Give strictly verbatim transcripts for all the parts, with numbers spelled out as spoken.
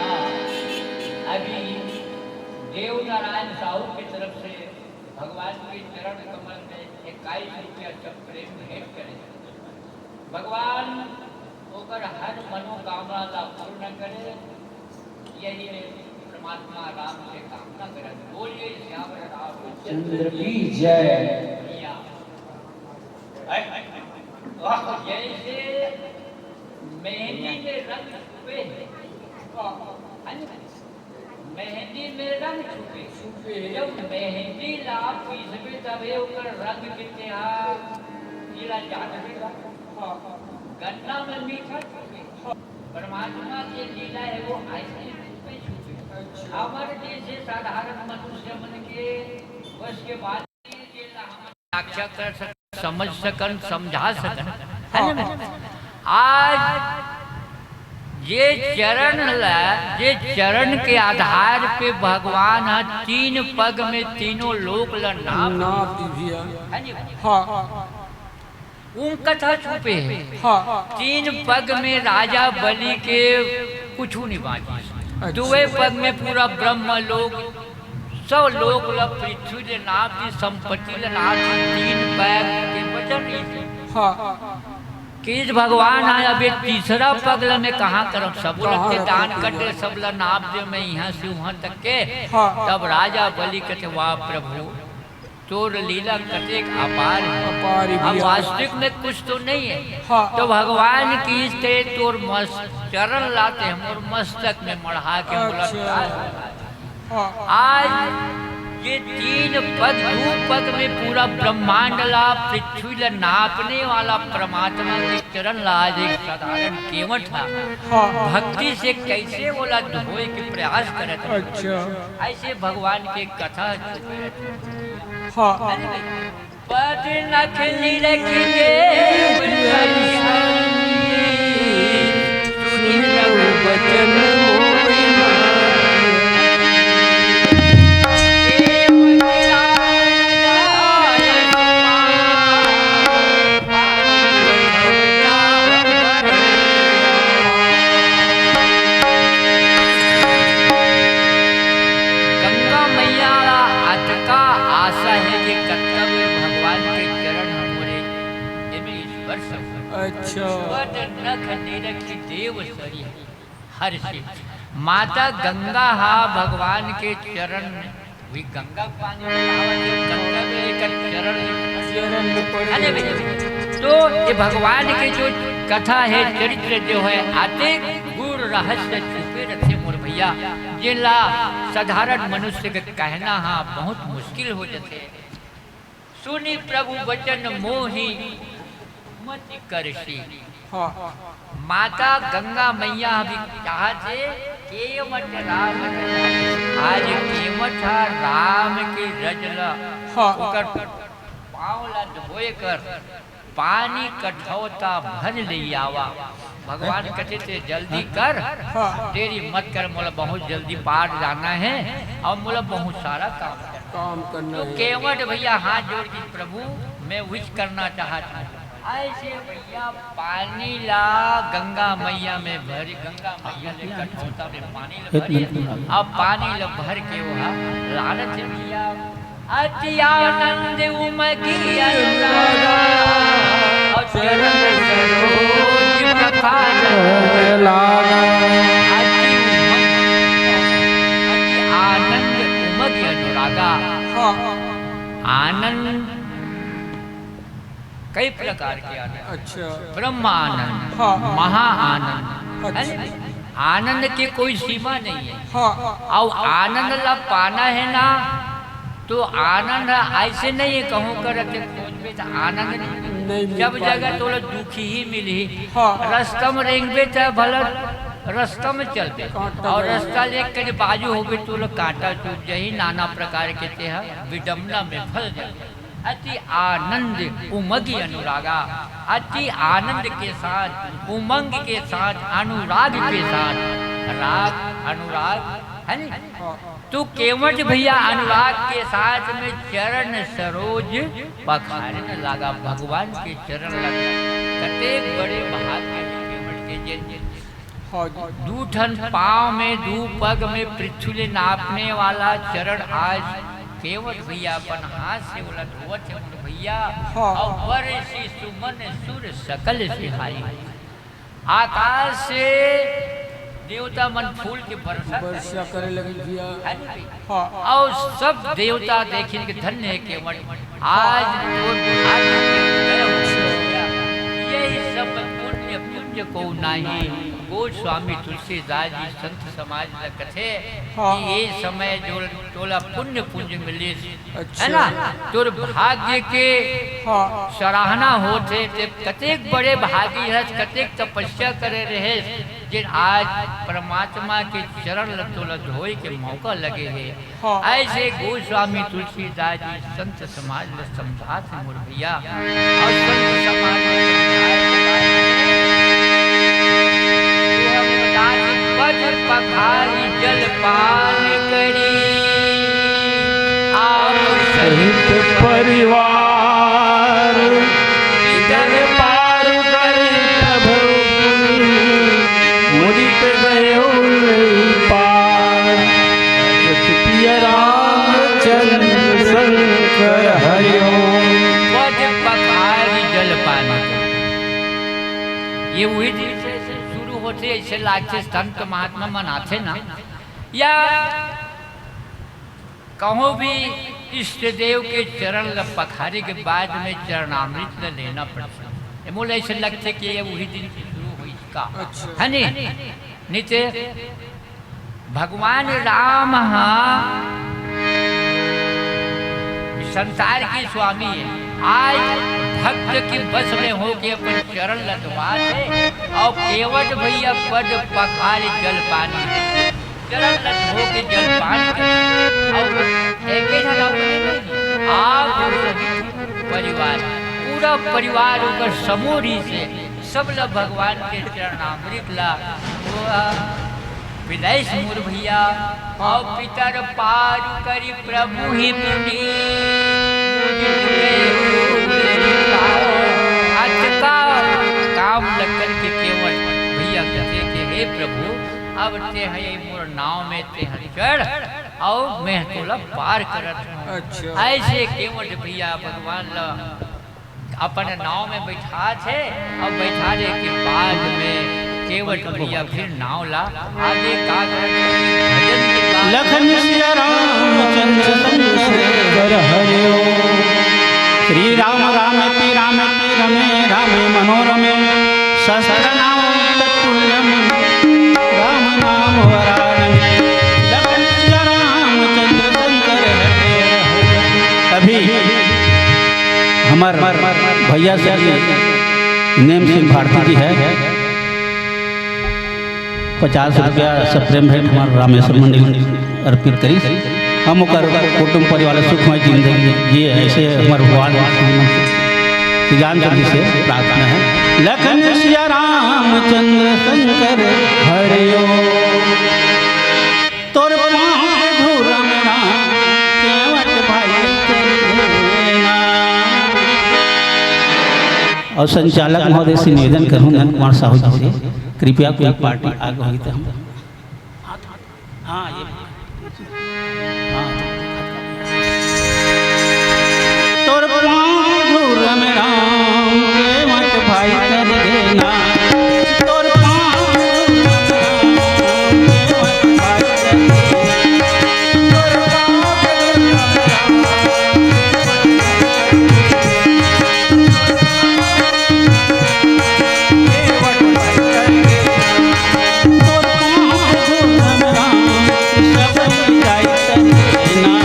हाँ, अभी देव नारायण साहू की तरफ से भगवान के चरण कमल में इक्कीस रुपया सब प्रेम भेंट करे। भगवान ओकर हर मनोकामना ला पूर्ण करे, यही रे परमात्मा राम से कामना करत। बोलिए सियावर रामचंद्र की जय। या। जैसे मेहंदी में रंग छुपे है, है ना? मेहंदी में रंग छुपे। छुपे। जब मेहंदी ला पीसबे तभे ओकर रंग के तेहा पीला जानबे। हाँ। गन्ना में मीठा छुपे। परमात्मा के लीला है वो आइसक्रीम में छुपे। अच्छा। हमर जैसे साधारण मनुष्य मन के बस के बात साक्षात कर सकन, समझ सकन, समझा सकन, है ना? आज ये चरण ला, ये चरण के आधार पे भगवान ह तीन पग में तीनों लोक ला नाप नाप दी भैया। है ना? हाँ। उम कथा छुपे है। हाँ। तीन पग में राजा बलि के कुछु नहीं बांचिस। अच्छा। दुए पग में पूरा ब्रह्म लोक, सब लोक ल पृथ्वी ले नाप दी, संपत्ति ले नाप दी, तीन पग के वजन रहिथे। हाँ। कि भगवान ह, अब ये तीसरा पग ल मैं कहाँ करम? सब ल कहाँ के दान रखूँ? कर दे, सब ल नाप दे मैं इहाँ से उहाँ तक के। हाँ। तब राजा बलि कथे, "वाह प्रभु, तोर लीला कतेक अपार है।" अपार है अब भैया। वास्तविक में कुछ तो नहीं है। हाँ। तो भगवान की इस तरह तोर मस-, चरण लाते हैं, मोर मस्तक में मढ़ा के मोला अच्छा। उतार। हाँ। आज ये तीन पग, दू पग में पूरा ब्रह्मांड ला, पृथ्वी ला नापने वाला परमात्मा के चरण ला आज एक साधारण केवट हा हाँ। भक्ति से कैसे ओला धोए के प्रयास करत हे। अच्छा। ऐसे भगवान के कथा छुपे रहथे। हाँ। अरे भाई, पद नख निरख देव हरि हरि, सुनि रघु बचन मोहि माया। गंगा मैया ला अतका आशा हे कि कतका बेर भगवान के चरण ह मोरे एमे स्पर्श हो। अच्छा। पद नख निरखि देव सरि हरषि। माता गंगा हा भगवान के चरण में, वही गंगा पानी में नहावत हे, गंगा में एकर चरण हे। चरण में पड़ अरे गए। भैया, तो ये भगवान के जो कथा हे, चरित्र जो हे, अतेक गूढ़ रहस्य छुपे रथे मोर भैया, जेला साधारण मनुष्य के कहना हा बहुत मुश्किल हो जाथे। सुनि प्रभु बचन मोहि मति करषि। हाँ। माता गंगा मैया भी चाहत हे, केवट राम आज केवट हा राम के रज ल हाँ। ओकर पाँव ला धोए कर पानी कठौता भर ले आवा। भगवान कथे, "ते जल्दी कर, हाँ। देरी मत कर, मोला बहुत जल्दी पार जाना हे और मोला बहुत सारा काम करना हे।" काम करना तो हे। केवट भैया हाथ जोड़ के, "प्रभु, मैं विश करना चाहत हूँ।" ऐसे भैया पानी ला गंगा मैया में भरी, गंगा मैया ले कठौता में पानी ला भरी, अब पानी ला भर के वो लानत हे भैया। अति आनंद उमगी अनुरागा, और चरण सरोज पखार लागा। अति उमग, अति आनंद उमगी अनुरागा। हाँ। आनंद कई प्रकार के आनंद। अच्छा। ब्रह्म आनंद, हाँ। महा आनंद, है अच्छा। ना? आनंद के कोई सीमा नहीं है। हाँ। और आनंद ला पाना है ना, तो आनंद ऐसे नहीं है, कहूँ कर के खोजबे तो आनंद नहीं मिले। नहीं मिल सब पाएगा। जगह तोला दुखी ही मिली। हाँ। रस्ता में रेंगबे तो भला रस्ता में चलबे, कांटा और जरूर। रस्ता ले कहीं बाजू होबे तो लोग कांटा चुभ जाही, नाना प्रकार के ते ह विडम्बना में फंस जाबे। अति आनंद उमगी अनुरागा, अति आनंद के साथ, उमंग के साथ, अनुराग के साथ, राग अनुराग, है नी? तो केवट भैया अनुराग के साथ में चरण सरोज पखारे लागा, भगवान के चरण लगा। कतेक बड़े भाग्य हे केवट के, जेन हाँ जी। दू ठन पाँव में, दू पग में पृथ्वी ले नापने वाला चरण आज केवट भैया अपन हाथ से ओला धोवत हे, मोर भैया। हाँ। और बरसी सुमन सुर सकल सिहाई। आकाश से देवता मन फूल के वर्षा वर्षा करे लगे भैया। है नी भैया? हाँ। और सब देवता देखिन के धन्य हे केवट। आज तो भाग्य के उदय हो गया। यही सब पुण्य, पुण्य को नाही। गोस्वामी तुलसीदास जी संत समाज ल कथे हाँ। कि ये समय जो तोला पुण्य पुंज मिलिस, अच्छा। है ना, तोर भाग्य के हाँ। सराहना होथे, ते कतेक बड़े भागी हस, कतेक तपस्या करे रहे, जे आज परमात्मा के चरण ल तोला धोए के मौका लगे हे। हाँ। ऐसे गोस्वामी तुलसीदास जी संत समाज ल समझात हे मोर भैया। और संत समाज ल समझाए के बाद में पद पखारी जलपान करी, आप सहित परिवार इधर पार करी प्रभु मुनि, मुदित गयो पार। पिय रामचंद्र शंकर हरिओम। पद पखारी जलपान। ये उही दिन से शुरू होथे, ऐसे लागथे संत महात्मा मन आथे ना, या कहूँ भी इष्ट देव के चरण ल पखारे के बाद में चरणामृत ल लेना पड़थे। ये मोला ऐसे लगथे कि ये उही दिन से शुरू होइस का। अच्छा। है नी? नीचे भगवान राम हा संसार के स्वामी हे। आज भक्त के बस में होके अपन चरण ल धोवाथे अउ केवट भैया पद पखारे जलपान करे। चरण ल धो के जलपान करे। अउ एके झन आप नहीं, आप सहित परिवार, पूरा परिवार ओकर समूह रिहिसे, सब ल भगवान के चरणामृत ला वो विलाइस मोर भैया। अउ पितर पार करी प्रभु ही पुनीत। अतका काम ल करके केवट भैया कथे के, "हे प्रभु, अब तें ह मोर नाव में तें ह चढ़, अउ मैं तोला पार करत हूँ।" अच्छा। अइसे केवट भैया भगवान ल अपन नाव में बइठाथे, अउ बइठाथे के बाद में केवट भैया फिर नाव ला आगे का करत हे, भजन के बाद लखन सिया रामचंद्र शंकर हरे ओ। श्री राम रामेति रामेति रमे रामे मनोरमे। सहस्रनाम तत्तुल्यम राम नाम वरानने। लखन सिया रामचंद्र शंकर हरे। अभी हमर भैया श्री नेम सिंह भारती जी हे, पचास रुपया सप्रेम भेंट हमर रामेश्वर मंडल अर्पित करिस। हम ओकर कुटुंब परिवार सुखमय जिंदगी जिए, अइसे हमर भगवान श्री रामचंद्र जी से प्रार्थना हे। लखन सिया रामचंद्र शंकर हरे ओ। तोर पाँव धूरम राम केवट भाई कर देना। अउ संचालक महोदय से निवेदन करहूँ नंद कुमार साहू जी से, कृपया कोई पार्टी आगे होही त हम हाँ, ये। हाँ। तोर पाँव धूर में राम के मत भाई कर देना। तोर पाँव धूर में राम के मत भाई कर देना। तोर पाँव धूर में राम के मत भाई कर देना।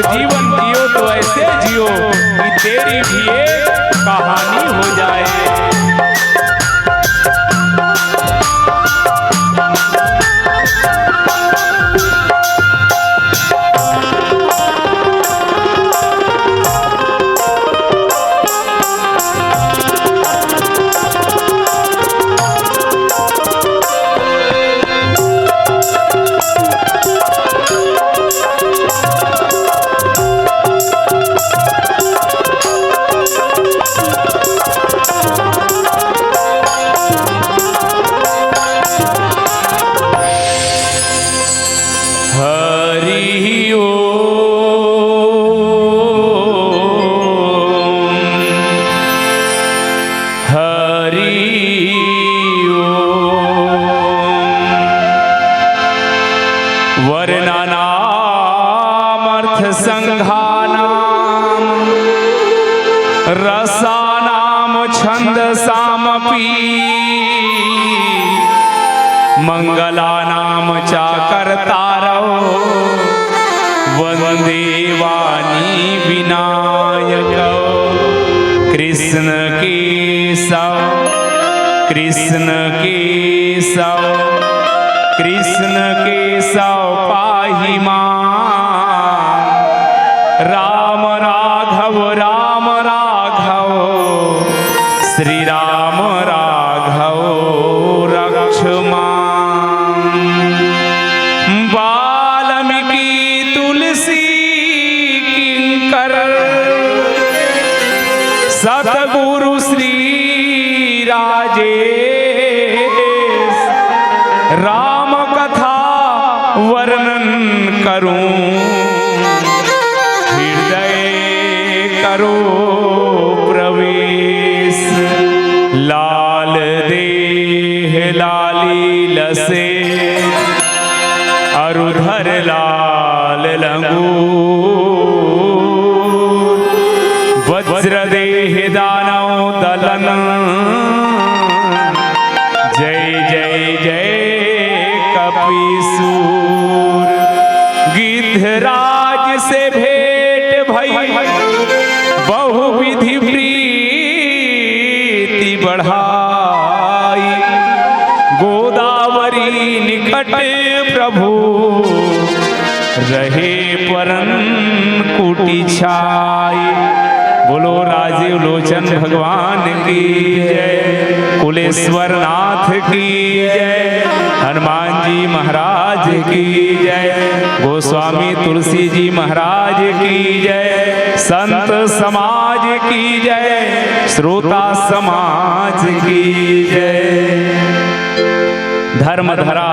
जीवन जियो तो ऐसे जियो कि तेरी भी एक कहानी हो जाए। हरि ओम। हरि ओम। वर्णानामर्थसंघानां रसानां छन्दसामपि। मङ्गलानां चाकर्तारौ वन्दे वाणी विनायकौ। कृष्ण केशव, कृष्ण केशव, कृष्ण केशव पाहि मां। राम राघव, राम राघव, श्री राम राघव रक्ष मां। वाल्मीकि तुलसी किंकर सतगुरु श्री राजेश, राम कथा वर्णन करूं, हृदय करो प्रवेश। लाल देह लाली लसे, अरु धर लाल लंगूर। वज्र देह दानव दलन, जय जय जय कपीसूर। गिद्धराज से भेंट भई, बहुविधि प्रीति बढ़ाई। गोदावरी निकट प्रभु, रहे परन कुटी छाई। बोलो राजीव लोचन भगवान की जय, कुलेश्वर नाथ की जय, हनुमान जी महाराज की जय, गोस्वामी तुलसी जी महाराज की जय, संत समाज की जय, श्रोता समाज की जय। धर्म धरा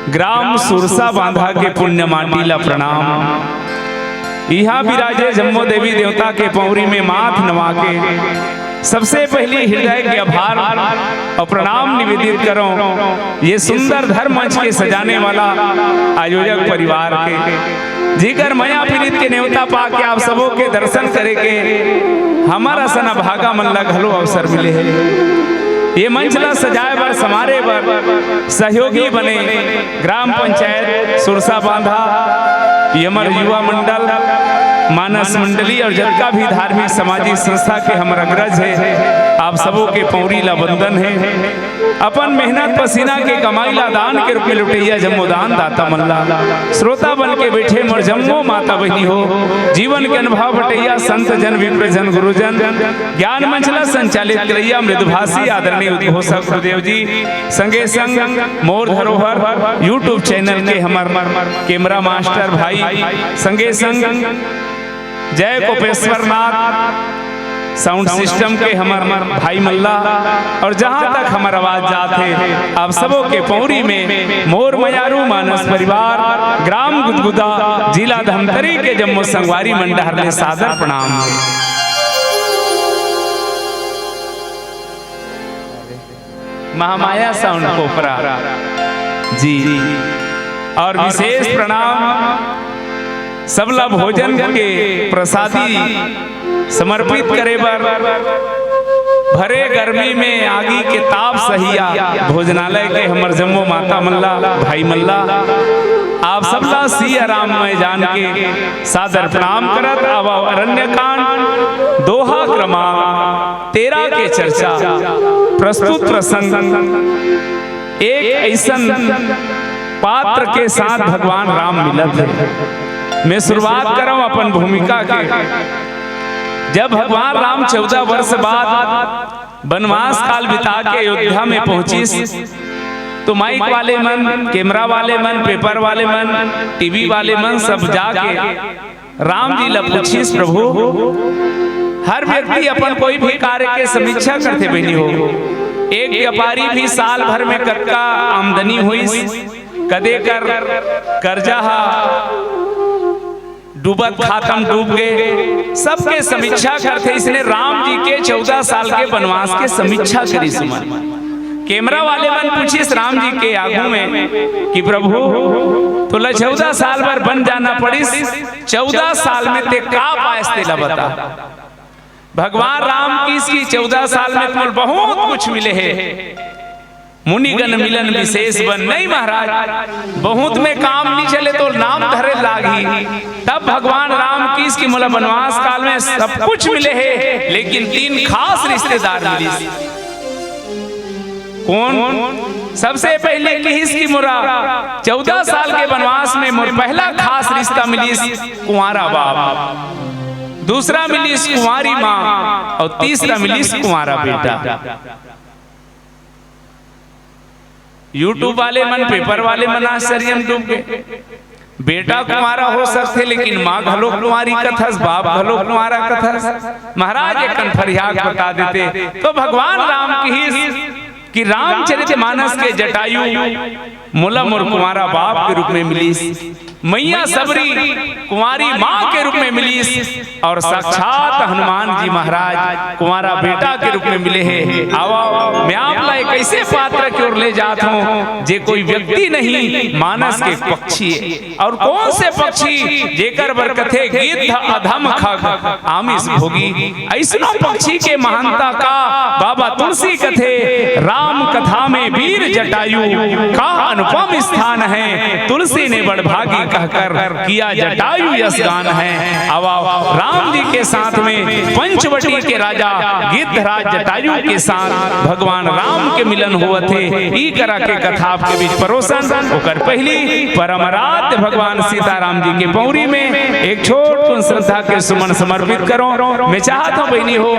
ग्राम सुरसा बांधा के पुण्य माटी ला प्रणाम। इहाँ विराजे जम्मो देवी देवता के पौरी में माथ नवा के सबसे पहली हृदय के आभार और प्रणाम निवेदित करो ये सुंदर धर्म मंच के सजाने वाला आयोजक परिवार के, जिकर मया पीड़ित के नेवता पा के आप सबों के दर्शन करे के हमारा सना भागा मन ला घलो अवसर मिले है। ये मंच ला सजाए बर, संवारे बर सहयोगी बने ग्राम पंचायत सुरसा बांधा, ये हमर युवा मंडल, मानस मंडली और जतका भी धार्मिक सामाजिक संस्था के हमर अग्रज है, आप सबों के पौरी ला वंदन है। अपन मेहनत पसीना के कमाई ला दान के रूप में लुटइया जम्मो दान दाता मन ला, श्रोता बन के बैठे मोर जम्मो माता बहिनी हो, जीवन के अनुभव बटइया संत जन, विप्र जन, गुरुजन, ज्ञान मंच ला संचालित करइया मृदुभाषी आदरणीय उद्घोषक गुरुदेव जी, संगे संग मोर धरोहर YouTube चैनल के हमर कैमरा मास्टर भाई, संगे संग जय कोपेश्वर नाथ साउंड सिस्टम के हमर भाई मल्ला, और जहां तक हमर आवाज जात है, आप सबों के पौरी में मोर मयारू मानस परिवार, ग्राम गुदगुदा, जिला धमतरी के जम्मो संगवारी मन डहर ले सादर प्रणाम। महामाया साउंड कोपरा जी, और विशेष प्रणाम सबला भोजन के प्रसादी समर्पित करे बर भरे गर्मी में आगी के ताप सहिया भोजनालय के हमर जम्मो माता मल्ला, भाई मल्ला, आप सबला सिया राम मैं जान के सादर प्रणाम करत आवव। अरण्यकांड दोहा क्रमांक तेरह के चर्चा प्रस्तुत प्रसंग एक ऐसन पात्र के साथ भगवान राम मिलत हे। मैं शुरुआत करव अपन भूमिका के। जब भगवान राम चौदह वर्ष बाद बनवास काल बिता के अयोध्या में पहुंचिस, तो माइक वाले मन, कैमरा वाले मन, पेपर वाले मन, टीवी वाले मन सब जाके राम जी ला पूछिस, "प्रभु, हर व्यक्ति अपन कोई भी कार्य के समीक्षा करथे बहिनी हो। एक व्यापारी भी साल भर में कतका आमदनी होइस, कदे कर कर्जा हा डूबत खातम डूब गे, सबके समीक्षा करथे।" इसने राम जी के चौदह साल के बनवास के समीक्षा करिस मन। कैमरा वाले मन पूछिस राम जी के आगू में कि, "प्रभु, तोला चौदह साल बर बन जाना पड़िस, चौदह साल में ते का पायस तेला बता।" भगवान राम किहिस कि चौदह साल में तुमन बहुत कुछ मिले हे, मुनिगण मिलन विशेष बन। नहीं महाराज, बहुत में काम नहीं चले तो नाम धरे लागही। तब भगवान राम किहिस कि मोला बनवास काल में सब कुछ मिले हे, लेकिन तीन खास रिश्तेदार मिलिस। कौन? सबसे पहले किहिस कि मोला चौदह साल के बनवास में मोर पहला खास रिश्ता मिलिस कुंवारा बाप, दूसरा मिलिस कुंवारी माँ और तीसरा मिलिस कुंवारा बेटा। YouTube वाले मन, पेपर वाले मन आश्चर्य में डूब गे। बेटा कुंवारा हो सकथे, लेकिन माँ घलो कुंवारी कथस, बाप घलो कुंवारा कथस। महाराज एक कन फरियाक बता देते, तो भगवान राम किहिस कि रामचरित मानस के जटायु मोला मोर कुंवारा बाप के रूप में मिलिस, मैया सबरी कुंवारी माँ के रूप में मिलिस और साक्षात हनुमान जी महाराज कुंवारा बेटा के रूप में मिले हे। आवा, मैं आप ला एक ऐसे पात्र की ओर ले जात हूँ, जे कोई व्यक्ति नहीं, मानस के पक्षी हे। और कौन से पक्षी, जेकर बर कथे गिद्ध अधम खग आमिष भोगी। ऐसनो पक्षी के महानता का बाबा तुलसी कथे, राम कथा में वीर जटायु का अनुपम स्थान है। तुलसी ने बड़भागी कहकर किया जटायु यश गान है। अब आओ, राम जी के साथ में पंचवटी के राजा गिद्धराज जटायु के साथ भगवान राम के मिलन होवत हे। ई करा के कथा आपके बीच परोसन, ओकर पहली परम आराध्य भगवान सीताराम जी के पौरी में एक छोट कुन श्रद्धा के सुमन समर्पित करो। मैं चाहत हूँ बहिनी हो,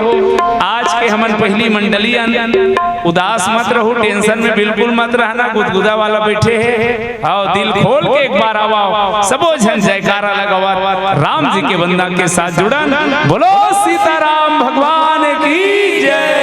आज के हमन पहली मंडली अन, उदास मत रहू, tension में बिल्कुल मत रहना, गुदगुदा वाला बैठे हे। आओ, दिल खोल के एक बार आवा, सबो झन जयकारा लगावत राम जी के वंदना के साथ जुड़न। बोलो सीताराम भगवान की जय।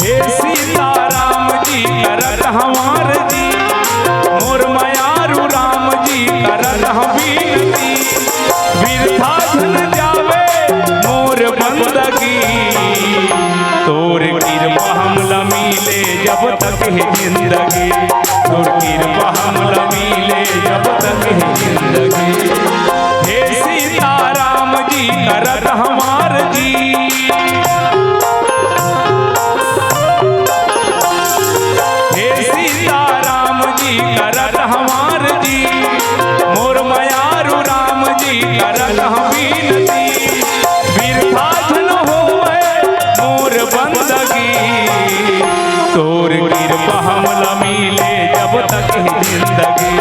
हे सीताराम जी करत हमार जी, मोर मयारू राम जी करत हमार विनती, बिरथा झन जावे मोर बंदगी। तोर किरपा हमला मिले जब तक हे जिंदगी, तोर किरपा हमला मिले जब तक हे जिंदगी। हे सीताराम जी करत हमार जी, हे सीताराम जी करत हमार जी, मोर मयारू राम जी करत हमार विनती, बिरथा झन होवे मोर बंदगी। तोर किरपा हमला मिले जब तक हे जिंदगी,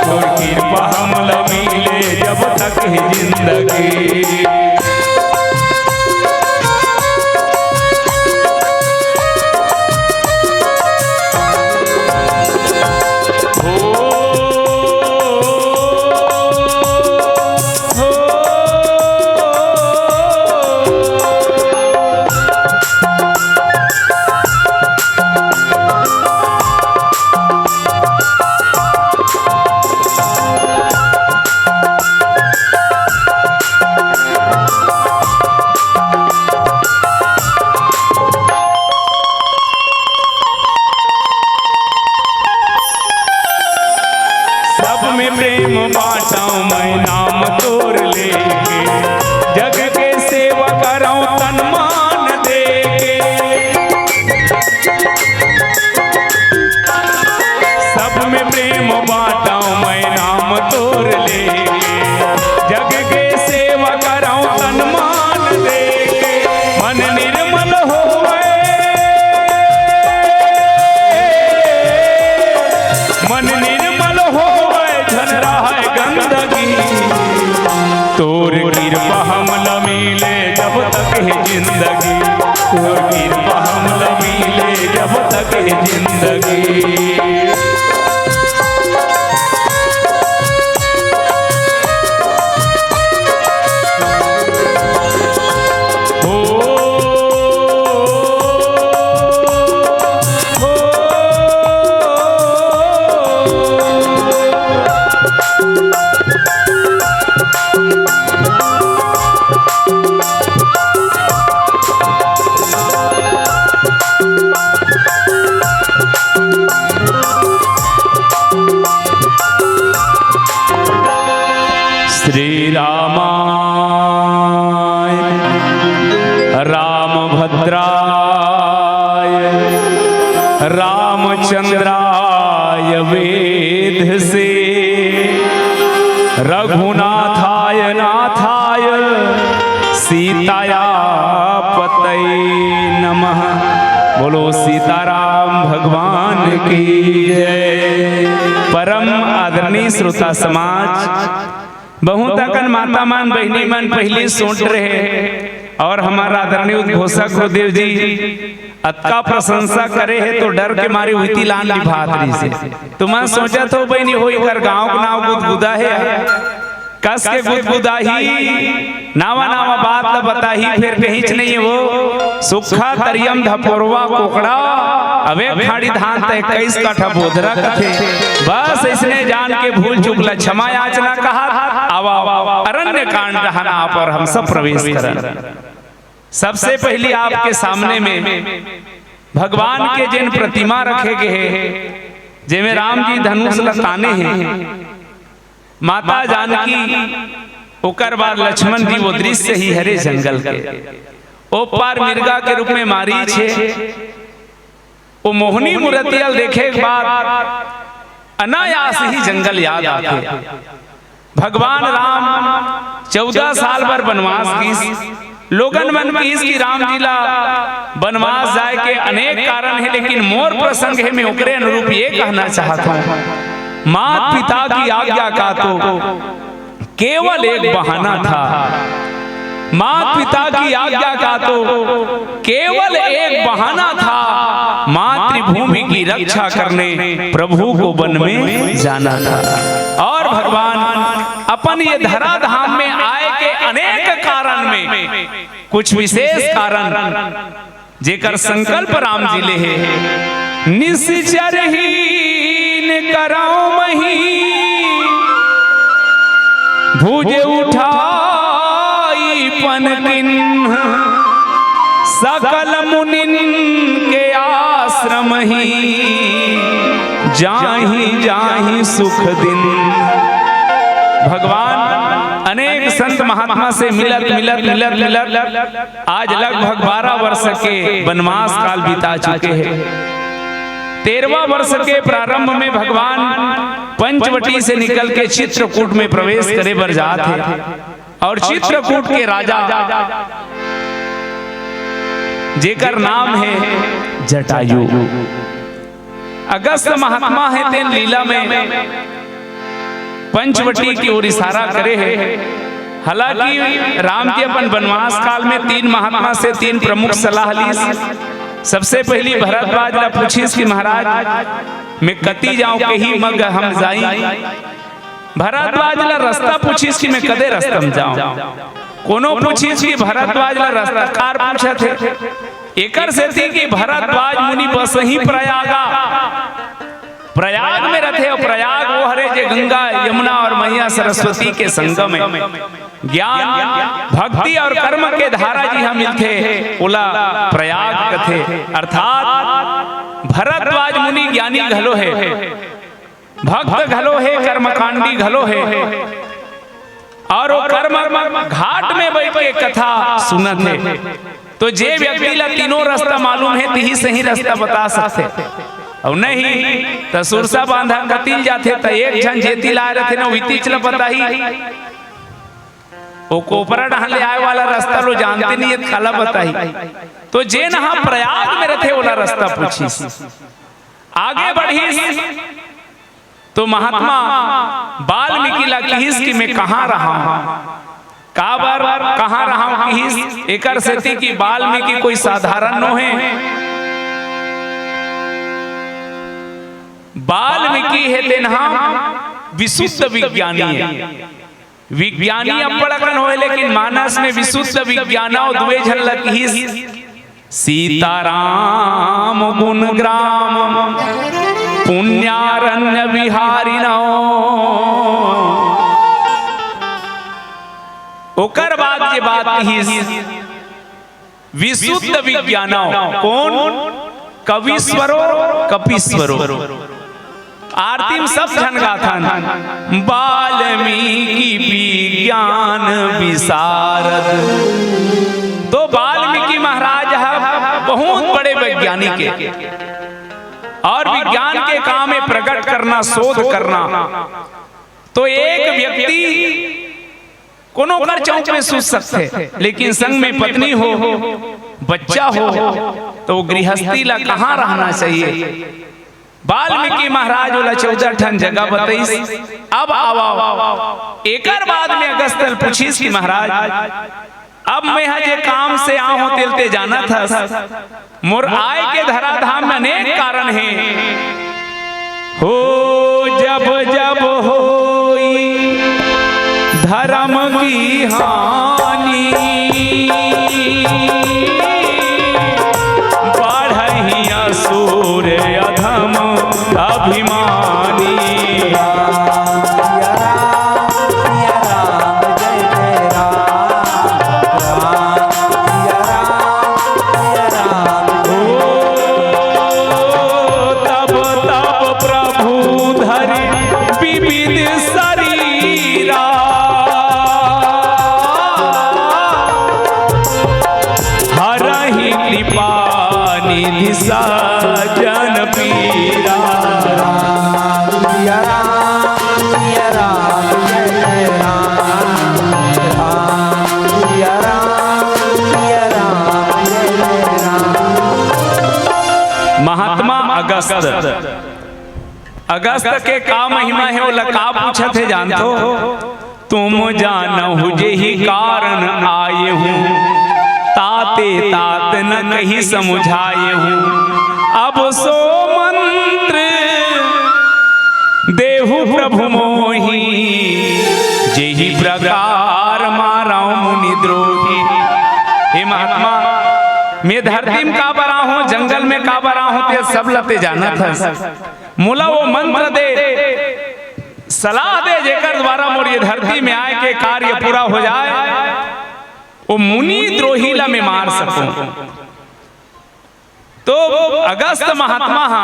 तोर किरपा हमला मिले जब तक हे जिंदगी। तोर कृपा हमला मिले जब तक हे जिंदगी, तोर कृपा हमला मिले जब तक हे जिंदगी। हो, हो। श्री रामाय रामभद्राय रामचंद्राय वेधसे, रघुनाथाय नाथाय सीताया पतये नमः। बोलो सीताराम भगवान की जय। परम आदरणीय श्रोता समाज, बहुत अकन माता मन, बहिनी मन पहिली सोच रहे और हमर आदरणीय उद्घोषक गुरुदेव जी अतका प्रशंसा करे हे तो डर के मारे उहिती लान निभात रहिसे। तो मैं सोचत हो बहिनी हो एकर गाँव के नाव गुदगुदा हे, कस के गुदगुदाही, नावा नावा बात ल बताही, फेर कहीच नहीं हे वो सुक्खा तरियम धपोरवा कोकड़ा, अवे खाड़ी धान तय इक्कीस काठा बोधरा कथे। बस इसने जान के भूल चूक ल क्षमा याचना कहा। आवा, आवा, अरण्य कांड रहना आप और हम सब प्रवेश करन। सबसे पहली आपके सामने में भगवान के जेन प्रतिमा रखे गे हे, जेमे राम जी धनुष ल ताने हे, माता जानकी, ओकर बाद लक्ष्मण जी, वो दृश्य ही हरे जंगल के। ओ पार मिर्गा के रूप में मारीच हे। ओ मोहनी मूर्तिया ल देखे के बाद अनायास ही जंगल याद आथे। भगवान राम चौदह साल बर बनवास गिस। लोगन मन किहिस कि राम जी ला बनवास जाए के अनेक कारण हे, लेकिन मोर प्रसंग हे, मैं ओकरे अनुरूप ये कहना चाहत हूँ, मात पिता की आज्ञा का तो केवल एक बहाना था। मात पिता की आज्ञा का तो केवल एक बहाना था, मातृभूमि की रक्षा करने प्रभु को वन में जाना था। और भगवान अपन ये धराधाम में आए के अनेक कारण में कुछ विशेष कारण, जेकर संकल्प राम जी ले हे, निश्चरहीन करौ मही, भुज उठाई पन किन्ह, सकल मुनिन के आश्रम ही, जाहि जाहि सुख दिन। भगवान अनेक संत महात्मा से मिलत, मिलत, मिलत, मिलत आज लगभग बारह वर्ष के वनवास काल बिता चुके हे। तेरहवाँ वर्ष के प्रारंभ में भगवान पंचवटी से निकल के चित्रकूट में प्रवेश करे बर जात हे और चित्रकूट के राजा, जेकर नाम हे जटायु, अगस्त महात्मा हे, तेन लीला में पंचवटी की ओर इशारा करे हे। हालांकि राम जी अपन वनवास काल में तीन महात्मा से तीन प्रमुख सलाह लीस। सबसे पहली भरद्वाज ला पूछिस कि महाराज, मैं कति जाऊं, कही मग हम जाई। भरद्वाज ला रास्ता पूछिस कि मैं कदे रास्ता में जाऊं। कोनो पूछिस कि भरद्वाज ला रास्ता कार पूछत हे। एकर सेती कि भरद्वाज मुनि बसही प्रयागा, प्रयाग में रथे, और प्रयाग वो हरे जे गंगा, यमुना और मैया सरस्वती के संगम हे। ज्ञान, भक्ति और कर्म के धारा जिहाँ मिलथे, ओला प्रयाग कथे। अर्थात भरद्वाज मुनि ज्ञानी घलो हे, भक्त घलो हे, कर्मकांडी घलो हे, और वो कर्म घाट में बैठ के कथा सुनत हे। तो जे व्यक्ति ला तीनों रास्ता मालूम हे, तिही सही रास्ता बता सकथे, और नहीं तो सुरसा बांधा कतिल जाथे, तो एक झन जेती लाए रथे ना, उही तीच ला बताही। वो कोपरा डहान ले आए वाला रास्ता लो जानते नहीं हे, काला बताही। तो जेन हा प्रयाग में रथे, ओला रास्ता पूछिस, आगे बढ़िस। तो महात्मा वाल्मीकि ला किहिस कि मैं कहाँ रहा हूँ, कहाँ रहा किहिस, एकर सेती कि वाल्मीकि कोई साधारण नो हे। वाल्मीकि हे तेनहा विशुद्ध विज्ञानी हे। विज्ञानी अब्बड़ अकन होय, लेकिन मानस में विशुद्ध विज्ञान अउ दुए झन ल किहिस, सीताराम गुण ग्राम पुण्यारण्य विहारिणो। ओकर बाद जे बात किहिस, विशुद्ध विज्ञानव। कोन? कवीश्वरो, कपीश्वरो। आरती में सब झन गाथन, वाल्मीकि विज्ञान विशारद। तो वाल्मीकि महाराज ह बहुत बड़े वैज्ञानिक हे, और विज्ञान के काम हे प्रकट करना, शोध करना। तो एक व्यक्ति कोनो कर चौक में सूत सकथे, लेकिन संग में पत्नी हो, बच्चा हो, तो वो गृहस्थी ला कहाँ रहना चाहिए? वाल्मीकि महाराज ओला चौदह ठन जगह बतइस। अब आवा, एकर बाद में अगस्त ल पूछिस कि महाराज, अब मैं ह जे काम से आहों तेल ते जानत हस, मोर आय के धराधाम में अनेक कारण हे। हो जब जब होई धर्म की हानि, बाढ़ही असुर अधम अभिमानी। तब तब प्रभु धरि विविध शरीरा, हरहि कृपा निधि सज्जन पीरा। महात्मा अगस्त, अगस्त के का महिमा हे, ओला का पूछत हे जानथो? तुम जानहु जेहि कारण आए हूँ, ताते तात न कही समुझाए हूँ। अब सो मंत्र देहु प्रभु मोहि, जेहि प्रकार मारौ मुनि द्रोही। हे महात्मा, मैं धरती में काबर आहूं, जंगल में काबर आहूं, ते सब ल ते जानत हस। मोला वो मंत्र दे, सलाह दे, जेकर द्वारा मोर ये धरती में आय के कार्य पूरा हो जाय, वो मुनि द्रोही ला मैं मार सकूं। तो अगस्त महात्मा हा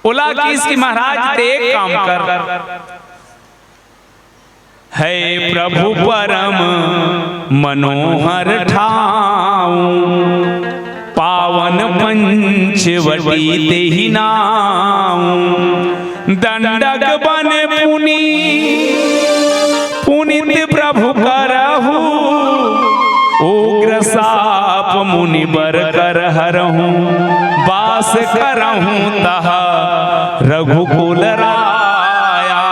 ओला किहिस कि महाराज, ते एक काम कर, है प्रभु परम मनोहर ठाऊ, पावन पंचवटी तेहि नाऊ। दंडक बन पुनि पुनित प्रभु करहु, उग्र साप मुनि बर कर हरहु। बास करहु तह रघुकुल राया,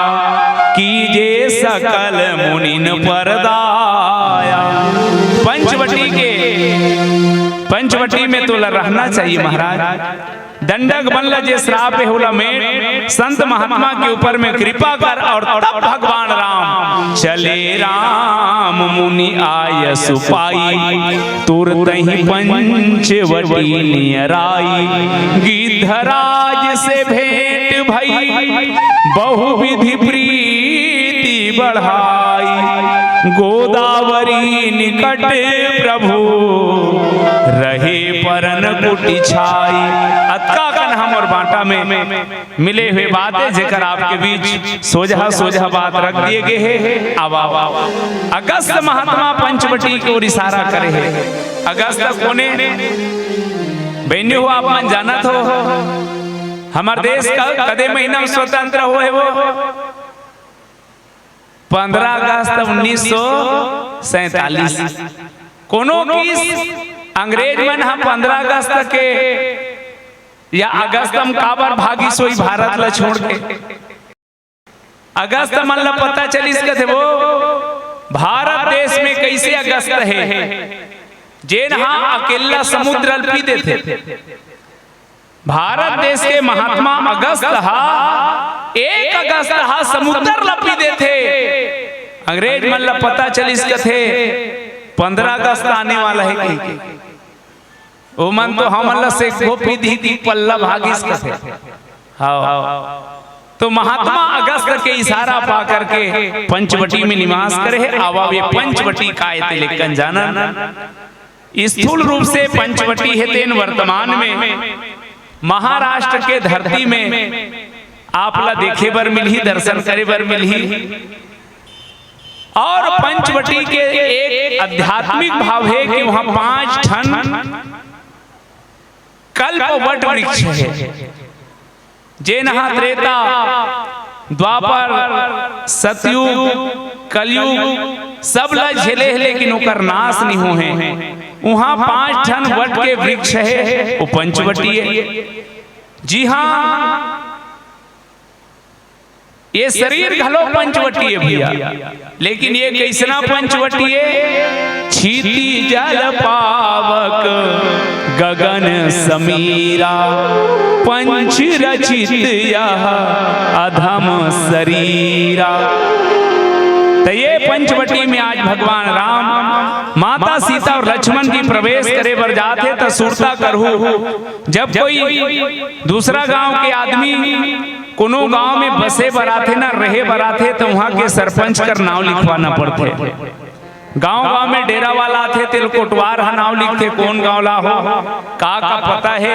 कीजे सकल मुनिन पर दाया। पंचवटी के, पंचवटी में तोला रहना चाहिए महाराज। दंडक बन ल जे श्राप हे ओला मेट, संत महात्मा के ऊपर में कृपा कर। और तब भगवान राम चले राम मुनि आयसु पाई, तुरतहि पंचवटी नियराई। गिद्धराज से भेंट भई बहुविधि प्रीति बढ़ाई, गोदावरी निकट प्रभु रहे परन कुटी छाई। अतका कन हमर बांटा में मिले हुए बात हे, जेकर आपके बीच सोझा सोझा बात रख दिए गए हे। आवा, आवा। अगस्त महात्मा पंचवटी के ओर इशारा करे हे। अगस्त कोने? बहनी हो, आप मन जानत हो, हमर देश का कदे महीना में स्वतंत्र होए वो? पंद्रह अगस्त उन्नीस सौ सैंतालीस। कोनो किस अंग्रेज मन ह पंद्रह अगस्त के या अगस्त म काबर भागिस होही भारत ल छोड़ के? अगस्त मन ल पता चलिस कथे वो भारत देश में कइसे अगस्त हे, जेन हा अकेल्ला समुद्र ल पी देथे। भारत देश के महात्मा अगस्त हा एक अगस्त हा समुद्र ल पी देथे। अंग्रेज मन ल पता चलिस, कथे, "पंद्रह अगस्त आने वाला हे," कहिके। ओमन तो हमन ल सेक्खो पी दिही, पल्ला भागिस, कथे। हाँ, तो महात्मा अगस्त के इशारा पा करके पंचवटी में निवास करे हे। आवा, ये पंचवटी का ए, तेला एकन जानन। स्थूल रूप से पंचवटी हे तेन वर्तमान में महाराष्ट्र के धरती में आप ला देखे बर मिलही, दर्शन करे बर मिलही। और पंचवटी के एक आध्यात्मिक भाव हे कि वहाँ पांच ठन कल्प वट वृक्ष हे, जेन हा त्रेता, द्वापर, सतयुग, कलयुग सब ला झेले हे, लेकिन ओकर नाश नहीं होहे। उहाँ पांच ठन वट के वृक्ष हे, वो पंचवटी हे। जी हाँ, ये शरीर घलो पंचवटी हे भैया, लेकिन ये कइसना पंचवटी हे? क्षिति जल पावक गगन समीरा, पंच रचित यह अधम शरीरा। तो ये पंचवटी में आज भगवान राम, माता सीता और लक्ष्मण जी प्रवेश करे बर जात हे, तो सुरता करहू, जब कोई दूसरा गांव के आदमी कोनो गांव में बसे बर आथे ना, रहे बर आथे, तो वहां के सरपंच कर नाव लिखवाना पड़थे। गांव-गांव में डेरा वाला आथे, तेला कोटवार ह नाव लिखथे, कोन गांव ला हो, का का पता हे,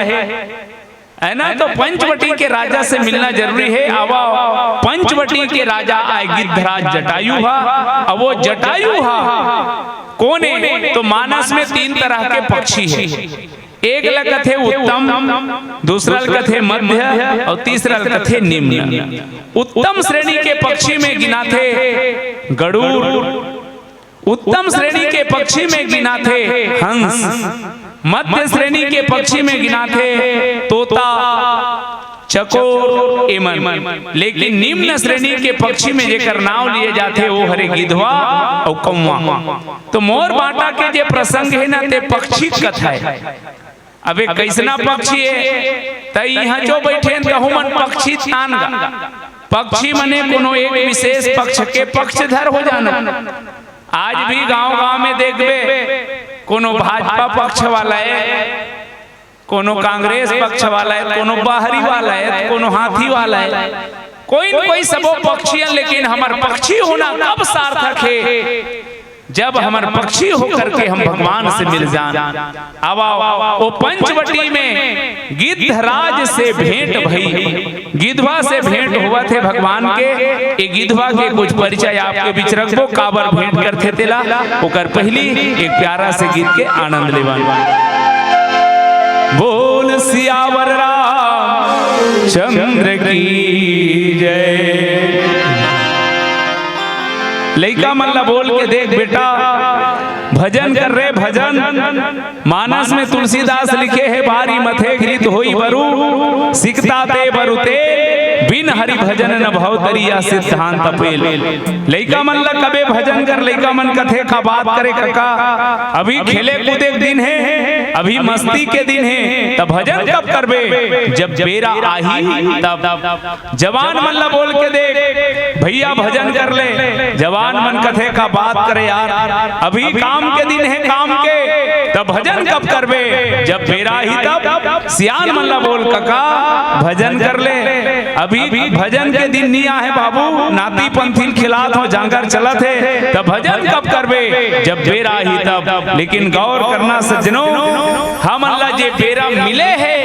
है ना? तो पंचवटी के राजा से मिलना जरूरी हे। आवा, पंचवटी के राजा आय गिद्धराज जटायु हा। अब वो जटायु हा कोन हे? तो मानस में तीन तरह के पक्षी हे। एक ल कथे उत्तम, दूसरा ल कथे मध्य और तीसरा ल कथे निम्न। उत्तम श्रेणी के पक्षी में गिनाथे गरुड़, उत्तम श्रेणी के पक्षी में गिनाथे हंस, मध्य श्रेणी के पक्षी में गिनाथे तोता, चकोर, एमन। लेकिन निम्न श्रेणी के पक्षी में जेकर नाव लिए जाथे, वो हरे गिधवा अउ कौवा। तो मोर बांटा के जे प्रसंग हे ना, ते पक्षी कथा हे। अब एक कइसना पक्षी हे, त इहाँ जो बइठे हन, तहू मन पक्षी तान गा। पक्षी मने कोनो एक विशेष पक्ष के पक्षधर हो जाना। आज भी गांव-गांव में देखबे, कोनो भाजपा पक्ष वाला हे, कोनो कांग्रेस पक्ष वाला हे, कोनो बहरी वाला हे, कोनो हाथी वाला हे, कोई न कोई सबो पक्षी हे, लेकिन हमर पक्षी होना कब सार्थक हे, जब हमर पक्षी होकर के हम भगवान से मिल जान। आवा, वो पंचवटी में गिद्धराज से भेंट भई, गिधवा से भेंट होवत हे भगवान के। ए गिधवा के कुछ परिचय आपके बीच रखबो, काबर भेंट करथे तेला। ओकर पहिली एक प्यारा से गीत के आनंद लेवन। बोल सियावर रामचंद्र की जय। लइका मन ला बोल के देख बेटा, भजन कर रे भजन। मानस में तुलसीदास लिखे हे, बारी मथे घृत होई बरु, सिकता ते बरु ते, बिन हरि भजन न भव तरी, या सिद्धांत अपेल। लइका मन ला कबे भजन कर, लइका मन कथे का बात करे कका, अभी खेले कूदे के दिन हे, अभी मस्ती के दिन हे, त भजन कब करबे? जब बेरा आही तब। जवान मन ला बोल के देख, भैया भजन कर ले। जवान मन कथे का बात करे यार, अभी काम के दिन हे, काम के, त भजन कब करबे? जब बेरा आही तब। सियान मन ला बोल कका, भजन कर ले। अभी भजन के दिन नी आहे बाबू, नाती पंथी ल खिलात हो, जांगर चलत हे, त भजन कब करबे? जब बेरा आही तब। लेकिन गौर करना सज्जनों, हमन ला जे बेरा मिले हे,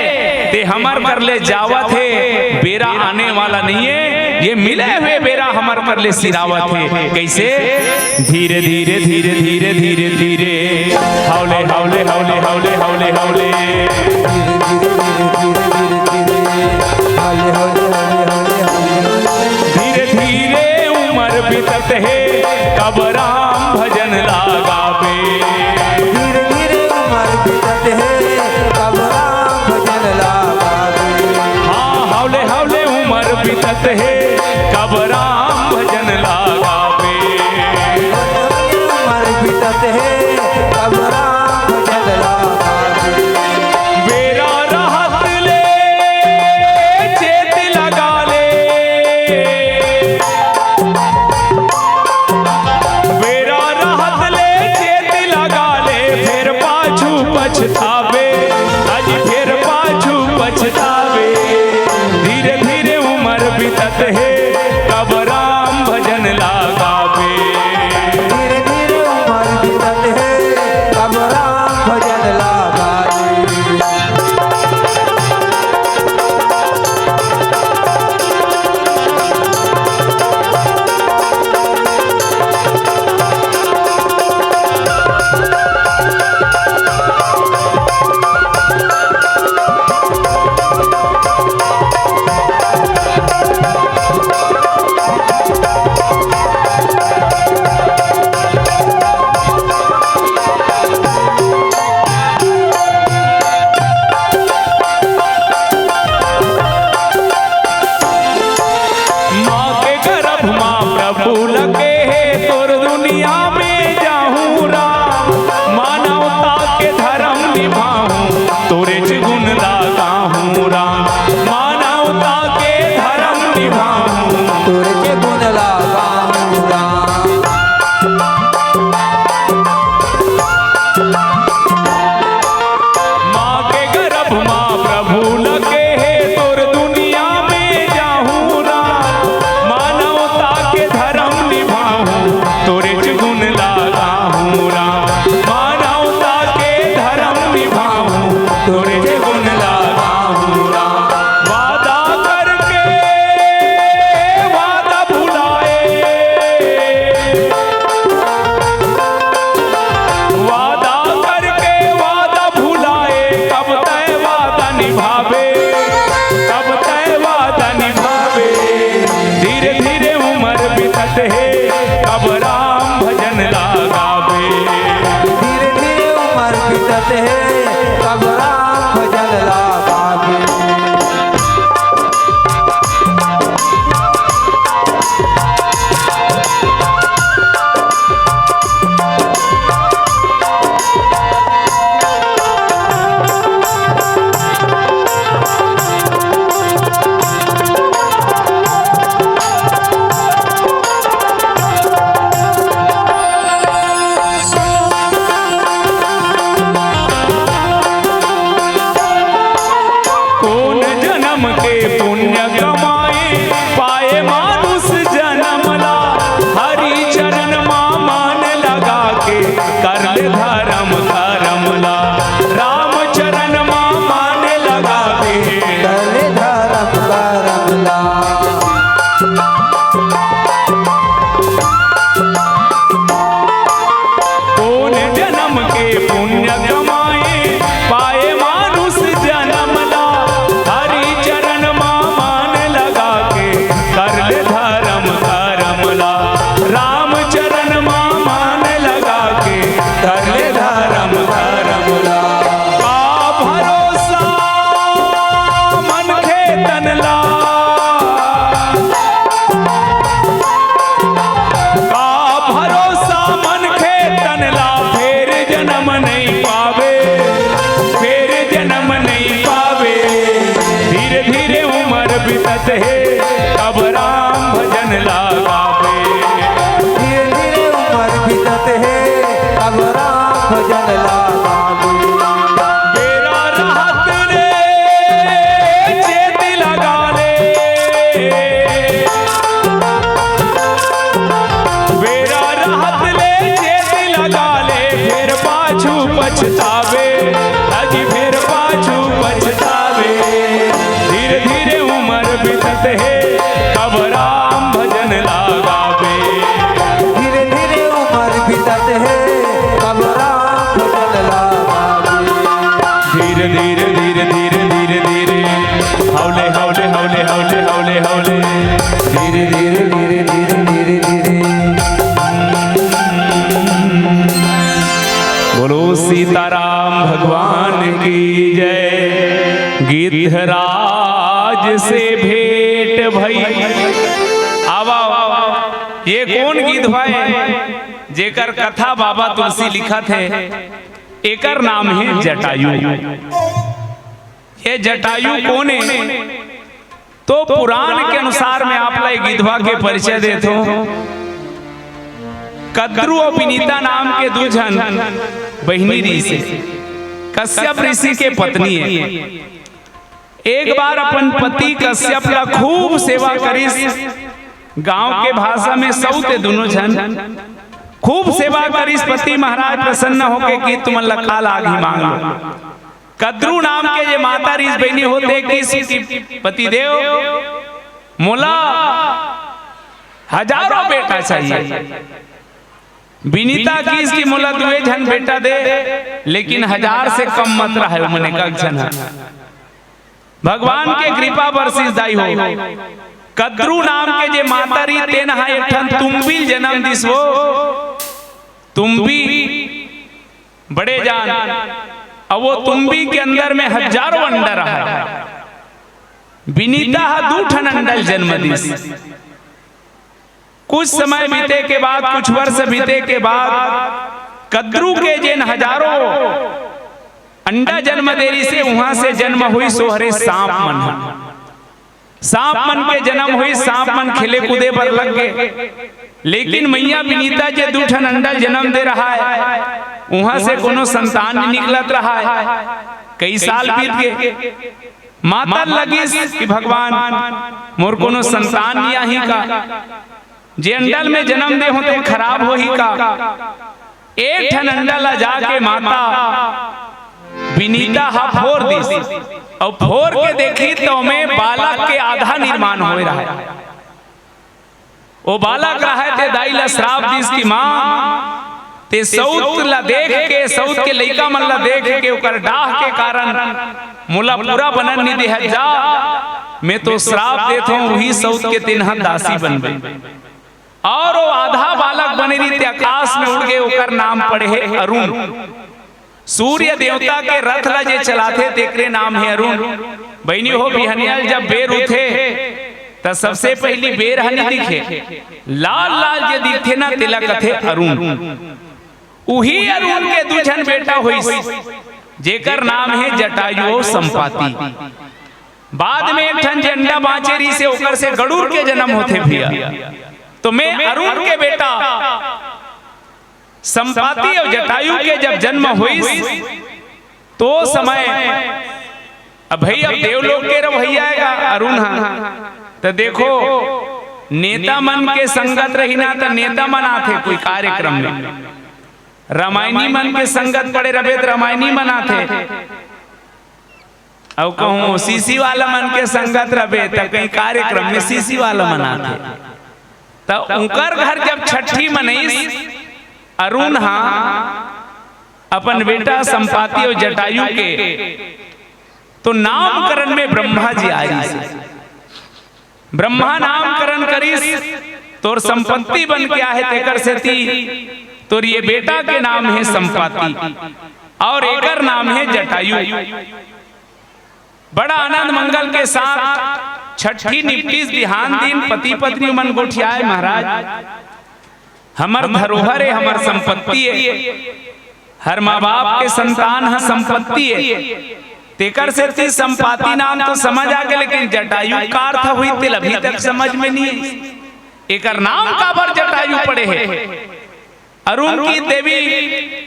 ते हमर कर ले जावत हे, बेरा आने वाला नहीं हे। ये मिले हुए बेरा हमर कर ले सिरावत हे। कइसे? धीरे धीरे धीरे धीरे धीरे धीरे, हौले हौले हौले हौले हौले हौले। धीरे धीरे उमर बितत हे, कब राम भजन ला गाबे। धीरे धीरे उमर बितत हे, कब राम भजन ला गाबे। हाँ, हौले हौले उमर बितत हे, कब राम भजन ला गाबे। हौले हौले उमर भजन ला गावे। बेरा रहत ले चेत लगा ले। बेरा रहत ले चेत लगा ले, फेर पाछू पछतावे, अजी फेर पाछू पछतावे। धीरे धीरे उमर बीतत हे, कब राम भजन ला गावे। धीरे धीरे उमर बीतत हे, कब राम भजन ला गावे। धीरे धीरे धीरे धीरे धीरे धीरे, हौले हौले हौले हौले हौले हौले। धीरे धीरे धीरे धीरे धीरे धीरे। बोलो सीताराम भगवान की जय। गिद्धराज से भेंट भई। आवा, आवा, आवा। ये कोन गिद्ध भाई, जेकर कथा बाबा तुलसी लिखत हे? एकर नाम हे जटायु। ये जटायु कोन हे? तो पुराण के अनुसार मैं आप ला ए गिद्धवा के परिचय देत हूँ। कद्रू अउ विनीता नाम के दू झन बहिनी रिहिस हे। कश्यप ऋषि के पत्नी हे। एक बार अपन पति कश्यप ला खूब सेवा करिस। गांव के भाषा में सउत ए दूनों झन। खूब सेवा करिस, पति महाराज प्रसन्न होके कि तुमन ला का लागही मांग लो। कद्रू नाम के जे माता रिहिस बहिनी, ओह ते किहिस कि पतिदेव, मोला हजारों बेटा चाहिए। विनीता किहिस कि मोला दुए झन बेटा दे, लेकिन हजार से कम मत रहय, ओमन एक झन ह। भगवान के कृपा बरसिस दाई हो। कद्रू नाम के जे माता रिहिस, तेन ह एक ठन तुम्बी जनम दिस वो। तुम्बी बड़े जान, अउ वो तुम्बी के अंदर में हजारों अंडा रहय। विनीता ह दू ठन अंडा ल जनम दिस। कुछ समय बीते के बाद, कुछ वर्ष बीते के बाद, कद्रू के जेन हजारों अंडा जनम दे रिहिस हे, उहां से जनम होइस सोहरे सांप मन ह। सांप मन के जनम होइस, सांप मन खेले कूदे बर लग गे। लेकिन मइया विनीता जे दू ठन अंडा जनम दे रहय, उहां से कोनो संतान नइ निकलत रहय। कई साल बीत गे। माता ल लगिस कि भगवान, मोर कोनो संतान नइ आही का? जे अंडा ल मैं जनम दे हों, ते खराब होही का? एक ठन अंडा ला जाके माता विनीता ह फोर दिस, अउ फोर के देखिस त ओमे बालक के आधा निर्माण होय रहय। ओ बालक रहय, ते दाई ला श्राप दिस कि मां, ते सउत ला देख के, सउत के लइका मन ला देख के, ओकर डाह के कारण मोला पूरा बनन नइ देहत जा। मैं तो श्राप देत हों, उही सउत के तेन ह दासी बनबे। अउ ओ आधा बालक बने रिहिस, ते आकाश में उड़ गे, ओकर नाम पड़े हे अरुण। सूर्य देवता के रथ ला जे चलाथे, तेकरे नाम हे अरुण। बहिनी हो, बिहनिया ल जब बेर उठथे, त सबसे पहिली बेर ह नइ दिखे, लाल लाल जे दिखथे ना, तेला कथे अरुण। उही अरुण के दू झन बेटा होइस, जेकर नाम हे जटायु अउ संपाति। बाद में एक ठन जे अंडा बांचे रिहिस हे, ओकर से गरुड़ के जनम होथे भइया। तो मैं अरुण के बेटा संपाति अउ जटायु के जब जनम होइस, तो ओ समय, अब भई, अब देवलोक के रहवइया आय गा अरुण ह, त देखो, नेता मन के संगत रही ना, त नेता मन आथे कोई कार्यक्रम में, रामायणी मन के संगत पड़े रहिबे, त रामायणी मन आथे। अउ कहूं सीसी वाला मन के संगत रहिबे, त कहीं कार्यक्रम में सीसी वाला मन आथे। त उंकर घर जब छट्ठी मनइस अरुण ह अपन बेटा संपाति अउ जटायु के, तो नामकरण में ब्रह्मा जी आय रिहिस। ब्रह्मा नामकरण करिस, तोर संपत्ति बन के आहे, तेकर सेती तोर ये बेटा के नाम हे संपाति अउ एकर नाम हे जटायु। बड़ा आनंद मंगल के साथ छट्ठी निपटिस, बिहान दिन पति पत्नी मन गोठियाए, महाराज, हमर धरोहर हे, हमर संपत्ति हे, हर मां बाप के संतान ह संपत्ति हे। तेकर सेती संपाति नाम तो समझ आ गे, लेकिन जटायु का अर्थ होही, तेला अभी तक समझ में नइ आइस। एकर नाम काबर जटायु पड़े हे? अरुण किहिस देवी,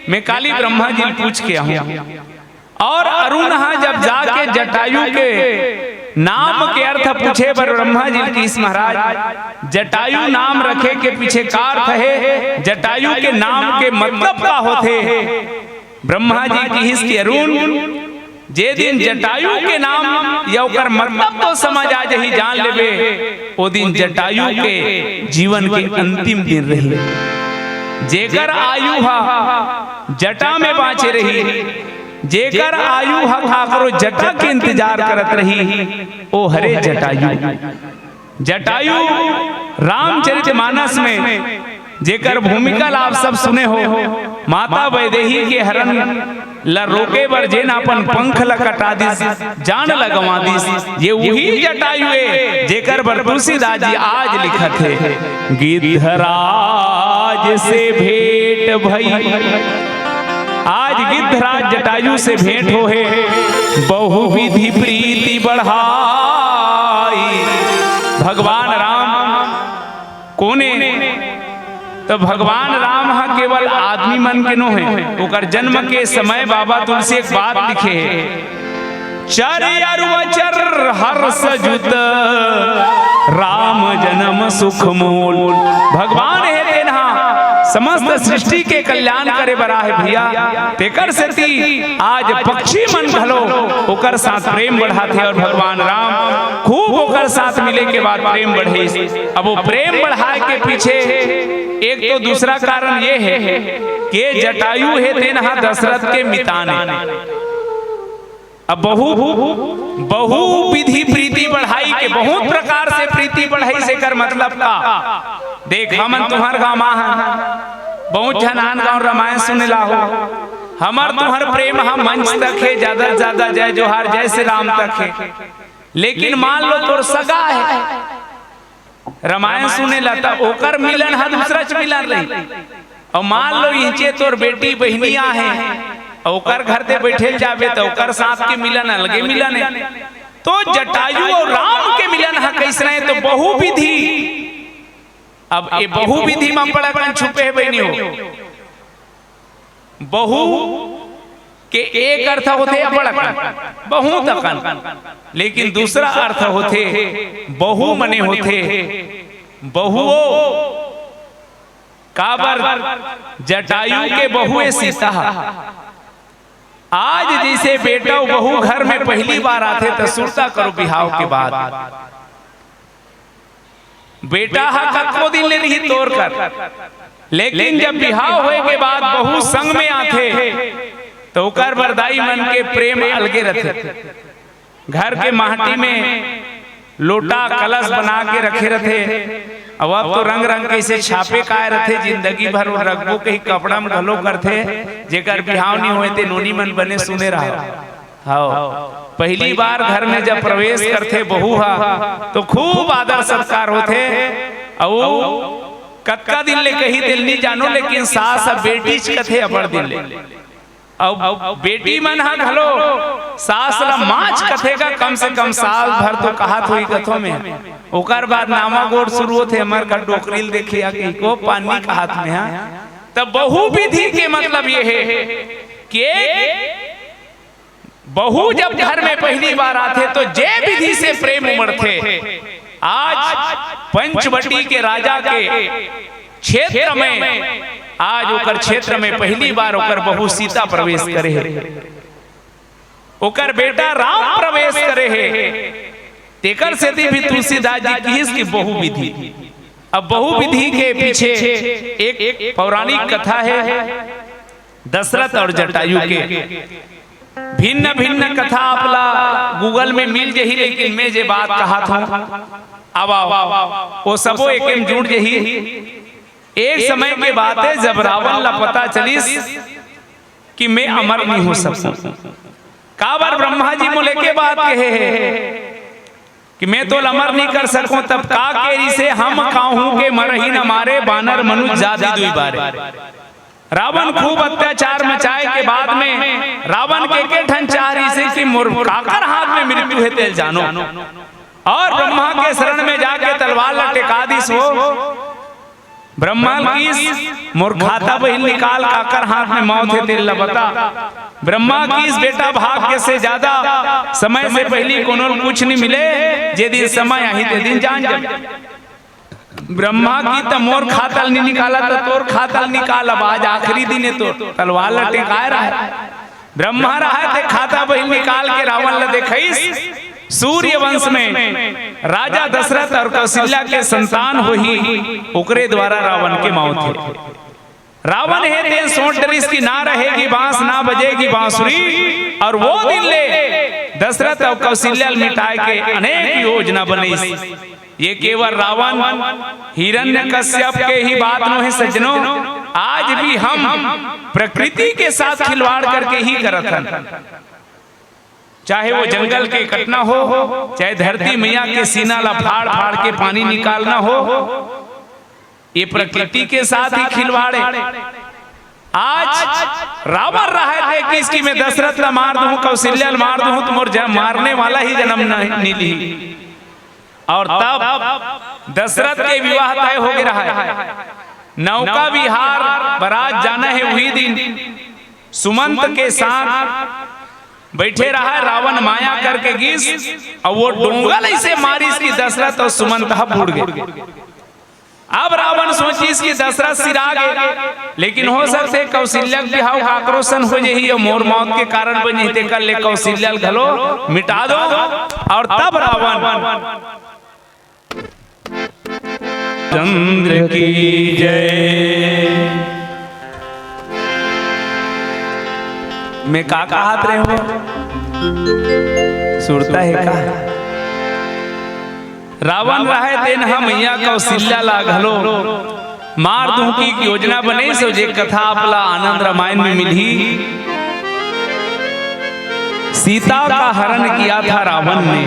मैं काली ब्रह्मा जी ल पूछ के आहूं। और अरुण ह जब जाके जटायु के नाम के अर्थ पूछे बर ब्रह्मा जी ल किहिस, महाराज, जटायु नाम रखे के पीछे का अर्थ हे? जटायु के नाम के मतलब का होथे? ब्रह्मा जी किहिस कि अरुण, जे दिन जटायु के नाम या ओकर मतलब तो समझ आ जही, जान लेबे, ओ दिन जटायु के जीवन के अंतिम दिन रही। जेकर आयु ह जटा में बांचे रही, जेकर आयु ह काकरो जटा के इंतजार करत रही, ओ हरे जटायु। जटायु रामचरितमानस में जेकर भूमिका ला आप सब सुने हो, माता वैदेही के हरण ला रोके बर जेन अपन पंख ला कटा दिस, जान ला गंवा दिस, ये उही जटायु ए जेकर बर तुलसीदास जी आज लिखत हे, गिद्धराज से भेंट भई। आज गिद्धराज जटायु से भेंट होहे, बहुविधि प्रीति बढ़ाई। भगवान राम कोने? तो भगवान राम ह केवल आदमी मन के नो हे। ओकर जन्म के समय बाबा तुलसी एक बात लिखे हे, चर अरु अचर हर्ष जुत राम जन्म सुख मूल। भगवान हे तेन ह समस्त सृष्टि के कल्याण करे बर आहे भैया। तेकर सेती आज पक्षी मन घलो ओकर साथ प्रेम बढ़ाथे और भगवान राम खूब ओकर साथ मिले के बाद प्रेम बढ़े। अब वो प्रेम बढ़ाए के पीछे एक तो दूसरा कारण ये हे कि जटायु हे तेन ह दशरथ के मितान ए। अब बहु, बहु विधि प्रीति बढ़ाई के बहुत प्रकार से प्रीति बढ़ाई, से कर मतलब का? देख, हमन तुम्हर गांव म हन, बहुत झन आन गांव रामायण सुने ला हो। हमर तुम्हर प्रेम ह मंच तक हे, ज्यादा से ज्यादा जय जोहार, जय श्री राम तक हे। लेकिन मान लो तोर सगा हे, रामायण सुने ला, त ओकर मिलन ह दूसरा च मिलन रही। अउ मान लो, इहिंचे तोर बेटी बहिनी आहे, अउ ओकर घर ते बइठे ल जाबे, त ओकर साथ के मिलन अलगे मिलन हे। तो जटायु अउ राम के मिलन ह कइसना हे, तो बहुविधि। अब ए बहुविधि म बड़ा कन छुपे हे बहिनी हो। बहु के एक अर्थ होथे अबड़ अकन, बहुत अकन, लेकिन दूसरा अर्थ होथे, बहु मने होथे बहुओ। काबर? जटायु के बहु ए सीता ह। आज जइसे बेटा अउ बहू घर में पहिली बार आथे, त सुरता करो बिहाव के बाद। बेटा ह कतको दिन ले रही तोर कर, लेकिन जब बिहाव होए के बाद बहू संग में आथे, त ओकर बर दाई मन के प्रेम अलगे रथे। घर के माटी में लोटा कलश बना के रखे रथे, अउ अब तो रंग रंग के इसे छापे काय रथे, जिंदगी भर वो रखबो कही कपड़ा में घलो करथे। जेकर बिहाव नहीं होए ते नोनी मन बने सुने रहो। हव, पहिली बार घर में जब प्रवेश करथे बहू ह, तो खूब आदर सत्कार होथे। अउ कतका दिन ले कही तेल नी जानो, लेकिन सास ह बेटी च कथे अबड़ दिन ले। अउ बेटी मन ह घलो सास ल माँ च कथे का, कम से कम साल भर तो कहत होही कथो में। ओकर बाद नावा गोठ शुरू होथे, हमर घर डोकरी ल देखिया कही को पानी कहत में हा। त बहु विधि के मतलब ये हे कि एक बहू जब घर में पहिली बार आथे, तो जे विधि से प्रेम उमड़थे, आज पंचवटी के राजा के क्षेत्र में, आज ओकर क्षेत्र में पहिली बार ओकर बहू सीता प्रवेश करे हे, ओकर बेटा राम प्रवेश करे हे। तेकर सेती भी तुलसीदास जी किहिस कि बहु विधि। अब बहु विधि के पीछे एक, एक पौराणिक कथा हे दशरथ और जटायु के। भिन्न-भिन्न कथा आप ला Google में मिल जही, लेकिन मैं जे बात कहत हूँ, अब आओ, वो सबो एके में जुड़ जही। एक समय के बात हे, जब रावण ला पता चलिस कि मैं अमर नहीं हो सकूं, काबर ब्रह्मा जी मोला एके बात कहे हे कि मैं तोला अमर नहीं कर सकूं, तब का केरी से हम काहू के मरही न मारे, बानर मनुष्य जाति दुई बारे। रावण खूब अत्याचार मचाए के बाद में रावण के एके ठन चाह रहिसे कि मोर काकर हाथ में मृत्यु हे तेल जानो। और ब्रह्मा के शरण में जाके तलवार ला टेका दिस हो। ब्रह्मा ल किहिस, "मोर खाता बही ल निकाल, काकर हाथ में मौत हे तेल ला बता।" ब्रह्मा किहिस, "बेटा, भाग्य से ज्यादा समय से पहिली कोनो ल कुछ नहीं मिले, जे दिन समय आही ते दिन जान जाबे।" ब्रह्मा किहिस, "त मोर खाता ल नहीं निकाला त तोर खाता ल निकाल, अब आज आखिरी दिन हे तोर।" तलवार ल टेकाय रहय। ब्रह्मा रहय ते खाता बही ल निकाल के रावण ल देखइस। सूर्य वंश में राजा दशरथ और कौशल्या के संतान होही, ओकरे द्वारा रावण के मौत हे। रावण हे ते सोच डरिस कि ना रहेगी बांस, ना बजेगी बांसुरी, और वो दिन ले दशरथ और कौशल्या ल मिटाय के अनेक योजना बनइस। ये केवल रावण, हिरण्यकश्यप के ही बात नोहे सज्जनों, आज भी हम प्रकृति के साथ खिलवाड़ करके ही करत हन। चाहे वो जंगल के कटना हो, चाहे धरती मैया के सीना ला फाड़ फाड़ के पानी निकालना हो, ये प्रकृति के साथ ही खिलवाड़ हे। आज रावण रहय ते किहिस कि मैं दशरथ ला मार दूं, कौशल्या ला मार दूं, त मोर ज-, मारने वाला ही जन्म नहीं, नहीं ली। और तब दशरथ के विवाह तय हो गे रहय। नौका विहार बरात जाना हे उही दिन। सुमंत के साथ बैठे रहय, रावण माया करके गिस, और वो डोंगा ल अइसे मारिस कि दशरथ और सुमंत ह बूड़ गे। अब रावण सोचिस कि दशरथ सिरा गे, लेकिन हो सकथे कौशल्या के बिहाव काकरो सन हो जही, और मोर मौत के कारण बन जही, तेकर ले कौशल्या ल घलो मिटा दो। और तब रावण चंद्र की जय। मैं का कहत रहे हो? सुरता हे का? रावण रहय तेन ह मैया कौशल्या ला घलो मार दूं की योजना बनइस, जे कथा आप ला आनंद रामायण में मिलही। सीता का हरण किया था रावण ने,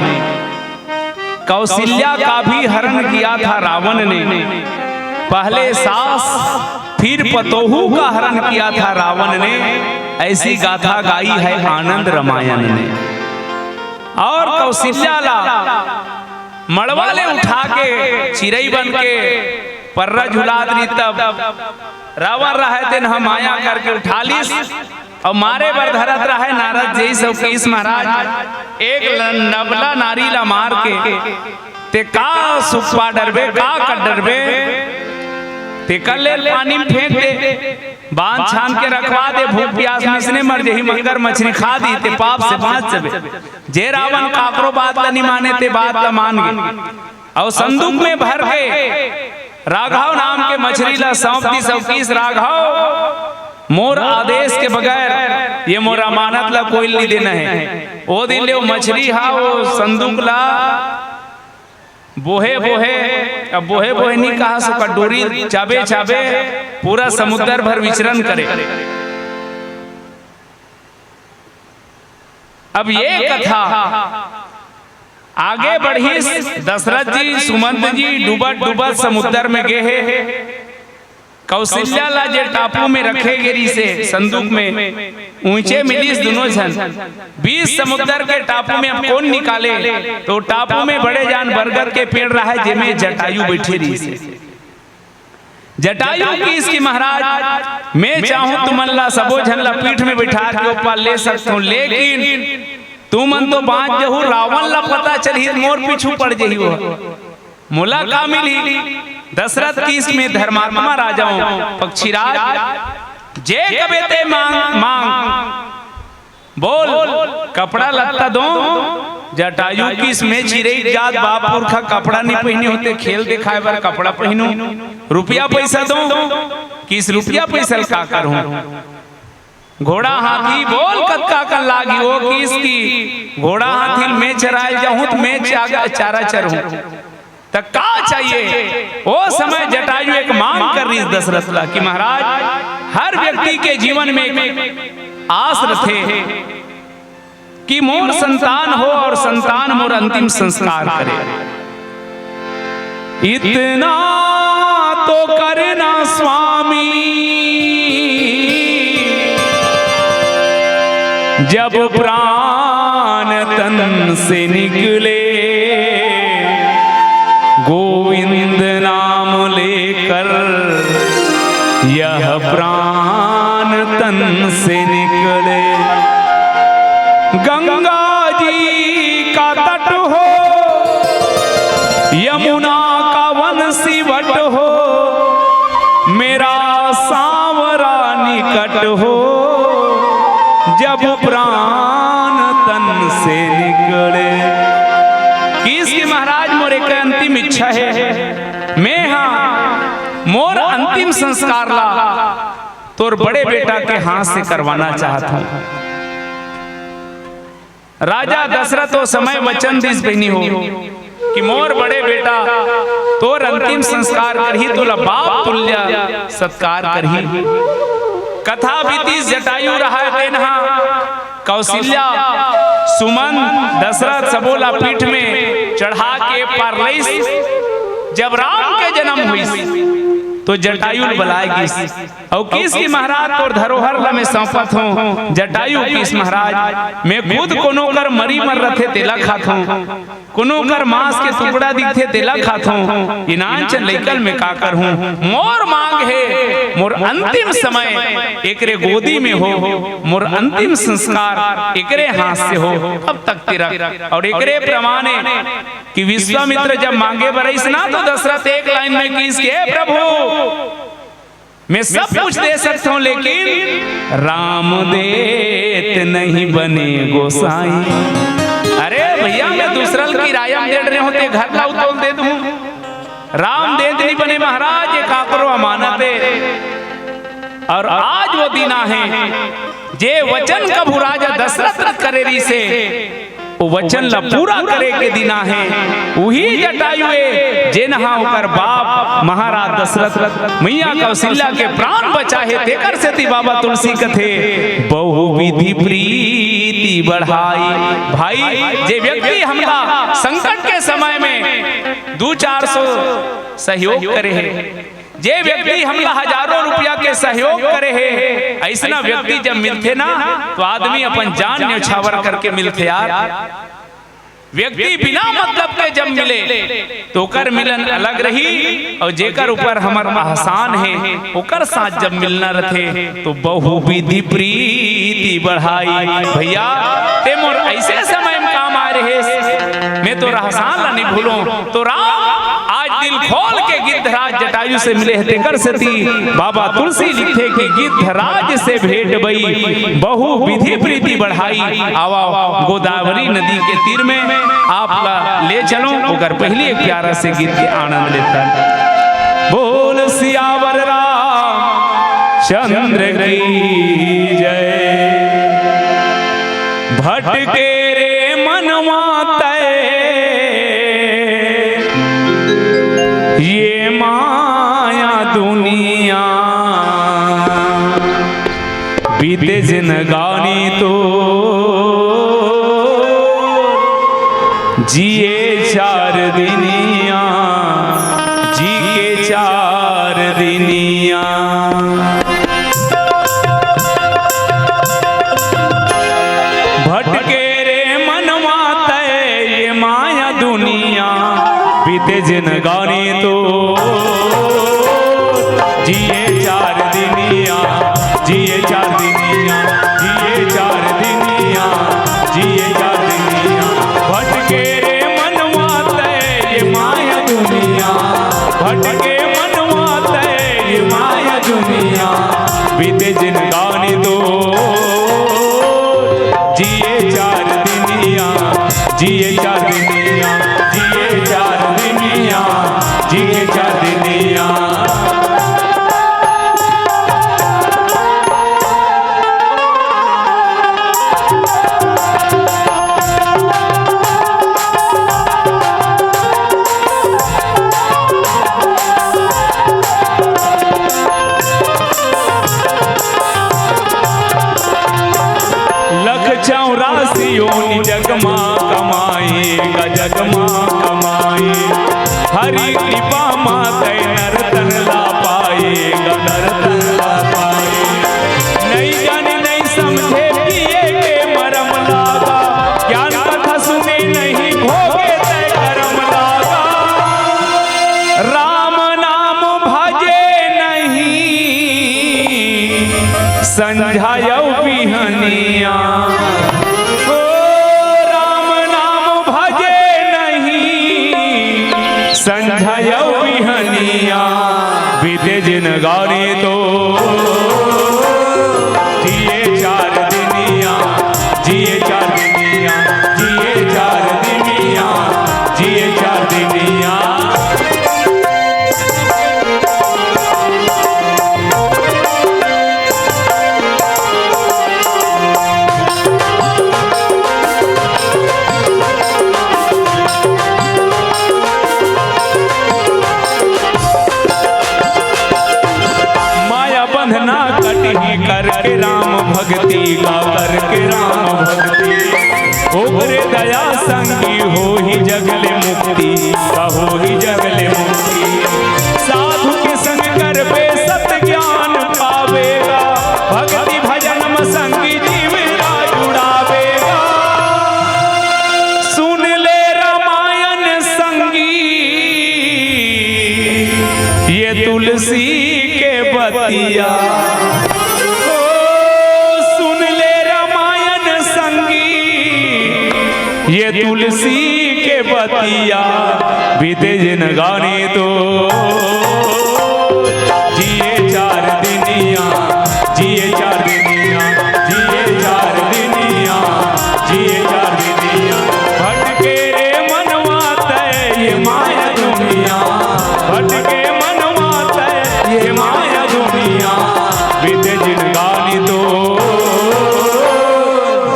कौशल्या का भी हरण किया था रावण ने। पहले सास फिर पतोहू का हरण किया था रावण ने। ऐसी गाथा गाई है आनंद रामायण ने। और कौशल्या ला मड़वा ले उठा के चिरई बन के पर्रा झुलात रही, तब रावण रहय तेन ह माया करके उठा लिस। अउ मारे बर धरत रहय, नारद जइस अउ कहिस महाराज, एक ल-, नबला नारी ला मार के ते का सुख पा डरबे, का कर डरबे? तेकर ले पानी में फेंक दे, बांध छान के रखवा दे, भूख प्यास में इसने मर जही, मगर मछरी खा दी ते पाप से बांच जबे। जे रावण काकरो बात ला नी माने ते बात ला मान गे। अउ संदूक में भर के राघव नाम के मछरी ला सौंप दिस अउ कहिस, राघव, मोर आदेश के बगैर ये मोर अमानत ला कोई नी देना हे। ओ दिन ले वो मछरी हा वो संदूक ला बोहे बोहे, अब बोहे बोहे नी कहा सो, डोरी चाबे चाबे पूरा समुद्र भर विचरण करे। अब ये कथा आगे बढ़िस, दशरथ जी, सुमंत जी डूबत डूबत समुद्र में गे हे। कौशल्या ला जे टापू में रखे गे रिहिसे संदूक में, उहें मिलिस दुनों झन। बीच समुद्र के टापू में अब कोन निकाले, तो टापू में बड़े जान बरगद के पेड़ रहय, जेमे जटायु बइठे रिहिसे। जटायु कहिस कि महाराज, मैं चाहूं तुमन ला सबो झन ला पीठ में बइठा के ओ पार ले सकथंव, लेकिन तुमन तो बांच जहू, रावण ला पता चलही त मोर पीछू पड़ जही वो। मोला का मिलही? दशरथ कहिस, मैं धर्मात्मा राजा हूं, पक्षीराज, जे कबे ते मांग, मांग। बोल, कपड़ा लत्ता दों? जटायु कहिस, मैं चिरई जात बाप पुरखा कपड़ा नी पहिने हों ते खेल देखाय बर कपड़ा पहिनूं? रुपया पइसा दों? कहिस, रुपया पइसा ल का करहूं? घोड़ा हाथी बोल, कतका कन लागही? ओ कहिस कि घोड़ा हाथी ल मैं चराय ल जाहूं त मैं चा-, चारा चरहूं। त का चाहिए? ओ समय जटायु एक मांग कर रिहिस दशरथ ला कि महाराज, हर व्यक्ति के जीवन में एक आस रथे कि मोर संतान हो और संतान मोर अंतिम संस्कार करे। इतना तो करना स्वामी, जब प्राण तन से निकले, गोविंद नाम लेकर तन से निकले। गंगा जी का तट हो, यमुना का वन सिवट हो, मेरा सांवरा निकट हो, जब प्राण तन से निकले। किस की महाराज, मोर एक अंतिम इच्छा हे, मैं हा मोर अंतिम संस्कार ला तोर बड़े बेटा के हाथ से करवाना चाहत हूँ। राजा दशरथ ओ समय वचन दिस बहिनी हो कि मोर बड़े बेटा तोर अंतिम संस्कार करही, तोला बाप तुल्य सत्कार करही। कथा बीतिस, जटायु रहा तेन हा कौशल्या, सुमंत, दशरथ सबो ला पीठ में चढ़ा के पार लइस। जब राम के जन्म होइस तो जटायु ल बलाय गिस। अउ किस कि महाराज तोर धरोहर ल मैं सौंपत हूँ। जटायु किस महाराज, मैं खुद कोनो कर मरी मर रथे तेला खात हूँ, कोनो कर मांस के टुकड़ा दिखथे तेला खात हूँ। इनान चन लइकल मैं का कर हूँ? मोर मांग हे, मोर अंतिम समय एकरे गोदी में हो, मोर अंतिम संस्कार एकरे हाथ से हो, तब तक तिरक। और एकरे प्रमाणे कि विश्वामित्र जब मांगे बर आइस ना, तो दशरथ एक लाइन में किस के, "हे प्रभु, मैं सब कुछ दे सकता हूँ, लेकिन राम देत नहीं बने गोसाई।" अरे भैया, मैं दूसरा ल किराया में दे रहे होते, घर लाऊ तो दे दूँ, राम देत नहीं बने महाराज, ये काकरो अमानत है। और आज वो दिन आहे, जे वचन कभू राजा दशरथ करे रहिसे, ओ वचन ला पूरा करे के दिन आहे। उही जटायु ए, जेन हा ओकर बाप महाराज दशरथ, मैया कौशल्या के प्राण बचाहे, तेकर सेती बाबा तुलसी कथे, "बहु विधि प्रीति बढ़ाई।" भाई, जे व्यक्ति हमला संकट के समय में दू चार सौ सहयोग करे हे, जे व्यक्ति हमला हजारों रुपया के सहयोग करे हे, अइसना व्यक्ति जब मिलथे ना, तो आदमी अपन जान न्योछावर करके मिलथे यार। व्यक्ति बिना मतलब के जब मिले, तो ओकर मिलन अलग रही, और जेकर ऊपर हमर एहसान हे, ओकर साथ जब मिलना रथे, तो बहु विधि प्रीति बढ़ाई। भैया, ते मोर ऐसे समय में काम आए रहे, मैं तो एहसान ला नहीं भूलों। तो राम आज दिल खोल के गिद्धराज जटायु से मिले हे, तेकर सेती बाबा तुलसी लिखथे कि गिद्धराज से भेंट भई, बहु विधि प्रीति बढ़ाई। आवा, गोदावरी नदी के तीर में आप ला ले चलों, ओकर पहली एक प्यारा से गीत के आनंद लेथन। बोल सियावर रामचंद्र की जय। भटके रे मनवा तै ये माया दुनिया, बीते जिनगानी तो जिए चार दिनिया, जी के चार दिनिया। भटके रे मनवा तै ये माया दुनिया, बीते जिनगानी तो जिए चार दिनिया, जिए चार दिनिया, जिए चार दिनिया, जिए चार दिनिया। भटके रे मनवा तै ये माया दुनिया, भटके मनवा तै ये माया दुनिया, बीते जिनगानी तो जिए चार दिनिया, जिए चार दिनिया, जिए चार दिनिया, जिए चार दिनिया। लख चौरासी योनि जग मा कमाए, संझा अउ बिहनिया, ओ राम नाम भजे नहीं, संझा अउ बिहनिया, बीते जिनगानी तो जिए चार दिनिया, जिए चार दिनिया, जिए चार दिनिया, जिए चार दिनिया। माया बंधना कटही करके राम भक्ति का, करके राम भक्ति। ओकरे दया संगी होही जग ले मुक्ति, का होही जग ले मुक्ति। साधु के संग करबे सत ज्ञान पावेगा, भक्ति भजन म संगी जीव ला जुड़ावेगा। सुन ले रामायण संगी, ये तुलसी के बतिया। ओ, सुन ले रामायण संगी, ये तुलसी के बतिया। बीते जिनगानी तो जिए चार दिनिया, जिए चार दिनिया, जिए चार दिनिया, जिए चार दिनिया। भटके रे मनवा तै ये माया दुनिया, भटके मनवा तै ये माया दुनिया। बीते जिनगानी तो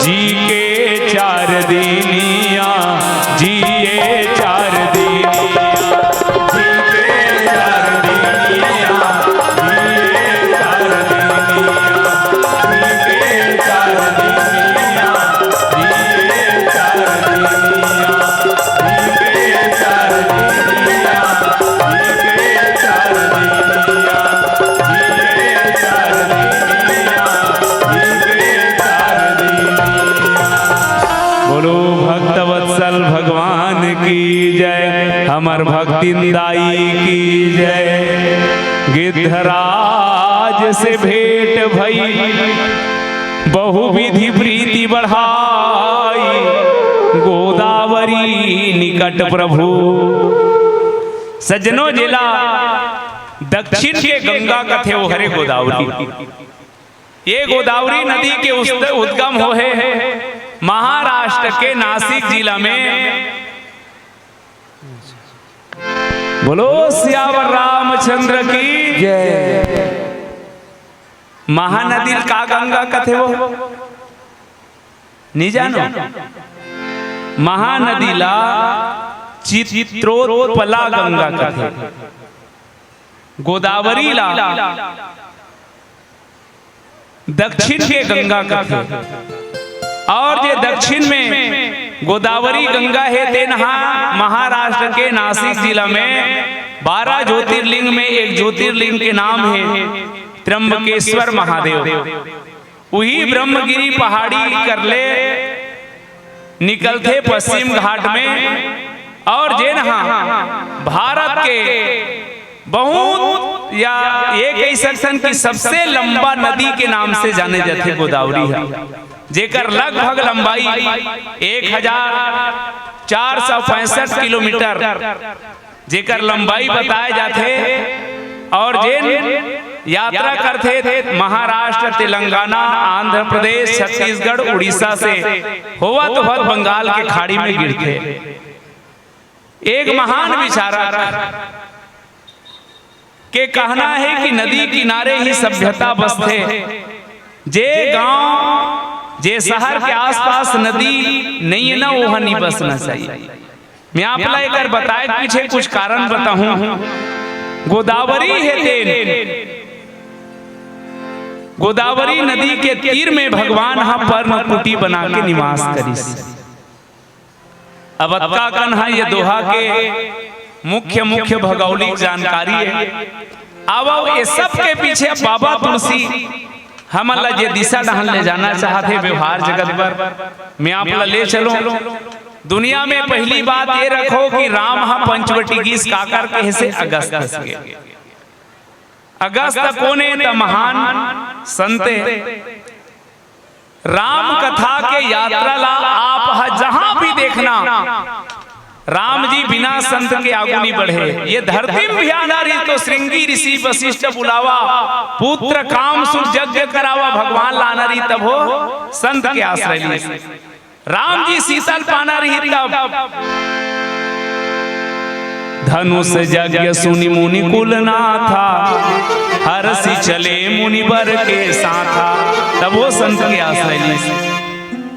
जी के चार दिनिया, जिए चार दिनिया, जिए चार दिनिया, जिए चार दिनिया, जिए चार दिनिया, जिए चार दिनिया। बोलो भक्तवत्सल भगवान की जय, हमर भक्तिन दाई की जय। गिद्धराज से भेंट भई, बहुविधि प्रीति बढ़ाई, गोदावरी निकट प्रभु। सज्जनो, जेला दक्षिण के गंगा कथे, ओ हरे गोदावरी। ये गोदावरी नदी के उस-, उद्गम होहे महाराष्ट्र के नासिक जिला में। बोलो सियावर रामचंद्र की जय। महानदी ल का गंगा कथे वो? नहीं जानो? महानदी ला चित्रोत्पला गंगा कथे। गोदावरी ला दक्षिण के गंगा कथे। और जे दक्षिण में गोदावरी गंगा हे, तेन हा महाराष्ट्र के नासिक जिला में बारह ज्योतिर्लिंग में एक ज्योतिर्लिंग के नाम हे त्र्यंबकेश्वर महादेव। उही ब्रह्मगिरी पहाड़ी कर ले निकलथे पश्चिम घाट में, और जेन हा भारत के बहुत, या ये कह सकथन कि सबसे लंबा नदी के नाम से जाने जाथे गोदावरी ह, जेकर लगभग लंबाई एक हजार चार सौ पैंसठ किलोमीटर जेकर लंबाई बताए जाथे, और जेन यात्रा करथे महाराष्ट्र, तेलंगाना, आंध्र प्रदेश, छत्तीसगढ़, उड़ीसा से होवत होवत बंगाल के खाड़ी में गिरथे। एक महान विचारक के कहना हे कि नदी किनारे ही सभ्यता बसथे। जे गांव, जे शहर के आसपास नदी नइ हे ना, ओह नइ बसना चाहिए। मैं आप ला एकर बताए के पीछे कुछ कारण बताहूं। गोदावरी हे तेन, गोदावरी नदी के तीर में भगवान ह पर्णकुटी बना के निवास करिस। अब अतका कन ह ये दोहा के मुख्य, मुख्य भौगोलिक जानकारी हे। अब, अब ये सब के पीछे बाबा तुलसी हमन ला जे दिशा डहन ले जाना चाहत हे व्यवहार जगत बर, मैं आप ला ले चलूं। दुनिया में पहली बात ये रखो कि राम ह पंचवटी गिस, काकर कहे से? अगस्त से। अगस्त कोन ए? त महान संत ए। राम कथा के यात्रा ला आप ह जहां भी देखना, राम जी बिना संत के आगू नहीं बढ़े। ये धरती में भी आना रही तो श्रृंगी ऋषि वशिष्ठ बुलावा, पुत्र काम सुख यज्ञ करावा, भगवान लाना रही तब हो संत के आश्रय ली। राम जी सीता ल पाना रही तब। धनुष यज्ञ सुनि मुनि कुल नाथा, हरषि चले मुनि बर के साथा। तब वो संत के आश्रय ली।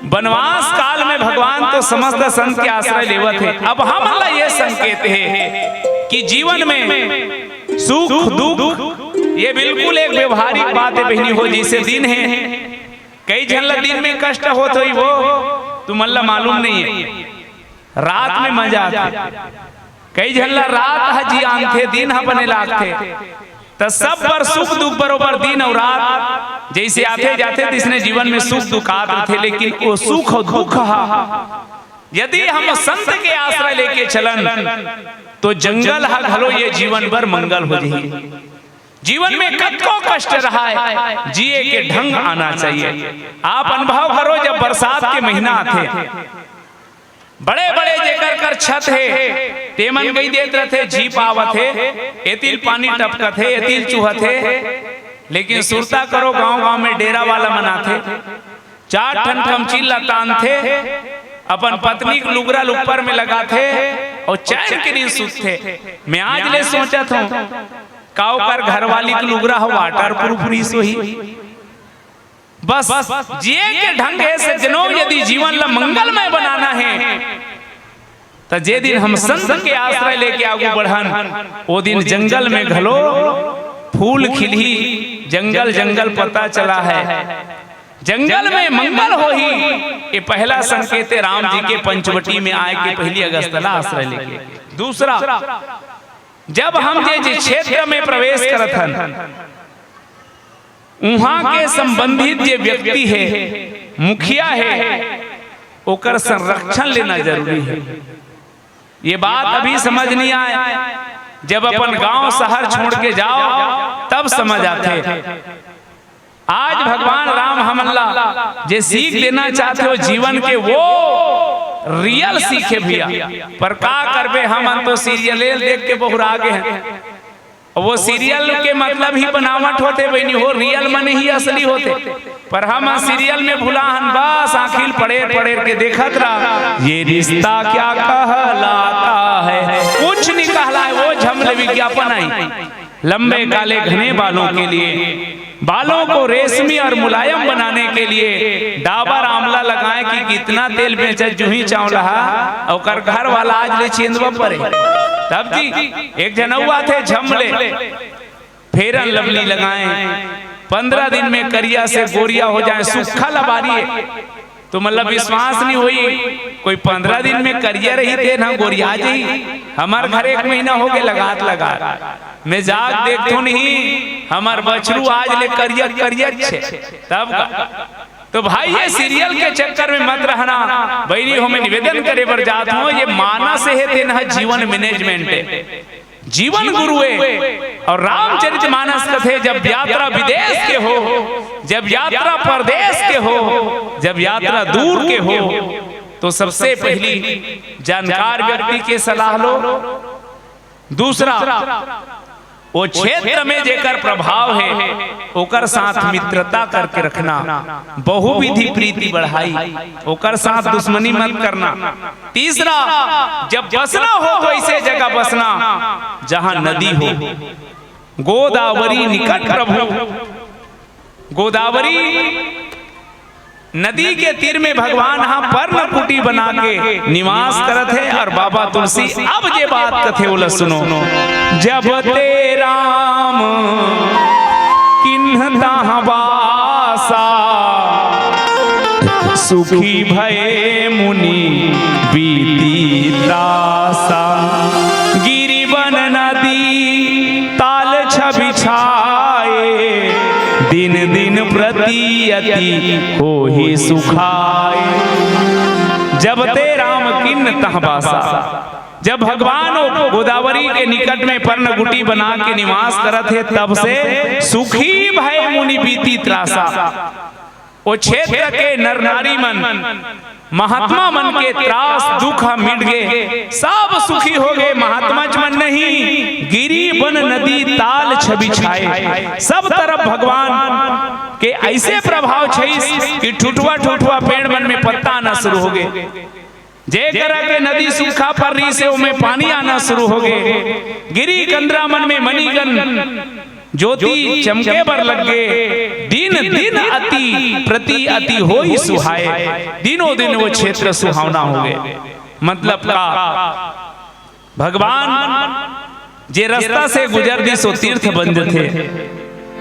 वनवास काल में भगवान तो समस्त संत के आश्रय लेवत हे। अब हमन ला ये संकेत हे कि जीवन में सुख दुख, ये बिल्कुल एक व्यवहारिक बात हे बहिनी हो। जैसे दिन हे, कई झन ला दिन में कष्ट होत होही, वो तुमन ला मालूम नहीं हे। रात में मजा आथे, कई झन ला रात ह जी आनथे, दिन ह बने लागथे। त सब बर सुख दुख बरोबर दिन अउ रात जैसे आथे जाथे, तैसने जीवन में सुख दुख आत रथे। लेकिन वो सुख अउ दुख ह यदि हम संत के आश्रय लेके चलन, तो जंगल ह घलो ये जीवन बर मंगल हो जाही। जीवन में कतको कष्ट रहाय, जिए के ढंग आना चाहिए। आप अनुभव करो, जब बरसात के महीना आथे, बड़े-बड़े जेकर कर छत हे, तेमन कहि देत रथे, झीप आवत हे, एतिल पानी टपकत हे, एतिल चुहत हे। लेकिन सुरता करो, गांव-गांव में डेरा वाला मन आथे, चार ठन कमचील ला तानथे, अपन पत्नी के लुगरा ल ऊपर में लगाथे अउ चैन के नींद सुतथे। मैं आज ले सोचत हूं, का ओकर घरवाली के लुगरा ह waterproof रिहिस होही? बस, जिए के ढंग हे सज्जनों, यदि जीवन ला मंगलमय बनाना हे, त जे दिन हम संत के आश्रय लेके आगू बढ़न, ओ दिन जंगल में घलो फूल खिलही। जंगल, जंगल पता चला है, जंगल में मंगल होही। ये पहला संकेत हे राम जी के पंचवटी में आए के, पहली अगस्त ला आश्रय लेके। दूसरा, जब हम जे, जे क्षेत्र में प्रवेश करत हन, उहां के संबंधित जे व्यक्ति हे, मुखिया हे, ओकर संरक्षण लेना जरूरी हे। ये बात अभी समझ नहीं आए, जब अपन गांव शहर छोड़ के जाओ, तब समझ आथे। आज भगवान राम हमन ला जे सीख देना चाहथे, वो जीवन के वो real सीख हे भैया। पर का करबे, हमन तो सीरियल देख के बहुरा गे हन। वो सीरियल के मतलब ही बनावट होथे बहिनी हो, real मन ही असली होथे। पर हम सीरियल में भुला हन, बस आँखी ल पड़ेर पड़ेर के देखत रह, ये रिश्ता क्या कहलाता है, कुछ नहीं कहलाए, वो झमले विज्ञापन आई। लंबे काले घने बालों के लिए, बालों को रेशमी और मुलायम बनाने के लिए डाबर आंवला लगाएं कि कितना तेल बेचत जूही चांवला हा, ओकर घर वाला आज ले चेंदवा परे। तब जी, एक झन अउ आथे झमले, Fair and Lovely लगाएं, पंद्रह दिन में करिया से गोरिया हो जाए, सूखा लबारी है। तो मतलब विश्वास नहीं होई, कोई पंद्रह दिन में करिया रही थे ना गोरिया जाही। हमार घर एक महीना हो गए लगात लगात, मैं जाग देखथों नहीं, हमार बछरू आज ले करिया करिया छे। तब का? तो भाई, ये सीरियल के चक्कर में मत रहना। बहिनी हो, मैं निवेदन करे बर जात हूँ, ये मानस हे, तेन ह जीवन management हे, जीवन गुरु हे। और रामचरित मानस कथे, जब यात्रा विदेश के हो, जब यात्रा परदेश के हो, जब यात्रा दूर के हो, तो सबसे पहली जानकार व्यक्ति के सलाह लो। दूसरा, वो क्षेत्र में जेकर प्रभाव हे, ओकर साथ मित्रता करके रखना, बहुविधि प्रीति बढ़ाई, ओकर साथ दुश्मनी मत करना। तीसरा, जब बसना हो तो ऐसे जगह बसना जहां नदी हो। गोदावरी निकट प्रभु, गोदावरी नदी के तीर में भगवान ह पर्ण कुटी बना के निवास करत हे। और बाबा तुलसी अब जे बात कथे, ओला सुनो। जब ते राम किन्ह तहाँ बासा, सुखी भए मुनि बीती त्रासा। गिरिवन नदी ताल छवि छाए, दिन दिन प्रति अति होहि सुखाए। जब ते राम किन्ह तहाँ बासा, जब भगवान वो गोदावरी के निकट में पर्ण कुटी बना के निवास करत हे, तब से सुखी भए मुनि बीती त्रासा। ओ क्षेत्र के नर नारी मन, महात्मा मन के त्रास दुख ह मिट गे, सब सुखी हो गे। महात्मा च मन नहीं, गिरी बन नदी ताल छवि छाए। सब तरफ भगवान के ऐसे प्रभाव छइस कि ठुठुआ ठुठुआ पेड़ मन में पत्ता आना शुरू हो गे। जे करा के नदी सूखा पर रहिसे, ओमे पानी आना शुरू हो गे। गिरी कंदरा मन में मणिगन ज्योति चमके बर लग गे। दिन दिन अति प्रति अति होई सुहाए। दिनों दिन वो क्षेत्र सुहावना हो गे। मतलब का? भगवान जे रस्ता से गुजर दिस, ओ तीर्थ बन जथे।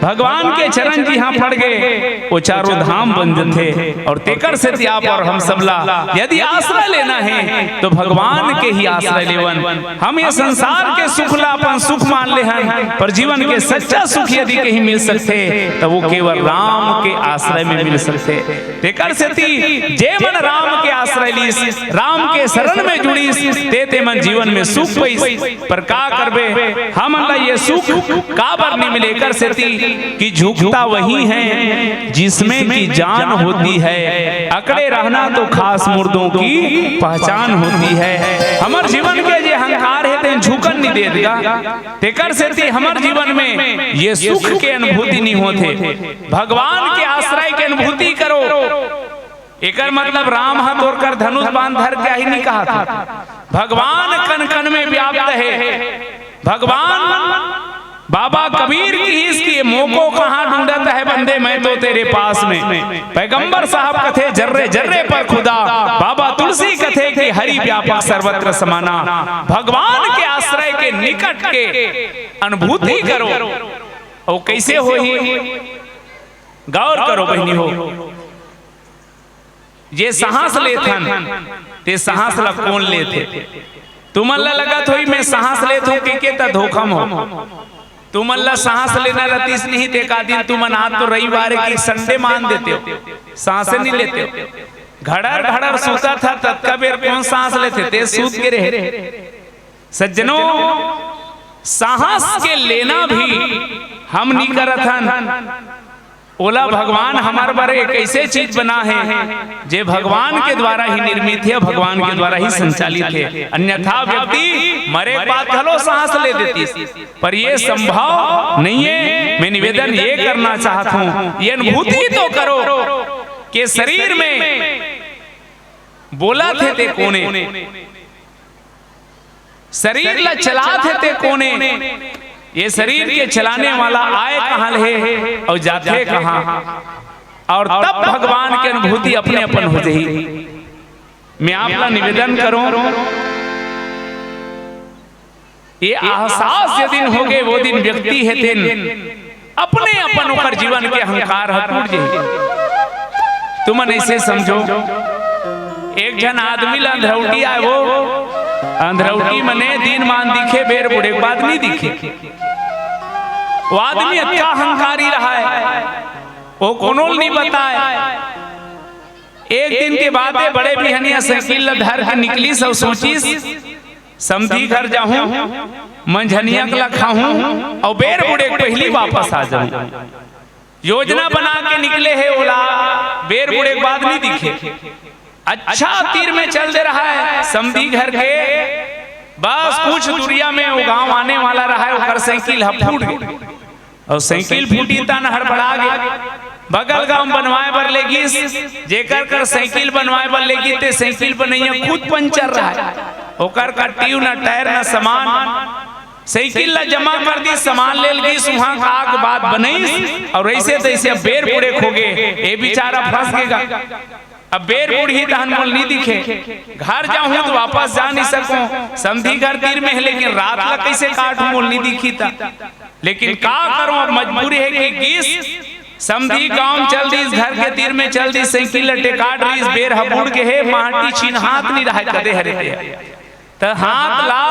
भगवान के चरण जिहाँ पड़ गे, ओ चारों धाम बन जथे। और तेकर सेती आप और हम सबला यदि आश्रय लेना हे, तो भगवान के ही आश्रय लेवन। हम ये संसार के सुख ला अपन सुख मान ले हन, पर जीवन के सच्चा सुख यदि कहीं मिल सकथे, तो वो केवल राम के आश्रय में मिल सकथे। तेकर सेती जे मन राम के आश्रय लीस, राम के शरण में जुड़ीस, ते ते मन जीवन में सुख पइस। पर का करबे, हमन ला ये सुख काबर नहीं मिले? एकर सेती कि झुकता वही है जिसमें की जान होती है, अकड़े रहना तो खास मुर्दों की पहचान होती है। हमर जीवन के जे अहंकार हे, तेन झुकन नहीं देत गा। तेकर सेती हमर जीवन में ये सुख के अनुभूति नहीं होथे। भगवान के आश्रय के अनुभूति करो। एकर मतलब राम ह तोर कर धनुष बाण धर के आही नहीं कहत हे। भगवान कन कन में व्याप्त हे। भगवान बाबा कबीर किहिस कि मोको कहाँ ढूंढत है बंदे, मैं तो तेरे पास में। पैगंबर साहब कथे जर्रे जर्रे पर खुदा, बाबा तुलसी कथे कि हरि व्यापक सर्वत्र समाना। भगवान के आश्रय के निकट के अनुभूति करो। अउ कैसे होही? गौर करो बहिनी हो, जे सांस लेथन, ते सांस ला कोन लेथे? तुमन ला लगत होही, मैं सांस लेत हूँ कहिके, त धोखा म हो। तुमन ला सांस लेना रतिस नहीं, ते का दिन तुमन आज तो रविवार हे कि संडे मान देते हो, सांसे नहीं लेते हो। घड़र घड़र सूतत हा, ततका बेर कोन सांस लेथे? ते सूत के रहे। सज्जनों, सांस के लेना भी हम नहीं करत हन। ओला भगवान हमर बर एक ऐसे चीज बना हे, जे भगवान के द्वारा ही निर्मित हे, भगवान के द्वारा ही संचालित हे। अन्यथा व्यक्ति मरे के बाद घलो सांस ले देतिस, पर ये संभव नहीं हे। मैं निवेदन ये करना चाहत हूँ, ये अनुभूति तो करो कि शरीर में बोलत हे ते कोने, शरीर ला चलात हे ते कोने, ये शरीर के चलाने वाला आए कहाँ ले हे अउ जाथे कहाँ, अउ तब भगवान के अनुभूति अपने अपन हो जाही। मैं आप ला निवेदन करूं, ये एहसास जे दिन होगे, वो दिन व्यक्ति हे तेन अपने अपन ओकर जीवन के अहंकार ह टूट जाही। तुमन ऐसे समझो, एक झन आदमी ला अंधरौटी आए, वो अंधरौटी मने दिन मान दिखे, बेर बुड़े के बाद नहीं दिखे। वो आदमी अतका अहंकारी रहय, वो कोनो ल नहीं बताय। एक दिन के बादे बड़े बिहनिया साइकिल ला धर के निकलिस अउ सोचिस, समधी घर जाहूं, मंझनिया के ला खाहूं अउ बेर बुड़े के पहिली वापस आ जाहूं। योजना बना के निकले हे, ओला बेर बुड़े के बाद नहीं दिखे। अच्छा तीर में चल दे रहय समधी घर के, बस कुछ दूरिया में वो गांव आने वाला रहय, ओकर साइकिल ह फूट गे। अउ साइकिल फूटी तन हड़बड़ा गे, बगल गांव बनवाए बर ले गिस। जेकर कर साइकिल बनवाए बर ले गिस, ते साइकिल बनइया खुद पंचर रहय, ओकर कर ट्यूब न टायर न सामान। साइकिल ला जमा कर दिस, सामान ले गिस, उहां का आग बात बनइस, अउ ऐसे तैसे अब बेर बुड़े खो गे, ए बेचारा फंस गेगा। अब बेर बुड़ही तहन मोल नी दिखे, घर जाहूं तो वापस जा नी सकूं, समधी घर तीर में हे, लेकिन रात ला कैसे काटूं, मोल नी दिखी ता। लेकिन का करूं, अब मजबूरी हे कि गिस समधी गांव चल दिस, घर के तीर में चल दिस, साइकिल ला टेकाट रहिस, बेर ह बुड़ गे हे, माटी छीन हाथ नी रहय, कदे हरे ते। त हाथ ला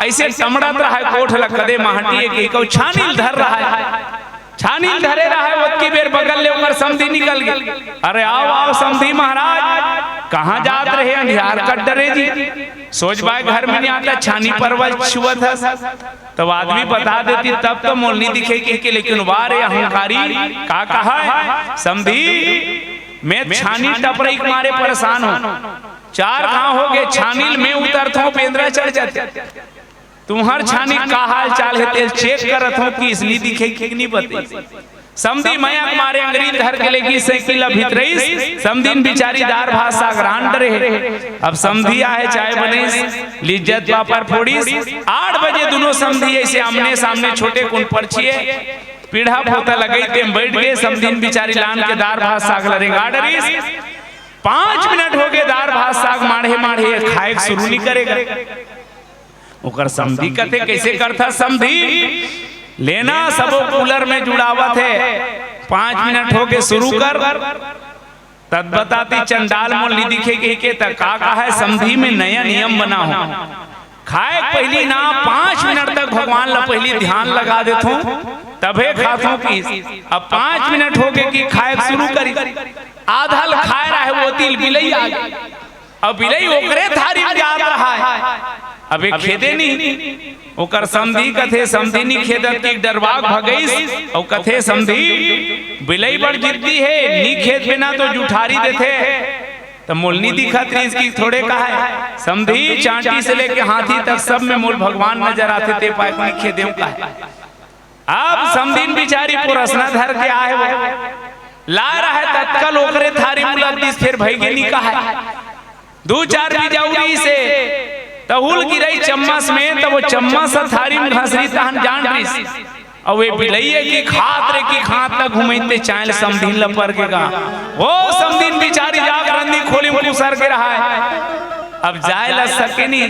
ऐसे टमड़त रहय कोठ ला, कदे माटी एक एकौ छानी ल धर रहय, छानी ल धरे रहय, ओतकी बेर बगल ले ओकर समधी निकल गे। अरे आओ, आओ समधी महाराज, कहां जात रहे, अंधियार कट डरे जी। सोच बाय घर में नी आता, छानी परवल छुअत हस। तब आदमी बता देती, तब तो मोल नी दिखे कहिके, लेकिन वा रे अहंकारी, का कहय समधी, मैं छानी टपरई के मारे परेशान हूँ। चार घाव हो गए, छानी ल मैं उतरत हूँ, बेंदरा चढ़ जाथे। तुम्हर छानी का हाल चाल हे, तेल चेक करत हूँ कि इसनी दिखे कि नहीं बते। समधी मया के मारे अंगरी धर के लेगी साइकिल ला भीतरइस। समधीन बिचारी दार भात साग रांध डरे हे। अब समधी आहे, चाय बनइस, लिज्जत पापड़ फोड़िस। आठ बजे दुनों समधी ऐसे आमने सामने छोटे कुन परछिए पीढ़ा पोता लगई तेम बैठ गए। समधीन बिचारी लान के दार भात साग ला रेंगा डरिस। पाँच मिनट हो गए, दार भात साग माढ़े माढ़े खाए के शुरू नहीं करेगा। ओकर समधी कथे, "कैसे करथा समधी? लेना सबो कूलर में जुड़ावत हे, पाँच मिनट हो गए, शुरू कर।" तद बताती चंडाल मोल नी दिखे कहिके, त का कहा है, समधी में नया नियम बना हो। खाए के पहिली ना पाँच मिनट तक भगवान ला पहिली ध्यान लगा देथों, तभे खाथों कि अब पाँच मिनट हो गए कि खाए के शुरू करी। आधा ल खाए रहे, वो तिल बिलई आ गई। अब बिलई ओकरे थारी में जात रहा है, अब एक खेदे नहीं। ओकर समधी कथे, समधी नी खेदत कि डरवाग भगईस, अउ कथे, "समधी, बिलई बड़ जिद्दी हे, नी खेद बिना तो जुठारी देथे।" त मोल नी दिखत रहिस कि थोड़े कहा है, समधी, चांटी से लेके हाथी तक सब में मोल भगवान नजर आथे, ते पाए नी खेदेव कहा है। अब समधीन बिचारी पुरसना धर के आए हो, ला रहा है तत्कल ओकरे थारी मुलक दिस, फिर भई गे नी कहा है। दू चार बिजौरी से तहुल गिरई चम्मच में, त वो चम्मच ह थारी में घसरी तहन जान रहिस। अउ वे बिलइया की खात रे की खात ल घुमइते चायल समधीन ल पर के गा। वो समधीन बिचारी जाग रंदी खोली में कुसर के रहा है। अब जाय ल सके नी।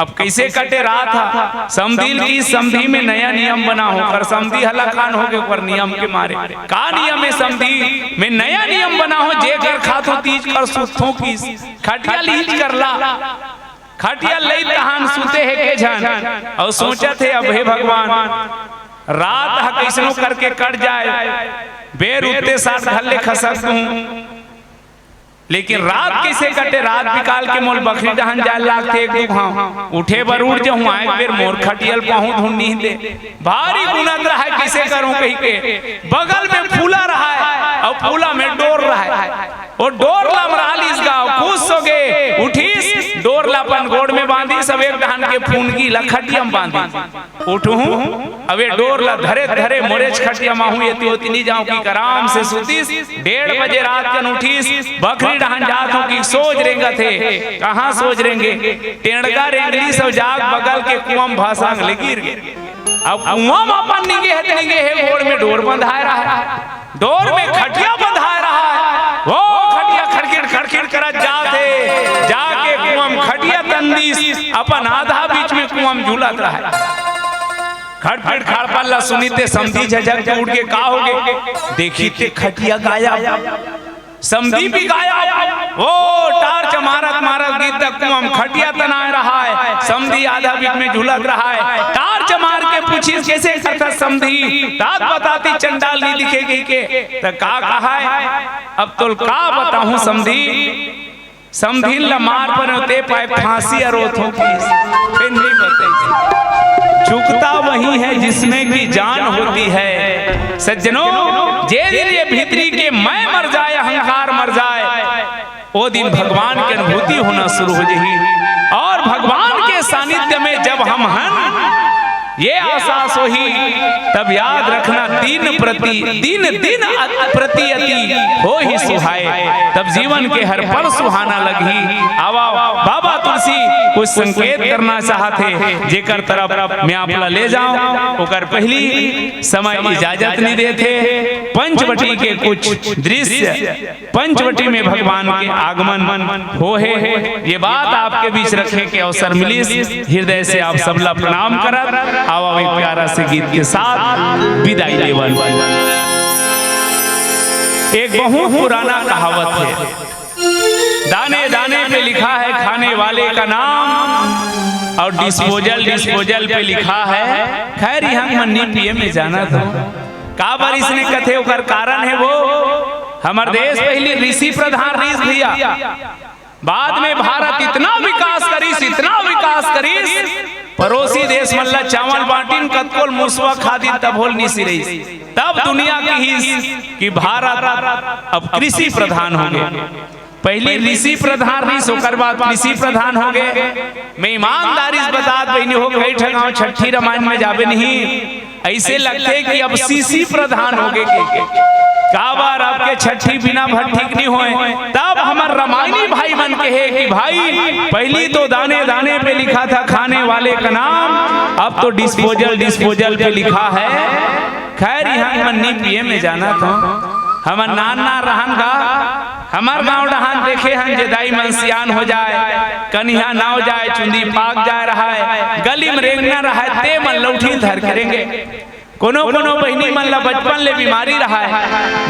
अब कैसे कटे रात ह? समधी ल कि समधी में नया नियम बना हो, पर समधी हलाकान हो गए ओकर नियम के मारे। का नियम है समधी में? नया नियम बना हो, जेकर खाथो तीज कर सुतथो किस खटिया लीज कर ला। खटिया लई तहान सुते हे के झन, अउ सोचत हे, अब हे भगवान, रात ह कइसनो करके कट जाए, बेर उत्ते साठ घर ले खसक दूं, लेकिन रात कइसे कटे? रात बिकाल के मोल बखरी डहन जाए लागथे एक दू घांव, उठे बर उठ जाहूं, आए बेर मोर खटिया ल पाहूं धुन नी दे, भारी गुनत रहा है, कइसे करूं कहिके। बगल में फूला रहा है अउ फूला में डोर रहा है। ओ डोर ला मरा लिस गा, खुश हो गे, उठिस, डोर ला अपन गोड़ में बांधिस, अब एक डहन के फुनगी ला खटिया में बांधिस। उठहूं, अब ये डोर ला धरे धरे मोरेच खटिया मा हूं, एती ओती नी जांव कि आराम से सुतिस। डेढ़ बजे रात कन उठिस, बखरी डहन जात हूं कि सोच रेंगत हे, कहां सोच रेंगे, टेंड़गा रेंगलिस अउ जाके बगल के कुआं म भसंग ले गिर गे। अब कुआं म अपन निंगे हे त निंगे हे, गोड़ में डोर बंधाए रहा है, डोर में खटिया बंधाए रहा है, वो खटिया खड़खिड़ खड़खिड़ करत जात हे, जाके कुआं म खटिया तन दिस, अपन आधा बीच में कुआं म झूलत रहा है। खड़पिड़ खड़पन ला सुनिते समधी झझक के उठ के का हो गे, देखिते खटिया गायब। समधी भी गायब। ओ, टार्च मारत मारत गिद्दा कुआं म खटिया तनाए रहा है, समधी आधा बीच में झूलत रहा है। टार्च मार के पूछिस, "कैसे करथा समधी?" तात बताती चंडाल नी दिखे कहिके। त का कहा है, "अब तोल का बताहूं समधी, समधीन ल मार परेंव ते पाए फांसी अरोथों किस।" फिर नी बताइस। झुकता वही है जिसमें की जान होती है। सज्जनों, जे दिन ये भीतरी के मैं मर जाए, अहंकार मर जाए, ओ दिन भगवान के अनुभूति होना शुरू हो जाही। और भगवान के सानिध्य में जब हम हन, ये एहसास होही, तब याद रखना, दिन प्रति दिन, दिन अत-, प्रति अति होही सुहाए, तब जीवन के हर पल सुहाना लगही। आवा, बाबा तुलसी कुछ संकेत करना चाहत हे, जेकर तरफ मैं आप ला ले जांव, ओकर पहली समय इजाजत नी देथे। पंचवटी के कुछ दृश्य, पंचवटी में भगवान के आगमन हो हे, ये बात आपके बीच रखे के अवसर मिलिस। हृदय से आप सबला प्रणाम करत, आवा एक प्यारा से गीत के साथ विदाई लेवन। एक बहुत पुराना कहावत है, दाने दाने पे लिखा है खाने वाले का नाम, और डिस्पोजल डिस्पोजल पे लिखा है। खैर, इहां मन नी पिए में जाना तो काबर इसने कथे, ओकर कारण है वो, हमर देश पहली ऋषि प्रधान रहिस भैया, बाद में भारत इतना विकास करिस, इतना विकास करिस, पड़ोसी देश मन ला चावल बांटिन, कतकोल मुसवा खा दिन तभो ल नी सिरइस। तब दुनिया किहिस कि भारत अब कृषि प्रधान हो गे। पहिली ऋषि प्रधान रहिस, ओकर बाद कृषि प्रधान हो गे। मैं ईमानदारी से बतात बहिनी हो, कई ठन गाँव छट्ठी रमायन में जाबे नहीं, अइसे लगथे कि अब सीसी प्रधान हो गे के। काबर अब के छट्ठी बिना भट्ठी के नहीं होय। तब हमर रमायनी भाई मन कहे कि भाई, पहिली तो दाने दाने पे लिखा था खाने वाले का नाम, अब तो डिस्पोजल डिस्पोजल पे लिखा है। खैर, इहाँ मन नी पिए में जाना तो हमर नान नान रहन गा, हमर गाँव डहान देखे हन, जे दाई मन सियान हो जाय, कनिहा नाव जाय, चुंदी पाक जाय रहय, गली में रेंगना रहय, ते मन लौठी धर के रेंगे। कोनो कोनो बहिनी मन ला बचपन ले बीमारी रहय,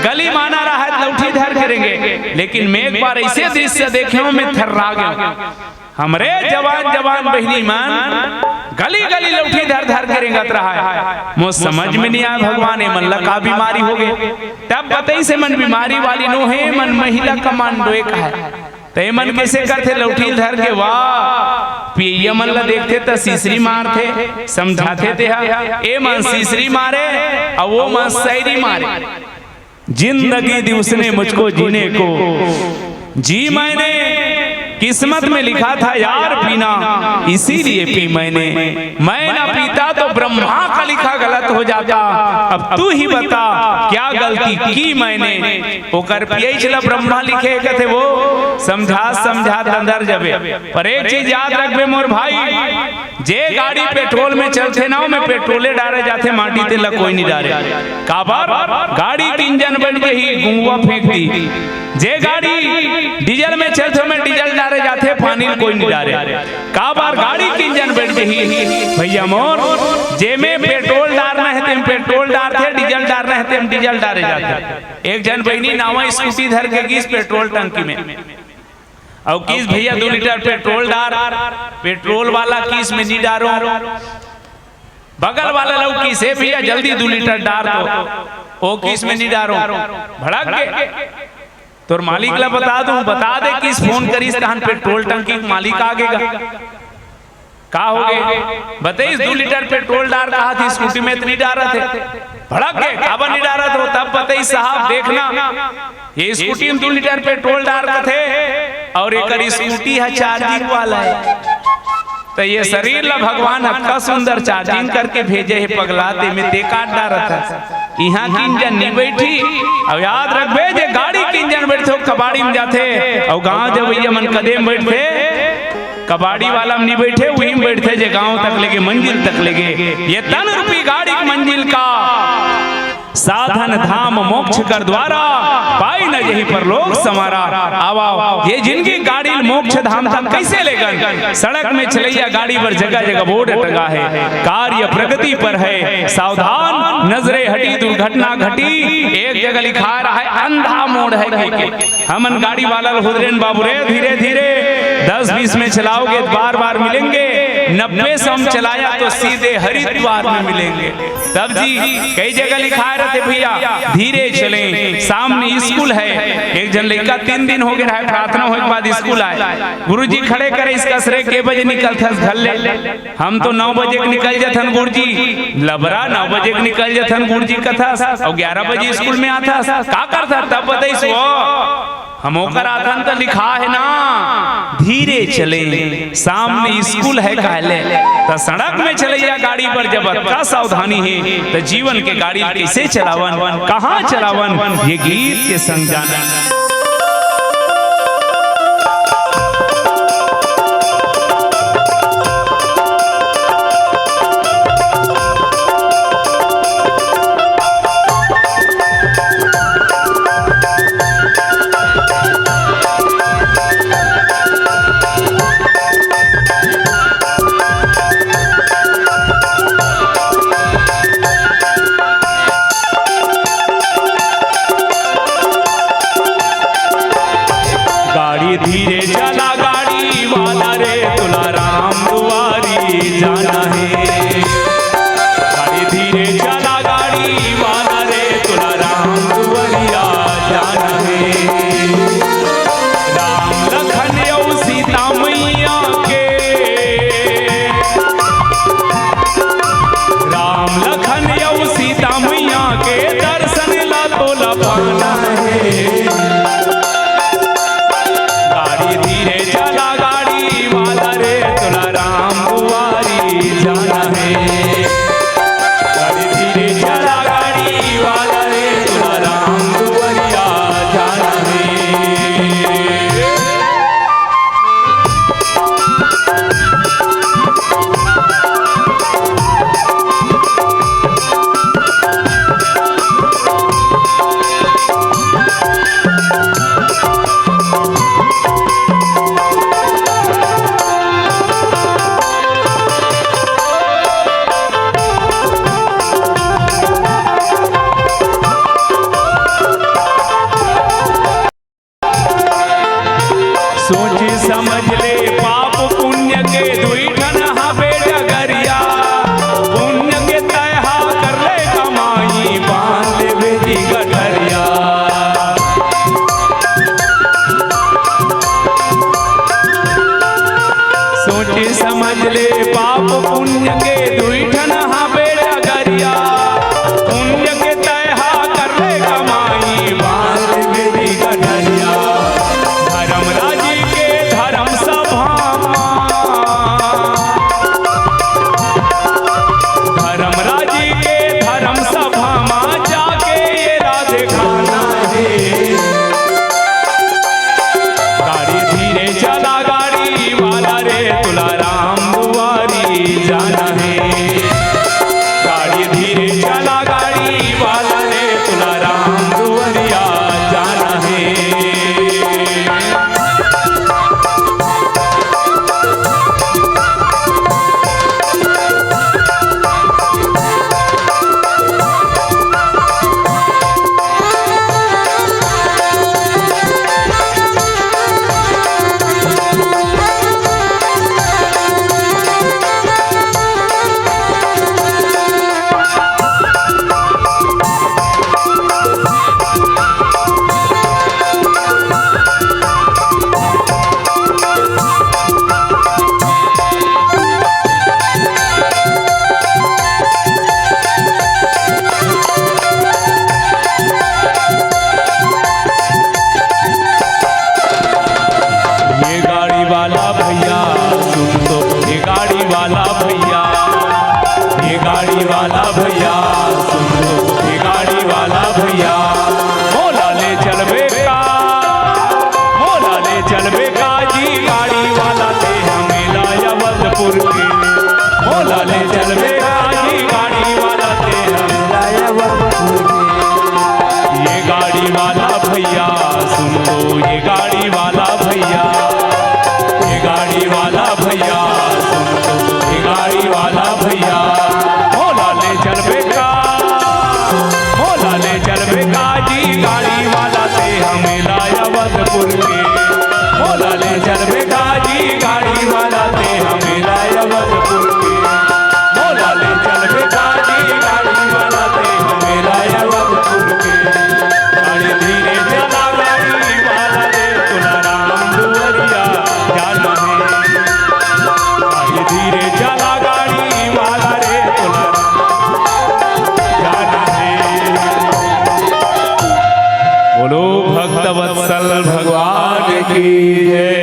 गली माना रहय, लौठी धर के रेंगे। लेकिन मैं एक बार ऐसे दृश्य देखे हूँ, मैं थर्रा गया हूँ। हमरे जवान जवान बहिनी मन गली गली लौठी धर धर के रेंगत रहय। मोर समझ में नहीं आय भगवान, ए मन ला का बीमारी हो गे। तब बतइस, ए मन बीमारी वाली नो हे, ए मन महिला कमांडो एक है। त ए मन कइसे करथे लौठी धर के? वाह, पियैया मन ला देखथे त सीसरी मारथे, समझाथे तेहा, ए मन सीसरी मारे, अउ ओ मन सैरी मारे। जिंदगी दी उसने मुझको जीने को, जी मैंने, किस्मत में लिखा था यार पीना, इसीलिए पी मैंने। मैं ना पीता तो ब्रह्मा का लिखा गलत हो जाता। अब तू ही बता, क्या गलती की मैंने? ओकर पियैच ला ब्रह्मा लिखे कथे, वो समझा समझा अंदर जबे। पर एक चीज याद रखबे मोर भाई, जे गाड़ी पेट्रोल में चलथे ना, ओमे पेट्रोले डारे जाथे, माटी तेल ला कोई नहीं डारे। काबर? गाड़ी के इंजन बन के ही गुंगवा फेंक दी। जे गाड़ी डीजल में चलथे, ओमे डीजल डारे जाथे, पानी ल कोई नहीं डारे। काबर? गाड़ी के इंजन बन के ही। भैया मोर, जेमे पेट्रोल डारना है, तेम पेट्रोल डारथे, डीजल डारना है, तेम डीजल डारे जाथे। एक झन बहिनी नावा स्कूटी धर के गिस पेट्रोल टंकी में। अउ किस भैया दू लीटर पेट्रोल डार, पेट्रोल वाला किस में नहीं डारो। बगल वाला लउ किस, "हे भैया जल्दी दू लीटर डार तो।" ओ किस में नहीं डारो, भड़क गे। तोर मालिक ला बता दूं, बता दे किस फोन करिस तहन पेट्रोल टंकी के मालिक आ गे गा। का हो गे? बतइस, "दू लीटर पेट्रोल डार," कहा थी, स्कूटी में इतनी डारत हे। भड़क गे, "काबर नहीं डारत हो?" तब बतइस, "साहब, देखना, ये स्कूटी में दू लीटर पेट्रोल डार कथे, अउ एकर स्कूटी ह चार्जिंग वाला हे।" त ये शरीर ला भगवान अतका सुंदर चार्जिंग करके भेजे हे पगला, तेमे ते काट डारत हस। इहाँ के इंजन नहीं बैठी। अउ याद रखबे, जे गाड़ी के इंजन बैठथे, ओ कबाड़ी में जाथे, अउ गाँव जवइया मन कदे में बैठथे, कबाड़ी वाला में नहीं बैठे, उही में बैठथे, जे गांव तक लेगे, मंजिल तक लेगे। ये तन रूपी गाड़ी के मंजिल का साधन धाम मोक्ष कर द्वारा, पाई न यही परलोक संवारा। आवा, ये जिनगी गाड़ी मोक्ष धाम तक कैसे लेगन? सड़क में चलैया गाड़ी बर जगह जगह बोर्ड टंगा है, कार्य प्रगति पर है, सावधान, नजरे हटी, दुर्घटना घटी। एक जगह लिखा रहा है, अंधा मोड़ है, कहिके। हमन गाड़ी वाला ल हुदरेन बाबू रे, धीरे धीरे, दस बीस में चलाओगे तो बार बार मिलेंगे, नब्बे सौ में चलाया तो सीधे हरिद्वार में मिलेंगे। तब जी, कई जगह लिखा रहथे भैया, धीरे चलें, सामने स्कूल है। एक झन लइका तीन दिन हो गे रहा है, प्रार्थना होय के बाद स्कूल आय, गुरुजी खड़े करे, इसका सरे के बजे निकलथस घर ले? हम तो नौ बजे के निकल जथन गुरुजी। लबरा, नौ बजे के निकल जथन गुरुजी कथस, अउ ग्यारह बजे स्कूल में आथस, का करथस? तब बतइस वो, हम ओकर आथन त लिखा है ना, धीरे चले, सामने स्कूल है कहले। त सड़क में चलैया गाड़ी बर जब अतका सावधानी हे, त जीवन के गाड़ी कैसे चलावन, कहाँ चलावन, ये गीत के संग जाना। चलबे का जी गाड़ी वाला तेहा मेला अवधपुर के। मोला ले चलबे का जी गाड़ी वाला तेहा मेला अवधपुर के। ये गाड़ी वाला भैया सुन लो, ये गाड़ी वाला भैया, ये गाड़ी वाला भैया सुन लो, ये गाड़ी वाला भैया। मोला ले चलबे का, मोला ले चलबे का जी गाड़ी वाला तेहा मेला अवधपुर के। मोला ले चलबे का जी गाड़ी वाला तेहा मेला अवधपुर के। मोला ले चलबे का जी गाड़ी वाला तेहा मेला अवधपुर के। अरे धीरे चला गाड़ी वाला रे, तोला राम दुआरिया जाना हे। अरे धीरे चला गाड़ी वाला रे, तोला राम दुआरिया जाना हे। बोलो भक्त वत्सल भगवान की जय।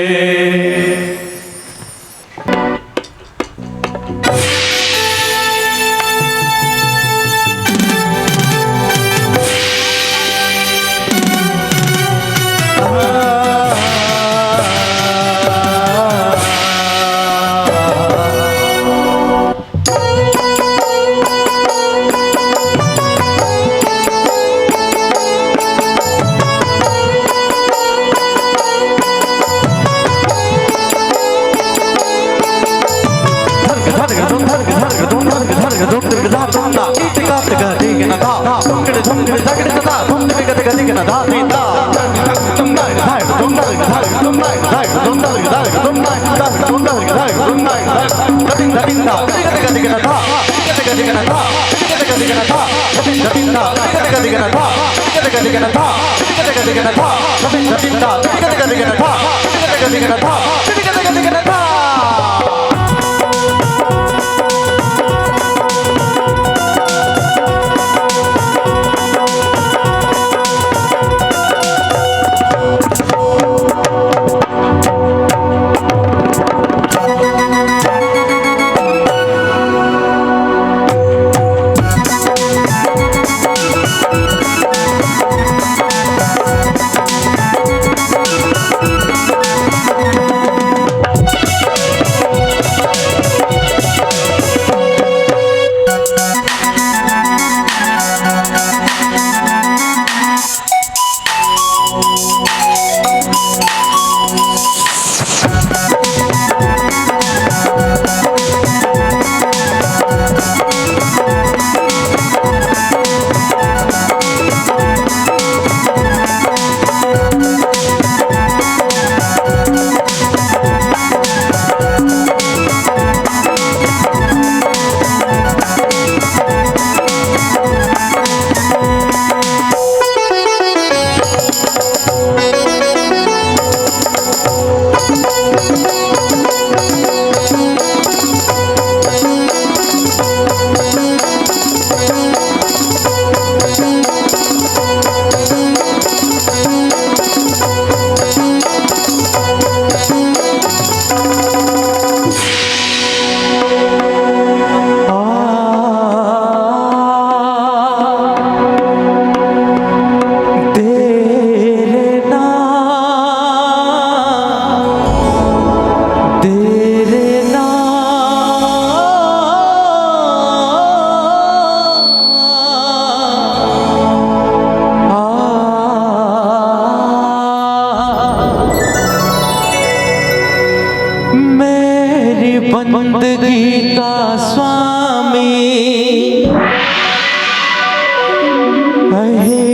मेरी बंदगी का स्वामी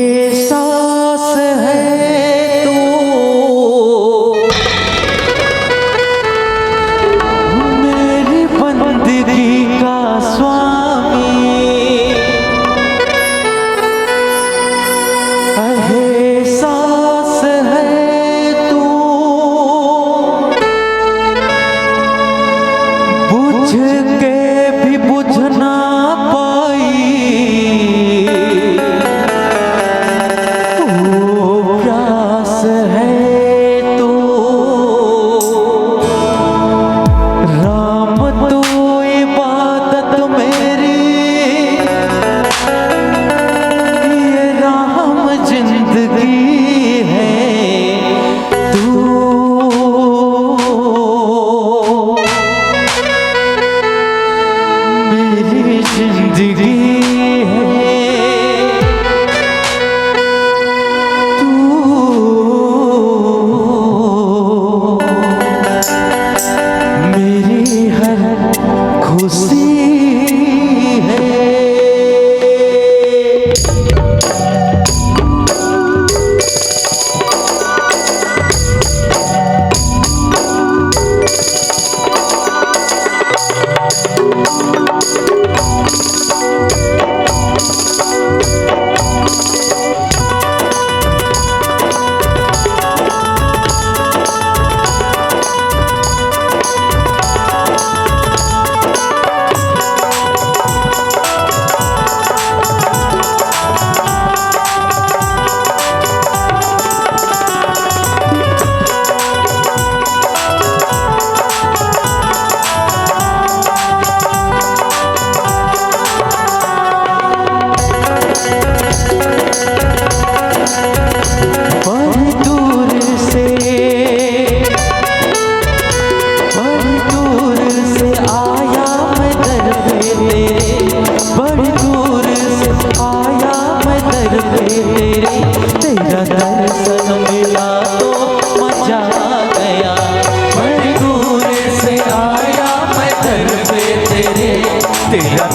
एहसास है तू, मेरी बंदगी का स्वामी एहसास है तू। बुझ के भी बुझ ना पा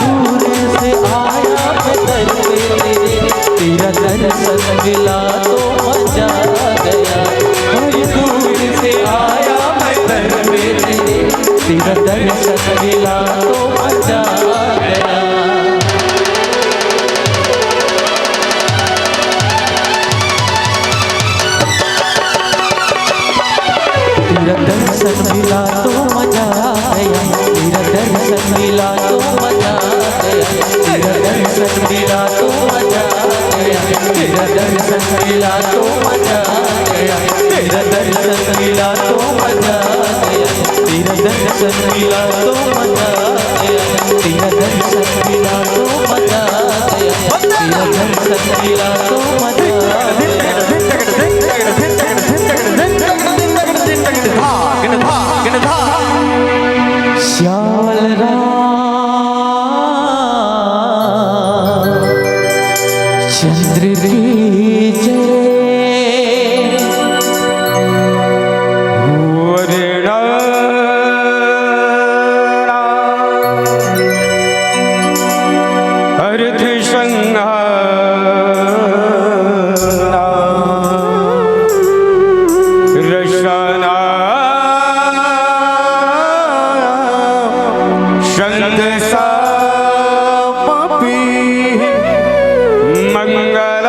दूर से आया मैं दर पे तेरे, तेरा दर्शन मिला तो मजा आ गया। बड़ी दूर से आया मैं दर पे तेरे, तेरा दर्शन मिला तो मजा आ गया। तो मजा आ गया, तेरा दर्शन मिला तो मजा आ गया, तेरा दर्शन मिला तो मजा आ गया, तेरा दर्शन मिला तो मजा आ गया, तेरा दर्शन मिला तो मजा आ गया, तेरा दर्शन मिला तो मजा आ गया, तेरा दर्शन मिला तो मजा आ गया। श्याल राम चंद्र की जय। अर्थ संहार रसना संत सापी मंगल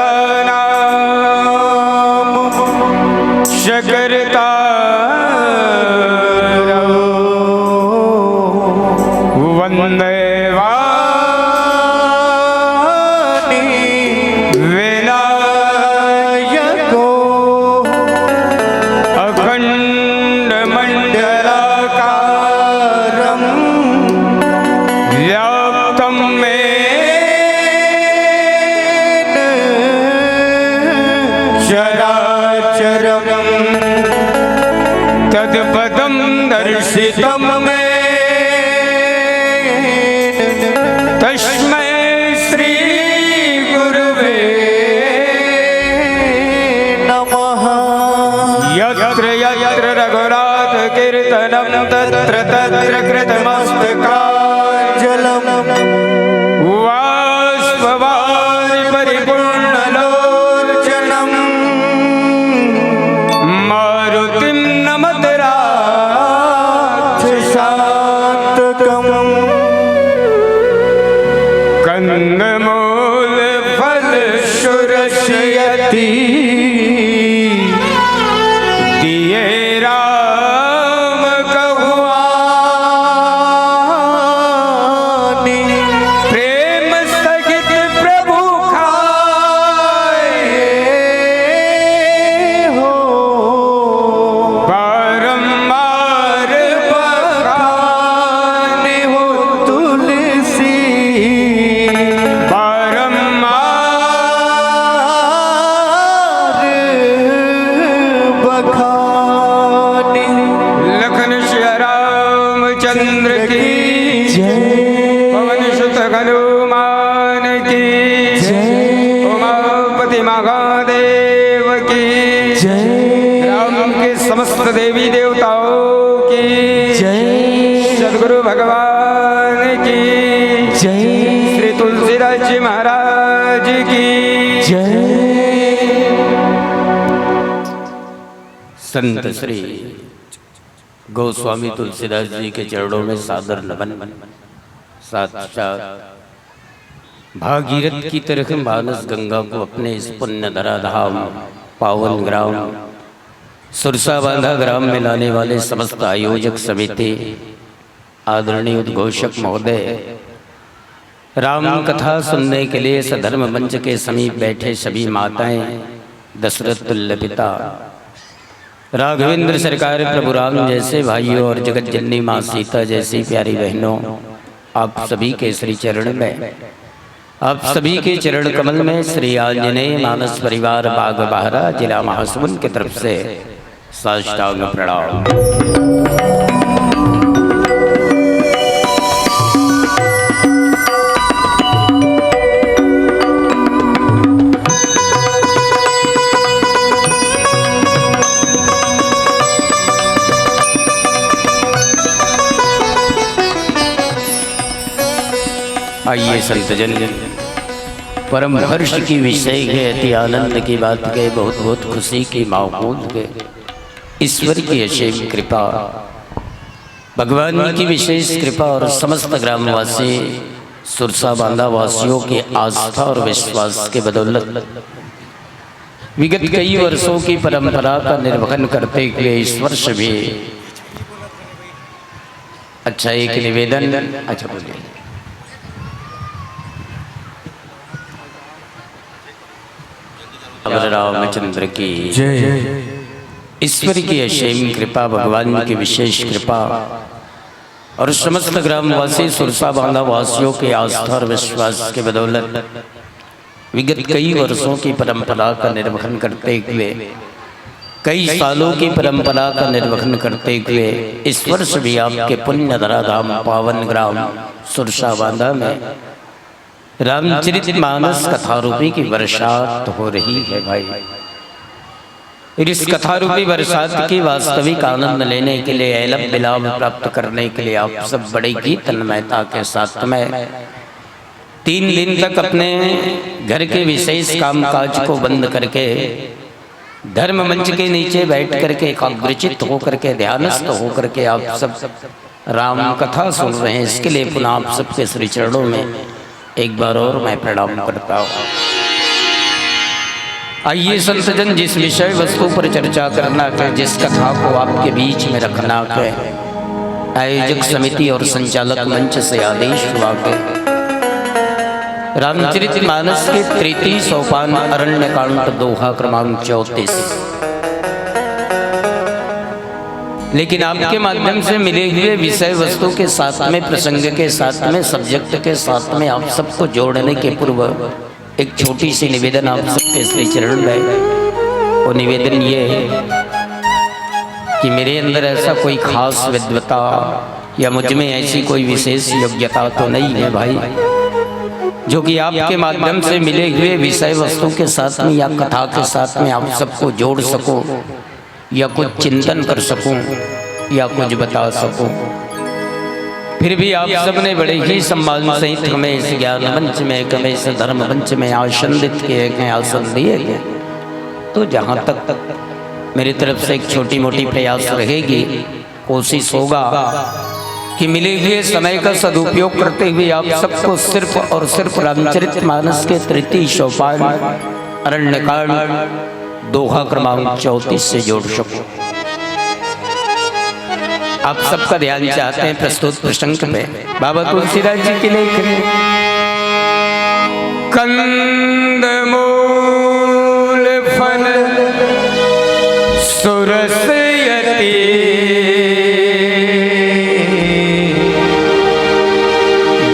नाम शकरता वंदे वाणी विनायको अखंड मंडलाकारं व्याप्तं येन चराचरं तत्पदं दर्शितं येन तस्मै श्री गुरुवे नमः। यत्र यत्र रघुनाथ कीर्तनं तत्र तत्र कृतमस्तकाञ्जलं बाष्पवारि परिपूर्णलोचनं मारुतिं नमत राक्षसान्तकम्। कंदमूल फल सुरस यति दिए राम कहुआनी। प्रेम सहित प्रभु खाए हो बारंबार बखाने हो तुलसी। बारंबार बखाने। लखन सिया रामचंद्र की जय। पवन सुत हनुमान की जय। उमापति महादेव की जय। ग्राम के समस्त देवी देवताओं की जय। सदगुरु भगवान की जय। श्री तुलसीदास जी महाराज की जय। संत श्री गोस्वामी तुलसीदास जी के चरणों में सादर नमन। साक्षात भागीरथ की तरह मानस गंगा को अपने इस पुण्य धराधाम पावन ग्राम सुरसा बांधा ग्राम में लाने वाले समस्त आयोजक समिति, आदरणीय उद्घोषक महोदय, राम कथा सुनने के लिए सधर्म मंच के समीप बैठे सभी माताएं, दशरथ तुल्य पिता, राघवेंद्र सरकार, प्रभु राम जैसे भाइयों और जगत जननी माँ सीता जैसी प्यारी बहनों, आप सभी के श्री चरण में, आप सभी के चरण कमल में श्री आंजनेय मानस परिवार बाग बहरा, जिला महासमुंद की तरफ से साष्टांग प्रणाम। आइए संतजन, परम हर्ष की विषय है, अति आनंद की बात है, बहुत बहुत खुशी की माहौल है। ईश्वर की असीम कृपा, भगवान की विशेष कृपा और समस्त ग्रामवासी सुरसा बांधा वासियों की आस्था और विश्वास के बदौलत विगत कई वर्षों की परंपरा का निर्वहन करते हुए इस वर्ष भी अच्छा, एक निवेदन। अच्छा, बोलिए। अब रामचंद्र की जय। ईश्वर की असीम कृपा, भगवान की विशेष कृपा और समस्त ग्रामवासी सुरसा बांधा वासियों के आस्था और विश्वास के बदौलत विगत कई वर्षों की परंपरा का निर्वहन करते हुए, कई सालों की परंपरा का निर्वहन करते हुए इस वर्ष भी आपके पुण्य धराधाम पावन ग्राम सुरसा बांधा में रामचरित मानस कथा रूपी की वर्षा हो रही है भाई। और इस कथा रूपी बरसात की वास्तविक आनंद लेने के लिए, ऐलब विलाप प्राप्त करने के लिए आप सब बड़े ही तन्मयता के साथ में तीन दिन तक अपने घर के विशेष कामकाज को बंद करके धर्म मंच के नीचे बैठ करके, एकाग्रचित्त होकर के, ध्यानस्थ होकर के आप सब राम कथा सुन रहे हैं। इसके लिए पुनः आप सबके श्री चरणों में एक बार और मैं प्रणाम करता हूँ। आइए संतजन, जिस विषय वस्तु पर चर्चा करना है, जिस कथा को आपके बीच में रखना है, आयोजक समिति और संचालक मंच से आदेश हुआ है। रामचरित मानस के तृतीय सोपान, अरण्य कांड, दोहा क्रमांक चौंतीस। लेकिन आपके माध्यम से मिले हुए विषय वस्तु के साथ में, प्रसंग के साथ में, सब्जेक्ट के साथ में आप सबको जोड़ने के पूर्व एक छोटी सी निवेदन आप सबके श्री चरण में। वो निवेदन ये है कि मेरे अंदर ऐसा कोई खास विद्वता या मुझ में ऐसी कोई विशेष योग्यता तो नहीं है भाई, जो कि आपके माध्यम से मिले हुए विषय वस्तु के साथ में या कथा के साथ में आप सबको जोड़ सकूं या कुछ चिंतन कर सकूं या कुछ बता सकूं। फिर भी आप सबने बड़े ही सम्मान सहित हमें इस ज्ञान मंच में, हमें इस धर्म मंच में आसनित किए गए, आसन दिए गए। तो जहां तक मेरी तरफ से एक छोटी मोटी प्रयास रहेगी, कोशिश होगा कि मिले हुए समय का सदुपयोग करते हुए आप सबको सिर्फ और सिर्फ रामचरित मानस के तृतीय सोपान, अरण्यकांड, दोहा क्रमांक चौंतीस से जोड़ सकूं। आप सबका ध्यान चाहते हैं प्रस्तुत प्रसंग पे। बाबा तुलसीदास जी के लेख, कंद मूल फल सुरस यति,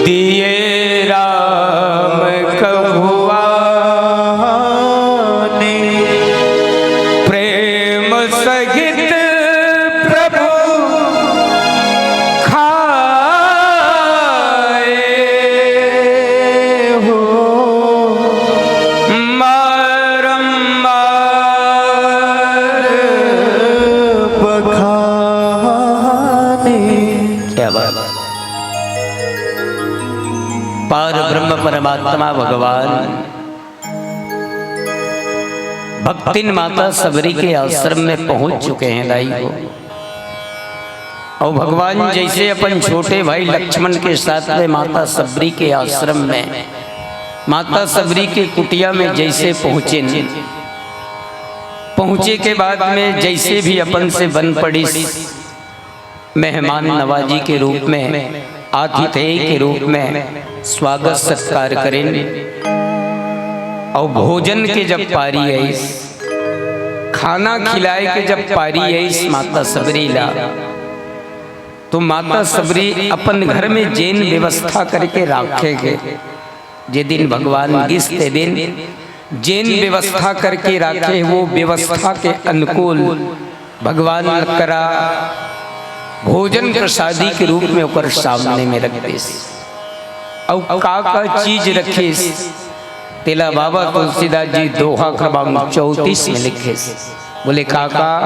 दिए राम कहुआनी। प्रेम सहित प्रभु खाए हो, मारम मार बखाने। क्या बात। पार ब्रह्म परमात्मा भगवान भक्तिन माता सबरी के आश्रम में पहुंच चुके हैं दाई हो। और भगवान जैसे अपन छोटे भाई लक्ष्मण के साथ में माता सबरी के आश्रम में, माता सबरी के कुटिया में जैसे पहुंचे, पहुंचे के बाद में जैसे भी अपन से बन पड़ी, मेहमान नवाजी के रूप में, आतिथेय के रूप में स्वागत सत्कार करें और भोजन के जब पारी आइस, खाना खिलाए के जब पारी आइस माता सबरी ला, तो माता सबरी अपन घर में जेन व्यवस्था करके राखे के, जे दिन भगवान गिस ते दिन जेन व्यवस्था करके राखे, वो व्यवस्था के अनुकूल भगवान करा भोजन प्रसादी के रूप में ओकर सामने में रख देस। अउ का का चीज रखिस, तेला बाबा तुलसीदास जी दोहा क्रमांक चौंतीस में लिखिस। बोले, काका,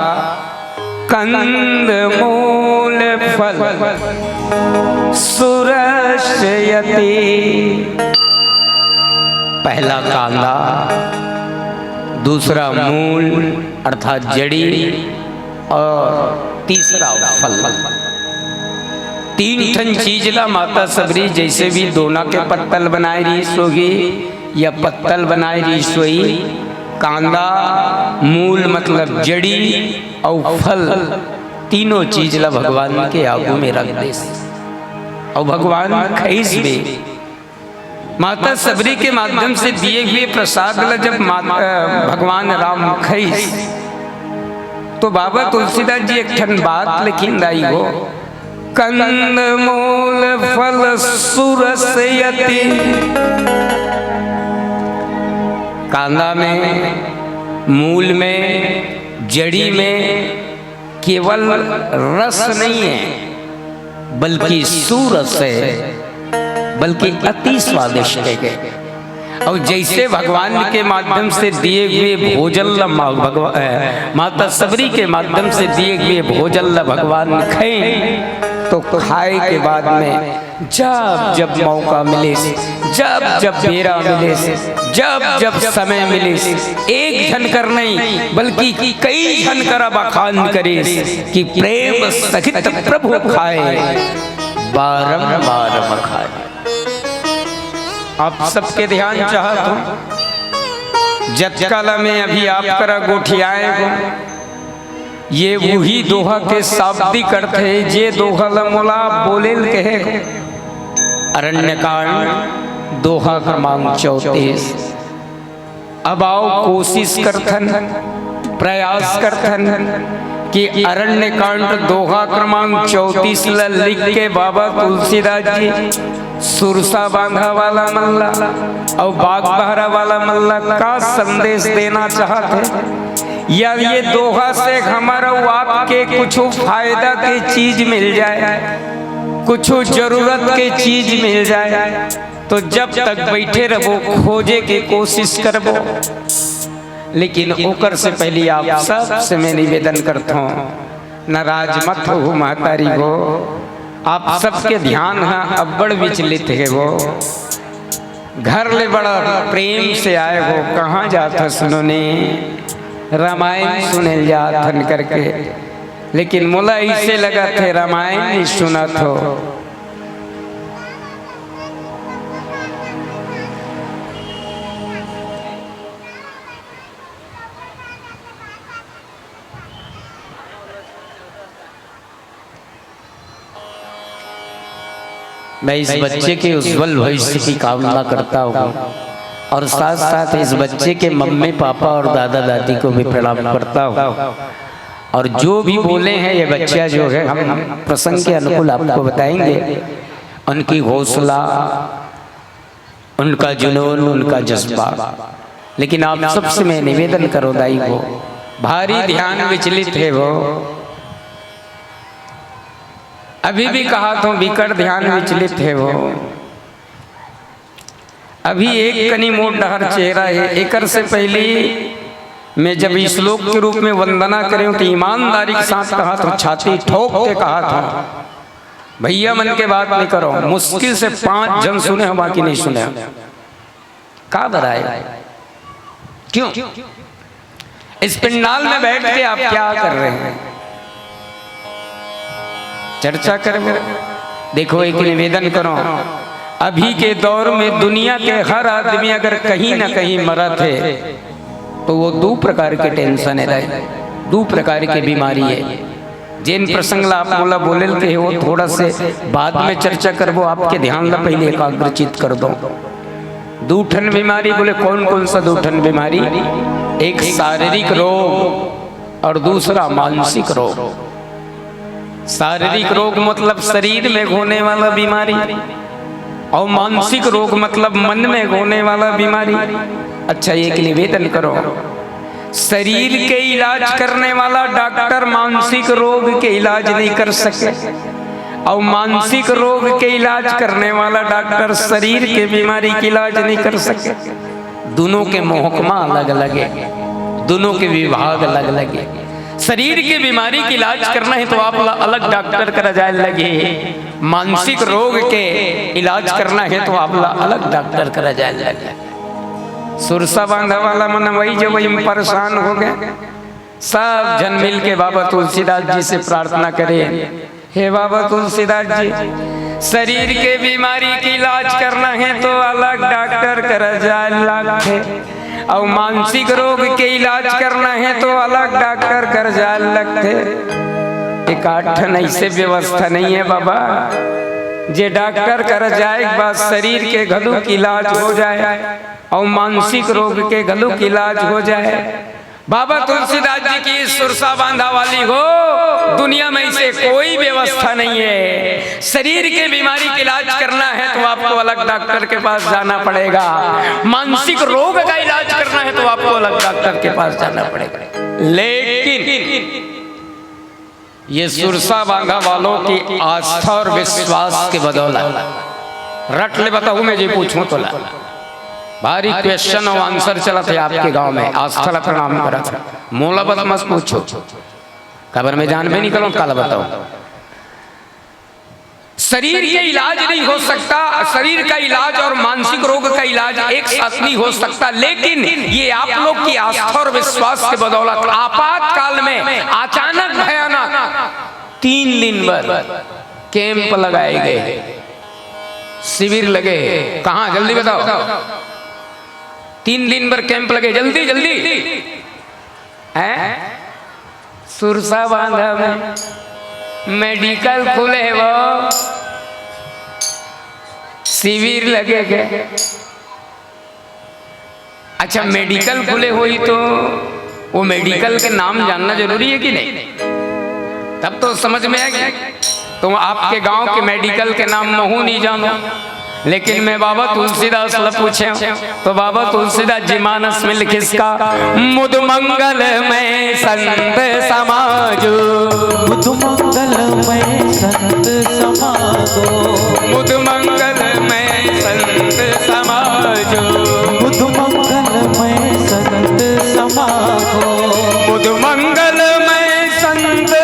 कंद मूल फल सुरस यति। पहला कांदा, दूसरा मूल अर्थात जड़ी, और तीसरा फल। तीन ठन चीज ला माता सबरी जैसे भी दोना के पत्तल बनाए रहिस होही या पत्तल बनाए रहिस होही, कांदा, मूल मतलब जड़ी, अउ फल, तीनों चीज ला भगवान के आगू में रख देस। अउ भगवान खइस भी। माता सबरी के माध्यम से दिए हुए प्रसाद ला जब मा-, अ, भगवान राम खइस, तो बाबा तुलसीदास जी एक ठन बात लिखिन दाई हो, कंद मूल फल सुरस यति। कांदा में, मूल में, जड़ी में केवल रस नहीं है, बल्कि सुरस है, बल्कि अति स्वादिष्ट है। अउ जइसे भगवान के माध्यम से दिए हुए भोजन ला मा-, भगवा-, अ, माता सबरी के माध्यम से दिए हुए भोजन ला भगवान खइस, तो खाए के बाद में जब जब मौका मिलिस, जब जब बेरा मिलिस, जब जब समय मिलिस, एक झन कर नहीं, बल्कि कई झन कर बखान करिस कि प्रेम सहित प्रभु खाए, बारंबार बखाने। आप सबके ध्यान चाहत हों, जतका ला मैं अभी आप करा गोठियाए हों, ये उही दोहा के शाब्दिक अर्थ हे, जे दोहा ला मोला बोले ल कहे हो। अरण्यकांड, दोहा क्रमांक चौंतीस। अब आओ, कोशिश करथन, प्रयास करथन कि अरण्यकांड दोहा क्रमांक चौंतीस ला लिख के बाबा तुलसीदास जी सुरसा बांधा वाला मन ला अउ बागबाहरा वाला मन ला का संदेश देना चाहत हे, या ये दोहा से हमर अउ आपके कुछु फायदा के चीज मिल जाए, कुछु जरूरत के चीज मिल जाए, तो जब तक बइठे रहिबो, खोजे के कोशिश करबो। लेकिन ओकर से पहिली आप सबसे मैं निवेदन करथों, नाराज मत होहू महतारी हो, आप सबके ध्यान ह अब्बड़ विचलित हे वो। घर ले बड़ा प्रेम से आए हो, कहाँ जात हस नोनी? रामायण सुने ल जात हन करके, लेकिन मोला अइसे लगत हे रामायण नइ सुनत हो। मैं इस बच्चे के उज्जवल भविष्य की कामना करता हूँ और साथ साथ इस बच्चे के मम्मी पापा और दादा दादी को भी प्रणाम करता हूँ। और जो भी बोले हैं ये बच्चा जो है, हम प्रसंग के अनुकूल आपको बताएंगे, उनकी हौसला, उनका जुनून, उनका जज्बा। लेकिन आप सबसे मैं निवेदन करों दाई हो, भारी ध्यान विचलित हे वो। अभी भी कहत हों, बिकट ध्यान विचलित हे वो। अभी एक कनी मोर डहर चेहरा हे। एकर से पहिली मैं जब श्लोक के रूप में वंदना करेंव तो ईमानदारी के साथ कहत हों, छाती ठोक के कहत हों, भइया मन के बात नइ करों, मुश्किल से पांच झन सुने हो, बाकी नइ सुने हो। का बताए? क्यों? इस पंडाल में बैठ के आप क्या कर रहे हैं? चर्चा करें। देखो, एक निवेदन करों, अभी के दौर में दुनिया के हर आदमी अगर कहीं ना कहीं मरत हे, तो वो दू प्रकार के tension हे दाई, दू प्रकार के बीमारी हे। जेन प्रसंग ला आप मोला बोले ल कहे हो, थोड़ा से बाद में चर्चा करबो, आपके ध्यान ला पहिली एकाग्रचित कर दों। दू ठन बीमारी बोले, कौन कौन सा दू ठन बीमारी? एक शारीरिक रोग और दूसरा मानसिक रोग। शारीरिक रोग मतलब शरीर में होने वाला बीमारी, और मानसिक रोग मतलब मन में होने वाला बीमारी। अच्छा, एक निवेदन करों, शरीर के इलाज करने वाला डॉक्टर मानसिक रोग के इलाज नइ कर सके, और मानसिक रोग के इलाज करने वाला डॉक्टर शरीर के बीमारी के इलाज नइ कर सके। दूनों के मोहकमा अलग अलग हे, दूनों के विभाग अलग अलग हे। शरीर के बीमारी के इलाज करना हे तो आप ला अलग डॉक्टर करा जाए ल लगही, मानसिक रोग के इलाज करना हे तो आप ला अलग डॉक्टर करा जाए ल लगही। सुरसा बांधा वाला मन वही जो वही में परेशान हो गए। सब झन मिल के बाबा तुलसीदास जी से प्रार्थना करे, हे बाबा तुलसीदास जी, शरीर के बीमारी के इलाज करना हे तो अलग डॉक्टर करा जाए ल लगथे, अउ मानसिक रोग के इलाज करना हे तो अलग डॉक्टर करा जाए ल लगथे। एकाध ठन अइसे व्यवस्था नइ हे बाबा। जे डॉक्टर कर जाए के बाद शरीर के घलुक इलाज हो जाए अउ मानसिक रोग के घलुक इलाज हो जाए। बाबा तुलसीदास जी की सुरसा बांधा वाली हो, दुनिया में इसे कोई व्यवस्था नहीं है। शरीर के बीमारी के इलाज करना है तो आपको अलग डॉक्टर के पास जाना पड़ेगा, मानसिक रोग का इलाज करना है तो आपको अलग डॉक्टर के पास जाना पड़ेगा। लेकिन ये सुरसा बांधा वालों की आस्था और विश्वास के बदौलत। रट ले बताहूं मैं जे पूछूं तोला। भारी क्वेश्चन और आंसर चलत हे आपके गांव में। आस्था ला प्रणाम करत हे। मोला बस मत पूछो। काबर मैं जानबे नहीं करूं, काला बताऊं। शरीर के इलाज नहीं हो सकता, शरीर का इलाज और मानसिक रोग का इलाज एक साथ नहीं हो सकता। लेकिन ये आप लोग की आस्था और विश्वास के बदौलत आपातकाल में अचानक भयानक तीन दिन भर कैंप लगाए गए, शिविर लगे। कहां, जल्दी बताओ। तीन दिन भर कैंप लगे, जल्दी जल्दी। हैं? सुरसा बांधा में मेडिकल खुले हे वो, शिविर लगे हे। अच्छा, मेडिकल खुले होही तो वो मेडिकल के नाम जानना जरूरी है कि नहीं? तब तो समझ में आएगी। तुम आपके गांव के मेडिकल के नाम महू नहीं जानो, लेकिन मैं बाबा तुलसीदास ला पूछे तो बाबा तुलसीदास जी मानस में लिखिस का, मुद मंगल में संत समाजो। मुद मंगल में संत समाजो। मुद मंगल में संत समाजो। मुद मंगल में संत समाजो। मुद मंगल में संत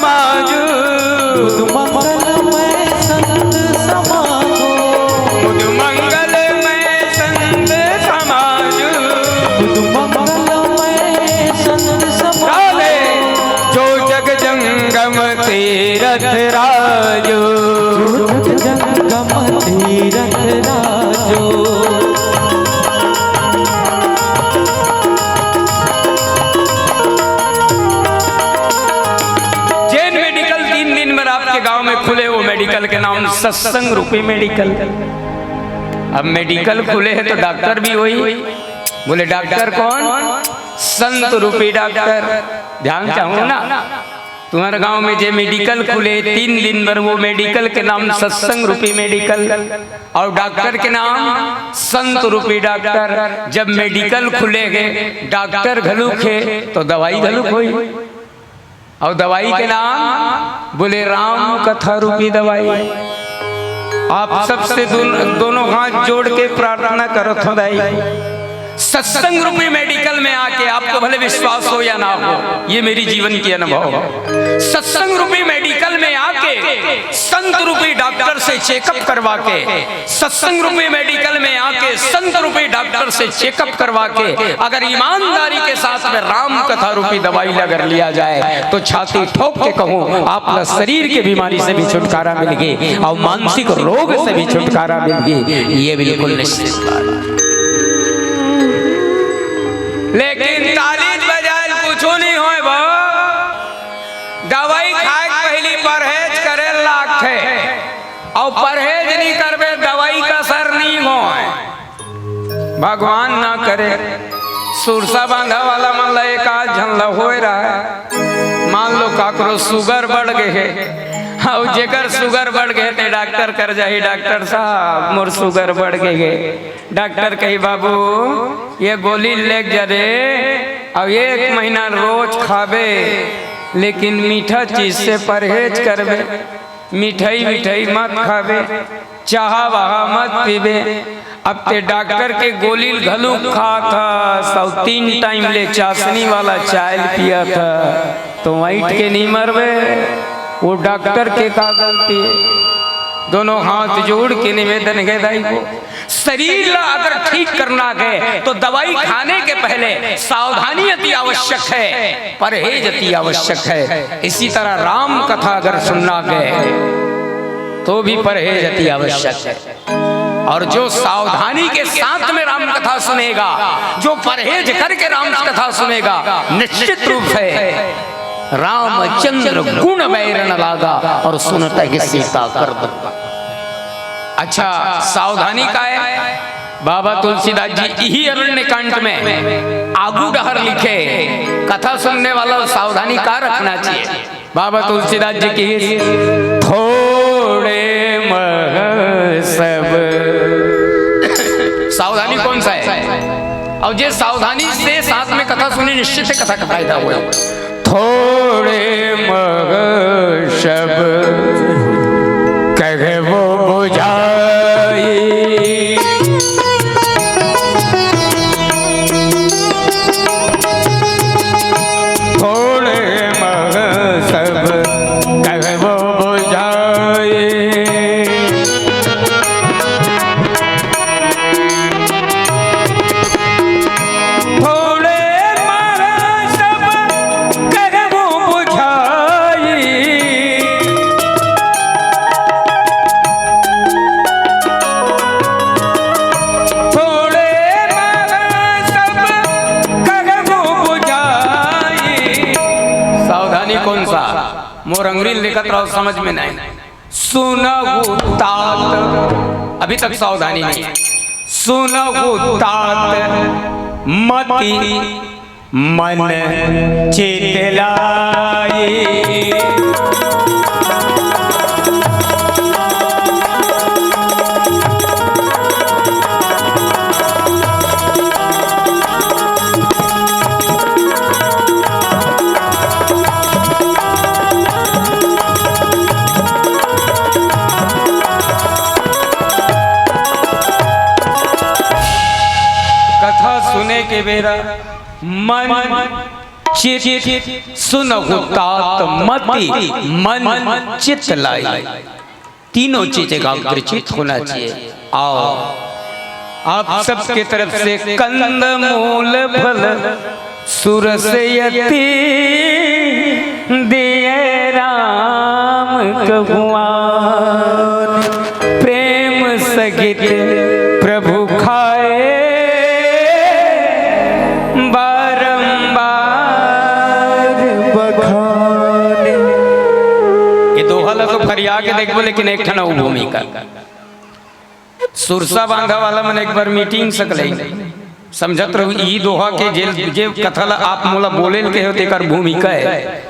समाजो। मुद मंगल में संत समाजो। मुद मंगल में संत समाजो। मुद मंगल में संत समाजो। जो जग जंगम तीरथ राजो। जो जग जंगम तीरथ राजो। जैन मेडिकल तीन दिन में आपके गांव में खुले, वो मेडिकल के नाम सत्संग रूपी मेडिकल। अब मेडिकल खुले हे तो डॉक्टर भी होही। बोले, डॉक्टर कौन? संत रूपी डॉक्टर। ध्यान चाहूं ना, तुम्हारे गांव में जे मेडिकल खुले तीन दिन भर, वो मेडिकल के नाम सत्संग रूपी मेडिकल और डॉक्टर के नाम संत रूपी डॉक्टर। जब मेडिकल खुले हे, डॉक्टर घलुक हे तो दवाई घलुक होही। अउ दवाई के नाम बोले राम कथा रूपी दवाई। आप सबसे दोन-, दोनों हाथ जोड़ के प्रार्थना करत हों दाई, सत्संग रूपी मेडिकल में आके, आपको भले विश्वास हो या ना हो, ये मेरी जीवन की अनुभव है। सत्संग रूपी मेडिकल में आके संत रूपी डॉक्टर से चेकअप करवा के, सत्संग रूपी मेडिकल में आके संत रूपी डॉक्टर से चेकअप करवा के अगर ईमानदारी के साथ में राम कथा रूपी दवाई ला अगर लिया जाए तो छाती ठोक के कहूं, आप ला शरीर के बीमारी से भी छुटकारा मिल गे और मानसिक रोग से भी छुटकारा मिल गे। ये बिल्कुल निश्चित बात। लेकिन ताली बजाए कुछ नहीं होय बा। दवाई खाए के पहली परहेज करे लागथे, और परहेज नहीं करबे, दवाई का असर नहीं होय। भगवान ना करे, सुरसा बांधा वाला मन ला एक आध झन ला होय रहा है। मान लो काकरो सुगर बढ़ गए हे, और जेकर सुगर बढ़ गए ते डॉक्टर कर जाही, "डॉक्टर साहब, मोर सुगर बढ़ गए हे।" डॉक्टर कही, "बाबू, ये गोली लेके जा रे, और एक महीना रोज खाबे, लेकिन मीठा चीज से परहेज करबे, मिठाई विठाई मत खाबे, चाहा वहा मत पीबे।" अब ते डॉक्टर के गोली घलुक खात हस, अउ तीन टाइम ले चाशनी वाला चाय पियत हस, तो ऐंठ के नहीं मरबे। वो डॉक्टर के का गलती है? दोनों हाथ जोड़ के निवेदन है दाई को, शरीर ला अगर ठीक करना है तो दवाई खाने के पहले सावधानी अति आवश्यक है, परहेज अति आवश्यक है। इसी तरह राम कथा अगर सुनना है तो भी परहेज अति आवश्यक है। और जो सावधानी के साथ में राम कथा सुनेगा, जो परहेज करके राम कथा सुनेगा, निश्चित रूप से रामचंद्र गुण बैरन लागा और सुनत ही सीता कर दुख। अच्छा, सावधानी का है? बाबा तुलसीदास जी इही अरण्यकांड में आगू डहर लिखे, कथा सुनने वाला सावधानी का रखना चाहिए? बाबा तुलसीदास जी की थोड़े मह सब। सावधानी कौन सा है? और जे सावधानी से साथ में कथा सुनी, निश्चित से कथा का फायदा होय। थोड़े मह सब कहबो बुझाई। थोड़े मह सब कहबो बुझाई। थोड़े मह सब कहबो बुझाई। थोड़े मह सब कहबो बुझाई। सावधानी कौन सा? मोर अंगुरी ल देखत रहो, समझ में नहीं। सुनहु तात, अभी तक सावधानी नहीं है। सुनहु तात मति मन चित लाई। कथा सुने के बेरा मन चित, सुनहु तात मति मन चित लाई। तीनों चीज एकाग्रचित होना चाहिए। आओ, आप सबके तरफ से कंद मूल फल सुरस यति दिए राम कहुआन, प्रेम सहित प्रभु खाए बारंबार बखान। ये दोहा ला तो फरिया के देखबो, लेकिन एक ठन अउ भूमिका। सुरसा बांधा वाला मन एक बार मीटिंग सकले, समझत रहू, ई दोहा के जे, जे कथा ला आप मोला बोले ल कहे हो, तेकर भूमिका है।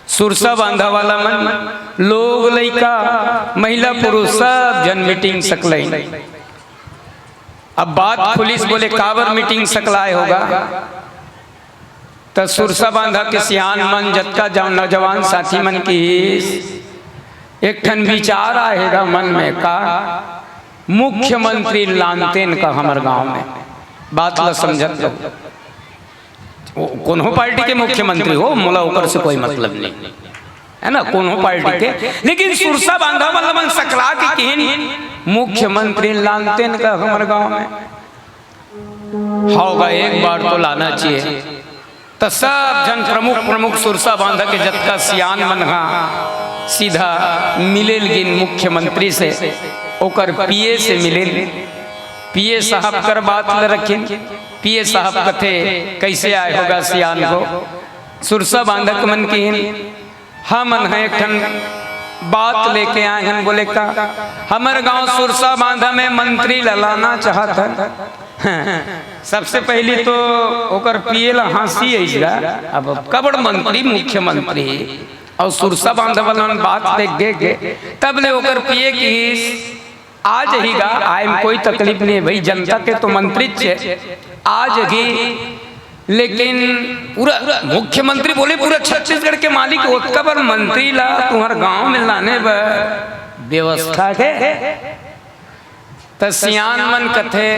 सुरसा बांधा वाला मन, लोग, लइका, महिला, पुरुष, सब जन मीटिंग सकले। अब बात खुलिस, बोले, "काबर मीटिंग सकलाय होगा?" त सुरसा बांधा के सियान मन, जतका जन नौजवान साथी मन किहिस, "एक ठन विचार आए हे गा मन में का, मुख्यमंत्री लानतेन का हमर गांव में।" बात ला समझत रहो। वो कोनो पार्टी के मुख्यमंत्री हो, मोला ओकर से कोई मतलब नहीं, है ना, कोनो पार्टी के। लेकिन सुरसा बांधा वाला मन सकला के किहिन, "मुख्यमंत्री लानतेन का हमर गांव में।" होगा, एक बार तो लाना चाहिए। त सब झन प्रमुख, प्रमुख सुरसा बांधा के जतका सियान मन हा सीधा मिले ल गिन मुख्यमंत्री से, ओकर पीए से मिले। पीए साहब कर बात ल रखिन। पीए साहब कथे, "कैसे आए होगा सियान हो?" सुरसा बांधा के मन किहिन, "हमन ह एक ठन बात लेके आए हन।" बोले, "का?" "हमर गांव सुरसा बांधा में मंत्री ला लाना चाहत हन।" सबसे पहली तो ओकर पीए ला हंसी अइस गा, अब कबड़ मंत्री, मुख्यमंत्री, अउ सुरसा बांधा वाला मन बात देख गे, गे, तब ले ओकर पीए किहिस, "आ जही गा, आए में कोई तकलीफ नहीं है भाई, जनता के तो मंत्री छे, आ जही।" लेकिन पूरा मुख्यमंत्री बोले, "पूरा छत्तीसगढ़ के मालिक ओतका बर मंत्री ला तुंहर गांव में लाने बर व्यवस्था हे?" त सियान मन कथे,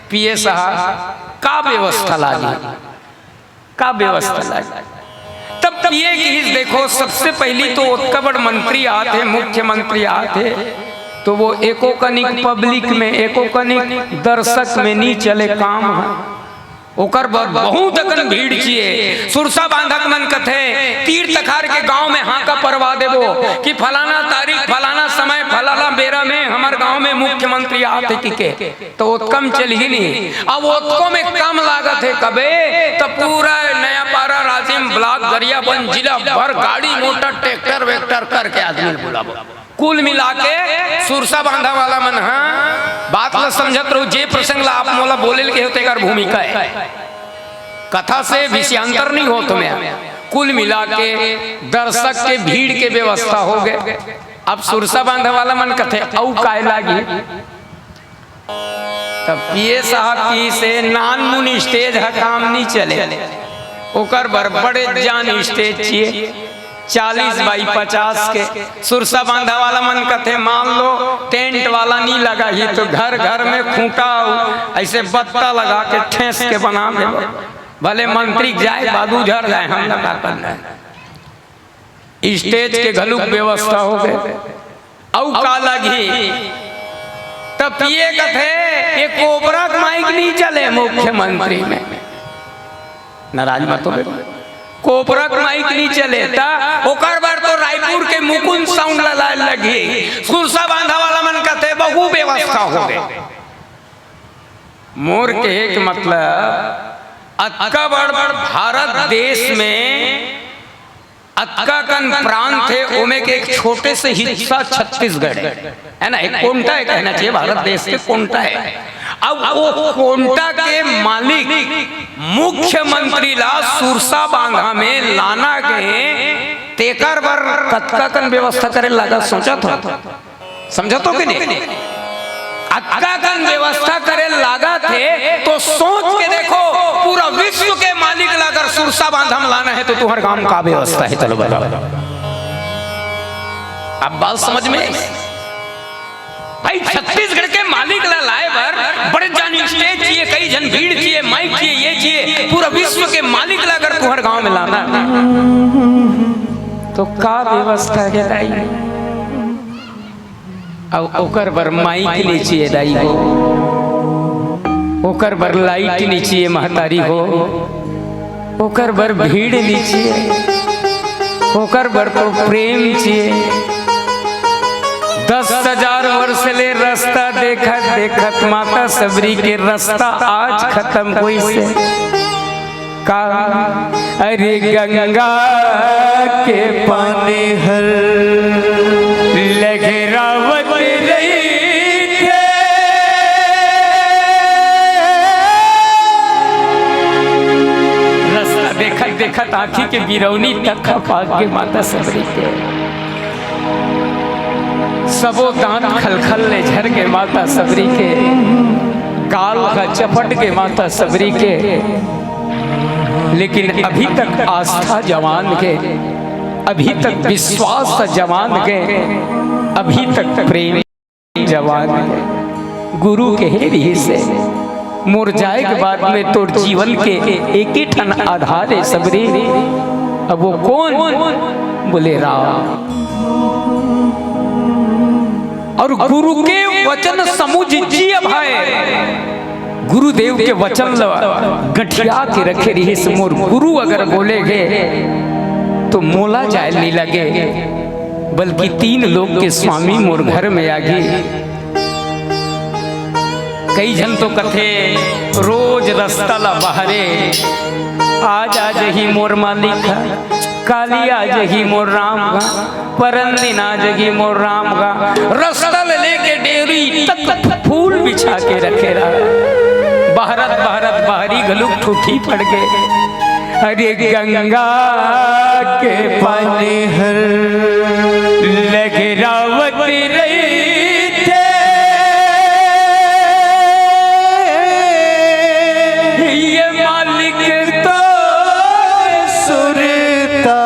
"पीए साहब, का व्यवस्था लागी? का व्यवस्था लागी?" तब पीए किहिस, "देखो, सबसे पहली तो ओतका बड़ मंत्री आत हे, मुख्यमंत्री आत हे, तो वो एको कनिक पब्लिक में, एको कनिक दर्शक में नी चले काम ह। ओकर बर बहुत अकन भीड़ चाहिए।" सुरसा बांधा के मन कथे, "तीर तखार के गांव में हांका परवा देबो कि फलाना तारीख, फलाना समय, फलाना बेरा में हमर गांव में मुख्यमंत्री आत हे कहिके, तो ओतका म चलही नहीं।" अब ओतको में कम लागत हे कबे, त पूरा नयापारा, राजिम ब्लॉक, गरियाबंद जिला भर गाड़ी मोटर, ट्रैक्टर वैक्टर करके आदमी ल बुलाबो। कुल मिला के सुरसा बांधा वाला मन ह समझत रहू, जे प्रसंग ला आप मोला बोले ल कहे हो, तेकर भूमिका है। कथा से विषयांतर नहीं हो तुम्हें। कुल मिला के दर्शक के भीड़ के व्यवस्था हो गए। अब सुरसा बांधा वाला मन कथे, "अउ काय लागी?" तब पीए साहब की से नानमुन स्टेज ह काम नहीं चले, ओकर बर बड़े जान स्टेज चाहिए, चालीस बाई पचास के। सुरसा बांधा वाला मन कथे, "मान लो टेंट वाला नहीं लगा ही तो घर घर में खूंटा अउ ऐसे बत्ता लगा के ठेस के बना देबो, भले मंत्री जाए, बादू झर जाए, हम लगा कर जाए।" स्टेज के घलुक व्यवस्था हो गए। अउ का लगही? तब पीए कथे, "ये कोबरा के माइक नहीं चले मुख्यमंत्री में।" नाराज मत हो बेटा, कोबरा के माइक नहीं चले, त ओकर बर तो रायपुर के मुकुंद साउंड ला लाए लगही। सुरसा बांधा वाला मन कथे, "बहु व्यवस्था हो गए।" मोर कहे के मतलब, अतका बड़ भारत देश में अतका कन प्रांत हे, ओमे के एक छोटे से हिस्सा छत्तीसगढ़ हे, है ना? एक कोंटा हे कहना चाहिए, भारत देश के कोंटा हे। अब वो कोंटा के मालिक मुख्यमंत्री ला सुरसा बांधा में लाना के, तेकर बर कतका कन व्यवस्था करे लागा, सोचत हो? समझत हो कि नहीं? अतका कन व्यवस्था करे लागत हे, तो सोच के देखो, पूरा विश्व के मालिक ला अगर सुरसा बांधा म लाना हे, तो तुहर गांव का व्यवस्था हे, चलो बताओ। अब बात समझ में? भाई, छत्तीसगढ़ के मालिक ला लाए बर बड़े जान स्टेज चाहिए, कई झन भीड़ चाहिए, माइक चाहिए, ये चाहिए, पूरा विश्व के मालिक ला अगर तुहर गांव में लाना हे, तो का व्यवस्था हे दाई? अउ ओकर बर माइक नहीं चाहिए दाई हो, ओकर बर लाइट नहीं चाहिए महतारी हो, ओकर बर भीड़ नहीं चाहिए, ओकर बर तो प्रेम चाहिए। दस हजार वर्ष ले रास्ता देखत देखत माता सबरी के रास्ता आज खतम होइस हे। का? अरे गंगा के पानी हर लहरावत रहिथे। रास्ता देखत देखत आँखी के बिरौनी तक खपा गे माता सबरी के। सबो दांत खलखल ले झर गे माता सबरी के, गाल ह चपट गे माता सबरी के, लेकिन अभी तक आस्था जवान हे, अभी तक विश्वास जवान हे, अभी तक प्रेम जवान हे। गुरु कहे रिहिस हे, मोर जाए के बाद में तोर जीवन के एके ठन आधार हे सबरी। अब वो कोन? बोले राम। अउ गुरु के वचन समुझ जिय भाई, गुरुदेव के वचन ल गठिया के रखे रिहिस। मोर गुरु अगर बोले गे तो मोला जाए नहीं लगे, बल्कि तीन लोक के स्वामी मोर घर में आगे। कई झन तो कथे, "रोज रास्ता ला बहरे, आज आ जही मोर मालिक ह, काली आ जही मोर राम ह, परन दिन आ जही मोर राम ह।" रास्ता ले लेके डेरी तक फूल बिछा के रखे रहा। बहरत बहरत बहरी घलुक ठूठी पड़ गे। अरे गंगा के पानी हर लहरावत रहिथे। ये मालिक तो सुरता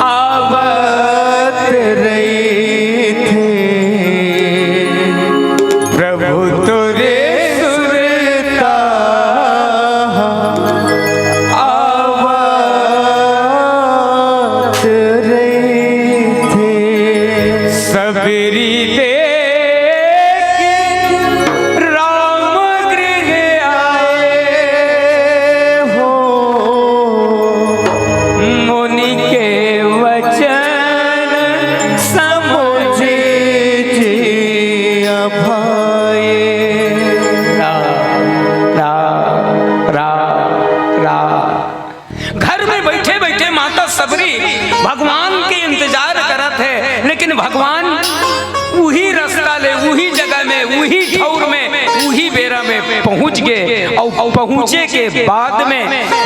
आवत रहिथे। प्रभु तोरे सुरता आवत रहिथे। सबरी देख राम गृह आए हो, मुनि के वचन समुझ जिय भाए। राम, राम, राम, राम। घर में बैठे बैठे माता सबरी भगवान के इंतजार करत हे, लेकिन भगवान उही उही ठौर में, उही बेरा में पहुंच गे। अउ पहुंचे के बाद में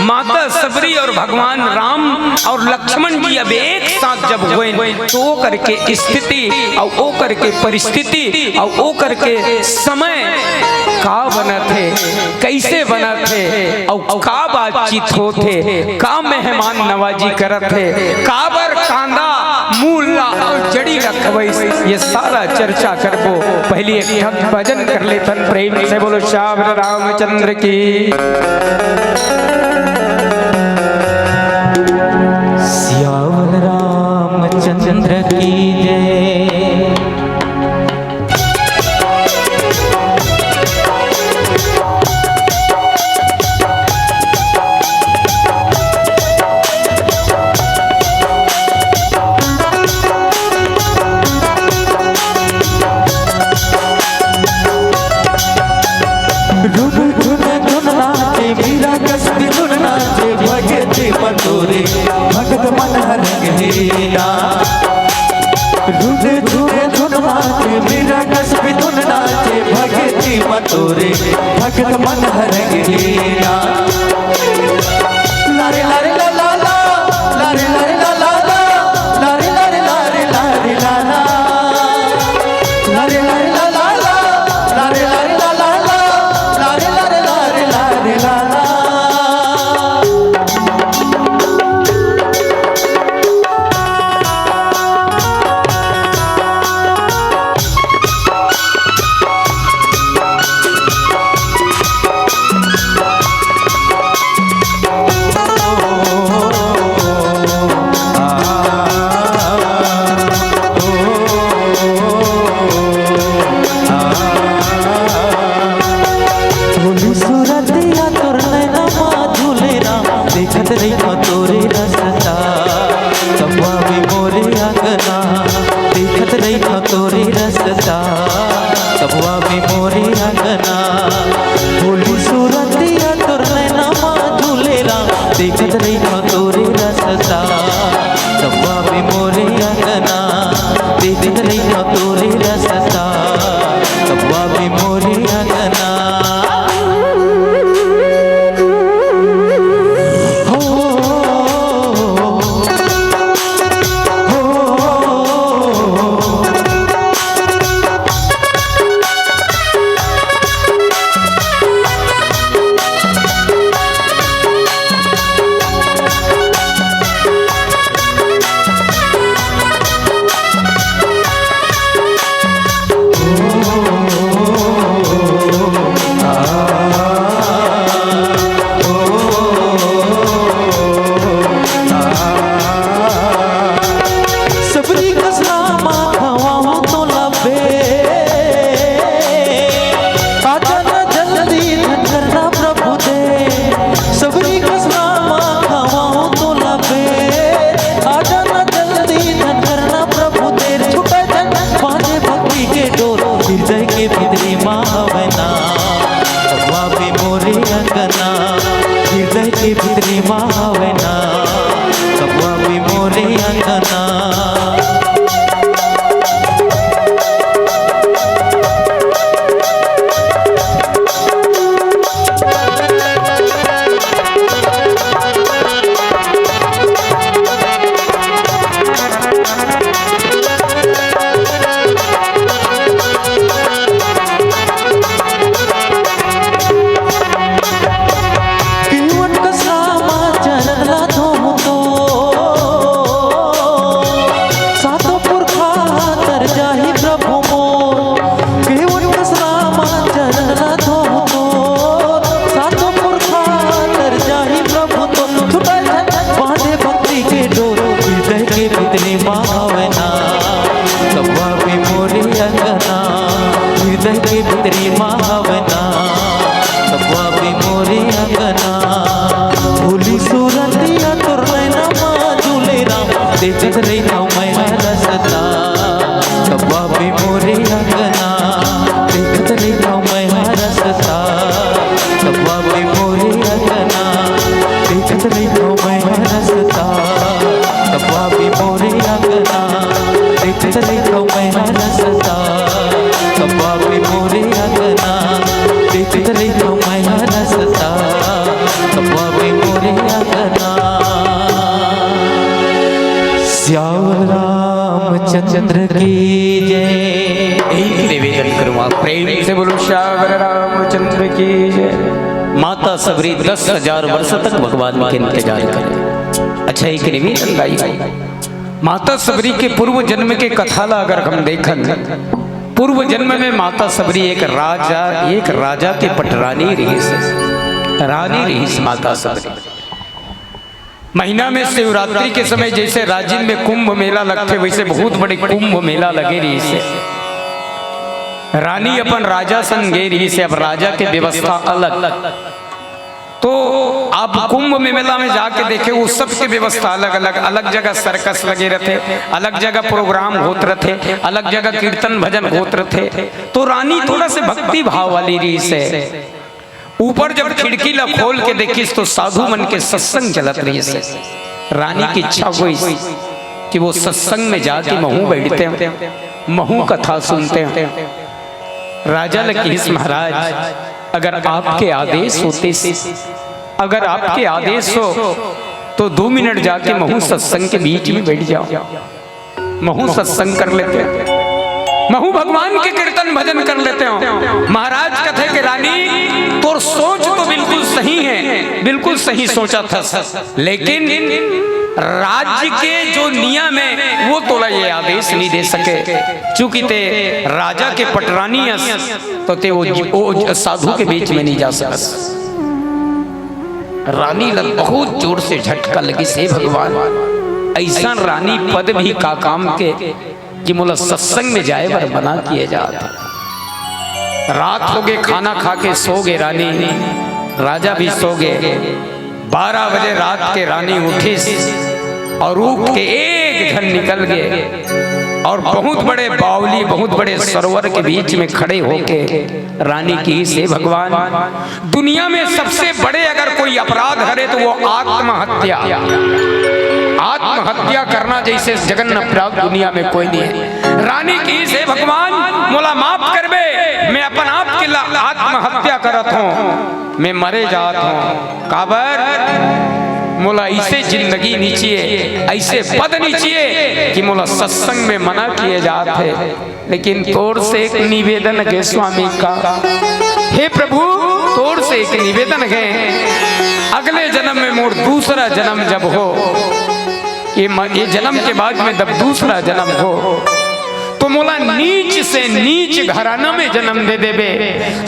माता सबरी अउ भगवान राम अउ लक्ष्मण जी अब एक साथ जब होएन, तो ओकर के स्थिति अउ ओकर के परिस्थिति अउ ओकर के समय का बनत हे, कइसे बनत हे, अउ का बातचीत होत हे, का मेहमान नवाजी करत हे, काबर कांदा, मूल ला अउ जड़ी ला खवइस, ये सारा चर्चा करबो। पहिली एक ठन भजन कर लेथन, प्रेम से बोलो श्यावर रामचंद्र की। श्यावर रामचंद्र की जय। रुन झुन झुन नाचे, मीरा कस भी झुन नाचे, भगत मतोरे, भगत मन हरंग हेला। रुन झुन झुन नाचे, मीरा कस भी झुन नाचे, भगत मतोरे, भगत मन हरंग हेला। लारे लारे ला ला ला, लारे लारे ला ला ला, लारे लारे लारे लारे ला ला। लारे लारे ला ला ला, लारे लारे ला ला ला, लारे लारे लारे लारे ला ला। भोली सूरतिया तोर नैना मा झूले राम, देखत रहिथों तोरे रसता, तब भी मोरे अंगना। देखत रहिथों तोरे रसता, तब भी मोरे अंगना। भोली सूरतिया तोर नैना मा झूले राम, देखत रहिथों तोरे रसता, तब भी मोरे अंगना। देखत रहिथों तोरे रसता, तब भी मोरे अंगना। हो, हो, हो। सबरी कस रामा खवाहूं तोला बेर, आजा ना जल्दी धन करना प्रभु दे। सबरी कस रामा खवाहूं तोला बेर, आजा ना जल्दी धन करना प्रभु दे। छूटे झन बांधे भक्ति के डोर, हृदय के भीतरी मा हवे ना, तब भी मोरे अंगना। हृदय के भीतरी मा हवे ना, तब भी मोरे अंगना। केवट कस रामा चरण ला धोहूं तो, सातों पुरखा तर जाही प्रभु मोर। केवट कस रामा चरण ला धोहूं तो, सातों पुरखा तर जाही प्रभु तो। छूटे झन बांधे भक्ति के डोर, हृदय के भीतरी मा हवे ना, तब भी मोरे अंगना। हृदय के भीतरी मा हवे ना, तब भी मोरे अंगना। भोली सूरतिया तोर नैना मा झूले राम, देखत रहिथों मैं हर रसता, तब भी मोरे अंगना। देखत रहिथों मैं हर रसता, तब भी मोरे अंगना। देखत रहिथों मैं हर रसता, तब भी मोरे अंगना। देखत रहिथों मैं हर रसता, तब भी मोरे निवेदन करूंगा, प्रेम से बोलो सियावर रामचंद्र की जय। माता सबरी दस हजार वर्ष तक भगवान के इंतजार करे। अच्छा, एक निवेदन दाई, माता सबरी के पूर्व जन्म के कथा ला अगर हम देखन, पूर्व जन्म में माता सबरी एक राजा, एक राजा के पटरानी रहिस, रानी रहिस माता सबरी। महीना में शिवरात्रि के समय जैसे राजिम में कुंभ मेला लगथे, वैसे बहुत बड़े कुंभ मेला लगे रहिस। रानी अपन राजा संग गे रहिस। अब राजा के व्यवस्था अलग। तो आप कुंभ मेला में जाके देखे, वो सबके व्यवस्था अलग अलग, अलग जगह सर्कस लगे रहिथे, अलग जगह प्रोग्राम होत रहिथे, अलग जगह कीर्तन भजन होत रहिथे। तो रानी थोड़ा से भक्ति भाव वाली रहिस। ऊपर जब खिड़की ला खोल के देखिस तो साधु मन के सत्संग चलत रहिस। रानी की इच्छा होइस कि वो सत्संग में जाके महूं बैठतेंव, महूं कथा सुनतेंव। राजा ला किहिस, महाराज, अगर आपके आदेश होतिस, अगर आपके आदेश हो तो दो मिनट जाके महूं सत्संग के बीच में बैठ जांव। महूं सत्संग कर लेतेंव, महूं भगवान के कीर्तन भजन कर लेतेंव। महाराज कथे के, रानी, तोर सोच तो बिल्कुल सही हे, बिल्कुल सही सोचत हस, लेकिन राज्य के जो नियम हे वो तोला ये आदेश नहीं दे सके। चूंकि ते राजा के पटरानी अस, तो ते वो, वो साधु के बीच में नहीं जा सकस। रानी ला बहुत जोर से झटका लगिस, हे भगवान, अइसन रानी पद भी का काम के कि मोला सत्संग में जाए बर मना किए जात हे। रात होगे, खाना खा के सो गे रानी, राजा भी सो गे। बारह बजे रात के रानी उठिस और उठ के एक झन निकल गे और बहुत बड़े बावली, बहुत बड़े सरोवर के बीच में खड़े होके रानी किहिस, हे भगवान, दुनिया में सबसे बड़े अगर कोई अपराध हरे तो वो आत्महत्या। आत्महत्या करना जइसे जघन्य अपराध दुनिया में कोई नहीं हे। रानी किहिस, हे भगवान, मोला माफ करबे, मैं अपन आप के ला आत्महत्या करत हंव, मैं मरे जात हंव। काबर? मोला अइसे जिंदगी नहीं चाहिए, अइसे पद नहीं चाहिए कि मोला सत्संग में मना किए जात हे। लेकिन तोर से एक निवेदन हे स्वामी का, हे प्रभु, तोर से एक निवेदन हे, अगले जन्म में मोर दूसरा जन्म जब हो, ये म-, ये जन्म के बाद में जब दूसरा जन्म हो, तो मोला नीच से नीच घराना में जन्म दे देबे,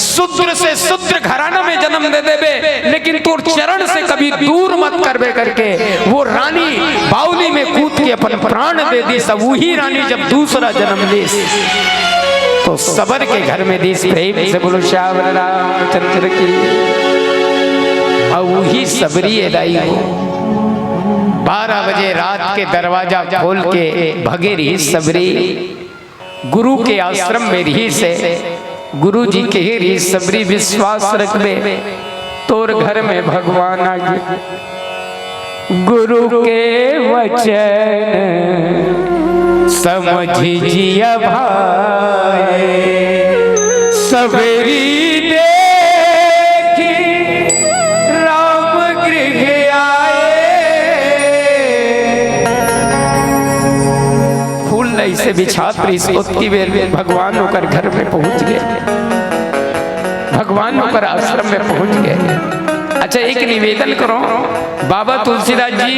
शूद्र से शूद्र घराना में जन्म दे देबे, लेकिन तोर चरण से कभी दूर मत करबे करके वो रानी बावली में कूद के अपन प्राण दे दिस। अब वही रानी जब दूसरा जन्म लिस, तो सबर के घर में दिस। प्रेम से बोलो सियावर रामचंद्र की। अब वही सबरी ए दाई हो, बारह बजे रात के दरवाजा खोल के भगे रहिस सबरी। गुरु के आश्रम में रहिस हे, गुरु जी कहे रहिस, सबरी विश्वास रखबे, तोर घर में भगवान आ गे। गुरु के वचन समझ जिया भाई, सबरी देखी राम गृह आए। फूल अइसे बिछात रहिस, ओतकी बेर में भगवान ओकर घर में पहुंच गे, भगवान ओकर आश्रम में पहुंच गे। अच्छा, एक निवेदन करो, बाबा तुलसीदास जी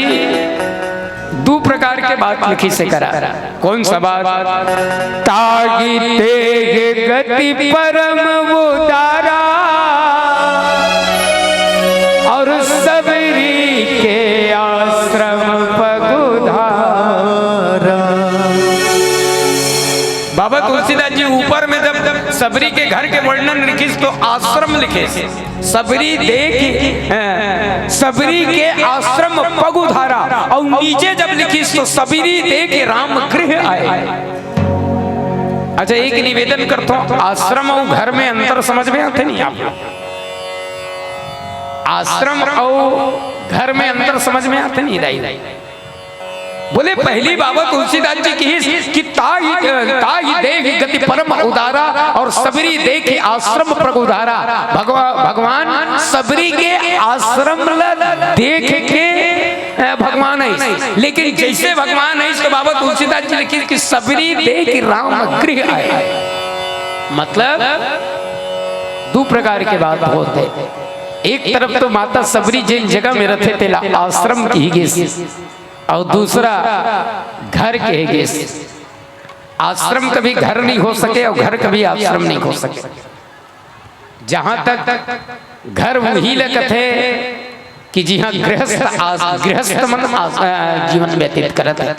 दू प्रकार के बात लिखिस हे करा। कौन सा बात? ताहि तेहि गति परम उदारा, और सबरी के आश्रम पग उधारा। बाबा तुलसीदास जी ऊपर में जब सबरी के घर के वर्णन लिखिस तो आश्रम लिखिस, सबरी देखि, अ, सबरी के आश्रम पग उधारा, और नीचे जब लिखिस तो सबरी देखि राम गृह आए। अच्छा, एक निवेदन करता हूं, आश्रम और घर में अंतर समझ में आथे नहीं आपको? आश्रम और घर में अंतर समझ में आथे नहीं दाई? बोले, पहली बाबत तुलसीदास जी कहिस कि ताहि, ताहि देखि गति परम उदारा और सबरी देखि आश्रम पग उधारा। भगवा-, भगवान सबरी के आश्रम ला देख के, अ, भगवान आइस, लेकिन जैसे भगवान आइस तो बाबा तुलसीदास जी लिखिस कि सबरी देखि राम गृह आए। मतलब दू प्रकार के बात होथे। एक तरफ तो माता सबरी जेन जगह में रथे तेला आश्रम किहिस, अउ दूसरा घर किहिस। आश्रम कभी घर नहीं हो सके अउ घर कभी आश्रम नहीं हो सके। जहां तक घर उही ल कथे कि जिहां गृहस्थ आस-, गृहस्थ मन आस-, अ, जीवन व्यतीत करत हे।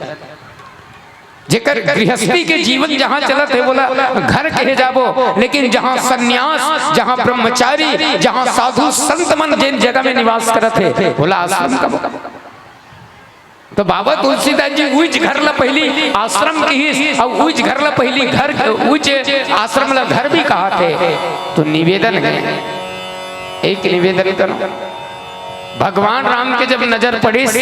जेकर गृहस्थी के जीवन जहां चलत हे, वोला घर कहे जाबो, लेकिन जहां संन्यास, जहां ब्रह्मचारी, जहां साधु संत मन जेन जगह में निवास करत हे, वोला आश्रम कबो। तो बाबा तुलसीदास जी उइच घर ला पहिली आश्रम किहिस, अउ उइच घर ला पहिली घर, उइच आश्रम ला घर भी कहाथे। तो निवेदन हे, एक निवेदन करो, भगवान राम के जब नजर पड़िस,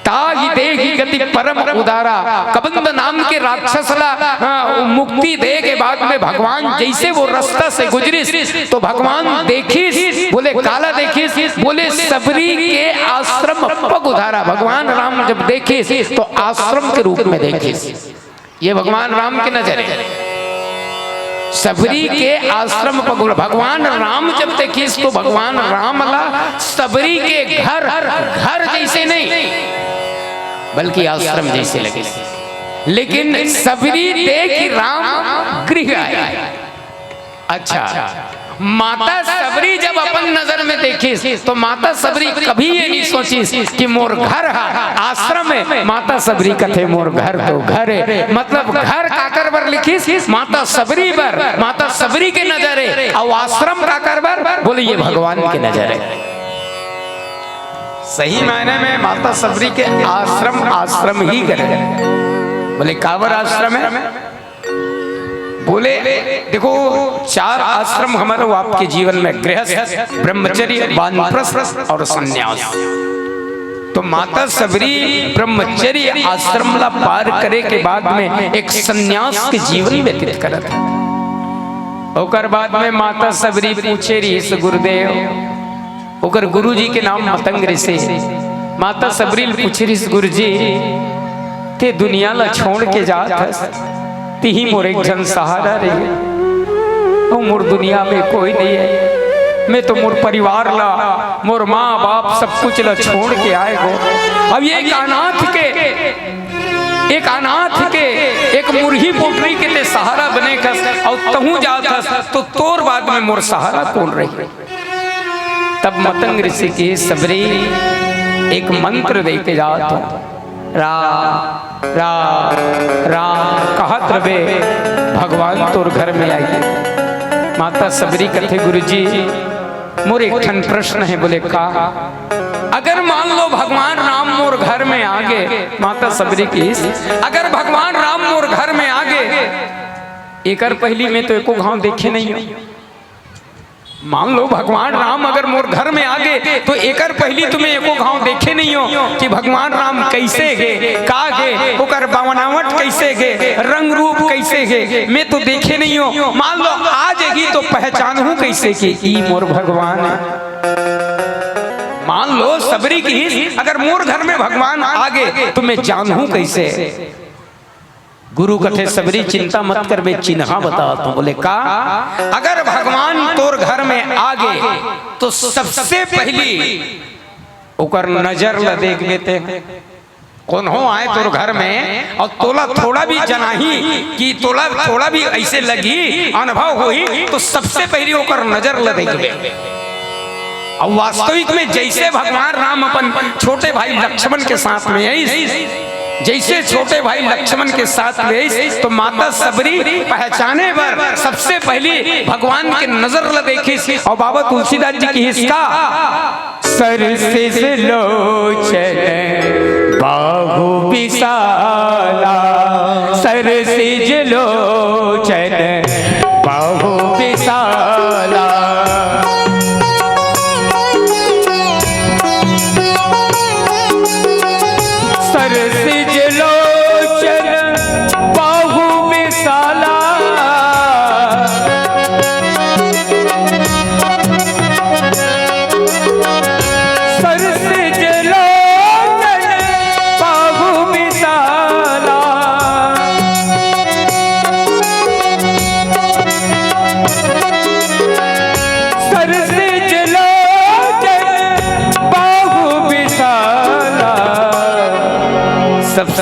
ताहि देहि गति परम उदारा। कबंध नाम के राक्षस ला, हाँ, मुक्ति दे के बाद में भगवान जैसे वो रास्ता से गुजरिस, तो भगवान देखिस, बोले काला देखिस, बोले सबरी के आश्रम पग उधारा। भगवान राम जब देखिस तो आश्रम के रूप में देखिस। ये भगवान राम के नजर हे। सबरी के आश्रम पग उधारा। भगवान राम जब देखिस तो भगवान राम ला सबरी के घर, घर जैसे नहीं, बल्कि आश्रम जैसे लगिस। लेकिन सबरी देखि राम गृह आए। अच्छा, माता सबरी जब अपन नजर में देखिस, तो माता सबरी कभी ये नहीं सोचिस कि मोर घर हा आश्रम हे। माता सबरी कथे, "मोर घर तो घर हे।" मतलब, घर काकर बर लिखिस? माता सबरी बर। माता सबरी के नजर हे, अउ आश्रम काकर बर? बोले, ये भगवान के नजर हे। सही मायने में माता सबरी के आश्रम, आश्रम ही करे। बोले, काबर आश्रम हे? बोले, देखो, चार आश्रम हमारे आपके जीवन में, गृहस्थ, ब्रह्मचर्य, वानप्रस्थ और संन्यास। तो माता सबरी ब्रह्मचर्य आश्रम ला पार करे के बाद में एक संन्यास के जीवन व्यतीत करत हे। ओकर बाद में माता सबरी पूछे रहिस, गुरुदेव, ओकर गुरुजी के नाम मतंग ऋषि। माता सबरी ल पूछे रिहिस, "गुरुजी, ते दुनिया ला छोड़ के जात हस, तिही मोर एक झन सहारा रहिए, अउ मोर दुनिया में कोई नहीं हे। मैं तो मोर परिवार ला, मोर माँ बाप सब कुछ ला छोड़ के आए हो। अब ये एक अनाथ के, एक अनाथ के, एक मुरही पोटरी के ते सहारा बने कस, अउ तहूँ जात हस, तो तोर बाद में मोर सहारा कौन रही?" तब मतंग ऋषि के सबरी एक मंत्र दे के जात हो, "रा, रा, रा" कहत रबे, भगवान तोर घर में आई। माता सबरी कथे, "गुरुजी, मोर एक ठन प्रश्न हे।" बोले, "का?" "अगर मान लो भगवान राम मोर घर में आ गे," माता सबरी की, "अगर भगवान राम मोर घर में आ गे, एकर पहली मैं तो एको घाव देखे नहीं हूँ।" मान लो भगवान राम अगर मोर घर में आ गे, तो एकर पहली तो मैं एको घाव देखे नहीं हो कि भगवान राम कैसे हे, का हे, ओकर बनावट कैसे हे, रंग रूप कैसे हे, मैं तो देखे नहीं हो। मान लो आ जाही तो पहचानहूं कैसे कि ई मोर भगवान हे? मान लो सबरी की, अगर मोर घर में भगवान आ गे तो मैं जानहूं कैसे? गुरु कथे, "सबरी चिंता मत करबे, चिन्हा बतात हूं।" बोले, "का?" "अगर भगवान तोर घर में आ गे तो सबसे पहली ओकर नजर ल देखबे ते। कोनो आए तोर घर में अउ तोला थोड़ा भी जनाही कि तोला थोड़ा भी ऐसे लगी, अनुभव होही, तो सबसे पहली ओकर नजर ल देखबे।" अब वास्तविक में जैसे भगवान राम अपन छोटे भाई लक्ष्मण के साथ में आइस, जैसे छोटे भाई लक्ष्मण के साथ में आइस, तो माता सबरी पहचाने बर सबसे पहली भगवान के नजर ल देखिस। अउ बाबा तुलसीदास जी किहिस का, "सरसिज लोचन बाहु विशाला, सरसिज लोचन बाहु विशाला, सरसिज लोचन बाहु विशाला, सरसिज लोचन बाहु विशाला।"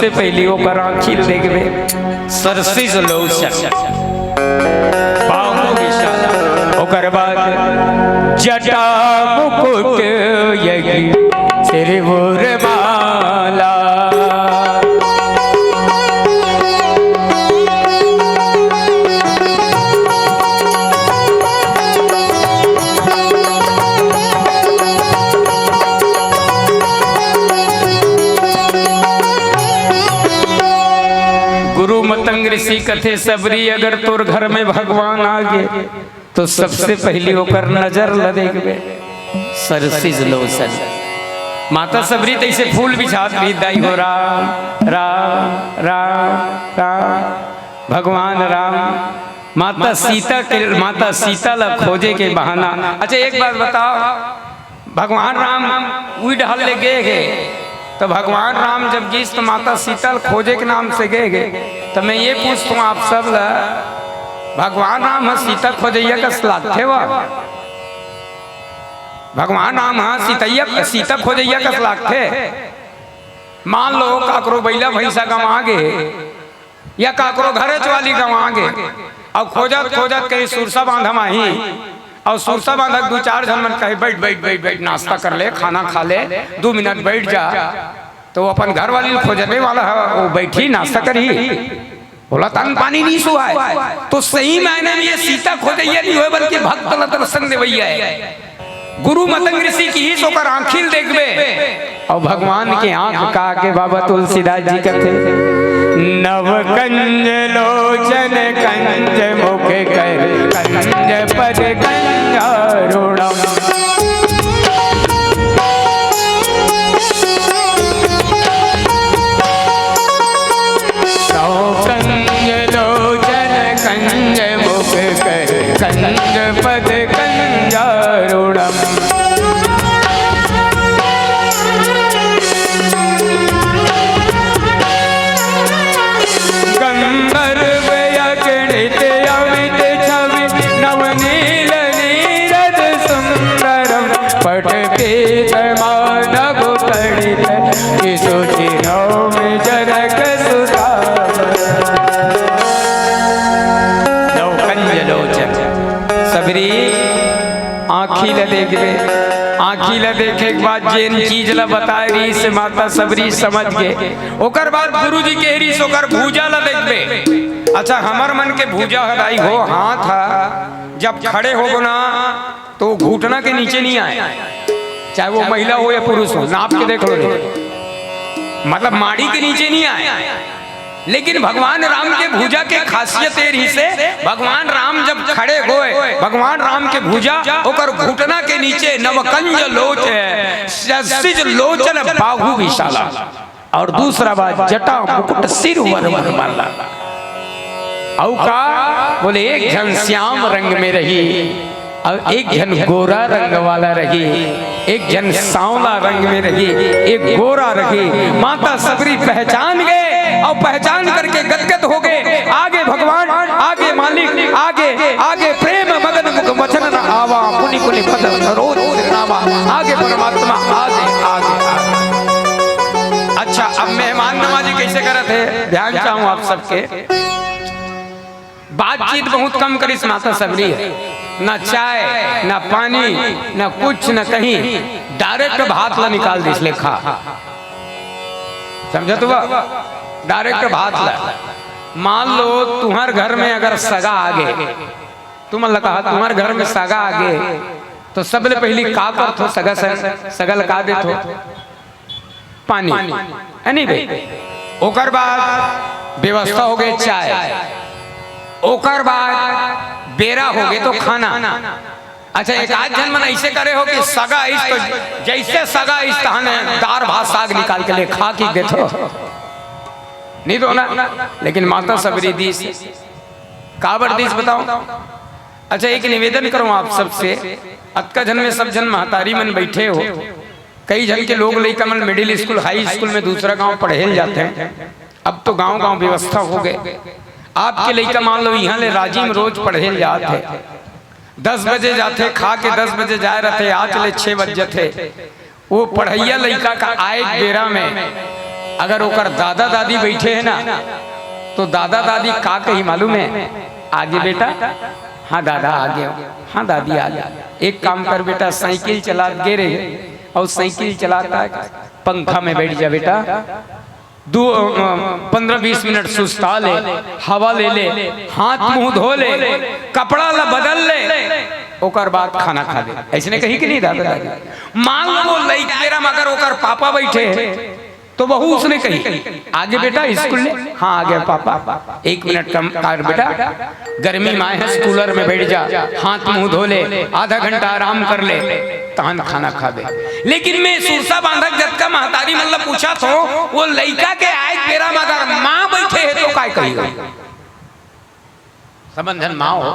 सबसे पहिली ओकर आँखी ल देखबे, सरसिज लोचन, बाहु विशाला। ओकर बाद जटा मुकुट यज्ञ त्रिभुवन माला। गुरु मतंग ऋषि कथे, सबरी, अगर तोर घर में भगवान आ गे, तो सबसे पहिली ओकर नजर ल देखबे, सरसिज लोचन। माता सबरी तइसे फूल बिछात रहिस, दाई हो, राम, राम, राम, राम, भगवान राम। माता सीता के, माता सीता ला खोजे के बहाना। अच्छा, एक बात बताओ, भगवान राम उही डहर ले गे हे, त भगवान राम जब गिस त माता सीता ल खोजे के नाम से गे हे। त मैं ये पूछथंव आप सब ला, भगवान राम ह सीता खोजइया कस लागथे वा? भगवान राम ह सीतैया, सीता खोजइया कस लागथे? मान लो, काकरो बइला भैंसा गंवा गे, या काकरो घरेच वाली गंवा गे, अउ खोजत खोजत कहीं सुरसा बांध म आही, अउ सुरसा बांध के दू चार झन मन कहे, "बैठ, बैठ, बैठ, बैठ, नाश्ता कर ले, खाना खा ले, दू मिनट बैठ जा।" त ओ अपन घर वाली ल खोजने वाला ह, ओ बैठही, नाश्ता करही, ओला तन पानी नइ सुहाय। त सही मायने में ये सीता खोजइया नइ होय, बल्कि भक्त ला दर्शन देवइया हे। गुरु मतंग ऋषि किहिस ओकर आँखी ल देखबे। अउ भगवान के आँख का के बाबा तुलसीदास जी कथे, "नव कंज लोचन कंज मुख कर, कंज पद कंजारुणम।" नव कंज लोचन कंज मुख कर, कंज पद कंजारुणम। गंधर्व अगणित अमित छवि नवनील नीरद सुंदरम। पट पीत मानव कणित किसु चिन्हौ में जनक सुता। नव कंज लोचन। सबरी आँखी ल देखबे, आँखी ल देखे के बाद जेन चीज ल बताए रहिस माता सबरी समझ गे। ओकर बाद गुरुजी कहे रहिस ओकर भुजा ल देखबे। अच्छा, हमर मन के भुजा ह दाई हो, हाथ ह, जब खड़े होबो ना, तो घुटना के नीचे नइ आय, चाहे वो महिला हो या पुरुष हो, नाप के देख लो रे, मतलब माड़ी के नीचे नइ आय। लेकिन भगवान राम के भुजा के खासियत ये रहिस हे, भगवान राम जब खड़े होय, भगवान राम के भुजा ओकर घुटना के नीचे, नवकंज लोच, सरसिज लोचन बाहु विशाला। अउ दूसरा बात, जटा मुकुट सिर वर वर माला। अउ का बोले, एक झन श्याम रंग में रही, अउ एक झन गोरा रंग वाला रही, एक झन सांवला रंग में रही, एक गोरा रही। माता सबरी पहचान गे अउ पहचान करके गदगद हो गे। आगे भगवान, आगे मालिक, आगे, आगे प्रेम मगन मुख वचन न आवा, मुनि मुनि पद सरोज सिर नावा। आगे परमात्मा, आगे, आगे, आगे। अच्छा, अब मेहमान नवाजी कइसे करत हे, ध्यान चाहूं आप सबके। बातचीत बहुत कम करिस माता सबरी ह, ना चाय, ना पानी, ना कुछ, ना कहीं, direct भात ला निकाल दिस, ले खा। समझत हव? Direct भात ला। मान लो, तुम्हर घर में अगर सगा आगे, तुमन ला कहा, तुम्हर घर में सगा आगे, त सबले पहिली का करथो सगा संग? सगा ला का देथो? पानी, हे नहीं भाई? ओकर बाद व्यवस्था हो गे चाय, ओकर बाद बेरा हो गे तो खाना। अच्छा, एक आध झन मन अइसे करे हो कि सगा आइस तो जइसे सगा आइस तहन दार भात साग निकाल के ले खा के देथो, नहीं तो ना। लेकिन माता सबरी दिस, काबर दिस बताओ? अच्छा, एक निवेदन करूं आप सबसे, अतका झन में सब झन महतारी मन बइठे हो, कई झन के लोग लइका मन middle school, high school में दूसरा गांव पढ़े ल जाथे। अब तो गांव-गांव व्यवस्था हो गे। आपके लइका मान लो इहां ले राजिम रोज पढ़े ल जात हे, दस बजे जाथे, खा के दस बजे जाए रथे, आच ले छह बज जथे। वो पढ़इया लइका का आए के बेरा में अगर ओकर दादा दादी बैठे हे ना, तो दादा दादी का कही मालूम हे? "आगे बेटा।" "हाँ दादा, आगे हँव।" "हाँ दादी, आगे।" "एक काम कर बेटा, साइकिल चलात गे रहे अउ साइकिल चलात आए, पंखा में बैठ जा बेटा, दू, अ, पंद्रह बीस मिनट सुस्ता ले, हवा ले ले, हाथ मुंह धो ले, कपड़ा ला बदल ले, ओकर बाद खाना खा ले।" अइसने कही कि नहीं दादा दादी? मान लो वो लइका बेरा म अगर ओकर पापा बैठे हे, तो वहू उसने कही, "आगे बेटा स्कूल ले।" "हाँ, आगे पापा।" "एक मिनट कम कर बेटा, गर्मी में आए हस, कूलर में बैठ जा, हाथ मुंह धो ले, आधा घंटा आराम कर ले, तहन खाना खाबे।" लेकिन मैं सुरसा बांधक जतका महतारी मन ल पूछत हों, वो लइका के आए बेरा म अगर माँ बैठे हे तो काय कही? समझन माँ हो,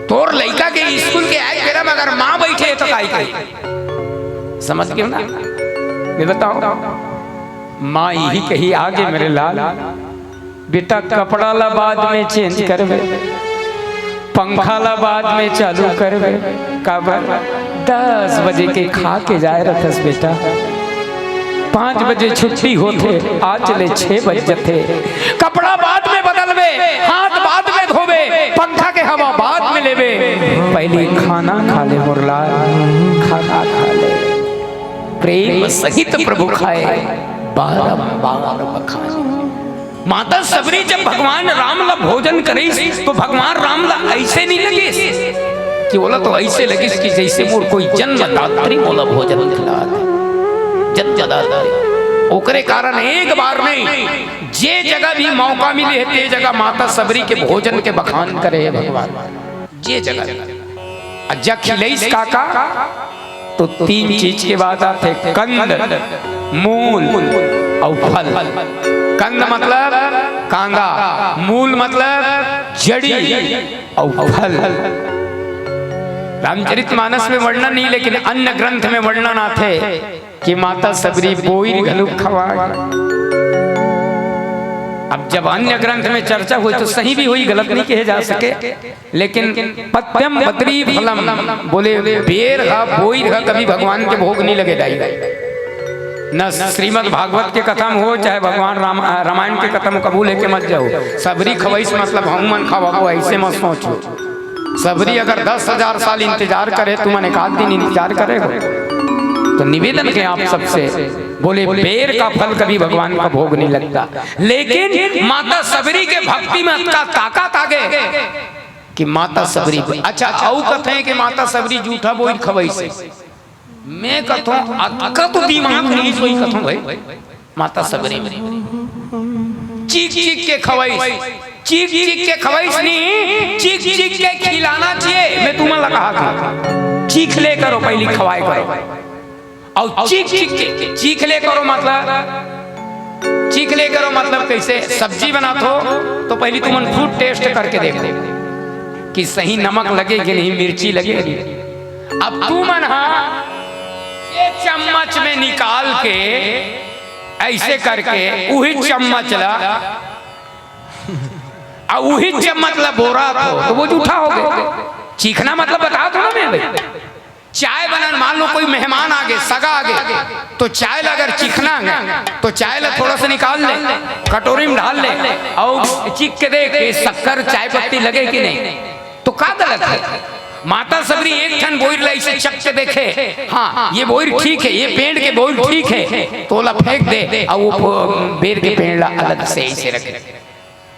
तोर लइका के स्कूल के आए बेरा म अगर माँ बैठे हे तो काय कही? समझ गेव ना? मैं बताओ, माँ यही कही, "आगे मेरे लाल, बेटा कपड़ा ला बाद में चेंज करबे, पंखा ला बाद में चालू करबे।" काबर? "दस बजे के खा के जाए रथस बेटा, पाँच बजे छुट्टी होथे, आज ले छह बज जथे। कपड़ा बाद में बदलबे, हाथ बाद में धोबे, पंखा के हवा बाद में लेबे, पहली खाना खा ले मोर लाल, खाना खा ले।" प्रेम सहित प्रभु खाए, बारंबार बखाने। माता सबरी जब भगवान राम ला भोजन करिस, तो भगवान राम ला अइसे नहीं लगिस कि ओला तो अइसे लगिस कि जइसे मोर कोई जन्मदात्री मोला भोजन खिलात हे। जन्मदात्री। ओकरे कारण एक बार नहीं, जे जगह भी मौका मिले हे, ते जगह माता सबरी के भोजन के बखान करे हे भगवान। जे जगह। अउ जा खिलइस का का, तो तीन चीज के बात आथे, कंद, मूल अउ फल। कंद मतलब कांदा, मूल मतलब जड़ी अउ फल। रामचरित मानस में वर्णन नहीं, लेकिन अन्य ग्रंथ में वर्णन आथे कि माता सबरी बोइर घलो खवाए। अब जब अन्य ग्रंथ में चर्चा होई तो सही भी होई, गलत नहीं कहे जा सके, लेकिन पथ्यम पत्री फलम बोले, बेर ह, बोइर ह कभी भगवान के भोग नहीं लगे दाई। न श्रीमद् भागवत के कथा म हो, चाहे भगवान राम, रामायण के कथा म हो, कभू लेके मत जाओ। सबरी खवइस मतलब हम मन खवाबो, अइसे मत सोचो। सबरी अगर दस हजार साल इंतजार करे, तुमन एक आध दिन इंतजार करे हो, तो निवेदन हे आप सबसे, बोले, बेर का फल कभी भगवान का भोग नहीं लगता, लेकिन माता सबरी के भक्ति में अतका ताकत आगे कि माता सबरी। अच्छा, अउ कथे कि माता सबरी जूठा बोइर खवइस हे। मैं कथों, अतका तो दिमाग नहीं सोई कथों भाई। माता सबरी में चीख चीख के खवइस, चीख चीख के खवइस नहीं, चीख चीख के खिलाना चाहिए। मैं तुमन ला कहा था, चीख ले करो, पहली खवाए करो। अउ चीख चीख के, चीख ले करो मतलब, चीख ले करो मतलब कइसे? सब्जी बनात हो तो पहली तुमन खुद टेस्ट करके देखो कि सही नमक लगे कि नहीं, मिर्ची लगे कि नहीं। अब तुमन हा ये चम्मच में निकाल के अइसे करके उही चम्मच ला, अउ उही चम्मच ला बोरत हो, तो वो जूठा हो गे। चीखना मतलब बता दो ना मैं भाई। चाय बनान, मान लो कोई मेहमान आगे, सगा आगे, तो चाय ला अगर चीखना हे, तो चाय ला थोड़ा सा निकाल ले, कटोरी में डाल ले, अउ चीख के देख, ये शक्कर, चाय पत्ती लगे कि नहीं, तो का गलत हे? माता सबरी एक ठन बोइर ला अइसे चख के देखे, हाँ, ये बोइर ठीक हे, ये पेड़ के बोइर ठीक हे, तो ओला फेंक दे, अउ वो बेर के पेड़ ला अलग से अइसे रखे।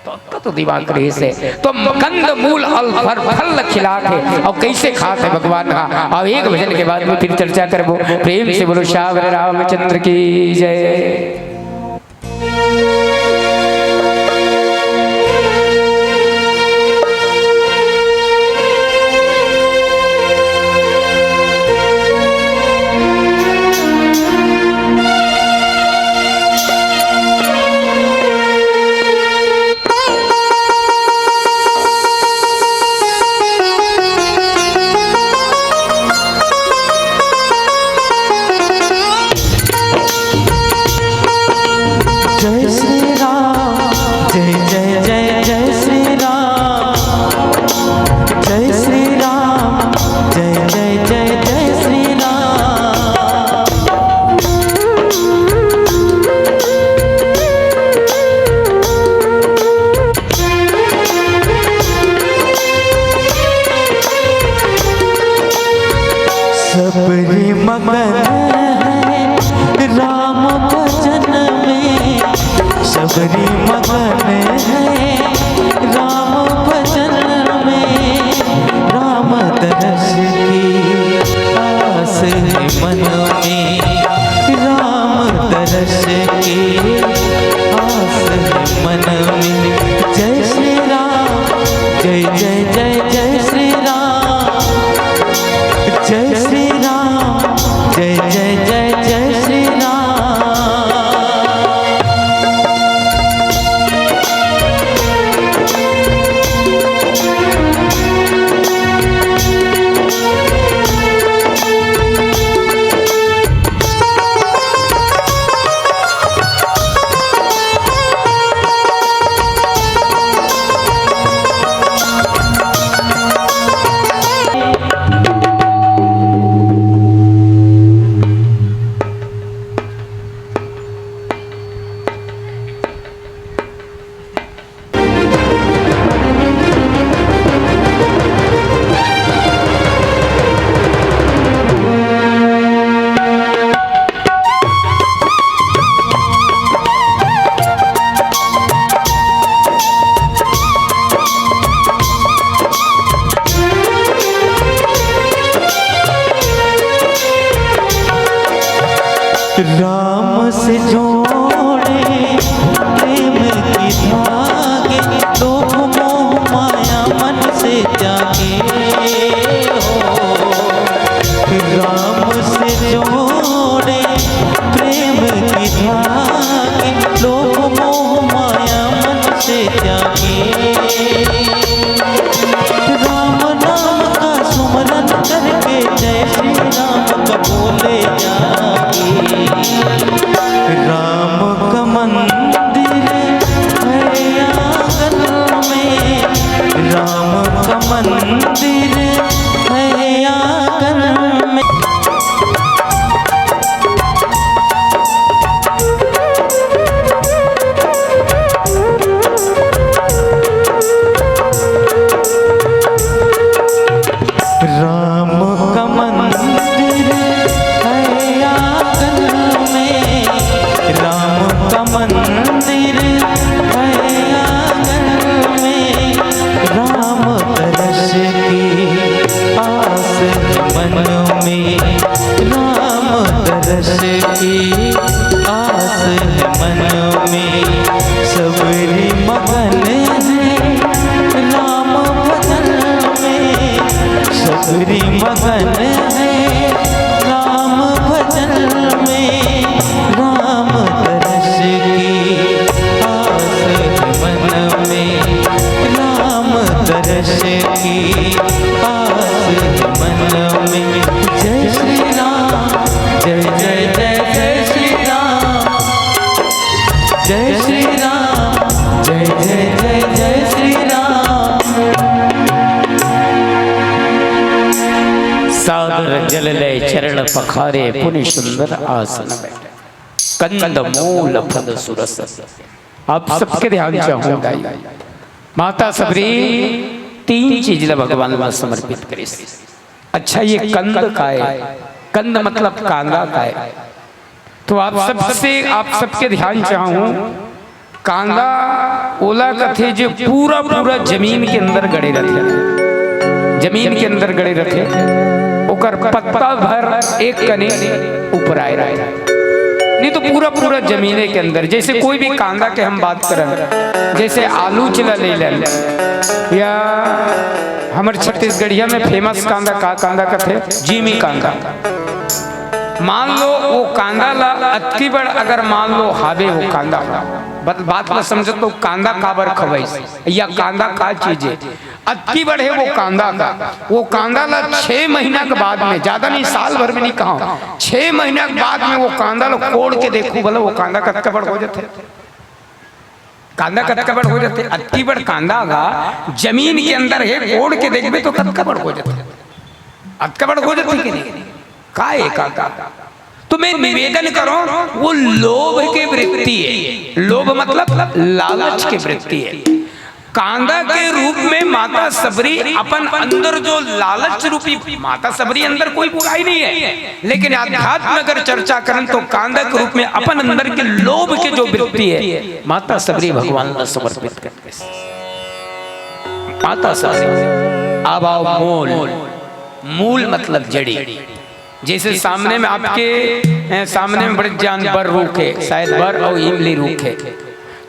तो, तो, तो दिमाग रहिस हे। तो कंद मूल अउ फल, फल खिलात हे। अउ कइसे खात हे भगवान हा? अउ एक भजन के बाद में फिर चर्चा करबो। प्रेम से बोलो श्यावर रामचंद्र की जय। सबरी मगन है राम भजन में, सबरी मगन है राम भजन में। राम दरस की आस है मन में, राम दरस की आस है मन में। जय श्री राम, जय जय जय जय श्री राम, जय श्री राम, जय जय जय जय श्री राम। राम से जोड़े प्रेम की धागे, लोभ मोह माया मन से त्यागे हो। राम से जोड़े प्रेम की धागे, लोभ मोह माया मन से त्यागे। राम नाम का सुमरन करके जय श्री राम का बोले जागे। राम का मंदिर है आंगन में, राम का मंदिर है आंगन में। राम का मंदिर है आंगन में, राम का मंदिर है आंगन में। राम दरस की आस है मन में, राम दरस की आस है मन में। सबरी मगन है राम भजन में, सबरी मगन है राम भजन में। राम दरस की आस है मन में, राम दरस की आस है मन में। जय श्री राम, जय जय जय जय श्री राम, जय श्री राम, जय जय जय जय श्री राम। सादर जल ले चरण पखारे पुनि सुंदर आसन बैठे। कंद मूल फल सुरस। आप सबके ध्यान चाहूं दाई। माता सबरी तीन चीज ला भगवान ला समर्पित करिस। अच्छा, ये कंद काय? कंद मतलब कांदा काय? तो आप सबसे, आप सबके ध्यान चाहूं, कांदा ओला कथे जे पूरा पूरा जमीन के अंदर गड़े रथे, जमीन के अंदर गड़े रथे, ओकर पत्ता भर एक कने ऊपर आए रथे, नहीं तो पूरा पूरा जमीने के अंदर। जैसे कोई भी कांदा के हम बात करन, जैसे आलू च ला ले लेन, या हमर छत्तीसगढ़िया में famous कांदा का कांदा कथे, जिमी कांदा। मान लो वो कांदा ला अतकी बड़ अगर मान लो हावे वो कांदा, बत-, बात ला समझत तो कांदा काबर खवाइस या कांदा का चीज है, अतकी बड़ है वो कांदा का। वो कांदा ला छह महीना के बाद में, ज्यादा नहीं, साल भर में नहीं कहा, छह महीना के बाद में वो कांदा ला कोड़ के देखू भला वो कांदा कतका बड़ हो जाथे। कांदा कतका बड़ हो जाथे? अतकी बड़ कांदा गा जमीन के अंदर है, कोड़ के देखबे तो कतका बड़ हो जाथे, अतका बड़ हो जाथे कि नहीं? का है कांदा? तो मैं निवेदन करो, वो लोभ के वृत्ति है। लोभ मतलब लालच के वृत्ति है। कांदा के रूप में माता सबरी अपन अंदर जो लालच रूपी, माता सबरी अंदर कोई बुराई नहीं है, लेकिन अध्यात्म अगर चर्चा करन तो कांदा के रूप में अपन अंदर के लोभ के जो वृत्ति है, माता सबरी भगवान ला समर्पित कर दे। माता सबरी, अब आओ मूल। मूल मतलब जड़ी। जैसे सामने में आपके, ए, सामने में बड़े जान बर रूख है, शायद बर और इमली रूख है,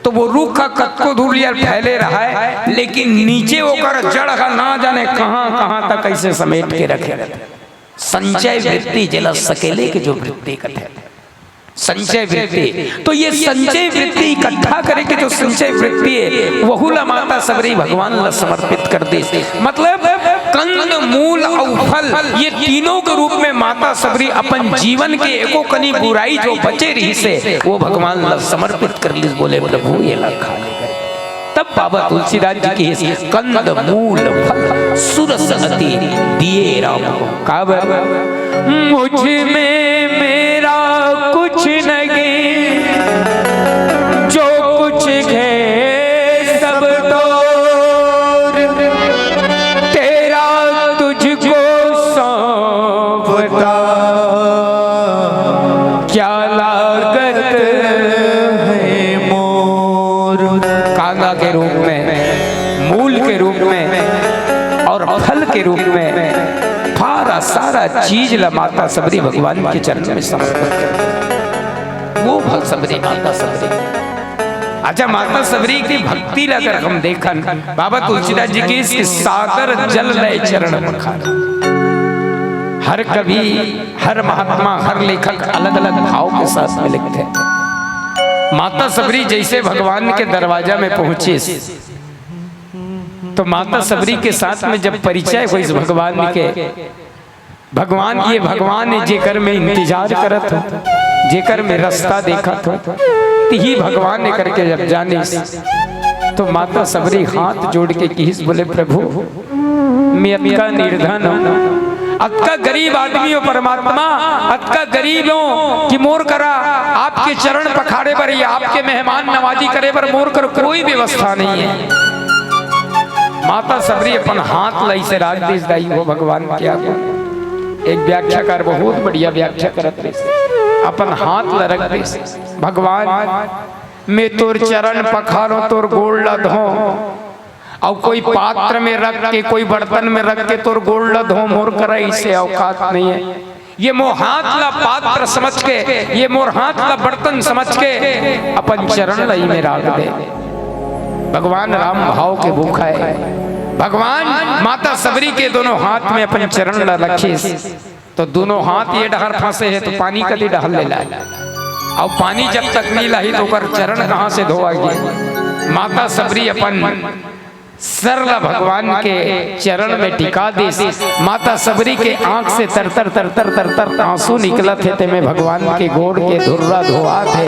तो वो रूख ह कतको दूर लिया फैले रहा है, लेकिन नीचे ओकर जड़ ह ना जाने कहाँ कहाँ तक ऐसे समेट के रखे रहथे। संचय वृत्ति, जेला सकेले के जो वृत्ति कथे, संचय वृत्ति। तो ये संचय वृत्ति इकट्ठा करे के जो संचय वृत्ति है, वहू ला माता सबरी भगवान ला समर्पित कर दे। मतलब कंद, मूल अउ फल, ये तीनों के रूप में माता सबरी अपन जीवन के एको कनी बुराई जो बचे रहिसे, वो भगवान ला समर्पित कर लिस। बोले, "प्रभु, ये ला खा ले।" तब बाबा तुलसीदास जी कहिस, "कंद मूल फल सुरस अति दिए राम को।" काबर? "मुझ में मेरा कुछ नहीं, जो कुछ है सब तोर, तेरा तुझको सौंपता, क्या लागत है मोर।" कांदा के रूप में, मूल के रूप में और फल के रूप में सारा, सारा चीज ला माता सबरी भगवान के चरण में समर्पित कर। वो भग सबरी, माता सबरी। अच्छा, माता सबरी की भक्ति ला अगर हम देखन, बाबा तुलसीदास जी की इसके सादर जल लय चरण पखार। हर कवि, हर महात्मा, हर लेखक अलग-अलग भाव के साथ में लिखथे। माता सबरी जैसे भगवान के दरवाजा में पहुंचिस, तो माता सबरी के साथ में जब परिचय होइस भगवान के, भगवान, ये भगवान है जेकर मैं इंतजार करत हूँ, जेकर मैं रास्ता देखत हूँ, तिही भगवान है करके जब जानिस, तो माता सबरी हाथ जोड़ के किहिस, बोले, "प्रभु, मैं अतका निर्धन हूँ, अतका गरीब आदमी हूँ परमात्मा, अतका गरीब हूँ कि मोर करा आपके चरण पखारे बर या आपके मेहमान नवाजी करे बर मोर कर कोई व्यवस्था नहीं है।" माता सबरी अपन हाथ ला अइसे राख दिस, दाई हो भगवान के आगे। एक व्याख्याकार बहुत बढ़िया व्याख्या करत रहिस, अपन हाथ ला रख दिस, "भगवान, मैं तोर चरण पखारों, तोर गोड़ ला धों, अउ कोई पात्र में रख के, कोई बर्तन में रख के तोर गोड़ ला धों, मोर करा अइसे औकात नहीं है।" ये मोर हाथ ला पात्र समझ के, ये मोर हाथ ला बर्तन समझ के अपन चरण ला इमे राख दे। भगवान राम भाव के भूखा है। भगवान माता सबरी के दोनों हाथ में अपन चरण ला रखिस, तो दोनों हाथ ये डहर फंसे है, तो पानी कती डहर ले लाए, अउ पानी जब तक नहीं लाही, तो ओकर चरण कहाँ से धोवागे? माता सबरी अपन सर ला भगवान के चरण में टिका दिस। माता सबरी के आंख से तर तर तर तर तर तर आंसू निकलत हे, तेमे भगवान के गोड़ के धुर्रा धोआत हे।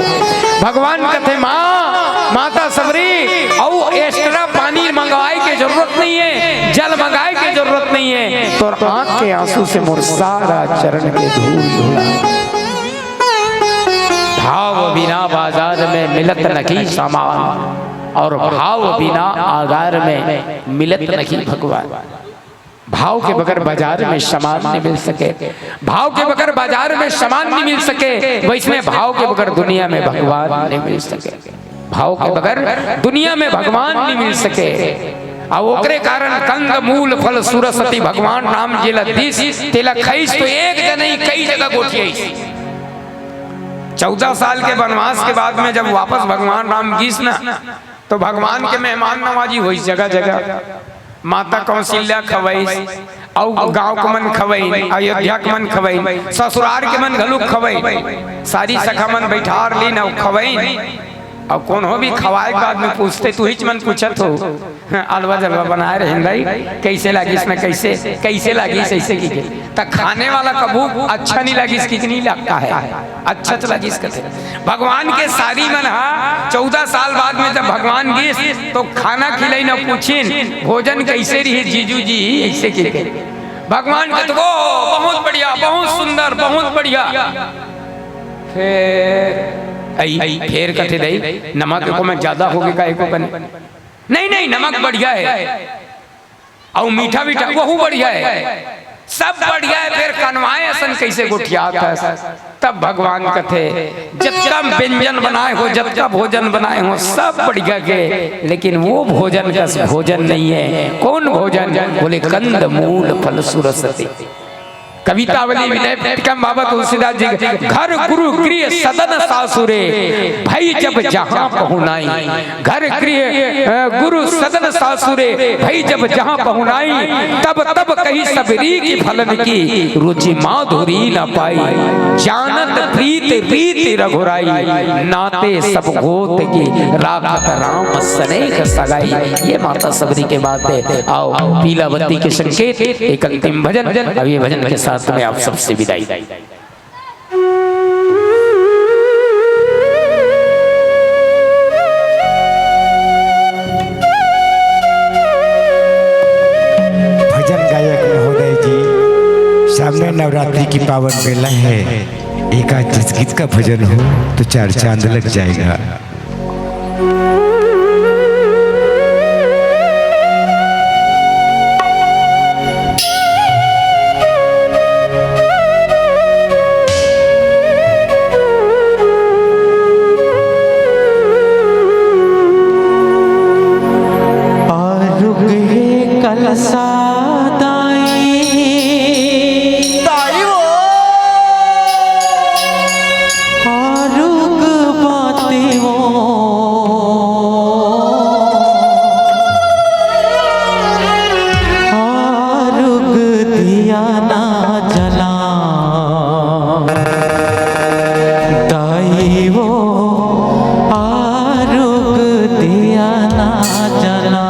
भगवान कथे, "माँ, माता सबरी, अउ एक्स्ट्रा पानी मंगवाए के जरूरत नहीं है, जल मंगाए के जरूरत नहीं है, तोर आंख के आंसू से मोर सारा चरण के धूल धुला।" भाव बिना बाजार में मिलत नखी सामान, और भाव बिना आगार में मिलत नखी भगवान। भाव के बगैर बाजार में सामान नहीं मिल सके, भाव के बगैर बाजार में सामान नहीं मिल सके, वैसने भाव के बगैर दुनिया में भगवान नहीं मिल सके। भाव के बगैर दुनिया में भगवान नहीं मिल सके। अउ ओकरे कारण कंद मूल फल सुरसति भगवान राम जेला दिस, तेला खइस तो एक जनई कई जगह गोठियाइस। चौदह साल के वनवास के बाद में जब वापस भगवान राम गिस ना, तो भगवान के मेहमान नवाजी होइस जगह जगह। माता कौशल्या खवइस, अउ गांव के मन खवइन, अयोध्या के मन खवइन, ससुरार के मन घलुक खवइन, सारी सखा मन बैठार लीन अउ खवइन। अउ कोनो भी खवाए के बाद में पूछथे, "तुहिच मन पूछत हो, अलवा जलवा बनाए रहेन दाई, कइसे लागिस न कइसे, कइसे लागिस अइसे कहिके।" त खाने वाला कभू अच्छा नहीं लागिस कि नहीं लगता है, अच्छा तो लागिस कथे। भगवान के सारी मन हा चौदह साल बाद में जब भगवान गिस तो खाना खिलाई न पूछिन, "भोजन कइसे रही जीजू जी?" अइसे कहिके भगवान कथे, "वो बहुत बढ़िया, बहुत सुंदर, बहुत बढ़िया।" फेर अई, फेर कथे, "दाई, नमक एको में ज्यादा होगे का, एको कने?" नहीं नहीं, नमक बढ़िया है, अउ मीठा मीठा वहू बढ़िया है, सब बढ़िया है, फेर कनवाए असन कइसे गोठियात हस? तब भगवान कथे, जतका व्यंजन बनाए हो, जतका भोजन बनाए हो, सब बढ़िया के, लेकिन वो भोजन कस भोजन नहीं है। कौन भोजन? बोले, कंद मूल फल सुरस ते। कवितावली विनय प्रीतिकम बाबा तुलसीदास जी के, घर गुरु गृह सदन सासुरे, भई जब जहाँ पहुनाई। घर गृह, अ, गुरु सदन सासुरे, भई जब जहाँ पहुनाई। तब तब कही सब रीति फलन की, रुचि माधुरी न पाई। जानत प्रीत रीति रघुराई, नाते सब गोत की, राखत राम सनेह सगाई। ये माता सबरी के बात है। आओ, पीलावती के संकेत, एक अंतिम भजन। अब ये भजन के साथ में आप सबसे विदाई। भजन गायक महोदय जी, सामने नवरात्रि की पावन बेला है, एक आध जसगीत का भजन हो तो चार चांद लग जाएगा। आरुग हे कलसा दाई। दाई वो। आरुग बाते वो। आरुग दिया ना जला। दाई वो आरुग दिया ना जला।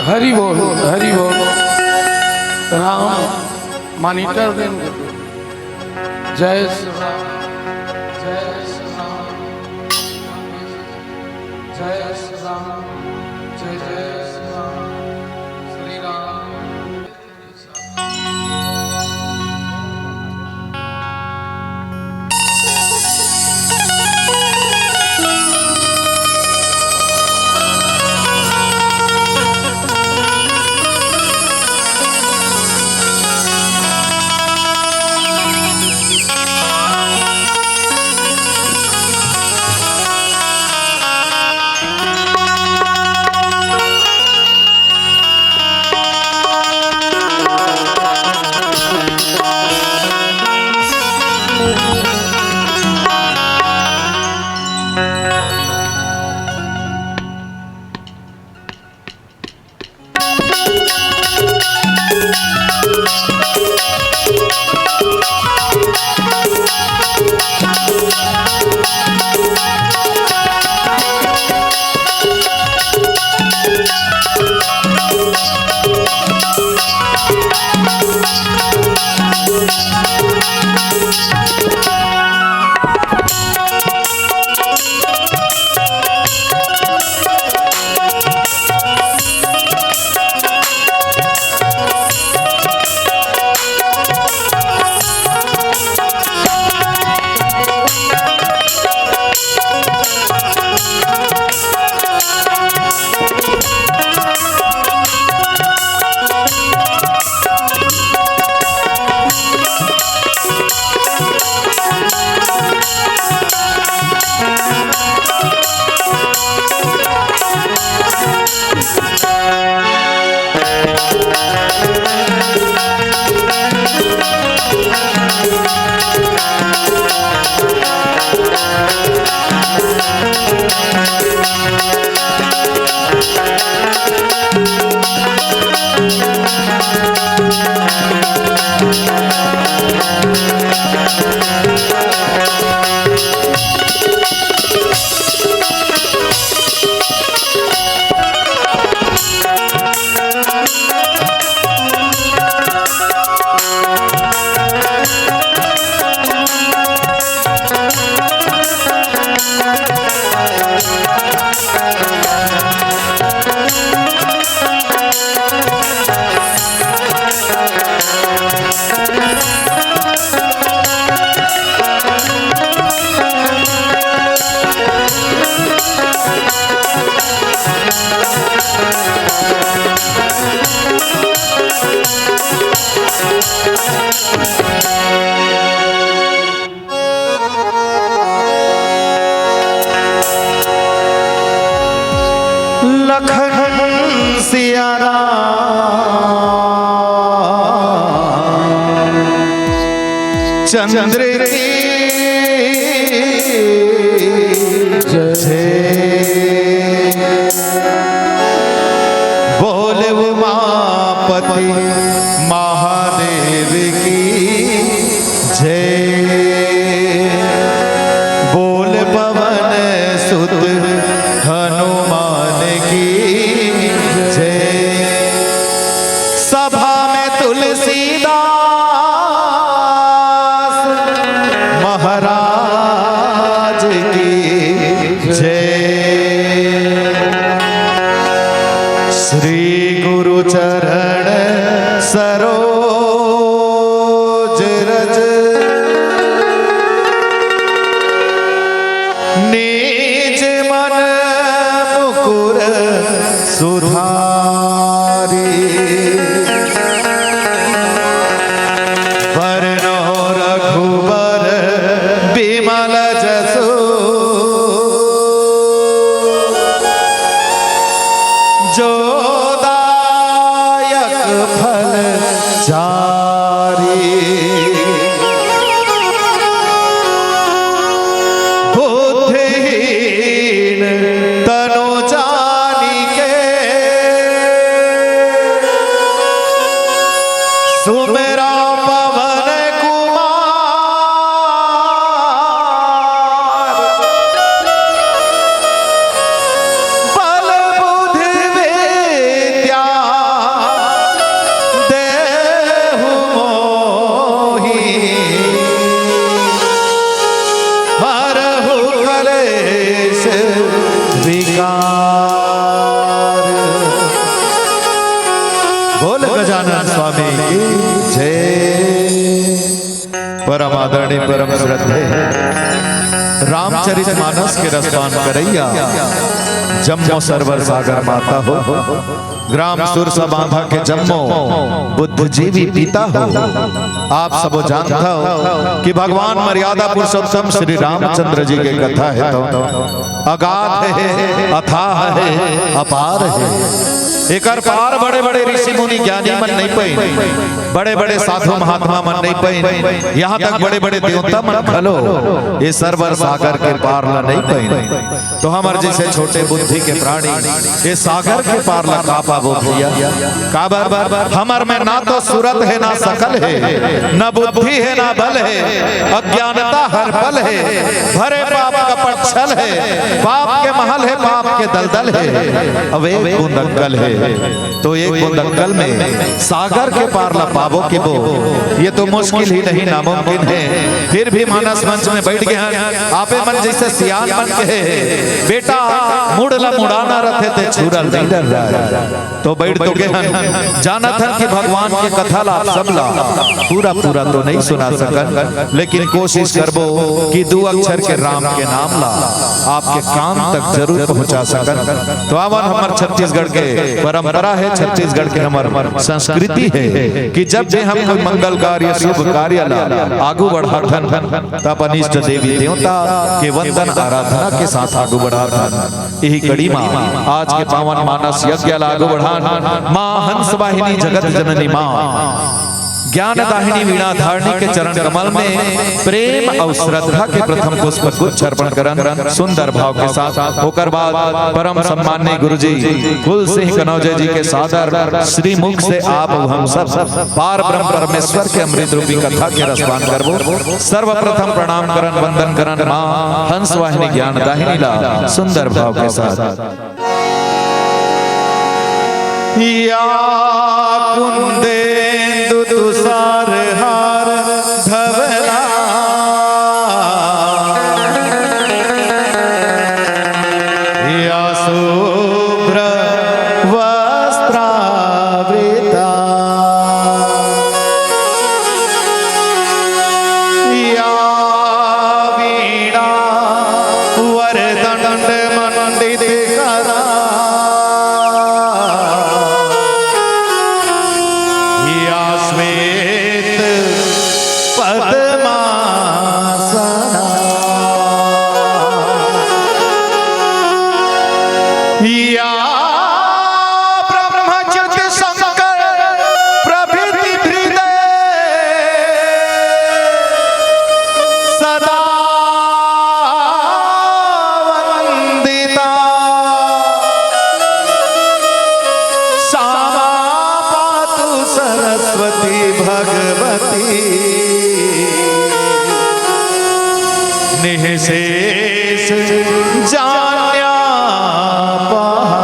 हरि बोल, हरि बोल। राम monitor देन। जय श्री राम, जय श्री राम, जय श्री राम, जय जय श्री राम, श्री राम। लखन सिया राम चंद्र की जय। बोल उमापति महादेव की जय। बोल पवन सुत हनुमान की जय। सभा में तुलसीदास महाराज की जय। श्री गुरु चरण सरोज रज निज मन मुकुर सुधारी। बरनउँ रघुबर बिमल जसु जो दायक फल चारी। बुद्धिहीन तनु जानिके सुमिरउँ पवन कुमार। बल बुद्धि विद्या बोल गजानन स्वामी की जय। परम आदरणीय, परम श्रद्धेय रामचरित मानस के रसपान करैया जम्मो सरवर सागर माता हो, ग्राम सुरसा बांधा के जम्मो बुद्धिजीवी पिता हो। आप सबो जानत हव कि भगवान मर्यादा पुरुषोत्तम श्री रामचंद्र जी के कथा हे तो अगाध हे, अथाह हे, अपार हे। एकर पार बड़े-बड़े ऋषि मुनि ज्ञानी मन नइ पइन, बड़े-बड़े साधु महात्मा मन नइ पइन, यहाँ तक बड़े-बड़े देवता मन घलो ए सरवर सागर के पार ला नइ पइन। तो हमर जइसे छोटे बुद्धि के प्राणी ए सागर के पार ला का पाबो भैया? काबर? हमर में ना तो सूरत हे, ना सकल हे, ना बुद्धि हे, ना बल हे, अज्ञानता हर पल हे, भरे पाप कपट छल हे, पाप के महल हे, पाप के दलदल हे, अब एक बूंद अक्कल हे। तो एक बूंद अक्कल में सागर के पार ला पाबो कि बो, ये तो मुश्किल ही नहीं, नामुमकिन हे। फिर भी मानस मंच में बइठ गे हन, आपे मन जइसे सियान मन कहे, "बेटा, मुड़ ला मुड़ाना रथे ते छुरा ल नइ डर्राय।" तो बइठ तो गे हन, जानत हन कि भगवान के कथा ला आप सब ला पूरा पूरा तो नइ सुना सकन, लेकिन कोशिश करबो कि दू अक्षर के राम के नाम ला आपके कान तक जरूर पहुंचा सकन। तो आवन, हमर छत्तीसगढ़ के परंपरा हे, छत्तीसगढ़ के हमर संस्कृति हे कि जब भी हम कोई मंगल कार्य, शुभ कार्य ला आगू बढ़ाथन, त अपन इष्ट देवी देवता के वंदन आराधना के साथ आगू बढ़ाथन। इही कड़ी मा आज के पावन मानस यज्ञ ला आगू बढ़ान माँ हंस वाहिनी जगत जननी माँ ज्ञान दाहिनी वीणा धारणी के चरण कमल में प्रेम अउ श्रद्धा के प्रथम पुष्प गुच्छ अर्पण करन सुंदर भाव के साथ। ओकर बाद परम सम्माननीय गुरुजी कुल सिंह कनौजे जी के सादर श्रीमुख से आप अउ हम सब पार ब्रह्म परमेश्वर के अमृत रूपी कथा के रसपान करबो। सर्वप्रथम प्रणाम करन, वंदन करन माँ हंस वाहिनी ज्ञान दाहिनी ला सुंदर भाव के साथ। या कुंदेंदु तुषार हार धवला, या शुभ्र वस्त्रावृता, या वीणा वरदंड मंडित करा, या श्वेत पद्मासना, या ब्रह्मजित शंकर प्रभृति हृदय सदा वंदिता। श्यामा पातु सरस्वती भगवती निःशेष जान्या पहा।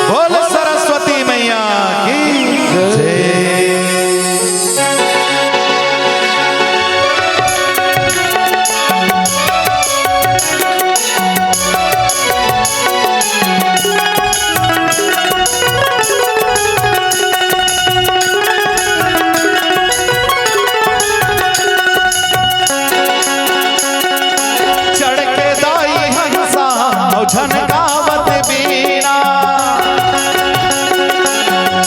बोल सरस्वती मैया की जय। चढ़ के दाई हंसा अउ झनकावत बीना,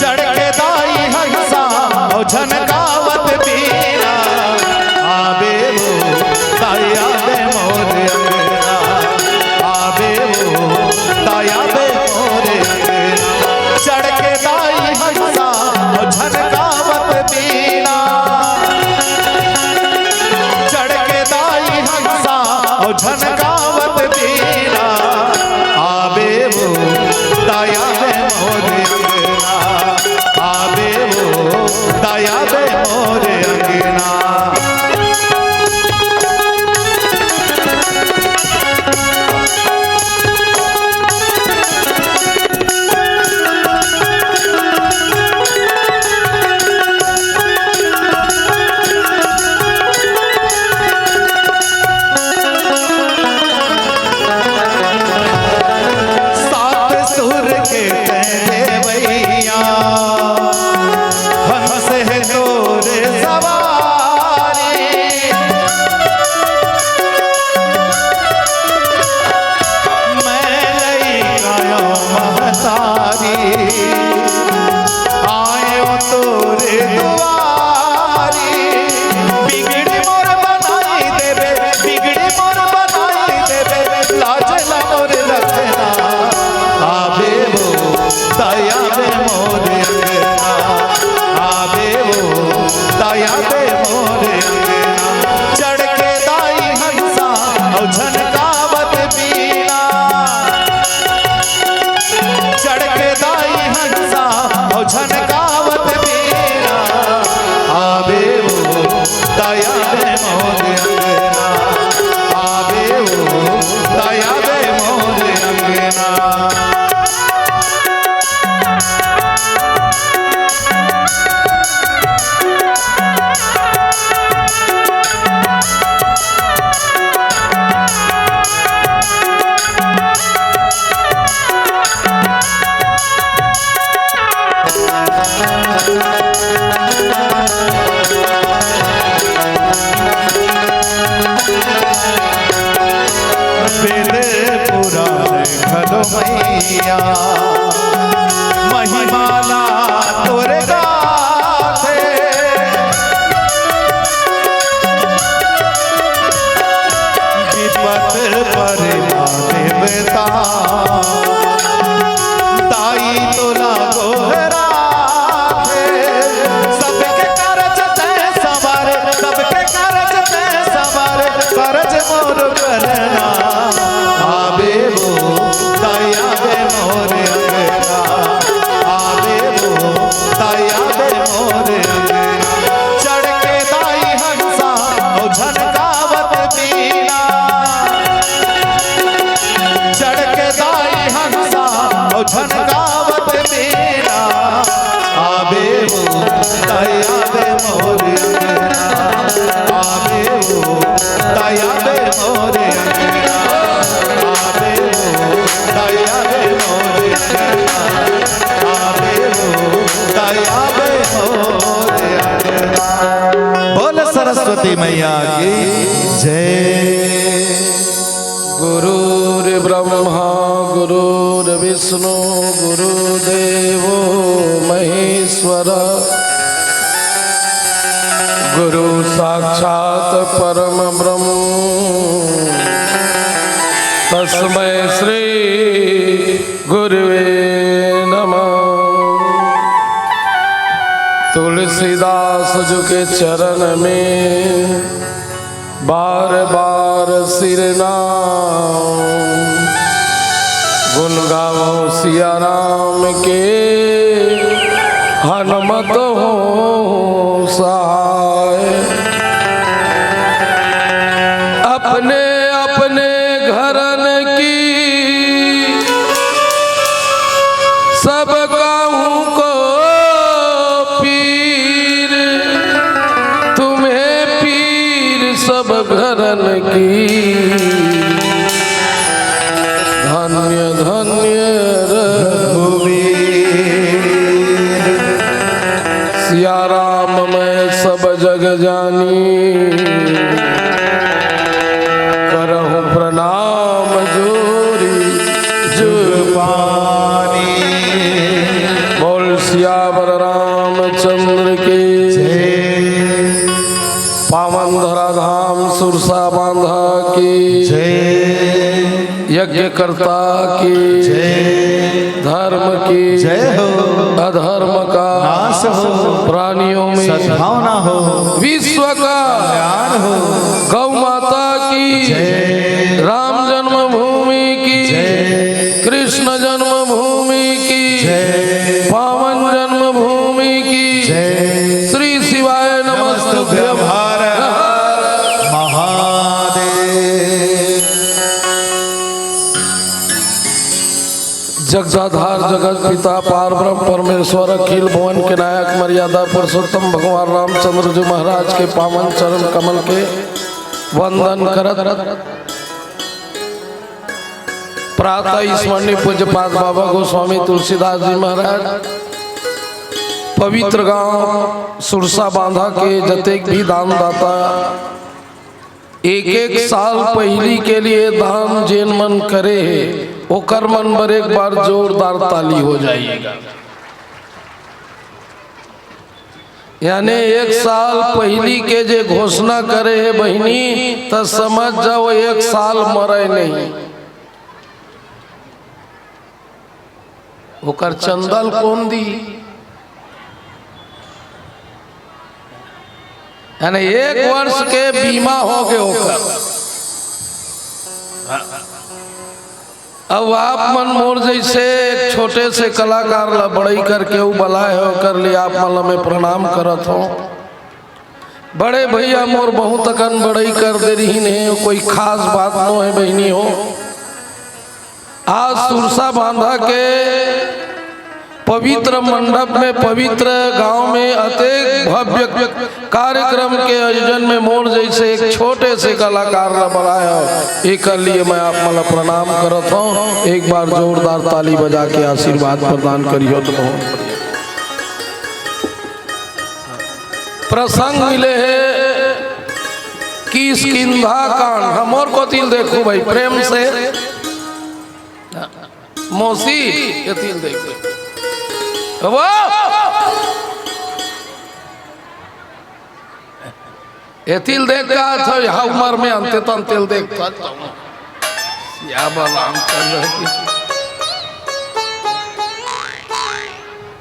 चढ़ के दाई हंसा अउ झनकावत बीना, आबे वो ताई आबे मोर अंगना, आबे वो ताई आबे मोर अंगना। चढ़ के दाई हंसा अउ झनकावत बीना, चढ़ के दाई हंसा अउ झनकावत बीना, आबे वो ताई आबे मोर अंगना, आबे वो ताई आबे मोर अंगना। सात सुर के गावत बीना, आवे ओ दया दे मोर अंगना, आवे ओ दया दे मोर अंगना। वेद पुराण घलो मैया, महिमा ला तोर गाथे। विपत परे मा देवता, दाई तोला गोहराथे। सबके करज तैं संवारे, सबके करज तैं संवारे, करज मोर करना। आवे ओ दया दे मोर अंगना, आवे ओ दया दे मोर अंगना। चढ़ के दाई हंसा ओ झनकावत बीना, चढ़ के दाई हंसा ओ झनकावत बीना। आवे ओ दया दे मोर अंगना, आवे ओ दया दे मोर अंगना, आवे ओ दया दे मोर अंगना, आवे ओ दया दे मोर अंगना। बोल सरस्वती मैया की जय। गुरुर्ब्रह्मा गुरुर्विष्णु गुरुदेवो महेश्वर। गुरु साक्षात परम ब्रह्म तस्मै श्री गुरुवे नमः। तुलसीदास जी के चरण में बार बार सिर नाम, गुण गावो सिया राम के, हनुमत हो सहाय। अपने अपने घरन की सब कहूँ को पीर, तुम्हें पीर सब घरन की। धन्य धन्य रघुवीर। सिया राम मैं सब जग जानी, करहु प्रणाम जोरी जुग पानी। बोल सियावर रामचंद्र की जय। पावन धराधाम सुरसा बांधा की जय। यज्ञकर्ता की जय। धर्म की जय हो। अधर्म का नाश हो। प्राणियों में सद्भावना हो। विश्व का कल्याण हो। गौ माता की जय। राम जन्मभूमि की जय। कृष्ण जन्मभूमि की जय। पावन जन्मभूमि की जय। श्री शिवाय नमस्तुभ्यं। हर हर महादेव। जगदाधार जगत पिता पार ब्रह्म परमेश्वर अखिल भुवन के नायक मर्यादा पुरुषोत्तम भगवान रामचंद्र जी महाराज के पावन चरण कमल के वंदन करत प्रातः स्मरणीय पूज्यपाद बाबा गोस्वामी तुलसीदास जी महाराज, पवित्र गांव सुरसा बांधा के जतेक भी दानदाता, एक एक साल पहिली के लिए दान जेन मन करे हे, ओकर मन बर एक बार जोरदार ताली हो जाएगा। यानी एक साल पहिली के जे घोषणा करे हे बहिनी, त समझ जाओ एक साल मरे नहीं। ओकर चंदा ल कोन दी? यानी एक वर्ष के बीमा हो गए ओकर। अब आप मन मोर जइसे एक छोटे से कलाकार ला बड़ई करके उ बलाए हो, ओकर लिए आप मन ला मैं प्रणाम करत हों। बड़े भैया मोर बहुत अकन बड़ई कर दे रहिन हे, कोई खास बात नो हे बहिनी हो। आज सुरसा बांधा के पवित्र मंडप में, पवित्र गांव में अतेक भव्य कार्यक्रम के आयोजन में मोर जइसे एक छोटे से कलाकार ला बलाए हो, एकर लिए मैं आप मन ला प्रणाम करत हों। एक बार जोरदार ताली बजा के आशीर्वाद प्रदान करिहो तो बहुत बढ़िया। प्रसंग मिले हे किष्किंधा कांड। हमर कोतिल देखो भाई प्रेम से। मौसी, एतिल देख। वो एतिल देख का था, यह उम्र में अंते तंतेल देख था। या बलराम चंद्र की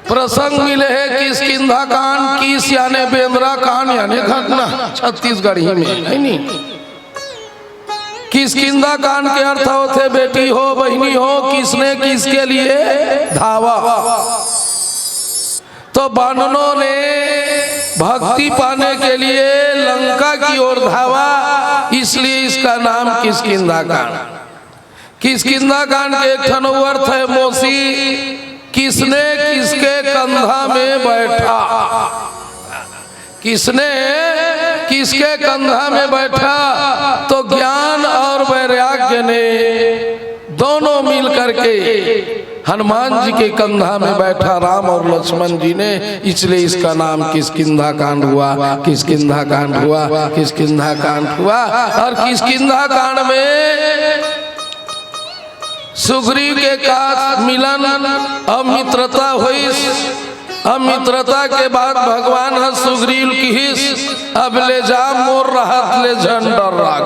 प्रसंग मिले हे किष्किंधा कांड, किस याने बेंदरा कांड याने घटना छत्तीसगढ़ी में, है नी? किष्किंधा कांड के अर्थ होथे, बेटी हो, बहिनी हो, किसने किसके लिए धावा। तो बाननों ने भक्ति पाने के लिए लंका की ओर धावा, इसलिए इसका नाम किष्किंधा कांड। किष्किंधा कांड के एक ठन अउ अर्थ हे मौसी, किसने किसके कंधा में बैठा। किसने किसके कंधा में बैठा, तो ज्ञान और वैराग्य ने दोनों मिल करके हनुमान जी के कंधा में बैठा राम और लक्ष्मण जी ने, इसलिए इसका नाम किष्किंधा कांड हुआ, किष्किंधा कांड हुआ, किष्किंधा कांड हुआ। और किष्किंधा कांड में सुग्रीव के का मिलन, अमित्रता होइस। अमित्रता के बाद भगवान ह सुग्रीव किहिस, "अब ले जा मोर रहत ले झन डर्रा।"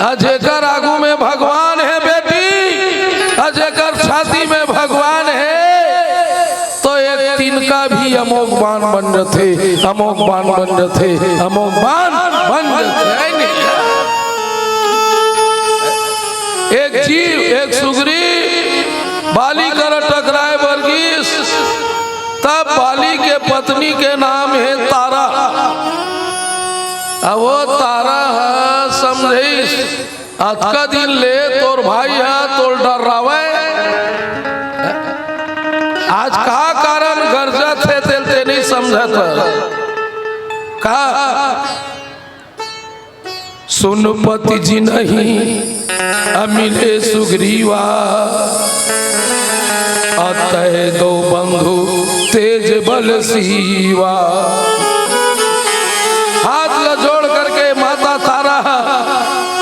अ जेकर आगू में भगवान हे बेटी, अ जेकर छाती में भगवान हे, तो एक तिनका भी अमोघ बाण बन जथे, अमोघ बाण बन जथे, अमोघ बाण बन जथे। है नहीं? एक जीव, एक सुग्रीव बाली कर टकराए बर गिस, तब बाली के पत्नी के नाम हे तारा। अब वो तारा ह समझइस, अतका दिन ले तोर भाई ह तोल डर्रावय, आज का कारण गरजत हे तेल ते नहीं समझत का? सुन पति जिनहि अमिले सुग्रीवा, अतय दो बंधु तेज बल सीवा। हाथ ला जोड़ करके माता तारा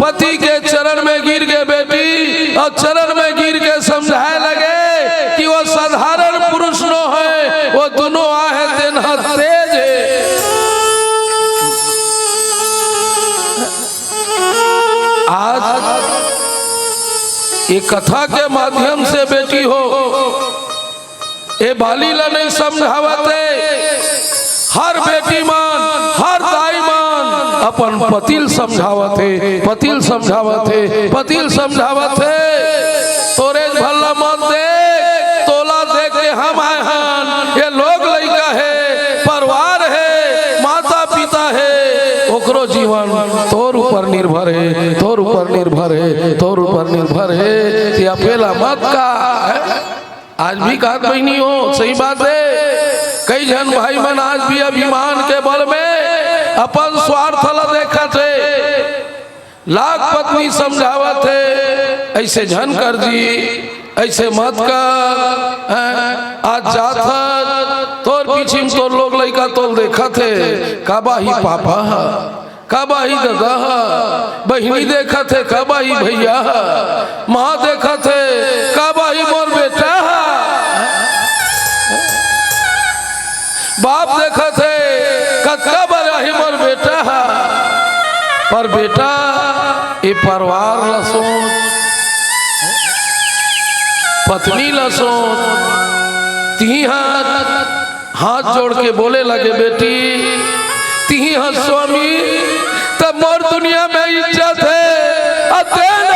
पति के चरण में गिर के बेटी, और चरण में गिर के समझाए लगे कि वो साधारण पुरुष नो हे, वो दुनों आहे तेन ह तेज हे। आज ये कथा के माध्यम से बेटी हो, ए बाली ला नहीं समझावत हे, हर बेटी मन, हर दाई मन अपन पतिल समझावत हे, पतिल समझावत हे, पतिल समझावत हे। तोरे भला मत देख, तोला देख के हम आए हन। ये लोग लइका हे, परिवार हे, माता पिता हे, ओकरो जीवन तोर ऊपर निर्भर हे, तोर ऊपर निर्भर हे, तोर ऊपर निर्भर हे। ते अपेला मत का। आज भी कहत बहिनी हो, सही बात हे। कई झन भाई मन आज भी अभिमान के बल में अपन स्वार्थ ला देखत हे। लाख पत्नी समझावत हे, "ऐसे झन कर जी, ऐसे मत कर, हैं? आज जात हस, तोर पीछे में तोर लोग लइका तोल देखत हे, का बाही पापा ह, का बाही ददा ह, बहिनी देखत हे, का बाही भैया ह, माँ देखत हे, का बाही मोर बेटा ह।" बाप देखत हे, कतका बड़ा ही मोर बेटा ह, पर बेटा, ए परिवार ला सोच, पत्नी ला सोच। तिही हाथ, हाथ जोड़ के बोले लगे, "बेटी, तिही ह स्वामी, तब मोर दुनिया में इज्जत हे, अतेन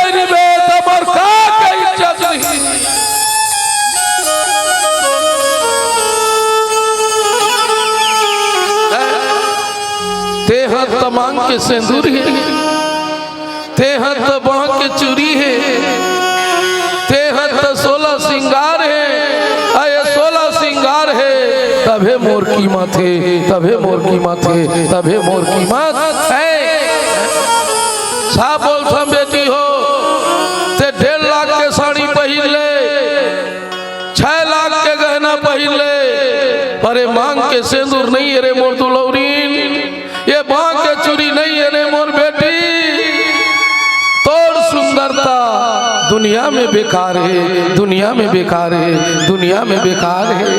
के सेंदुर हे, तेहा त बांह के चूरी हे, तेहा त सोलह सिंगार हे, अये सोलह सिंगार हे, तभे मोर कीमत हे, तभे मोर कीमत हे, तभे मोर कीमत हे। साफ बोलथन बेटी हो, ते डेढ़ लाख के साड़ी पहिर ले, छह लाख के गहना पहिर ले, पर ये मांग के सेंदुर नहीं हे रे मोर दुलौरीन, ये बांह के चूरी नहीं हे रे मोर बेटी। तोर सुंदरता दुनिया में बेकार हे, दुनिया में बेकार हे, दुनिया में बेकार हे।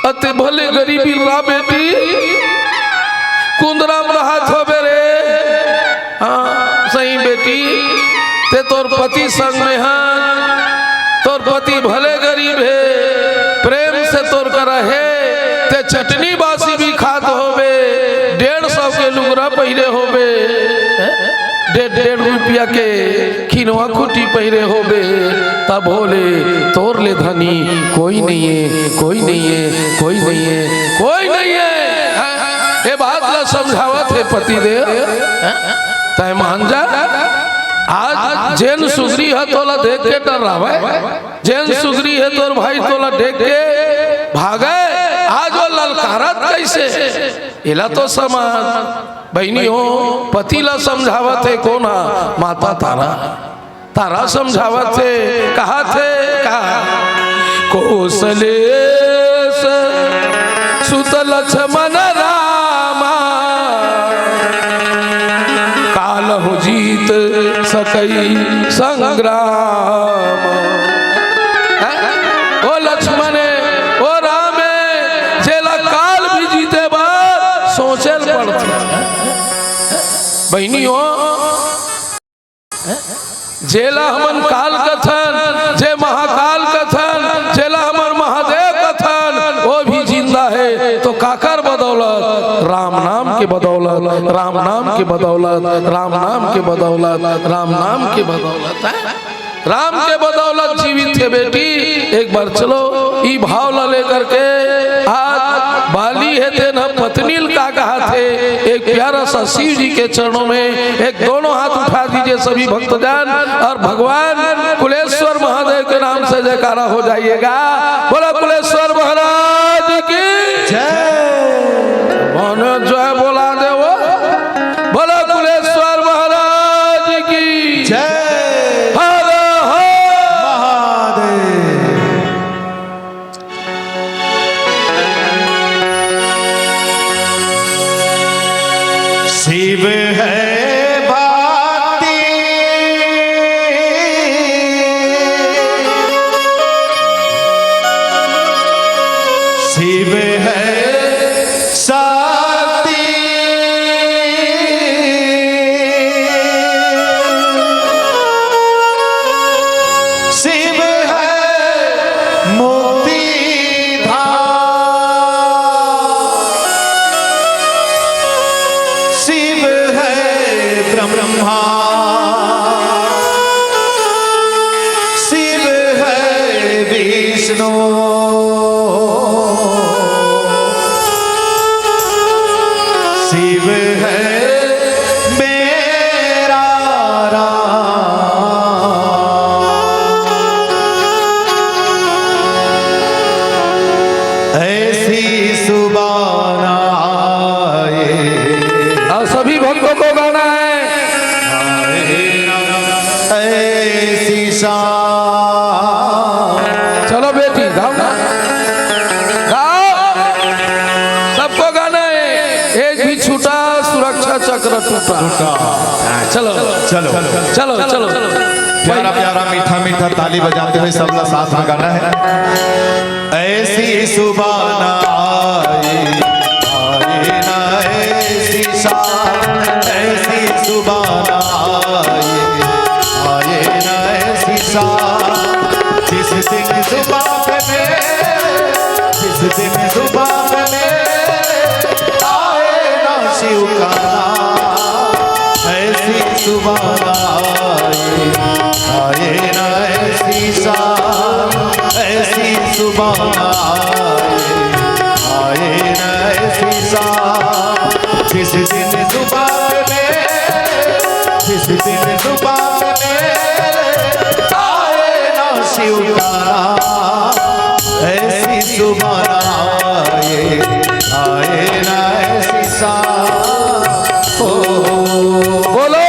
अते भले गरीबी ला बेटी, कुंदरा म रहत होबे रे। हाँ, सही बेटी, ते तोर पति संग में हन, तोर पति भले गरीब हे, प्रेम से तोर करा हे, ते चटनी बासी भी खात होबे, डेढ़ सौ के लुगरा पहिरे होबे, डेढ़, डेढ़ रुपया के खिनवा खूंटी पहिरे होबे, तभो ले तोर ले धनी कोई नहीं हे, कोई नहीं हे, कोई नहीं हे, कोई नहीं हे। ये बात ला समझावत हे पति देव, तैं मान जा। आज जेन सुगरी हे तोला देख के डर्रावय, जेन सुगरी हे तोर भाई तोला देख के भागय, आज वो ललकारत कइसे? एला तो समझ। बहिनी हो, पति ला समझावत हे कोन हा? माता तारा। तारा समझावत हे, कहत हे, कहा, कोसलेस सुत लक्ष्मण रामा, कालहु जीत सकई संग्राम। हैं? ओ लक्ष्मण, ओ राम, जेला काल भी जीते बर सोचे ल पड़थे। बहिनी हो, जेला हमन काल कथन, जे महाकाल कथन, जेला हमर महादेव कथन, वो भी जिंदा हे। तो काकर बदौलत? राम नाम के बदौलत, राम नाम के बदौलत, राम नाम के बदौलत, राम नाम के बदौलत, हैं? राम के बदौलत जीवित हे बेटी। एक बार चलो, ई भाव ला लेकर के आज बाली हे तेन पत्नी ल का कहत हे, एक प्यारा सा शिव जी के चरणों में एक दोनों हाथ उठा दीजिए सभी भक्तजन, और भगवान कुलेश्वर महादेव के नाम से जयकारा हो जाइएगा। बोला कुलेश्वर महाराज की जय। मन जय बोला देव। बोला कुलेश्वर महाराज की जय। हर हर महादेव। शिव है भाती, शिव है शक्ति। शिव है मुक्ति धाम, शिव है ब्रह्मा, शिव है विष्णु, शिव है मेरा राम। ऐसी सुबान आए। और सभी भक्तों को गाना है। ऐसी शाम। चलो बेटी, गाओ ना। गाओ। सबको गाना है। एक भी छूटा, सुरक्षा चक्र टूटा। टूटा। चलो। चलो। चलो, चलो। प्यारा, प्यारा, मीठा, मीठा ताली बजाते हुए सबला साथ में गाना है। ऐसी सुबान आए, आए ना ऐसी शाम, ऐसी सुबान आए, आए ना ऐसी शाम। जिस दिन जुबान में, जिस दिन जुबान में आए ना शिव का नाम, ऐसी सुबान आए, आए ना ऐसी शाम, ऐसी सुबान आए, आए ना ऐसी शाम। दिन जुबान मेरे आए ना शिव का नाम, ऐसी जुबान आए, आए ना ऐसी सांस। ओ, बोलो।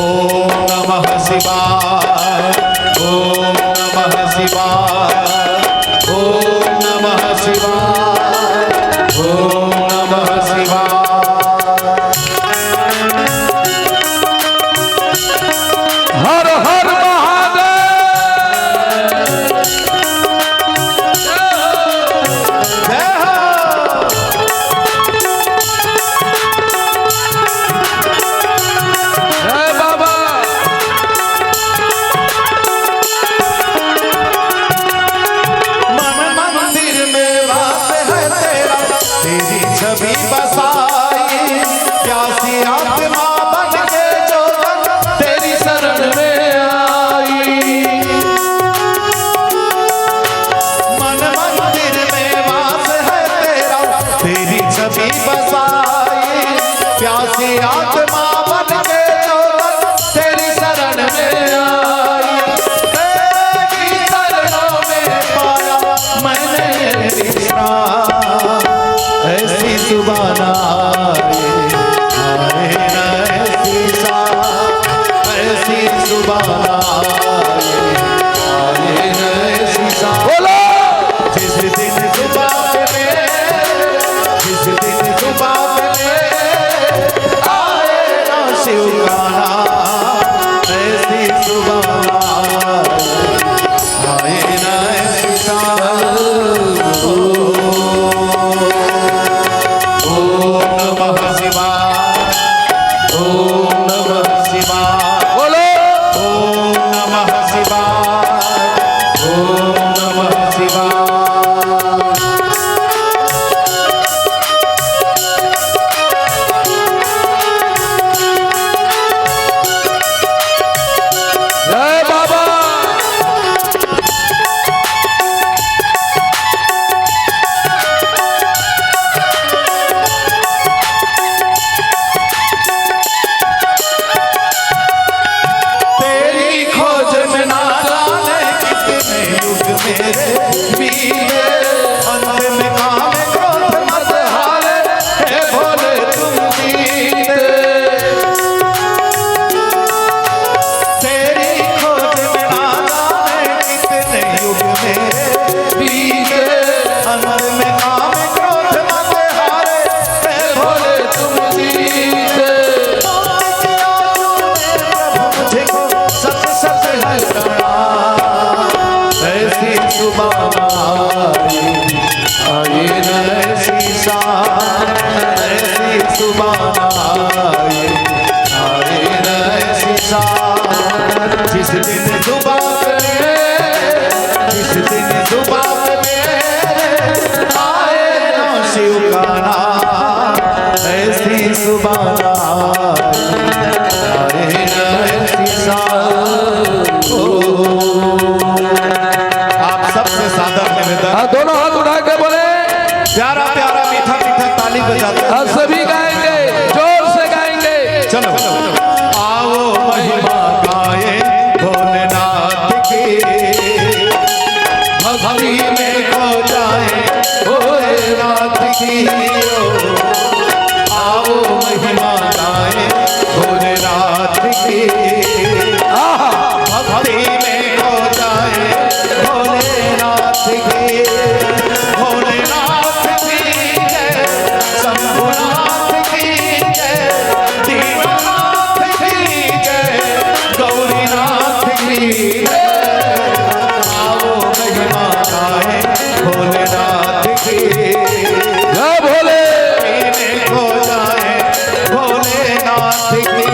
ओम नमः शिवाय, ओम नमः शिवाय, ओम नमः शिवाय, ओम नमः शिवाय। हर हर महादेव। जय हो। जय बाबा। मन मंदिर में वास है तेरा, तेरी छवि बसाई। प्यासी आत्मा बन के जो बन तेरी शरण में आई। मन मंदिर में वास है तेरा, तेरी छवि बसाई। प्यासी आत्मा बन के जो बन तेरी शरण में आई। तेरी शरणों में पाया मैंने विश्राम। ऐसी जुबान आए, आए ना ऐसी सांस। ऐसी जुबान आए, आए ना ऐसी सांस। बोलो। जिस दिन जुबान पे मेरे, जिस दिन जुबान पे मेरे आए ना शिव का नाम, ऐसी जुबान आए, आए ना ऐसी सांस। ओम नमः शिवाय, ओम नमः शिवाय। बोलो। ओम नमः शिवाय, ओम नमः शिवाय। जय बाबा। तेरी खोज में ना जाने कितने युग मेरे बीते। अंत में काम क्रोध मद हारे, हे भोले तुम जीते। तेरी खोज में ना जाने कितने युग मेरे बीते। अंत में काम क्रोध मद हारे, हे भोले तुम जीते। प्रभु मुझे को सत सत है प्रणाम। ऐसी जुबान आई, आई न ऐसी सांस। ऐसी जुबान आई, आई न ऐसी सांस। जिस दिन जुबान पे, जिस दिन जुबान पे आए ना शिव का नाम, ऐसी जुबान आए, आए ना ऐसी सांस। ओ, आप सबसे सादर निवेदन। हाँ, दोनों हाथ उठा के बोले। प्यारा प्यारा मीठा मीठा ताली बजाते हैं। हाँ, सभी गाएंगे, जोर से गाएंगे। चलो। आओ महिमा गाए भोलेनाथ की, भक्ति में खो जाए भोलेनाथ की। आओ महिमा गाए भोलेनाथ की। आहा। भक्ति में खो जाए भोलेनाथ की। भोलेनाथ की जय, शंभुनाथ की जय, दीनानाथ की जय, गौरीनाथ की जय। आओ महिमा गाए भोलेनाथ की। जय भोले। में खो जाए भोलेनाथ की।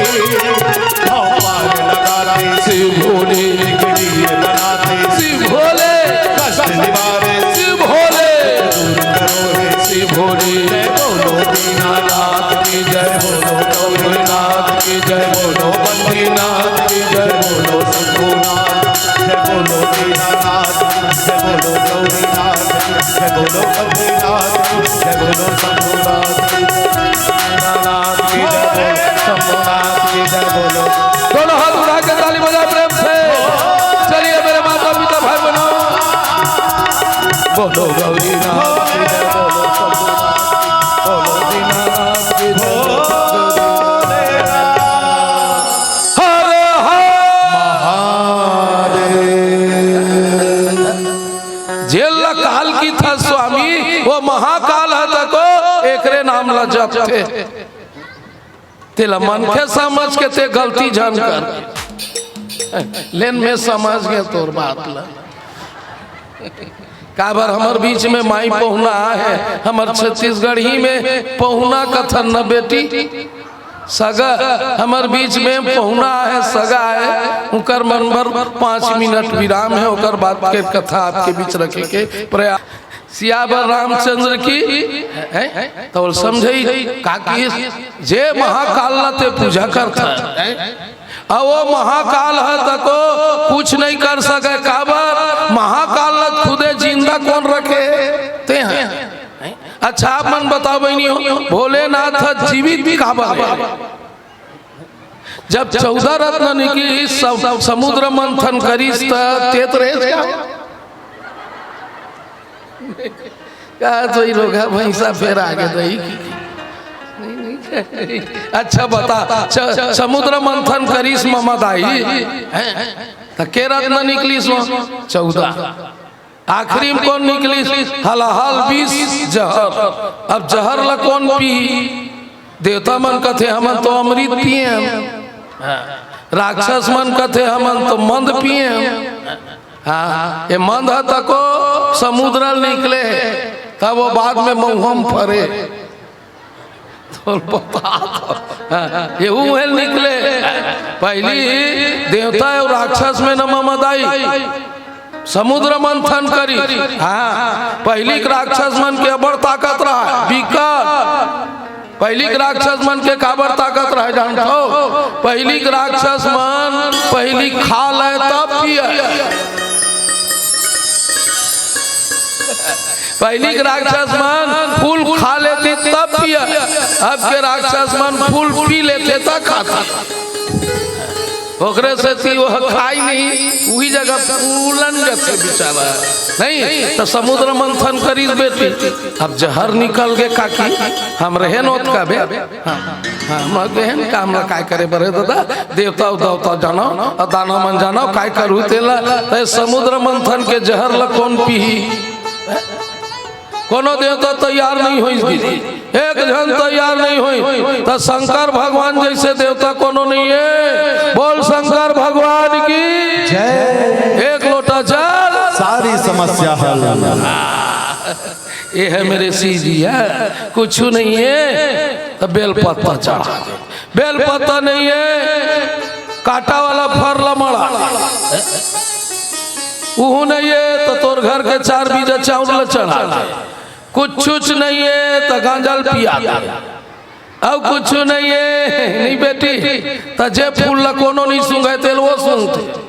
भव पार लगाते शिव भोले। बिगड़ी ये बनाते शिव भोले। कष्ट निवारे शिव भोले। दूर करो हे शिव भोले। जय बोलो दीनानाथ की जय, बोलो गौरीनाथ की जय, बोलो बद्रीनाथ की जय, बोलो शंभुनाथ, जय बोलो दीनानाथ, जय बोलो गौरीनाथ, जय बोलो बद्रीनाथ, जय बोलो शंभुनाथ, दीनानाथ की जय, बोलो शंभुनाथ की जय, बोलो जमथे। तेला मनखे समझ के ते गलती झन कर। लेन, मैं समझ गेंव तोर बात ला। काबर हमर बीच में माई पहुना आहे, हमर छत्तीसगढ़ी में पहुना कथन न बेटी, सगा। हमर बीच में पहुना आहे, सगा आहे, उकर मन बर पाँच मिनट विराम हे, ओकर बाद के कथा आपके बीच रखे के प्रयास। सियावर रामचंद्र की, हैं? त ओला समझई, का किहिस? जे महाकाल ला ते पूजा करथा, हैं? अउ वो महाकाल ह तको कुछ नहीं कर सके, काबर? महाकाल ला खुदे जिंदा कोन रखे? ते ह। अच्छा, आप मन बताओ बहिनी हो, भोलेनाथ ह जीवित काबर हे? जब चौदह रत्न निकलिस, सम-, समुद्र मंथन करिस, त तेत रहे का? का तो ई रोगा भैंसा फेर आगे दही की। नहीं, नहीं, नहीं। अच्छा बता, च-, समुद्र मंथन करिस ममा दाई, हैं? त के रत्न निकलिस वो? चौदह। आखिरी में कोन निकलिस? हलाहल, विष, जहर। अब जहर ला कोन पी? देवता मन कथे, "हमन तो अमृत पियेन।" हाँ। राक्षस मन कथे, "हमन तो मंद पियेन।" हाँ, ये मंद ह तको समुद्र ले निकले, तब वो बाद में महुआ म फरे। तोर बता तो। हाँ, ये उहे निकले। पहली देवता अउ राक्षस में न ममा दाई। समुद्र मंथन करी। हाँ, पहली के राक्षस मन के अब्बड़ ताकत रहय, बिकट। पहली के राक्षस मन के काबर ताकत रहय जानथव? पहली के राक्षस मन पहली खा लय तब पियय। पहली के राक्षस मन फूल खा लेतिस तब पियय, अब के राक्षस मन फूल पी लेथे त खाथे। ओकरे सेती वो खाय नहीं, उही जगह फूलन जथे बेचारा। नहीं, त समुद्र मंथन करिस बेटी। अब जहर निकल गे काकी, हम रहेन ओतका बेर। हाँ, हाँ, हम रहेन काम ला काय करे बर हे दादा, देवता उवता जानो, अउ दानव मन जानो, काय करहू तेला, त समुद्र मंथन के जहर ला कोन पीही? कोनो देवता तैयार नहीं होइस गिरी, एक झन तैयार नहीं होइस, त शंकर भगवान जइसे देवता कोनो नहीं हे। बोल शंकर भगवान की जय। एक लोटा जल। सारी समस्या हल। ये हे मेरे शिव जी, हे कुछु नहीं हे, त बेल पत्ता चढ़ा दे। बेल पत्ता नहीं हे, कांटा वाला फर ला मड़ा, उहू नहीं हे, त तोर घर के चार बीजा चाउर ला चढ़ा दे। कुछुच नहीं हे, त गांजा ल पिया दे। अउ कुछु नहीं हे, नहीं बेटी, त जे फूल ला कोनो नहीं सूंघय, तेला वो सूंघथे।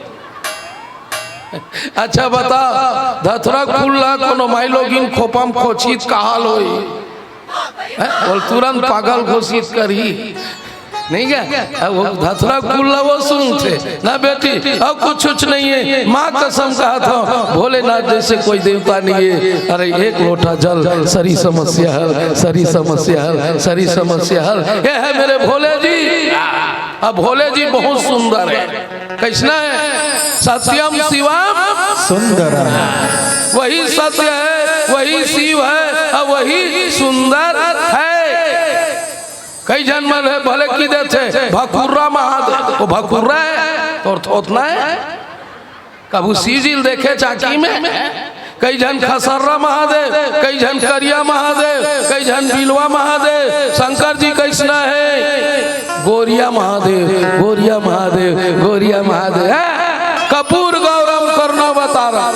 अच्छा बता, धतुरा फूल ला कोनो माईलोगिन खोपा म खोचही त का हाल होही? हैं? ओला तुरंत पागल घोषित करही। नहीं क्या? अब वो धतुरा फूल ला वो सूंघथे ना बेटी, अउ कुछुच नहीं हे। माँ कसम कहत हंव, भोलेनाथ जइसे कोई देवता नहीं हे। अरे एक लोटा जल, सरी समस्या हल, सरी समस्या हल, सरी समस्या हल। ये हे मेरे भोले जी। अब भोले जी बहुत सुंदर हे। कइसना हे? सत्यम शिवम सुंदरम। वही सत्य हे, वही शिव हे अउ वही सुंदर हे। कई झन मन हे भले कहि देथे भकुर्रा महादेव, वो भकुर्रा हे, तोर थोथना हे। कभू शिव जी ल देखे आँखी में? कई झन खसर्रा महादेव, कई झन करिया महादेव, कई झन बिलवा महादेव। शंकर जी कइसना हे? गोरिया महादेव, गोरिया महादेव, गोरिया महादेव। हैं? कर्पूर गौरम करुणावतारम।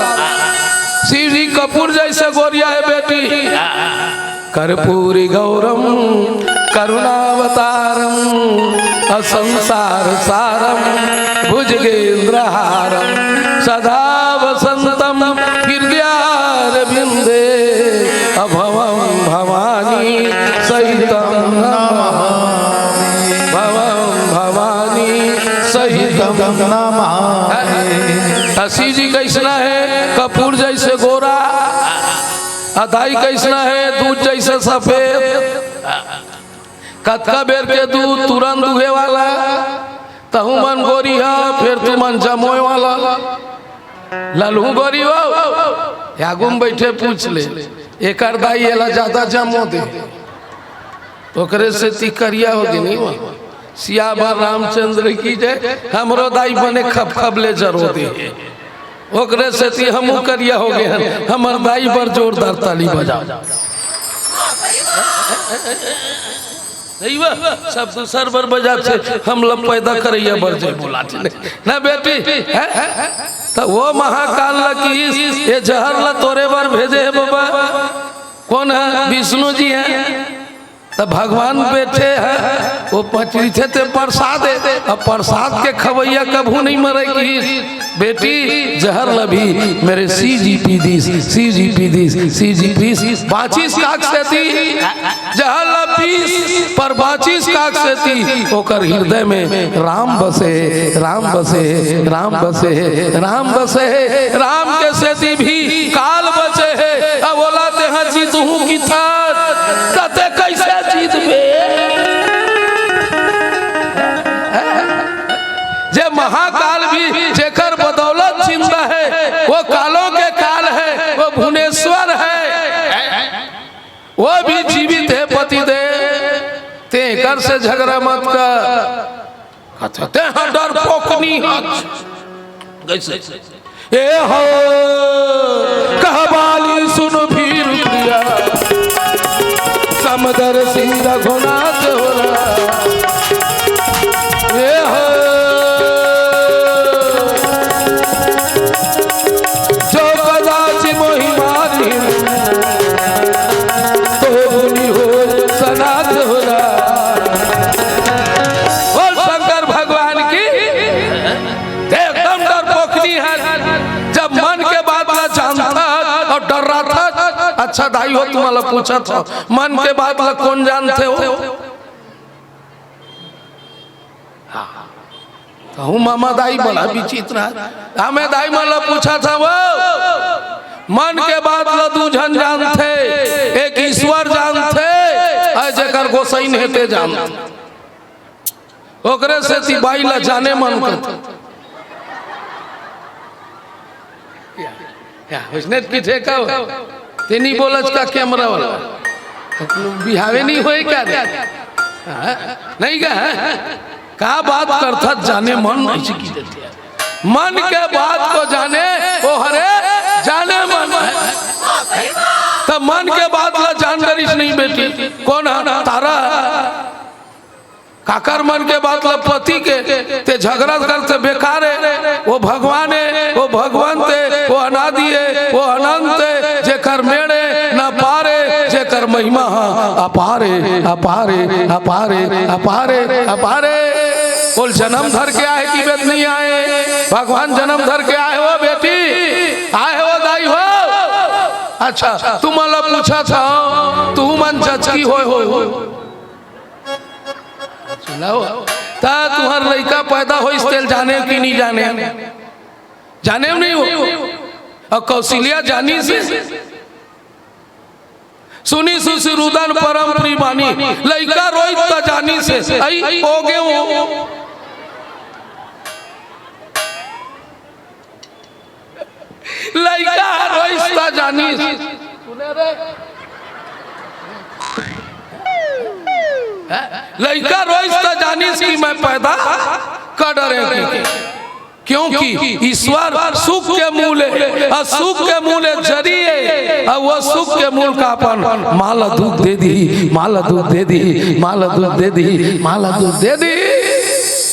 शिव जी कर्पूर जइसे गोरिया हे बेटी। कर्पूरी गौरम करुणावतारम असंसार सारम भुजगेंद्रहारम सदा वसंतम हृदयारविंदे अभवम भवानी सहितम नमामि। भवम भवानी सहितम नमामि। त शिव जी कइसना हे? कर्पूर जइसे गोरा। अ दाई कइसना हे? दूध जइसे सफेद। कतका बेर के दूध तुरंत दुहे वाला, तहूँ मन गोरी हा, फेर तुमन जमोय वाला। ललहू गोरी हो, आगू म बइठे पूछ ले, एकर दाई एला जादा जमो दे। ओकरे सेती करिया हो गे नहीं वो। सियावर रामचंद्र की जय। हमरो दाई बने खप खप ले जरो दे हे। ओकरे सेती हमू करिया हो गे हन। हमर दाई बर जोरदार ताली बजाओ। नहीं बा, सब दूसर बर बजाथे, हम ला पैदा करइया बर जय बोलाथे। ना बेटी, हैं? त वो महाकाल ला किहिस, ये जहर ला तोरे बर भेजे हे बाबा। कोन हे? विष्णु जी हे। त भगवान बैठे हे, वो पचरी थे ते प्रसाद हे, अब प्रसाद के खवैया कभू नहीं मरे किहिस। बेटी, जहर ला भी मेरे सी जी पी दीस, सी जी पी दीस, सी जी पी दीस। बांचिस काक सेती, जहर ला पीस, पर बांचिस काक सेती, ओकर हृदय में राम बसे, राम बसे, राम बसे, राम बसे, राम के सेती भी काल बचे हे। अब ओला तेहा जीतहूं किथस, त ते कइसे जीतबे? जे महाकाल भी जेकर बदौलत जिंदा हे, वो कालों के काल हे, वो भुवनेश्वर हे, वो भी जीवित हे पतिदेव। तेकर से झगरा मत कर। अच्छा, तेहा डरपोकनी हस। कइसे? ए हो, कहबाली सुन भीर प्रिया, समदर्शी रघुनाथ हो रहा। ए हो, जो कदाच मोहि मारी, तो मुनि हो सनाथ हो रहा। बोल शंकर भगवान की। ते एकदम डरपोकनी हे। जब मन के बात ला जानथस अउ डर्राथस, अच्छा दाई हो, तुम्हां ला पूछत हों, मन के बात ला कोन जानथे हो? हाँ। कहूं मामा दाई बड़ा विचित्र हे। हमें दाई मन ला पूछत हों, वो मन के बात ला दू झन जानथे, एक ईश्वर जानथे, अउ जेकर गोसईन हे ते जानथे। ओकरे सेती बाई ला जाने मन करथे। या, या, उसने की ठेका हो। ते नहीं बोलस का कैमरा वाला? बिहावे नहीं होय का रे? हाँ? नहीं का? का बात करथस जाने मन नहीं की देते। मन के बात को जाने, वो हरे जाने मन। त मन के बात ला जान डरिस नहीं बेटी। कोन हे? तारा। काकर मन के बात ला पति के, ते झगरा करथे बेकार हे। वो भगवान हे, वो भगवंत हे, वो अनादि हे, वो अनंत हे, जेकर मेड़ हे न पार हे, जेकर महिमा हा अपार हे, अपार हे, अपार हे, अपार हे, अपार हे। बोल, जनम धर के आए कि बेत नहीं आए? भगवान जनम धर के आए हो बेटी, आए हो दाई हो। अच्छा, तुमन ला पूछत हों, तुमन जचकी होय हो। सुनाओ, त तुंहर लइका पैदा होइस तेला जाने कि नहीं जाने? जाने नहीं हो? अउ कौशल्या जानिस हे। सुनिस सुरु रुदन परम प्रीत बानी, लइका रोइस त जानिस हे, अई, ओ गे वो। लइका ह रोइस त जानिस। लइका रोइस त जानिस कि मैं पैदा कर डरेंव कहिके। क्योंकि ईश्वर सुख के मूल हे, अउ सुख के मूल हे जरी हे, अउ वो सुख के मूल का अपन माँ ला दूध दे दिही, माँ ला दूध दे दिही, माँ ला दूध दे दिही, माँ ला दूध दे दिही।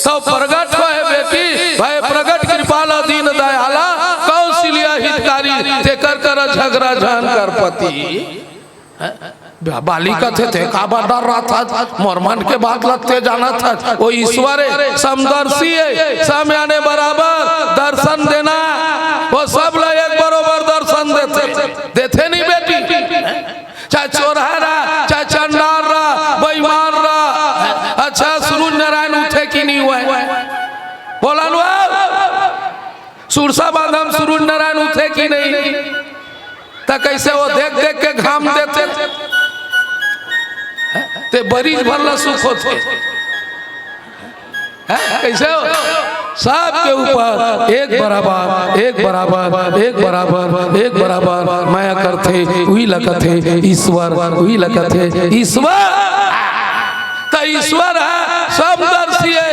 त प्रगट होय हे बेटी, भय प्रगट कृपाला दीन दयाला, कौशल्या हितकारी, तेकर करा झगरा झन कर पति। बा-, बाली कथे, ते काबर डर्राथस? मोर मन के बात ला ते जानथस। वो ईश्वर हे, समदर्शी हे, सम याने बराबर दर्शन देना। वो सब ला एक बरोबर दर्शन देथे, देथे नहीं बेटी? चाहे चोरहा रहा, चाहे चंडाल रहा, बेईमान रहा। अच्छा, सूरज नारायण उठे कि नहीं होय? बोला लो। सुरसा बांधा म सूरज नारायण उठे कि नहीं? त कइसे वो देख देख के घाम देथे? ते बरिस भर ला सुख होथे। हैं? कइसे हो? सबके ऊपर एक बराबर, एक बराबर, एक बराबर, एक बराबर मया करथे, उही ला कथे ईश्वर, उही ला कथे ईश्वर। ईश्वर हे, समदर्शी हे,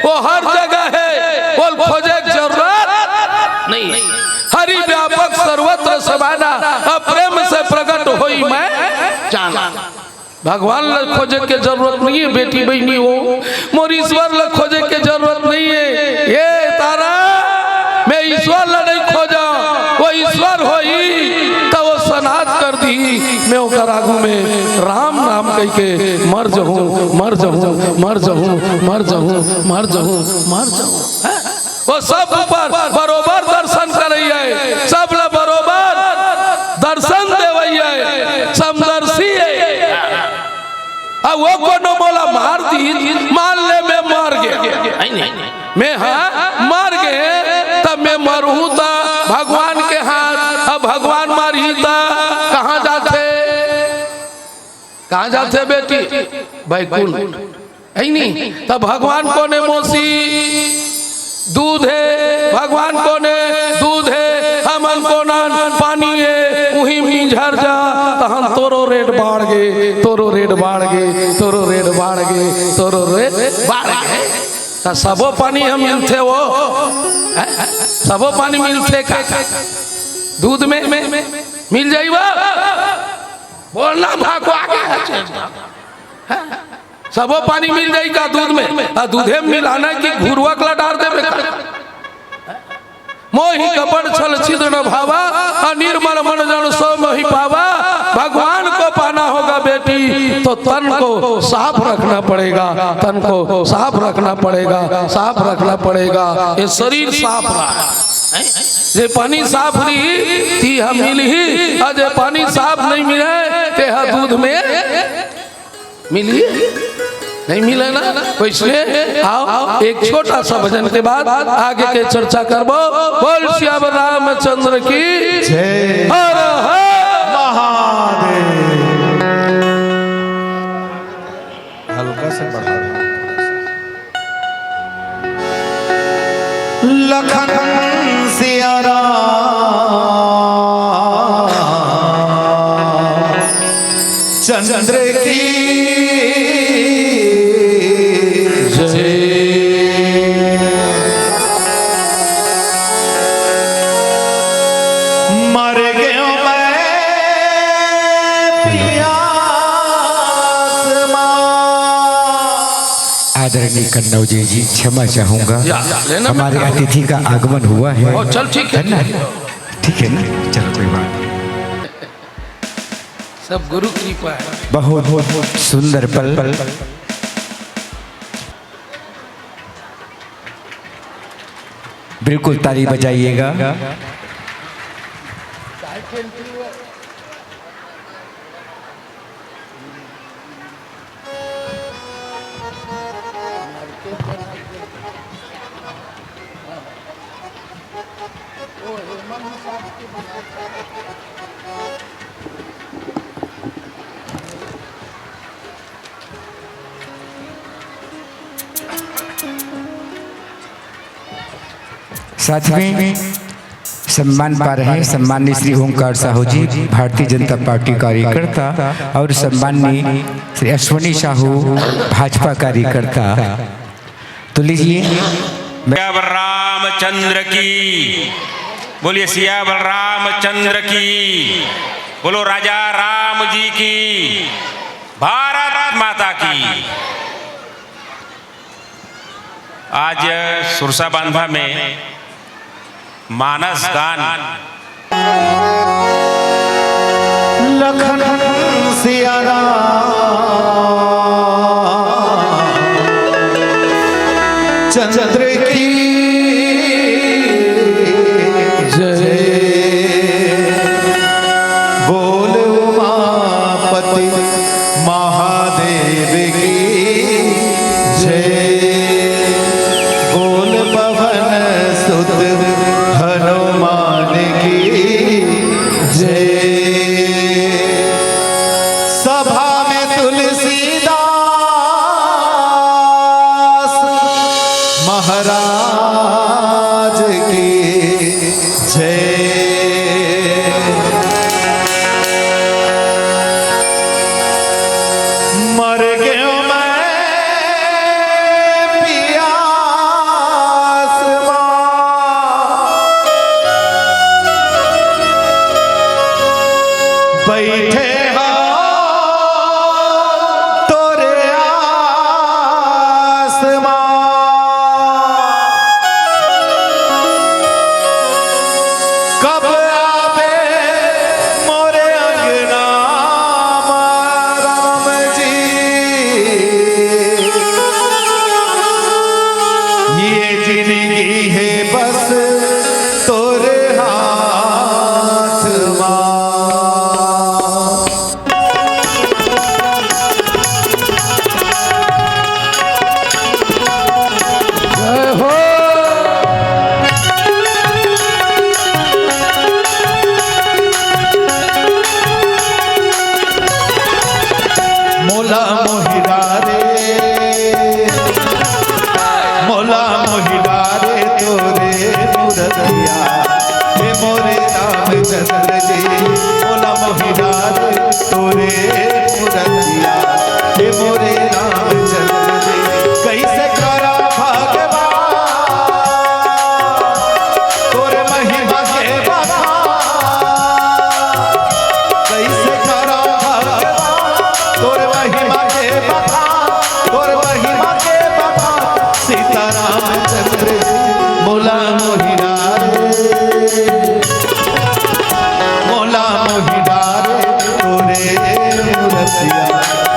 वो हर जगह हे, ओला खोजे के जरूरत नहीं हे। हरि व्यापक सर्वत्र समाना, अब प्रेम से प्रकट होई मैं जाना। भगवान ला खोजे के जरूरत नहीं हे, बेटी बहिनी हो, मोर ईश्वर ला खोजे के जरूरत नहीं हे। ये तारा, मैं ईश्वर ला नहीं खोजा, वो ईश्वर होई त वो सनाथ कर दी। मैं ओकर आगू में राम नाम कह के मर जहूं, मर जहूं, मर जहूं, मर जहूं, मर जहूं, मर जहूं। हैं? वो सब ऊपर बरोबर दर्शन करइया हे, सब ला बरोबर दर्शन देवइया हे, समदर्शी हे। अब वो कोनो मोला मार दी, मान ले मैं मर गे, मैं हा मर गे, तब मैं मरहूं त भगवान के हाथ, अब भगवान मारही त कहां जाथे? कहां जाथे बेटी? बैकुंठ। हे नहीं? त भगवान कोन हे मौसी? दूध हे। भगवान कोन हे? दूध हे। हमन कोन हन? पानी हे। उही मिंझर जा, तहन तोरो रेट बाढ़ गे, तोरो रेट बाढ़ गे, तोरो रेट बाढ़ गे, तोरो रेट बाढ़ गे। त सबो पानी ह मिलथे वो? हैं? सबो पानी मिलथे का दूध में? मिल जाई वो? बोलना भागवा के। सबो पानी मिल जाई का दूध में? आ दूधे में मिलाना कि घुरुवा ला डार देबे का? मोहि कपट छल छिद्र न भावा, आ निर्मल मन जन सो मोहि पावा। भगवान को पाना होगा बेटी, तो तन को साफ रखना पड़ेगा, तन को साफ रखना पड़ेगा, साफ रखना पड़ेगा। ये शरीर साफ रहा, जे पानी साफ रही, ती हम मिलही, और जे पानी साफ नहीं मिले, ते हा दूध में मिलही? नहीं मिले ना। तो इसलिए आओ, एक छोटा सा भजन के बाद आगे के चर्चा करबो। बोल सियावर रामचंद्र की जय। हर हर महादेव। हल्का से बढ़ा दो। लखन सिया राम चंद्र की जय। मर गयो मैं प्यास मा। आदरणीय कन्नौजे जी, क्षमा चाहूंगा, या, लेना हमारे अतिथि का आगमन हुआ है। ओ, चल, ठीक है। है ना? ठीक है ना? चलो, कोई बात नहीं। सब गुरु कृपा है। बहुत, बहुत सुंदर पल। बिल्कुल ताली बजाइएगा। साथ में सम्मान पा रहे हैं सम्माननीय श्री ओंकार साहू जी, भारतीय जनता पार्टी कार्यकर्ता, और सम्माननीय श्री अश्विनी साहू, भाजपा कार्यकर्ता। तो लीजिए, मैं सियावर रामचंद्र की, बोलिए सियावर रामचंद्र की, बोलो राजा राम जी की, भारत माता की। आज सुरसा बांधा में मानस गान। लखन सिया राम चंद्र की जय। बोल उमापति महादेव की जय। बोल पवन सुत हनुमान की जय। सभा में तुलसीदास महाराज बइठे हा तोरे आसमां। कब आबे मोरे अंगना मा राम जी। ये जिंदगी हे बस तोरे हाथ मा। जय हो। मोला मोहि डारे, मोला मोहि डारे तोरे मूरतिया, हे मोरे रामचंद्र जी। मोला मोहि डारे तोरे मूरतिया, हे मोरे रामचंद्र जी। कइसे करा भगवान तोर महिमा के बखान, कइसे करा भगवान तोर महिमा के बखान, तोर महिमा के बखान। सीता रामचंद्र जी मोला मोहि डारे, मोला मोहि डारे तोरे मूरतिया,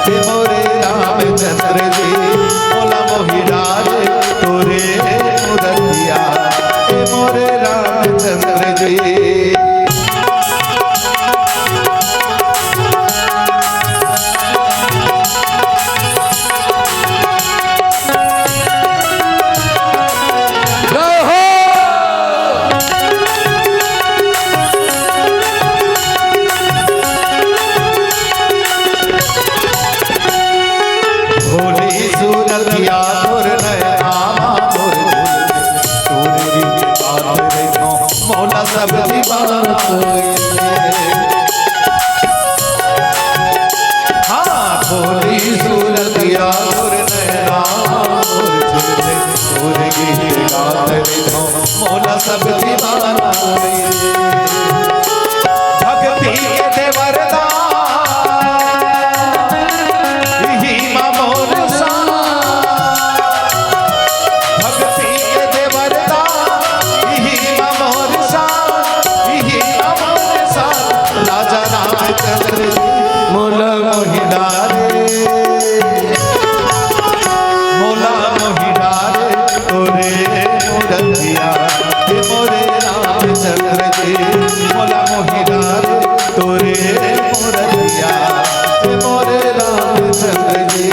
हे मोरे रामचंद्र जी। मोला मोहि डारे तोरे मूरतिया, हे मोरे रामचंद्र जी। भोली सूरतिया तोर नैना मा मोर झूले, तोर गीत गात रहिथों, मोला सब दीवाना कोई। हाँ, भोली सूरतिया तोर नैना मा मोर झूले, तोर गीत गात रहिथों, मोला सब दीवाना कोई। भक्ति के देवर दा, इही मा मोर सा। भक्ति के देवर दा, इही मा मोर सा, इही मा मोर सा। राजा रामचंद्र मोला मोहि डारे, मोला मोहि डारे तोरे मूरतिया, हे मोरे रामचंद्र जी। मोला मोहि डारे तोरे मूरतिया, हे मोरे रामचंद्र जी।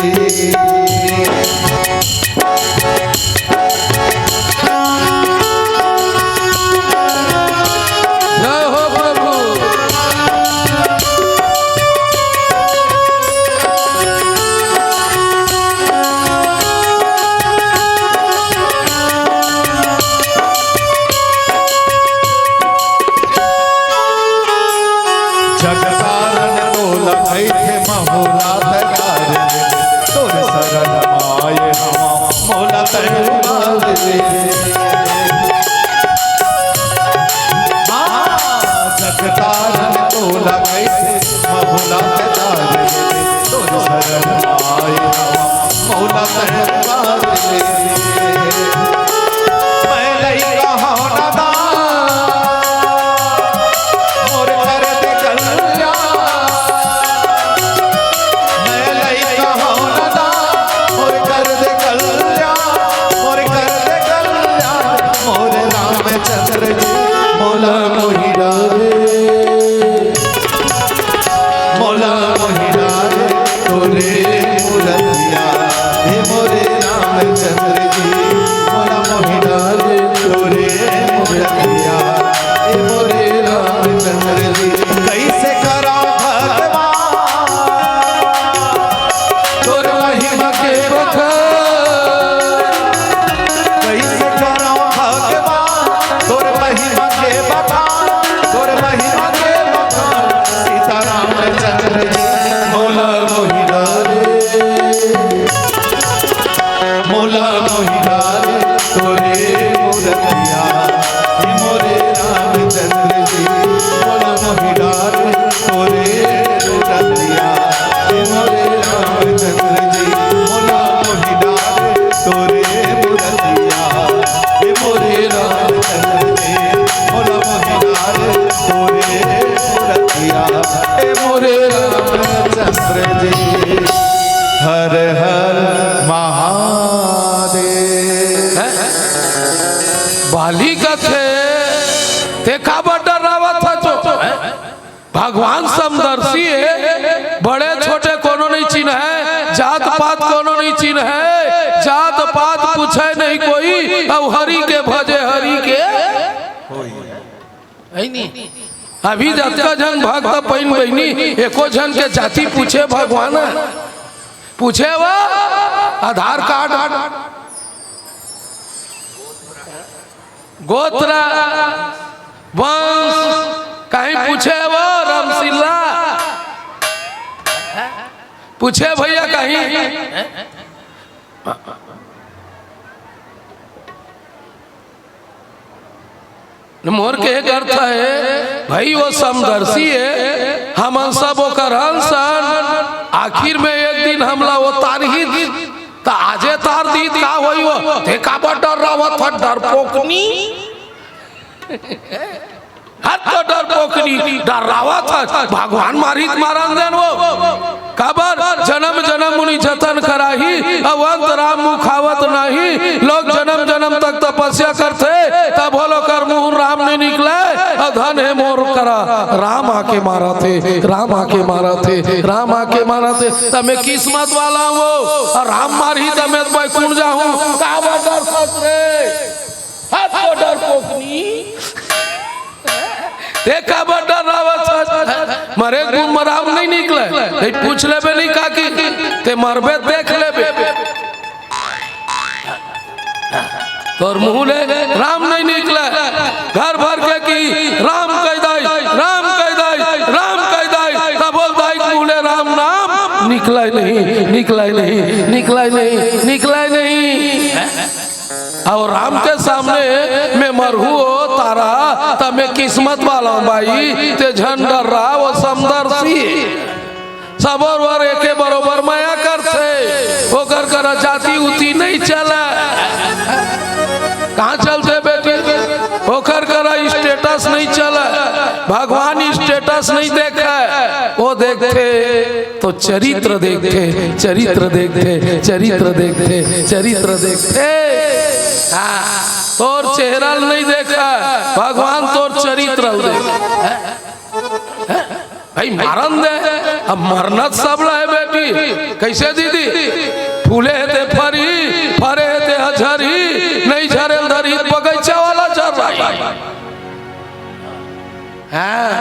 जय हो प्रभु। जगतारन तोला कहिथे महू ला तैं तार दे, तोर शरण माय हवा मोला तैं उबार दे। हाँ, जगतारन तोला कहिथे महू ला तैं तार दे, तोर शरण माय हवा मोला तैं उबार दे। मैं लइका हौं नादान, मोर कर दे कल्याण। मैं लइका हौं नादान, मोर कर दे कल्याण, मोर कर दे कल्याण। मोर रामचंद्र जी मोला मोहि डारे, मोला मोहि डारे तोरे मूरतिया, हे मोरे भगवान समदर्शी हे, बड़े छोटे कोनो नहीं चिन्हय, जात पात कोनो नहीं चिन्हय, जात पात पूछे नहीं कोई, अउ हरि के भजे हरि के। है नी? अभी जतका झन भक्त पइन बहिनी, एको झन के जाति पूछे भगवान? पूछे वो आधार कार्ड, गोत्र, वंश, कहीं पूछे वो रामसिल्ला? पूछे भैया कहीं? मोर के एक अर्थ हे, भाई वो समदर्शी हे, हमन सब ओकर अंश अन। आखिर में एक दिन हमला वो तारही, त आजे तार दी, का होई वो? ते काबर डर्रावत हस, डरपोकनी? हर तो डरपोकनी, डर्रावत हस, भगवान मारही त मारन देन वो। काबर जनम जनम मुनि जतन कराही, अउ अंत राम मुखावत नाही। लोग जनम जनम तक तपस्या करथे, तभो ले ओकर मुहूं राम नहीं निकलय। अउ धन हे मोर करा, राम आके मारत हे, राम आके मारत हे, राम आके मारत हे। त मैं किस्मत वाला हूं वो, अउ राम मारही त मैं बैकुंठ जाहूं। काबर डरथस रे? हद तो डरपोकनी। ते काबर डर्रावत हस? मरे गुम राम नहीं निकलय। ते पूछ लेबे नहीं का कि ते मरबे, देख लेबे। तोर मुहूं ले राम नहीं निकलय। घर भर के कि राम कहि दाई, राम कहि दाई, राम कहि दाई। तभो ले दाई के मुहूं ले राम नाम निकलय नहीं, निकलय नहीं, निकलय नहीं, निकलय नहीं। अउ राम के सामने मैं मरहूं ओ तारा, त मैं किस्मत वाला हूं बाई, ते झन डर्रा, वो समदर्शी। सबो बर एके बरोबर मया करथे, ओकर करा जाति उति नहीं चलय। कहां चलथे बेटी? ओकर करा status नहीं चलय, भगवान status नहीं देखय, वो देखथे तो चरित्र देखथे, चरित्र देखथे, चरित्र देखथे, चरित्र देखथे। हां, तोर चेहरा ल नहीं देखय भगवान, तोर चरित्र ल देखथे। भाई, मरन दे, अब मरना त सबला हे बेटी। कइसे दीदी? फूले हे ते फरही, फरे हे ते ह झरही, नहीं झरे ल धरही त बगइचा वाला झर्राही। हां,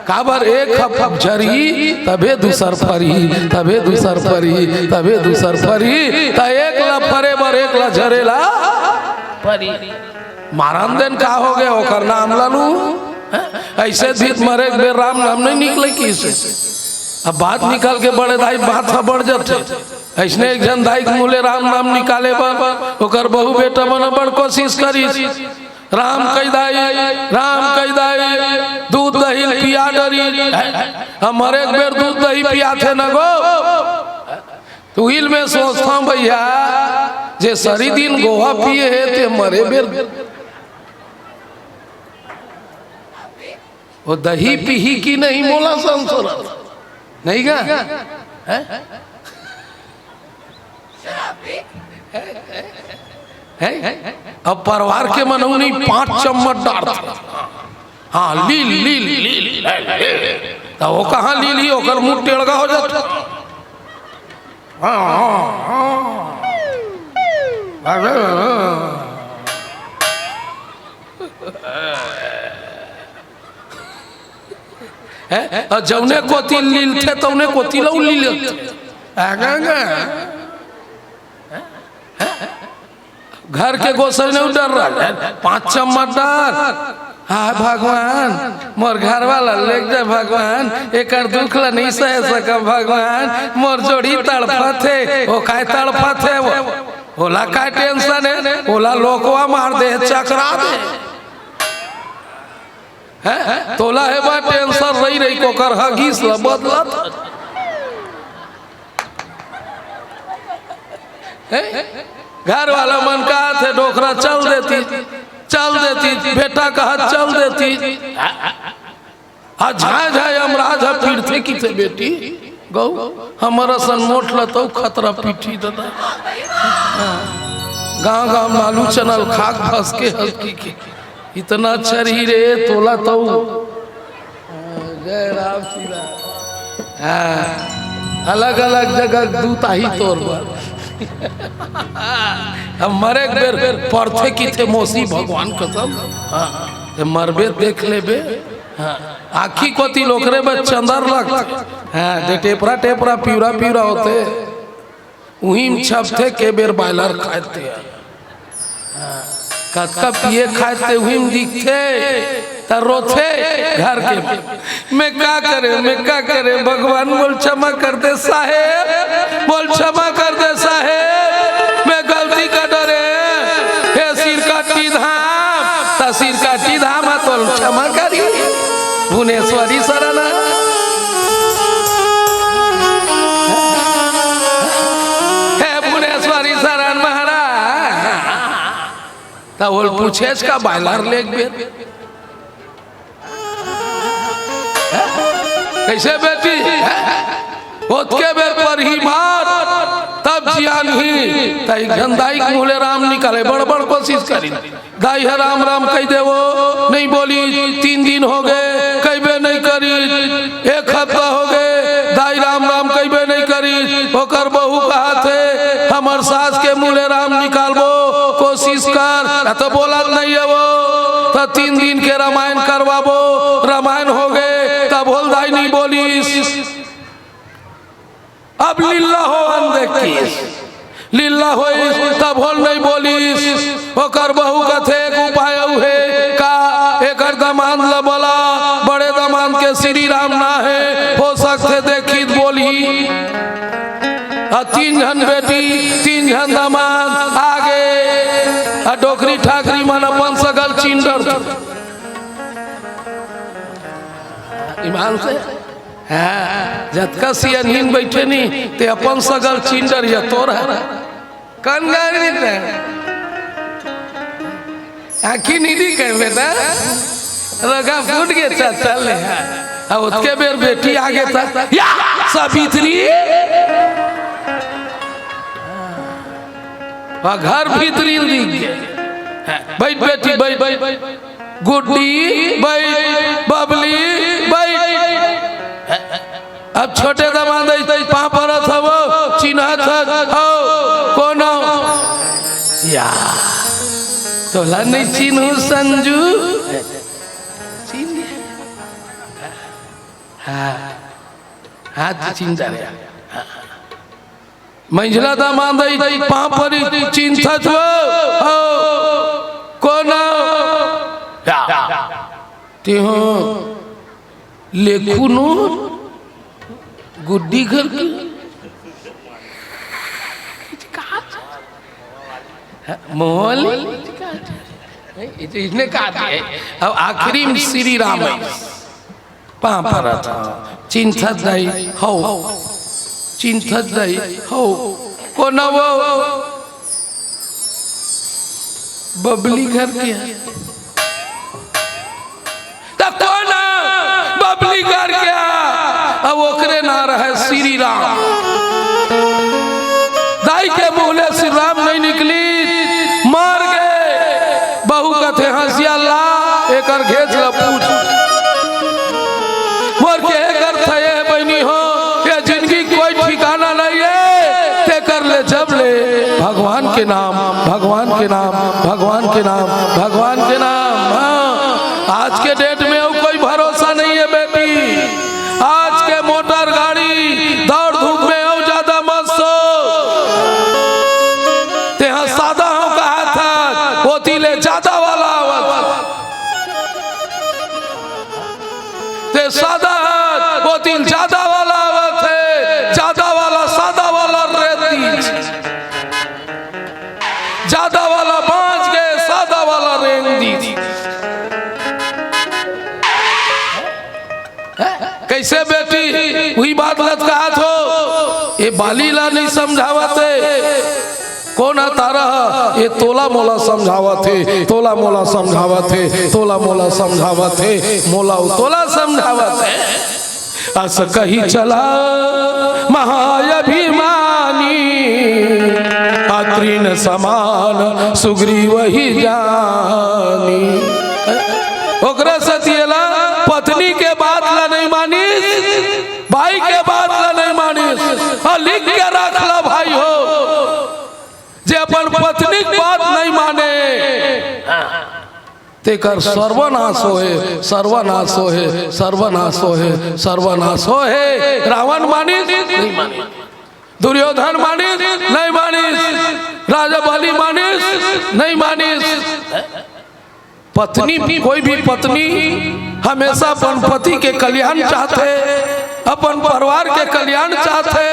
काबर एक ह झरही, तभे दूसर फरही, तभे दूसर फरही, तभे दूसर फरही, त एक ला फरे बर एक ला झरे ला फरही। मरन देन, का होगे, ओकर नाम ल लूं। हां? अइसे भी त मरे के बेर राम नाम नहीं निकलय किहिसे। अब बात निकल के बड़े दाई, बात ह बढ़ जाथे। अइसने एक झन दाई के मुहूं ले राम नाम निकाले बर ओकर बहू बेटा मन बड़ कोशिश करिस। राम कहि दाई, राम कहि दाई, दूध दही ल पिया डरिन। अब मरे के बेर दूध दही पियाथे न गो। त उही ल मैं सोचथंव भैया, जे सरी दिन गोहा पिए हे ते मरे बेर वो दही पीही कि नहीं, मोला संसरत नहीं गा? हैं? हैं? अब परवार के मनऊ नहीं, पांच चम्मच डारथे। हां, लील, लील, लील, लील। त वो कहां लीलही, ओकर मुंह टेड़गा हो जाथे। हां, हां, हां। हैं? अउ जउने कोति लीलथे, तउने कोति लऊ लीलथे। आगा, आगा। घर के गोसइनहा डर्रा, पांच चम्मच डार। हाय भगवान, मोर घरवाला ल लेग जा भगवान, एकर दुख ल नहीं सहे सकंव भगवान, मोर जोड़ी तड़फथे, ओ काय तड़फथे वो? ओला काय tension हे? ओला लोकवा मार दे, चकरा दे। हैं? तोला हे बा tension रहि रहि के ओकर हगीस ल बदलत। हैं? घर वाला मन कहत हे, "डोकरा चल देतिस, चल देतिस।" बेटा कहत, "चल देतिस।" आ झाय झाय यमराज ह पीटथे किथे बेटी, गऊ, हमर असन मोठ ल तऊ खतरा पीटही ददा। हां। गांव गांव म आलू चना ल खाके फंस के हंस के, इतना छरही रे तोला तऊ। जय राम श्री राम। हाँ, अलग-अलग जगह दूत आही तोर बर। अब मरे के बेर परथे किथे मौसी, भगवान कसम। हाँ, ते मरबे देख लेबे। हाँ, आँखी कोती लोकरे बर चंदर लगथे। हाँ, जे टेपरा टेपरा पिवरा पिवरा होथे। उही म छपथे के बेर बायलर खाए ते। हाँ, कतका पिए खाए ते उही म दिखथे, त रोथे घर के। मैं का करे, मैं का करे, भगवान मोल क्षमा कर दे साहेब, मोल क्षमा कर दे साहेब, मैं गलती का डरे, हे सिरकाटी धाम, त सिरकाटी धाम ह तोल क्षमा करी, भुवनेश्वरी सरन। हे भुवनेश्वरी सरन महाराज, त ओल पूछेस का बायलर लेग बेर? कइसे बेटी? ओतके बेर परही मार, तब जियानही। त एक झन दाई के मुँह ले राम निकाले, बड़ बड़ कोशिश करी। दाई ह राम राम कहि देवो, नइ बोली, तीन दिन होगे, कहिबे नइ करी, एक हफ्ता होगे, दाई राम राम कहिबे नइ करी। ओकर बहू कहत हे, हमर सास के मुँह ले राम निकालबो, कोशिश कर, त बोलत नइ हे वो, त तीन दिन के रामायण करवाबो, रामायण होगे, तब ओल दाई नइ बोलिस। अब लीला होवन देखिस, लीला होइस, तब ओल नइ बोलिस। ओकर बहू कथे, एक उपाय अउ हे का? एकर दमांद ल बला, बड़े दमांद के श्री राम ना हे, हो सकथे देखिस त बोलही। अ तीन झन बेटी, तीन झन दमांद आगे, अ डोकरी ठाकरी मन अपन सगा ल चिन्ह डरथे। ईमान से हाँ, जतका सियानहिन बइठे नी, ते अपन सगा ल चिन्ह डरिया तोर ह। कौन गाड़ी ते? आँखी नइ दिखे बेटा, रगा फूट गे, चल, चल ले। हाँ, ओतके बेर बेटी आगे त, या, सावित्री। हाँ, घर भीतरी दिख गे। हाँ, बइठ बेटी, बइठ, बइठ, बइठ। गुड्डी, बइठ, बबली, बइठ। अब छोटे दमांद अइस पाँव परत हवो, चिन्हत हवो, कोन हो? या, तोला नइ चिन्हूँ संजू। चिन्ह। हाँ, हाँ, चिन्ह जाने। हाँ। मंझला दमांद अइस पाँव परी, चिन्हत हवो, हो, कोन हो? या। तेहू लेखू नोर गुड्डी घर के। मोहन। इसने कहा दिया। अब आखिरी म श्री राम हे। पाँव परत हँव। चिन्हत दाई हव। चिन्हत दाई हव। कोन हव? बबली घर के। त कोन हव? बबली घर के। अब ओकरे नाम रहय श्री राम। दाई के मुँह ले श्री राम नइ निकलिस, मर गे। बहू कथे, हँसिया ला, एकर घेंच ल पूछ। मोर कहे कर अर्थ ए बहिनी हो, ए जिनगी के कोई ठिकाना नइ हे, तेकर ले जब ले भगवान के नाम, भगवान के नाम, भगवान के नाम, भगवान के नाम। हाँ, आज के date में अउ कोई भरोसा नइ हे बेटी। आज के मोटर गाड़ी दौड़ धूप में अउ जादा मत सो। तेहा सादा हँव कहाथस, ओती ले जादा वाला आवत। ते सादा हस, ओती ले जादा वाला आवत हे, जादा वाला सादा वाला रेंग दिस। जादा वाला बाँच गे, सादा वाला रेंग दिस। कइसे बेटी, उही बात ल त कहाथँव, ए बाली ला नइ समझावत हे। कोन ह तारा ह? ए तोला मोला समझावत हे, तोला मोला समझावत हे, तोला मोला समझावत हे, मोला अउ तोला समझावत हे। अस कहि चला महाअभिमानी, आ तृण समान सुग्रीव ही जानी। ओकरे सेती एला पत्नी के बात ला नइ पत्नी के बात नहीं माने, तेकर सर्वनाश होहे, सर्वनाश होहे, सर्वनाश होहे, सर्वनाश होहे। रावण मानिस, नहीं मानिस। दुर्योधन मानिस, नहीं मानिस। राजा बलि मानिस, नहीं मानिस। पत्नी, कोई भी पत्नी हमेशा अपन पति के कल्याण चाहथे, अपन परिवार के कल्याण चाहथे।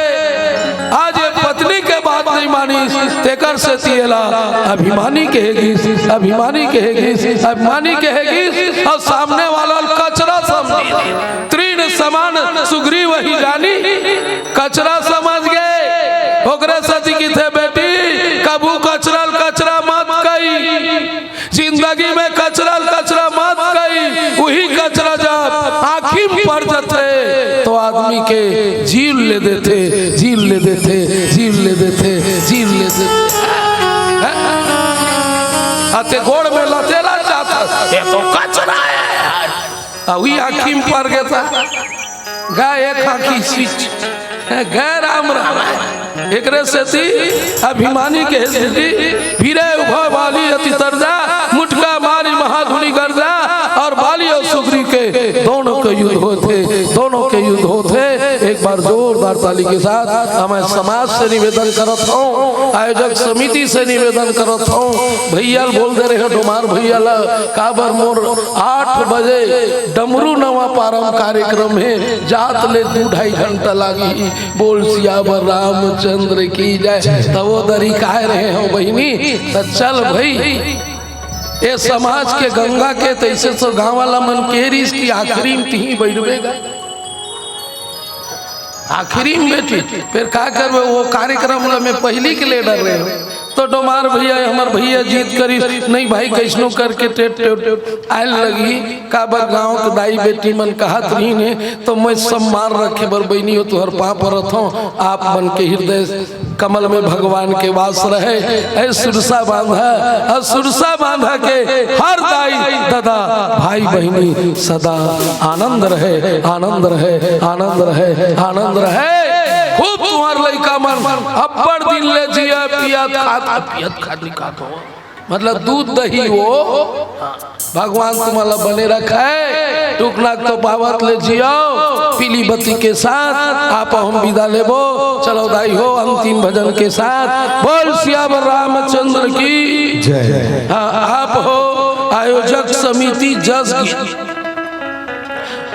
आज ये पत्नी के बात नहीं मानिस, तेकर सेती एला अभिमानी कहे गिस, अभिमानी कहे गिस, अभिमानी कहे गिस, अउ सामने वाला ल कचरा समझिस। तृण समान सुग्रीव ही जानी, कचरा समझ गे। ओकरे सेती किथे, बेटी, कभू कचरा ल कचरा मत कही। जिंदगी में कचरा ल कचरा मत कही, उही कचरा जब आँखी में पड़ जथे, तो आदमी के जीव ले देथे, जीव ले देथे, जीव ले देथे, जीव ले देथे। हैं? अते गोड़ में लतेला जात, ये तो कचरा है। आ, उही आँखी में पड़ गे त, गा एक आँखी सीच, गा राम राम। एकरे सेती अभिमानी कहे सेती, फिरे उभय बाली अति तरजा, मुटका मारी महाधुनि गरजा, अउ बाली अउ सुग्रीव के दोनों के युद्ध होथे, दोनों के युद्ध होथे। एक बार जोरदार ताली के साथ मैं समाज से निवेदन करत हूँ, आयोजक समिति से निवेदन करत हूँ, भैया ल बोल दे रहे हैं, डोमार भैया ल, काबर मोर आठ बजे डमरू नवा पारम कार्यक्रम हे, जात ले दू ढाई घंटा लागी। बोल सियावर रामचंद्र की जय। त वो दरी काय रहे हो बहिनी, त चल भई, ए समाज के गंगा के तइसे सो गाँव वाला मन के रिस की आखिरी में तिही बैठबे गा। आखिरी में बेटी, फिर का करबे? वो कार्यक्रम ला मैं पहिली के ले डर रहे हो। तो डोमार भैया, हमर भैया जिद करिस, "नहीं भाई, कइसनो करके टेट, टेट, टेट आयल लगही।" काबर गाँव के दाई बेटी मन कहत रहिन हे, तो मैं सम्मान रखे बर बहिनी हो, तुहर पाँव परत हूँ, आप मन के हृदय कमल में भगवान के वास रहे। ऐ सुरसा बांधा, अ सुरसा बांधा के हर दाई, ददा, भाई, बहिनी सदा आनंद रहे, आनंद रहे, आनंद रहे, आनंद रहे। खूब तुहर लइका मन अब्बड़ दिन ले जिया, पियत खात, पियत खात, खात हो। मतलब दूध दही वो भगवान तुम्हारा बने रखे, टुकना तो पावत ले जियो, पीली बत्ती के साथ आप हम विदा लेबो। चलो दाई हो, अंतिम भजन के साथ बोल सियावर रामचंद्र की जय। हाँ, आप हो आयोजक समिति जस गीत,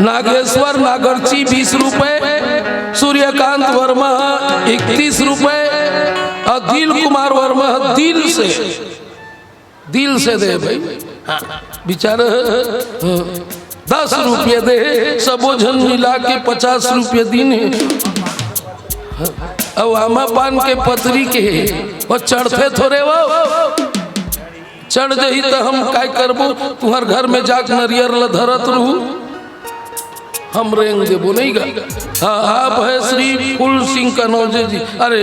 नागेश्वर नागरची बीस रुपए, सूर्यकांत वर्मा इकतीस रुपए अउ दिल कुमार वर्मा दिल से दिल से दे भाई। हाँ, बेचारा, हाँ, दस रुपया दे, सबो झन मिला के पचास रुपया दिन हे। हाँ, अउ आमा पान के पतरी के हे, वो चढ़थे थोरे वो। चढ़ जही त हम काय करबो? तुहर घर में जाके नरियर ल धरत रहू। हम रेंग देबो नहीं गा। हाँ, आप है श्री फूल सिंह कनौजे जी, अरे,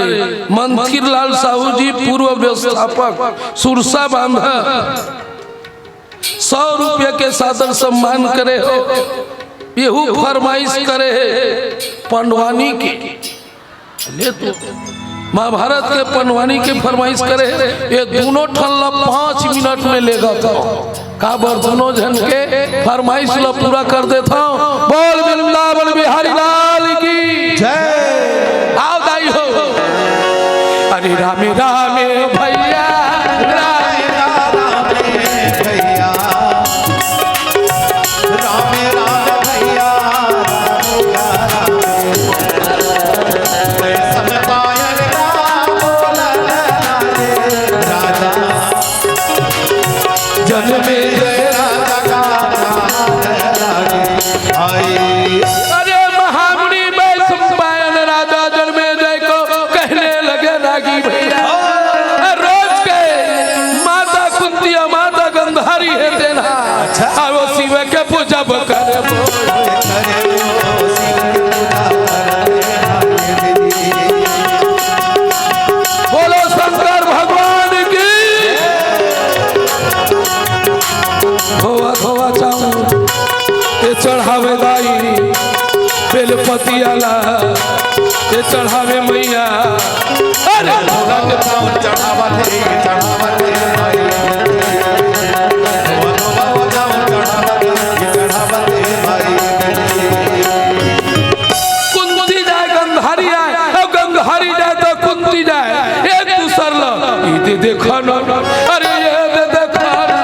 मंथिर लाल साहू जी, पूर्व व्यवस्थापक सुरसा बांधा, सौ रुपया के सादर सम्मान करे हो। यहू फरमाइश करे हे पंडवानी के। ले तो महाभारत के पंडवानी के फरमाइश करे हे, ये दोनों ठन ला पाँच मिनट में लेगा था। काबर दोनों झन के फरमाइश ला पूरा कर देता हूँ। बोल वृंदावन बिहारी लाल की जय। आओ दाई हो। अरे रामे रामे भैया, रामे रामे भैया, रामे रामे भैया, रामे रामे। जन्मे जय राजा का आई। अरे महामुनि वैशंपायन राजा जन्मे जय को कहने लगे रागी भैया। रोज के माता कुंती और माता गंधारी है तेना। अच्छा। और वो शिव के पूजा करे। बोलो शंकर भगवान की। धोवा धोवा चाउर ये चढ़ावे दाई बेलपतियाला। ये चढ़ावे मैया। अरे भोला के पाँव चढ़ावत हे, चढ़ावत हे भाई। कुंती जाय, गंधारी आय, अउ गंधारी जाय त कुंती जाय। एक दूसर ल, ई दे देखा न, अरे ये दे देखा न।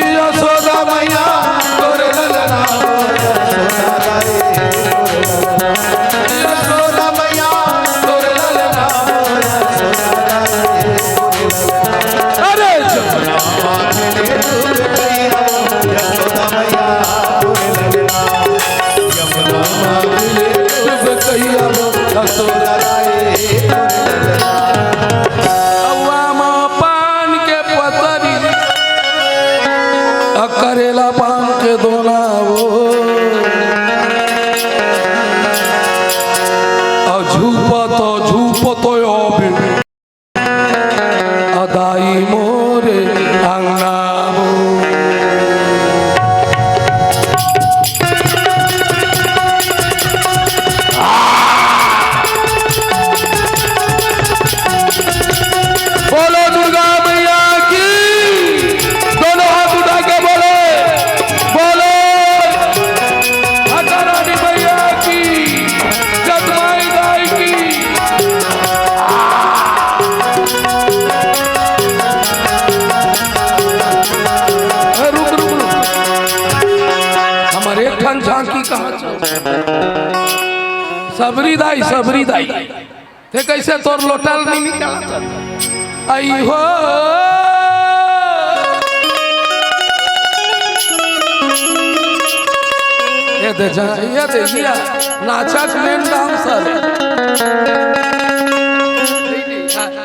यशोदा मैया तोर ललना, यशोदा मैया तोर ललना। अरे अउवा म पान के पतरी, अ करेला पान के दोना वो, अ झूपत, झूपत अभी। अ दाई मोरे अंगना वो। बोलो दुर्गा मैया की, दोनों हाथ उठा के बोले, बोलो माता रानी मैया की, जगमाई दाई की। ए, रुक, रुक, रुक। हमर एक ठन झांकी कहाँ चल? सबरी दाई, सबरी दाई। ते कैसे तोर लोटा ल नहीं निकालत? आई हो। ये दे जा, ये दे दिया। नाचक main dancer।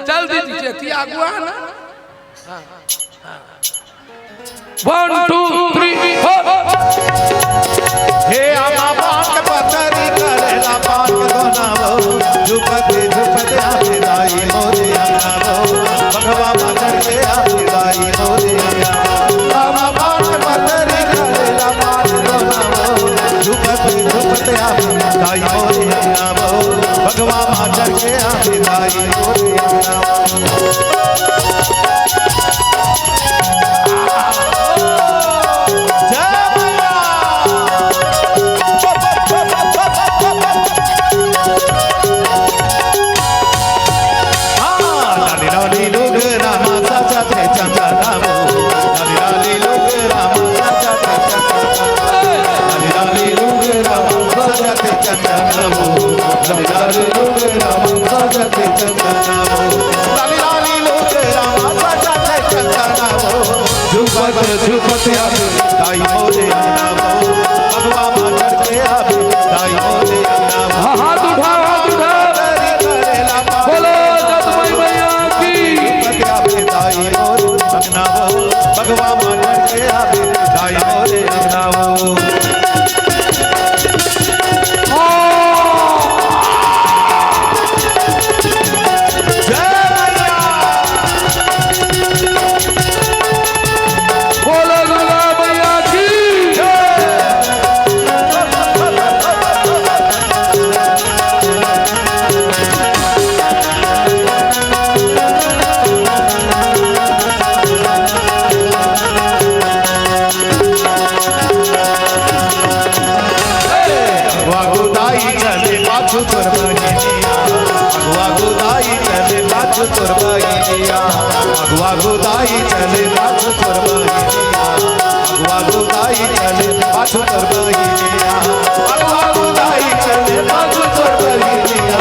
चल दीदी, चेती आगुआ ना। One, two, three, four। हे आमा पान पतरी करेला पान दोनावो, झुपते झुपते आवे दाई मोरे अंगनावो, बघवा मातर के आवे दाई मोरे अंगनावो। आमा पान पतरी करेला पान दोनावो, झुपते झुपते आवे दाई मोरे अंगनावो, बघवा मातर के आवे दाई मोरे अंगनावो। जय मैया। हाँ, लाली लाली लुगरा मा सजथे चंदना वो। लाली लाली लुगरा मा सजथे चंदना वो। लाली लाली लुगरा मा सजथे चंदना वो। लाली लाली लुगरा मा सजथे चंदना वो। लाली लाली लुगरा मा सजथे चंदना वो। झुपत झुपत आवे दाई मोरे अंगना वो। बघवा मातर के आवे दाई मोरे अंगना वो। हाँ, हाथ उठाओ, हाथ उठाओ। बोलो जगमाई मैया की। झुपत आवे दाई मोरे अंगना वो। बघवा मातर के आवे दाई मोरे अंगना वो। जय मैया। बोलो दुर्गा मैया की। अगवा गोदाई चले पाछू तोर बहिनिया, अगवा गोदाई चले पाछू तोर बहिनिया, अगवा गोदाई चले पाछू तोर बहिनिया, अगवा गोदाई चले पाछू तोर बहिनिया, अगवा गोदाई चले पाछू तोर बहिनिया।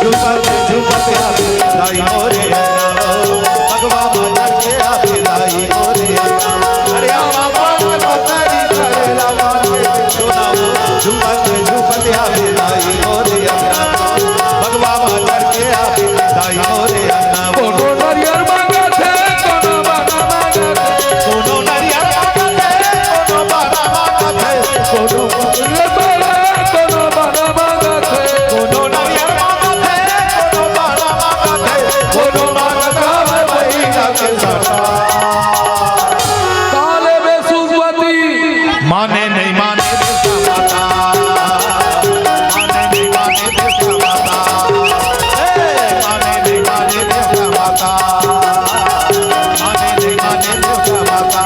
झुपत झुपत आवे दाई मोरे अंगना वो, अगवा मातर के आवे दाई मोरे अंगना वो। अरे आवा बात पतरी करेला बात के सुनाओ, झुपत झुपत आवे दाई मोरे अंगना वो, अगवा मातर के आवे दाई मोरे अंगना वो। कोनो नरियर मांगत हे, कोनो बाना मांगत हे, कोनो नरियर मांगत हे, कोनो बाना मांगत हे, कोनो माने नहीं माने देवता माता, माने नहीं माने देवता माता, ए, माने नहीं माने देवता माता, माने नहीं माने देवता माता।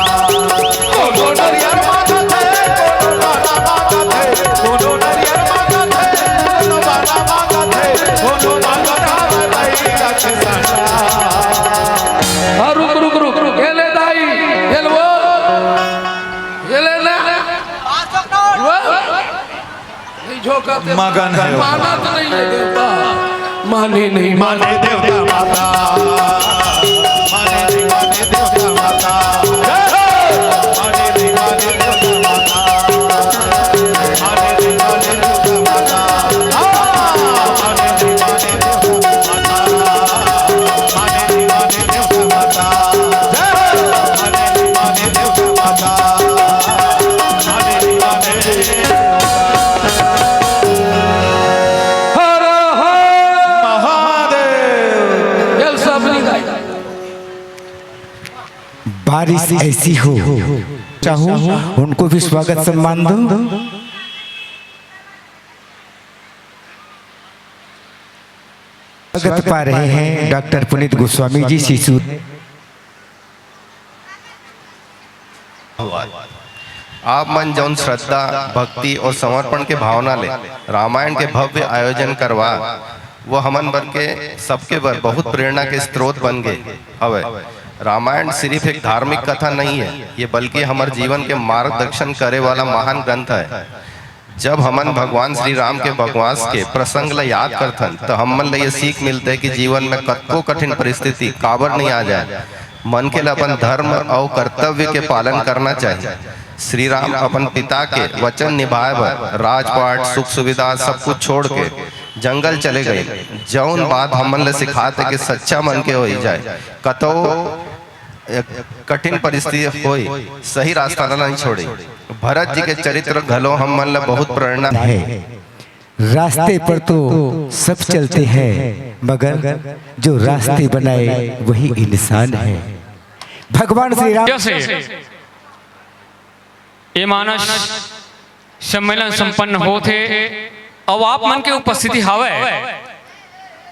कोनो नरियर मांगत हे, कोनो बाला मांगत हे, कोनो नरियर मांगत हे, कोनो बाला मांगत हे, कोनो मांगत हे, भाई रख सना। हाँ, रुक, रुक, रुक, रुक। ये ले दाई, ये ले वो। ये ले ना। वो। नहीं झोंका ते मगन है वो। मानत नहीं है देवता। माने नहीं माने देवता माता। माने नहीं माने देवता माता। जय हो। माने नहीं माने देवता माता। माने नहीं माने देवता माता। हाँ। माने नहीं माने देवता माता। बारिश ऐसी हो, चाहूं उनको भी स्वागत सम्मान दो। स्वागत पा रहे हैं डॉक्टर पुनीत गोस्वामी जी शिशु। आप मन जौन श्रद्धा, भक्ति और समर्पण के भावना ले रामायण के भव्य आयोजन करवा, वो हमन बर के सबके बर बहुत प्रेरणा के स्रोत बन गे हवय। रामायण सिर्फ एक धार्मिक कथा नहीं है, ये बल्कि हमर जीवन के मार्गदर्शन करे वाला महान ग्रंथ है। जब हमन भगवान श्री राम के वनवास के प्रसंग ल याद करथन, त हमन ल ये सीख मिलथे कि जीवन में कतको कठिन परिस्थिति काबर नहीं आ जाए, मनखे ल अपन धर्म अउ कर्तव्य के पालन करना चाहिए। श्री राम अपन पिता के वचन निभाए बर राजपाट, सुख सुविधा, सब कुछ छोड़ के जंगल चले गए। जौन बात हमन ल सिखाथे कि सच्चा मन के होई जाए, कतौ एक कठिन परिस्थिति होई, सही रास्ता ला नहीं छोड़ी। भरत जी के चरित्र घलो हमन ला बहुत प्रेरणा है। रास्ते पर तो सब चलते हैं, मगर जो रास्ते बनाए वही इंसान है। भगवान श्री राम जैसे ये मानस सम्मेलन संपन्न होत हे अउ आप मन के उपस्थिति हावय,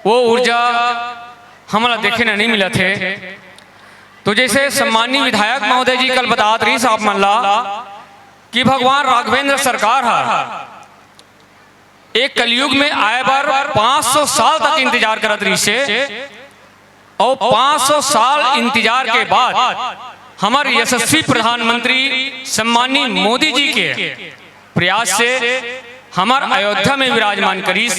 वो ऊर्जा हमला देखे न नहीं मिलत हे। तो जैसे सम्माननीय विधायक महोदय जी कल बतात रहिस आप मन ला कि भगवान राघवेंद्र सरकार ह एक कलयुग में आए बर पाँच सौ साल तक इंतजार करत रहिस हे, अउ पाँच सौ साल इंतजार के बाद हमर यशस्वी प्रधानमंत्री सम्माननीय मोदी जी के प्रयास से हमर अयोध्या में विराजमान करिस।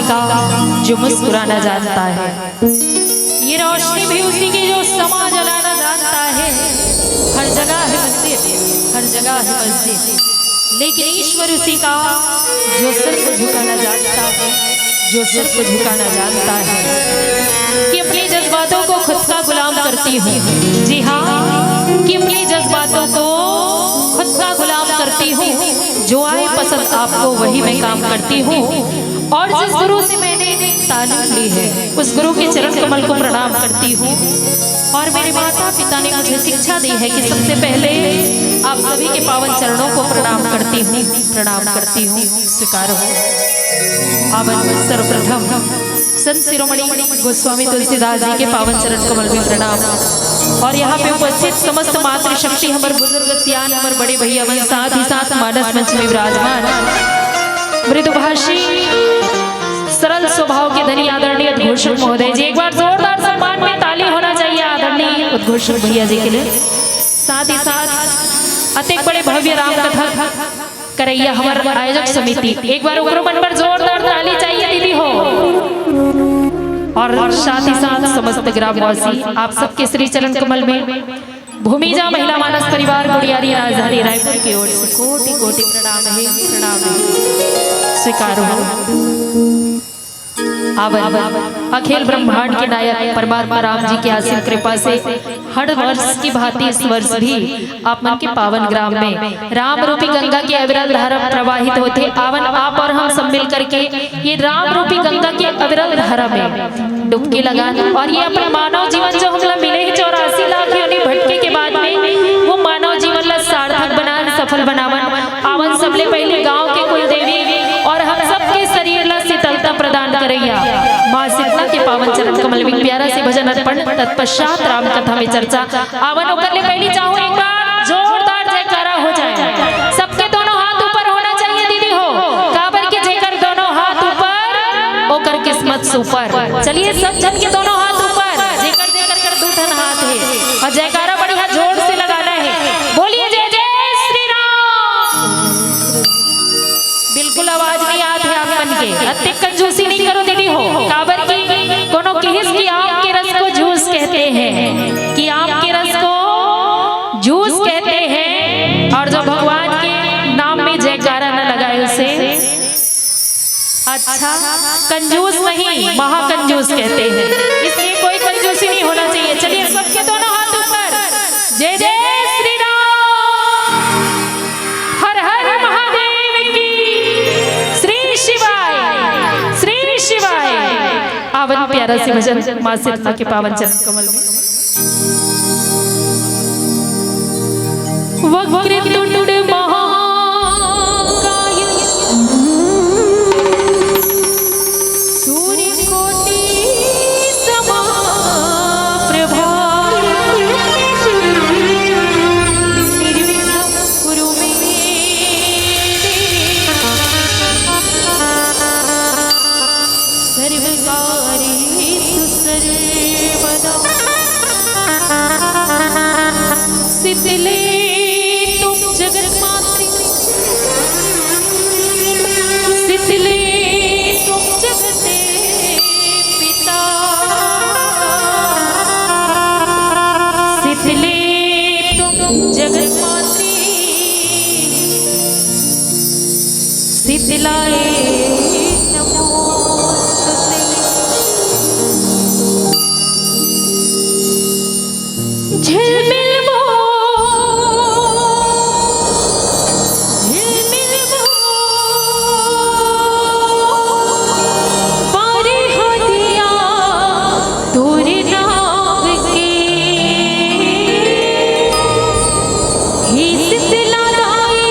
का जो मुस्कुराना जानता है। ये रोशनी भी उसी की जो समा जलाना जानता है। हर जगह है मंदिर, हर जगह है मस्जिद, लेकिन ईश्वर उसी का जो सिर को झुकाना जानता है, जो सिर को झुकाना जानता है, कि अपने जज्बातों को खुद का गुलाम करती हूँ। जी हाँ, कि अपने जज्बातों को खुद का गुलाम करती हूँ। जो आए पसंद आपको, वही मैं काम करती हूँ। और जिस गुरु से मैंने तालीम ली है, उस गुरु के चरण कमल को प्रणाम करती हूँ। और मेरे माता पिता ने मुझे शिक्षा दी है कि सबसे पहले आप सभी के पावन चरणों को प्रणाम करती हूँ, प्रणाम करती हूँ, स्वीकार हो। अब सर्वप्रथम संत शिरोमणि गोस्वामी तुलसीदास जी के पावन चरण कमल में प्रणाम। और यहाँ पे उपस्थित समस्त मातृशक्ति, हमर बुजुर्ग सियान, हमर बड़े भैया मन, साथ ही साथ मानस मंच में विराजमान मृदुभाषी सरल स्वभाव के धनी आदरणीय उद्घोषक महोदय जी, एक बार जोरदार सम्मान में ताली होना चाहिए आदरणीय उद्घोषक भैया जी के लिए। साथ ही साथ अतेक बड़े भव्य राम कथा करैया हमर आयोजक समिति, एक बार ओकरो मन पर जोरदार ताली चाहिए दीदी हो। और साथ ही साथ समस्त ग्रामवासी, आप सबके श्री चरण कमल में भूमिजा महिला मानस परिवार गुड़ियारी राजधानी रायपुर की ओर से कोटि कोटि प्रणाम है, प्रणाम है, स्वीकार हो। आवन अखिल ब्रह्मांड के नायक परमात्मा राम जी के असीम कृपा से हर वर्ष की भांति इस वर्ष भी आप मन के पावन ग्राम में राम रूपी गंगा के अविरल धारा प्रवाहित होथे। आवन आप और हम सब मिल करके ये राम रूपी गंगा के अविरल धारा में डुबकी लगान और ये अपन मानव जीवन जो हमला मिले हे चौरासी लाख योनि भटके के बाद में, वो मानव जीवन ला सार्थक बनान, सफल बनावन। आवन सबले पहले गांव के कुल देवी और हम सबके शरीर ला शीतलता प्रदान करैया माँ शीतला के पावन चरण कमल में प्यारा से भजन अर्पण, तत्पश्चात राम कथा में चर्चा। आवन ओकर ले पहली चाहूँ एक बार जोरदार जयकारा हो जाए। सबके दोनों हाथ ऊपर होना चाहिए दीदी हो, काबर के जेकर दोनों हाथ ऊपर ओकर किस्मत सुपर। चलिए सब जन के दोनों हाथ ऊपर, जेकर जेकर कर दू ठन हाथ है और जयकारा बढ़िया जोर से लगाना है। बोलिए जय जय श्री राम। बिल्कुल आवाज नहीं आत है आप मन के, अतेक कंजूसी नहीं करो दीदी हो, काबर की कोनो किहिस कि आम के रस को जूस कहते हैं, कि आम के रस को जूस कहते हैं, और जो भगवान के नाम में जयकारा न लगाए उसे अच्छा कंजूस नहीं, महाकंजूस कहते हैं। इसलिए कोई कंजूसी नहीं होना चाहिए। चलिए सबके दोनों हाथ ऊपर, जय जय श्री राम, हर हर महादेव की, श्री शिवाय, श्री शिवाय। आवन प्यारा से भजन माँ शीतला के पावन चरण कमल में। वक्रतुंड महाकाय सूर्यकोटि समाप्रभा। निर्विघ्नं कुरु मे देव सर्वकार्येषु सर्वदा। शीतले त्वं जगन्मातृ, शीतले त्वं जगते पिता। शीतले त्वं जगन्मातृ, शीतलाय नमोस्तुते। झिलमिल वो, झिलमिल वो, बारिश हदिया तोरे नाम के, हे शीतला दाई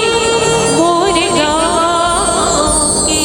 मोर गाँव के।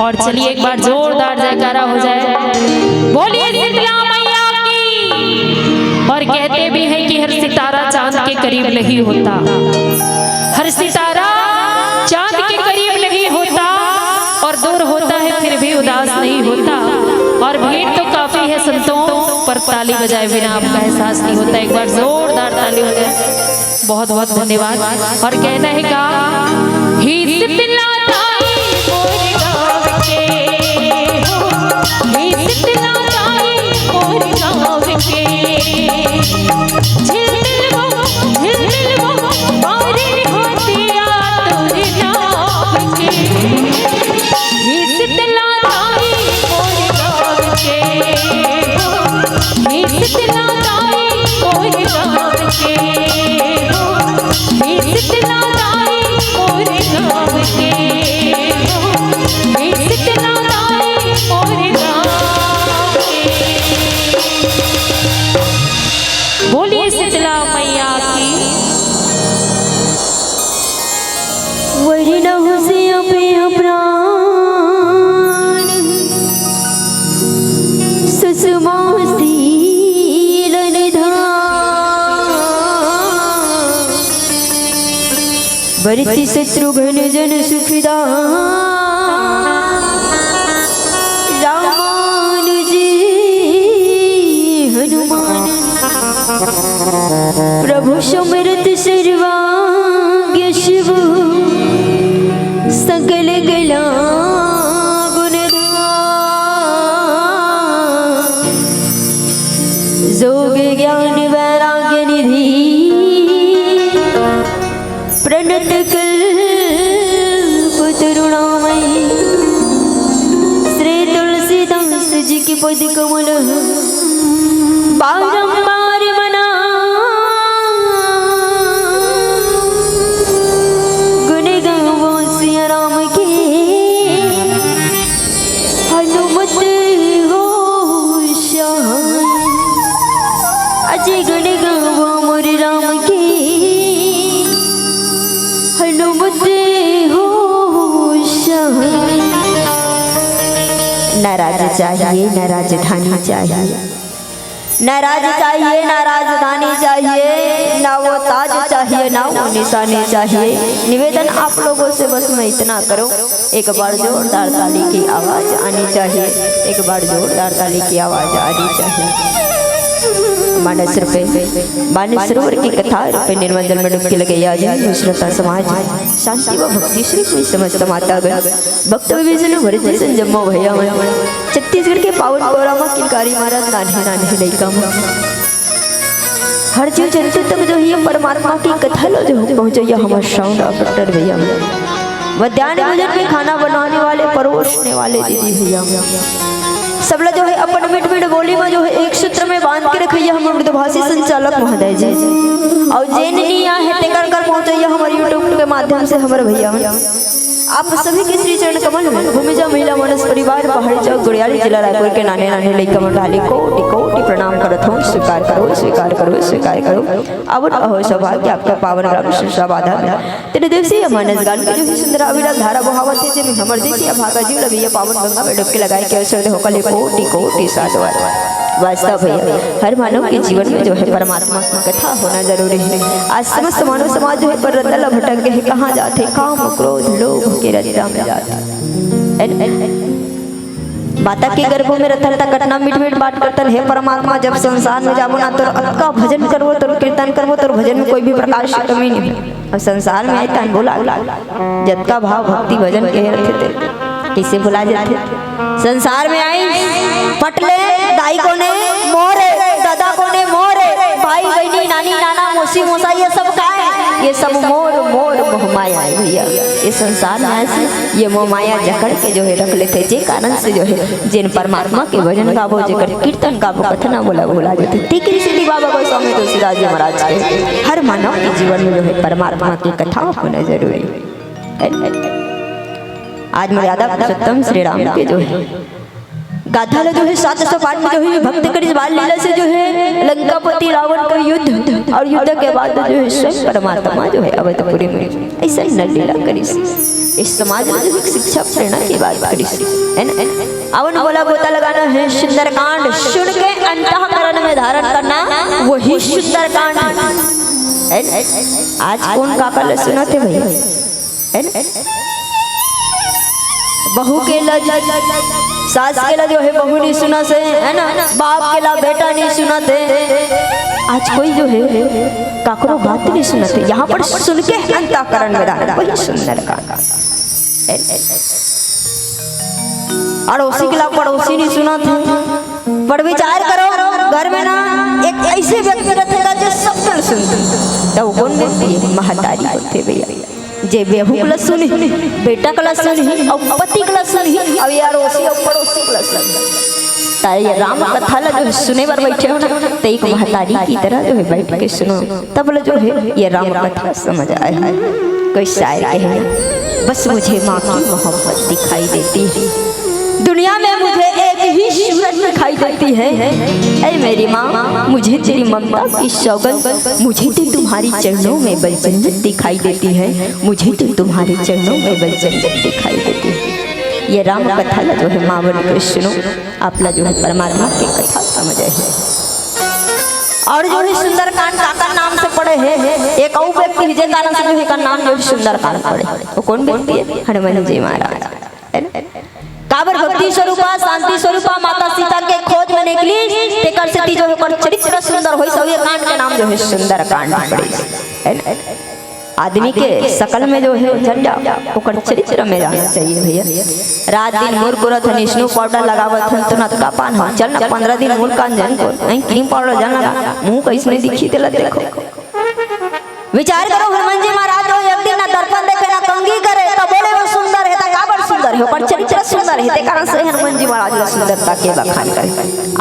और चलिए, एक बार जोरदार जयकारा हो जाए, बोलिए शीतला मैया की। और कहते भी हैं कि हर सितारा चांद के करीब नहीं होता, हर सितारा चांद के करीब नहीं होता, और दूर होता है फिर भी उदास नहीं होता। और भीड़ तो काफी है संतों, पर ताली बजाए बिना आपका एहसास नहीं होता। एक बार जोरदार ताली हो जाए। बहुत बहुत धन्यवाद। और कहना है का, हे शीतला ताई मोर गाँव के हो, हे शीतला ताई मोर गाँव के। झिलमिल वो, झिलमिल वो, मारे हाथिया तोर नाव के। हे शीतला ताई मोर गाँव के हो, हे शीतला ताई मोर गाँव के हो, हे शीतला ताई मोर गाँव के हो, हे शीतला ताई मोर गाँव के। बोलिए शीतला मैया की। वरनहुँ से अपे प्राण सुषमा शीलन धाम। वरती शत्रुघ्न जन सुखदान रामानुजी हनुमान। प्रभु समरथ सर्वांग शिव सकल कला गुण धाम। जोग ज्ञान वैराग्य निधि प्रणत कल्प तरुणामय। श्री तुलसीदास जी के पद कमल बारंबार मना। गुण गावो सिया राम के हनुमत हो सहाय। अजय गुण गावो मोर राम के हनुमत हो सहाय। ना राज चाहिए, ना राजधानी चाहिए, ना राज चाहिए, ना राजधानी चाहिए, ना वो ताज चाहिए, ना वो निशानी चाहिए। निवेदन आप लोगों से बस मैं इतना करूं, एक बार जोरदार ताली की आवाज आनी चाहिए, एक बार जोरदार ताली की आवाज आनी चाहिए। मानस रूपे, मानस सरोवर की कथा रूपे निर्मल जल में डुबकी लगाई आज श्रोता समाज, शांति व भक्ति श्री कोई समस्त माता गण, भक्त विभीषण भरत जइसन जम्मो भैया मन। छत्तीसगढ़ के पावन पौरा म किलकारी मारत नान्हे नान्हे लइका मन। हर जीव जंतु तक जो हे परमात्मा के कथा ल जो पहुँचइया हमर sound operator भैया मन। मध्यान्ह भोजन में खाना बनाने वाले, परोसने वाले दीदी भैया मन। सबला जो हे अपन मिठ मिठ बोली म जो हे एक सूत्र में बांध के रखइया हमर मृदुभाषी संचालक महोदय जी। अउ जेन नइ आहे तेकर कर पहुँचइया हमर YouTube के माध्यम से हमर भैया मन। आप सभी के श्री चरण कमल में भूमिजा महिला मानस परिवार पहाड़ी चौक गुड़ियारी जिला रायपुर के नान्हे नान्हे लइका मन डाली कोटि कोटि प्रणाम करत हों। स्वीकार करो, स्वीकार करो, स्वीकार करो। अब अहो सौभाग्य आपका पावन ग्राम सिरसा बाधा में। तेरे देसी मानस गान के जो भी सुंदर अविरल धारा बहावत हे, जेमे हमर देसी अभागा जीव ल भैया पावन गंगा में डुबकी लगाए के अवसर दे होकर ले कोटि कोटि साधुवाद। वास्तव भैया, हर मानव के जीवन में जो हे परमात्मा की कथा होना जरूरी हे। आज समस्त मानव समाज जो हे पर रद्दा ल भटक गे हे, कहाँ जाथे? काम, क्रोध, लोभ के रद्दा में जाथे। माता के गर्भ में रथन त कतना मीठ मीठ बात करथन, हे परमात्मा, जब संसार में जाबो ना, तोर अतका भजन करबो, तोर कीर्तन करबो, तोर भजन में कोई भी प्रकार से कमी नहीं। अब संसार में आए तन बोला, जतका भाव भक्ति भजन के रथे ते, कइसे भुला जाथे? संसार में आई, पट ले, दाई कोने मोरे, दादा कोने मोरे, भाई बहिनी, नानी नाना, मौसी मौसा, ये सब काय? ये सब मोर, मोर मोह माया हे भैया। ये संसार में ऐसे ये मोह माया जकड़ के जो हे रख लेथे, जे कारण से जो हे जेन परमात्मा के भजन गाबो, जेकर कीर्तन गाबो, कथना बोला भुला जाथे। तेकरे सेती बाबा गोस्वामी तुलसीदास जी महाराज के हर मानव के जीवन में जो हे परमात्मा के कथा होना जरूरी हे। आज मर्यादा पुरुषोत्तम श्री राम के जो हे गाथा ल जो हे सात सौ पाठ में जो हे भक्त करिस, बाल लीला से जो हे लंकापति रावण का युद्ध, अउ युद्ध के बाद जो हे स्वयं परमात्मा जो हे अवधपुरी में अइसन नट लीला करिस। इस समाज में जो एक शिक्षा प्रेरणा की बात करी, है ना? अवन बोला गोता लगाना है सुंदरकांड, सुन के अंतःकरण में धारण करना, वही सुंदरकांड है। आज कौन काकर ल सुनत हे भैया, है ना? बहू के ल, सास के ल जो है बहू नहीं सुनत हे, है ना? बाप के ल बेटा नहीं सुनत हे। आज कोई जो है काकरो बात नहीं सुनत हे। यहाँ पर सुन के अंतःकरण में धारण, वही सुंदरकांड। अड़ोसी के ला पड़ोसी नहीं सुनत हे। पर विचार करो, घर में ना एक ऐसे व्यक्ति रहिथे जो सबके सुनथे, त वो कौन व्यक्ति हे? महतारी होथे भैया। जे बहू के ला सुनही, बेटा के ला सुनही, अउ पति के ला सुनही, अउ ये अड़ोसी अउ पड़ोसी के ला सुनही। त ये राम कथा ला जो सुने बर बैठे हो ना, त एक महतारी की तरह जो है बैठ के सुनो। तब ल जो है ये राम कथा समझ आए। कोई शायर कहे, बस मुझे माँ की मोहब्बत दिखाई देती है, दुनिया में मुझे एक ही सूरत दिखाई देती है। ऐ मेरी माँ, मुझे तेरी ममता की सौगंध, मुझे तो तुम्हारी चरणों में बस जन्नत दिखाई देती है, मुझे तो तुम्हारे चरणों में बस जन्नत दिखाई देती है। ये राम कथा ला जो है माँ बन के सुनो, आप ला जो है परमात्मा के कथा समझ आए। और जो है सुंदरकांड काकर नाम से पड़े हे, एक अउ व्यक्ति हे, जे कारण से जो है एकर नाम जो है सुंदरकांड पड़े। वो कौन व्यक्ति हे? हनुमान जी महाराज, है ना? काबर भक्ति स्वरूपा, शांति स्वरूपा माता सीता के खोज में निकली, तेकर सेती जो है ओकर चरित्र सुंदर होइस, अउ ये कांड के नाम जो है सुंदरकांड पड़े, है ना? आदमी के शकल में जो है झंडा, ओकर चरित्र में जाना चाहिए भैया। रात दिन मुरकुरत हन, स्नो पाउडर लगावत हन, तो नतका पान हो। चल ना, पंद्रह दिन मुँह कान झन खोल, नहीं क्रीम पाउडर झन लगा, मुँह कइसने दिखही तेला देखो। विचार करो, हनुमान जी महाराज जो एक दिन ना दर्पण देखे, ना कंघी करे, त बोले वो सुंदर हे, त काबर सुंदर हे? ओकर चरित्र सुंदर हे, ते कारण से हनुमान जी महाराज ला सुंदरता के बखान करे।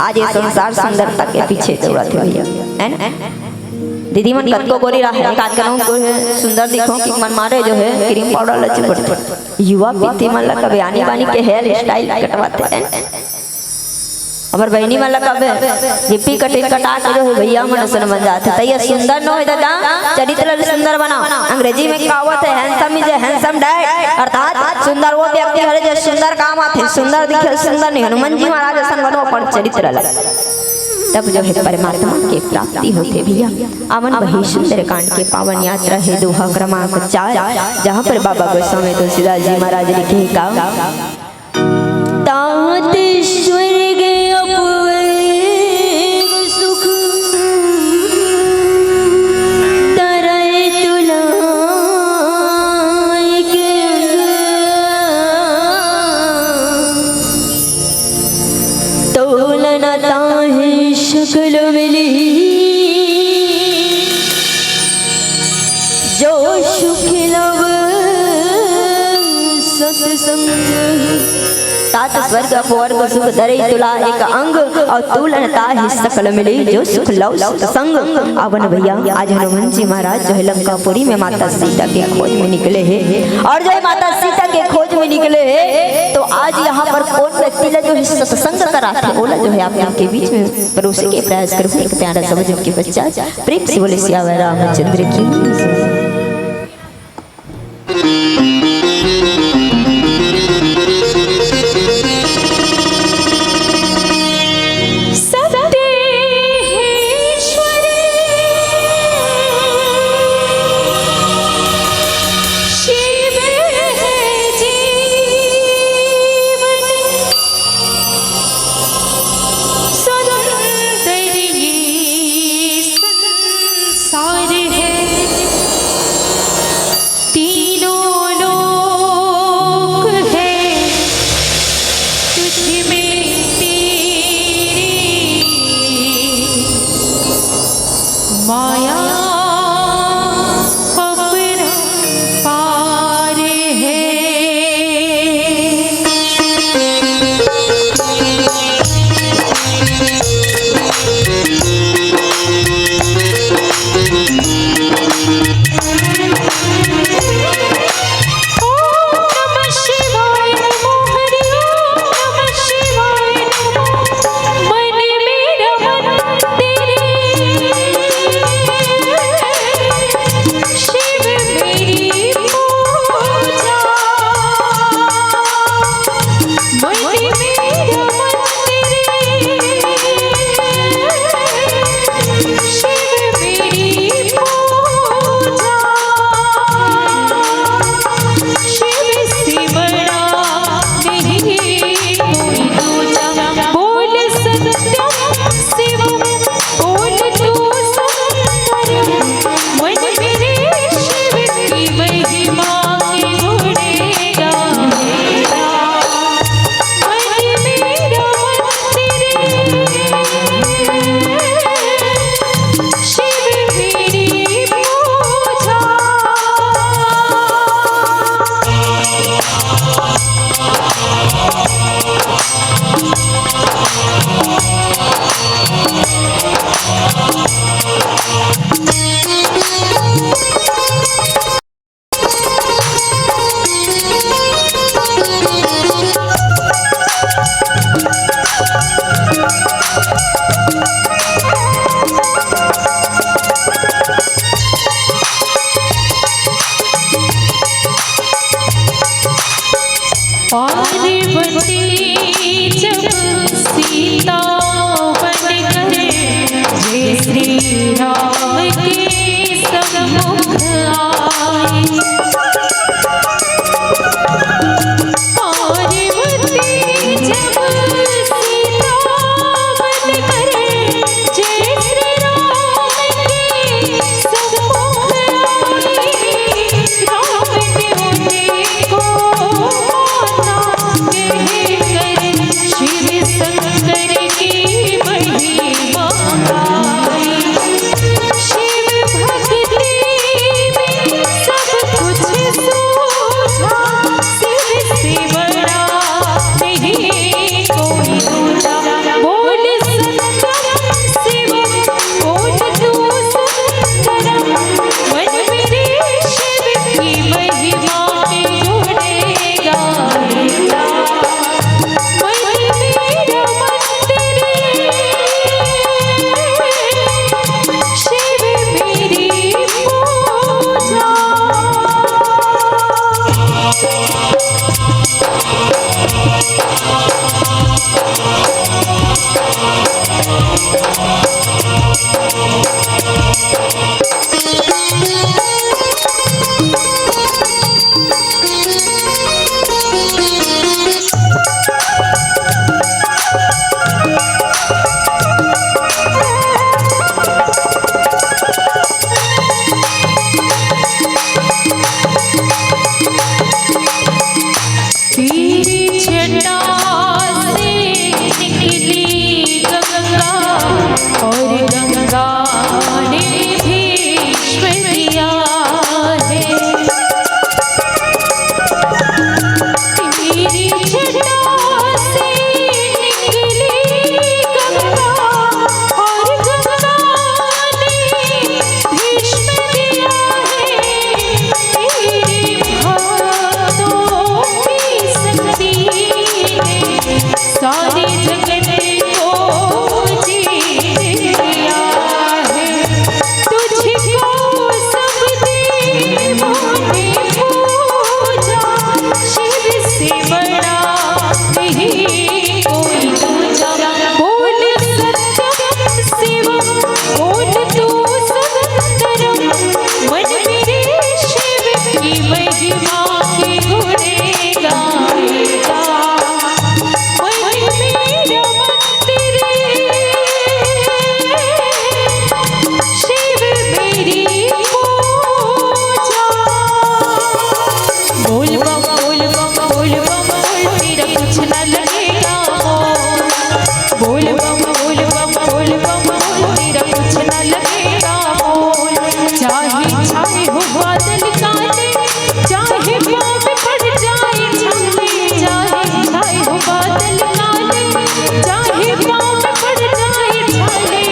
आज ये संसार सुंदरता के पीछे दौड़त हे भैया, है ना? दीदी मन कतको गोरी रहे, काट के नहुं कोई हे सुंदर दिखो कि मन मारे जो है क्रीम पाउडर ला चिपट। युवा पीढ़ी मन ला कबे आनी बानी के हेयर स्टाइल कटवाथे। हमर बहिनी मन ला कबे हिप्पी कटिंग कटा के जो है भैया मन असन बन जाथे। त ये सुंदर नो हे दादा, चरित्र ला सुंदर बनाओ। अंग्रेजी में कहावत हे, "Handsome is a handsome dad", अर्थात सुंदर वो व्यक्ति हरे जो सुंदर काम आथे, सुंदर दिखे, सुंदर नहीं। हनुमान जी महाराज असन बनो अपन चरित्र ला। तब जो है परमात्मा के प्राप्ति होथे भैया। अवन वही सुंदरकांड के पावन यात्रा हे दोहा क्रमांक चार, जहाँ पर बाबा गोस्वामी तुलसीदास जी महाराज लिखे का, तात स्वर्ग अपुवर्ग सुख, तरय तुला एक अंग। तोलन ताहि सकल मिली, जो सुख लव सतसंग। तात स्वर्ग अपुवर्ग सुख, धरई तुला एक अंग, अउ तोलन ताहि सकल मिली, जो सुख लव सतसंग। अवन भैया, आज हनुमान जी महाराज जो है लंकापुरी में माता सीता के खोज में निकले हे, अउ जो है माता सीता के खोज में निकले हे, तो आज यहाँ पर कौन व्यक्ति ला जो है सत्संग कराथे, ओला जो है आप लोग के बीच में परोसे के प्रयास करबो। एक प्यारा सा भजन के पश्चात प्रेम से बोले सियावर रामचंद्र की जय। सत्य हे ईश्वर शिव जीवन सुंदर ये संसार है। पार्वती जब सीता बन गए, जय श्री राम के सम्मुख आई। पार्वती जब सीता बन गए, जय श्री राम के सम्मुख आई। राम ने उनको माता कहकर शिव शंकर की महिमा गाई। शिव भक्ति में सब कुछ सूझा, शिव से बड़ा नहीं कोई दूजा। बोल सत्य शिव, बोल तू सुंदरम, मन मेरे शिव की महिमा के गुण गाएगा। मन मेरा मंदिर, शिव मेरी पूजा। तेरी जटा से निकली गंगा और गंगा ने भीष्म दिया है। तेरी जटा से निकली गंगा और गंगा ने भीष्म दिया है। तेरे भक्तों की शक्ति ने सारे जगत को जीत लिया है। तुझको सब देवों ने पूजा, शिव से बड़ा नहीं कोई दूजा। बोल सत्य शिव, बोल तू सुंदरम, मन मेरे शिव की महिमा के गुण गाएगा। मन मेरा मंदिर, शिव मेरी पूजा। बोल बम, बोल बम, बोल बम, बोल, तेरा कुछ ना लगेगा मोल। बोल बम, बोल बम, बोल बम, बोल, तेरा कुछ ना लगेगा मोल। चाहे छाए हो बादल काले, चाहे पाँव में पड़ जाए छाले, चाहे छाए हो बादल काले, चाहे पाँव में पड़ जाए छाले,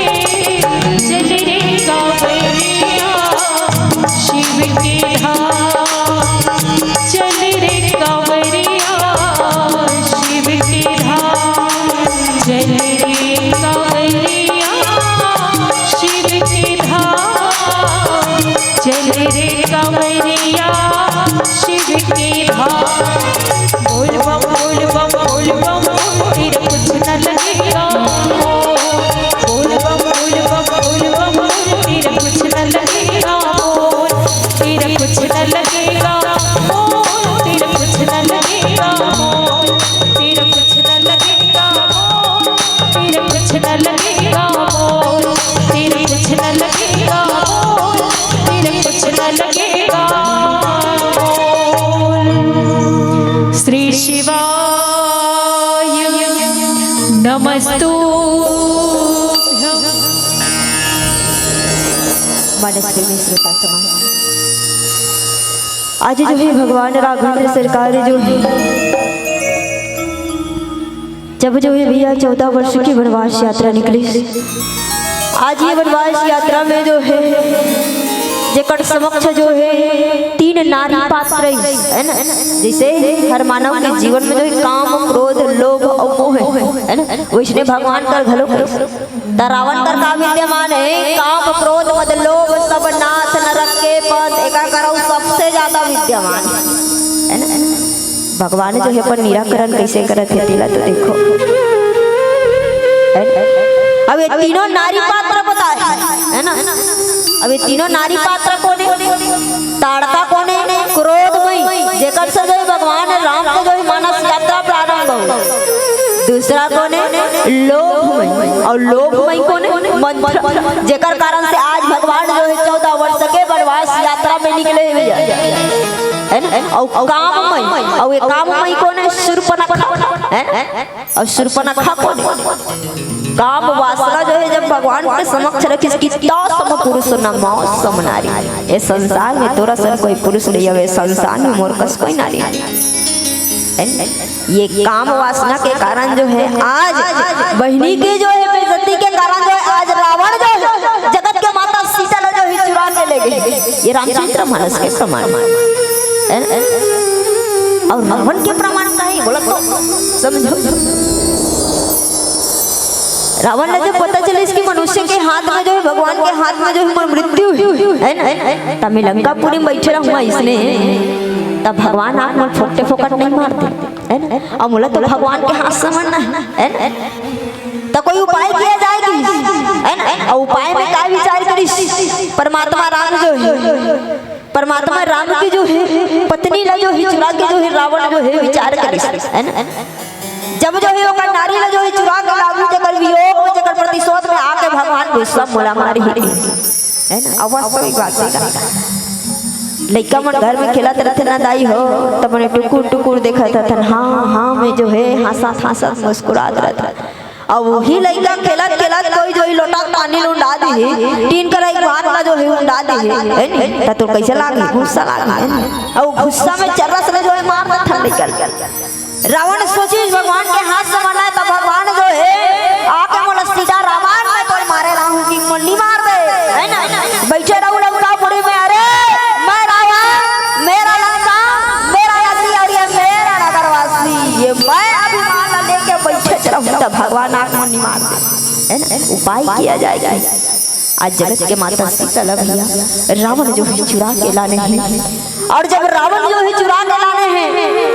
चल रे कांवरिया शिव के धाम। चल रे कांवरिया शिव के धाम, चल रे कांवरिया शिव के धाम, चल रे कांवरिया शिव के धाम। बोल बम, बोल बम, बोल बम, बोल, तेरा कुछ न लगेगा मोल। बोल बम, बोल बम, बोल बम, बोल, तेरा कुछ न लगेगा मोल। तेरा कुछ न लगेगा मोल, तेरा कुछ न लगेगा मोल, तेरा कुछ न लगेगा मोल, तेरा कुछ न लगेगा मोल, तेरा कुछ न लगेगा मोल, तेरा कुछ न लगेगा मोल। श्री शिवाय नमस्तुभ्यं। मानस प्रेमी श्रोता समाज, आज जो है भगवान राघवेंद्र सरकार जो है, जब जो है भैया चौदह वर्ष की वनवास यात्रा निकली, आज ये वनवास यात्रा में जो है जेकर समक्ष जो है तीन नारी पात्र है ना, जैसे हर मानव के जीवन में जो है काम, क्रोध, लोभ और मोह है ना, वैसने भगवान कर घलो त रावण कर का विद्यमान है? काम, क्रोध, मद, लोभ, सब नाश नरक के पथ, एकर करऊ सबसे ज्यादा विद्यमान है, है ना? भगवान जो हे अपन निराकरण कइसे करत हे, तेला तो देखो। है ना? अब ये तीनों नारी पात्र बताए, है ना? अब ये तीनों नारी पात्र कोन हे? ताड़का कोन हे? क्रोधमयी, जेकर से जो हे भगवान राम के जो हे मानस यात्रा प्रारंभ हो। दूसरा कोन हे? लोभमयी। अउ लोभमयी कोन हे? मंथरा, जेकर कारण से आज भगवान जो हे चौदह वर्ष के वनवास यात्रा में निकले हे भैया। है ना? अउ काममयी, अउ ये काममयी कोन हे? शूर्पणखा, है? अउ शूर्पणखा कोन हे? काम वासना जो हे जब भगवान के समक्ष रखिस कि "तौ सम पुरुष न मौ सम नारी", ए संसार में तोर असन कोई पुरुष नइ हवे, संसार में मोर कस कोई नारी नइ हे। ये काम वासना के कारण जो हे आज बहिनी के जो हे बेइज्जती के कारण जो हे आज रावण जो हे जगत के माता सीता ला जो हे चुरा के ले गे। ये रामचरित मानस के प्रमाण हे। अउ रावण के प्रमाण का हे बोला तो समझो। रावण ला जब पता चलिस कि मनुष्य के हाथ में जो हे, भगवान के हाथ में जो हे, मोर मृत्यु हे, है ना? त मैं लंकापुरी में बइठे रहूं अइसने, त भगवान आप मन फोकटे फोकट नइ मार दे, है ना? अउ मोला तो भगवान के हाथ समझना हे, है ना? त कोई उपाय किया जाए कि, है ना? अउ उपाय में का विचार करिस? परमात्मा राम जो हे, परमात्मा राम के जो हे पत्नी ला जो हे चुरा के जो हे रावण जो हे विचार करिस, है ना? जब जो हे ओकर नारी ला जो हे चुरा के लाहूं, जेकर वियोग में, जेकर प्रतिशोध में आके भगवान गुस्सा मोला मारही, है ना? अब वास्तविक बात हे ना। लइका मन घर में खेलत रहिथे ना दाई हो, त मने टुकुर टुकुर देखत रहिथे, हाँ, हाँ, मैं जो हे हाँसत हाँसत मुस्कुरात रहिथे। अब वही लइका खेलत खेलत कोई जो हे लोटा पानी ल उंडा दिही, टीन कर एक भात ला जो हे उंडा दिही, है नी? त तोर कइसे लागही? गुस्सा लागही, है नी? अउ गुस्सा में चर्रस ले जो हे मार देथे लइका ल। रावण सोचिस भगवान के हाथ समझना हे, त भगवान जो हे आके मोला सीधा रावण में तोर मारे लाहूं कि मोला नइ मार दे, है ना? बइठे रहू लंकापुरी में, अरे मैं रावण, मेरा लंका, मेरा अग्नि और ये मेरा नगरवासी, ये मैं अभिमान ला लेके बइठे रहूं, त भगवान आके मोला नइ मार दे, है ना? उपाय किया जाए। आज जगत के माता सीता ला भैया रावण जो हे चुरा के लाने हे, अउ जब रावण जो हे चुरा के लाने हे,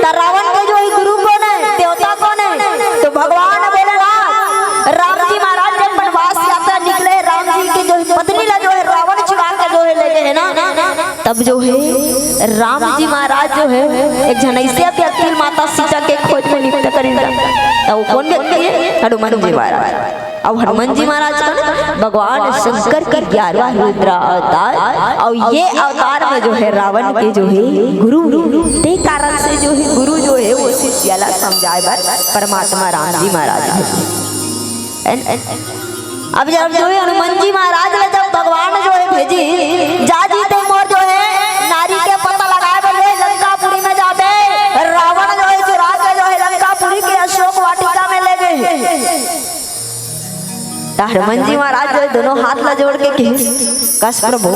त रावण के जो हे गुरु कोन हे, देवता कोन हे? त भगवान भोलेनाथ। राम जी महाराज जब वनवास यात्रा निकले, राम जी के जो हे पत्नी ला जो हे रावण चुरा के जो हे ले गे हे ना, तब जो हे राम जी महाराज जो हे एक झन अइसे व्यक्ति ल माता सीता के खोज में नियुक्त करिन। त वो कोन व्यक्ति हे? हनुमान जी महाराज। अउ हनुमान जी महाराज का ना भगवान शंकर के ग्यारहवाँ रुद्र अवतार, अउ ये अवतार में जो हे रावण के जो हे गुरु, ते कारण से जो हे गुरु जो हे वो शिष्य ला समझाए बर परमात्मा राम जी महाराज हे। अब जब जो हे हनुमान जी महाराज ला जब भगवान जो हे भेजिस, जा जी ते मोर जो हे नारी के पता लगाए बर जो हे लंकापुरी में जाबे, रावण जो हे चुरा के जो हे लंकापुरी के अशोक वाटिका में ले गे। त हनुमान जी महाराज जो हे दोनों हाथ ला जोड़ के कहिस, कस प्रभु,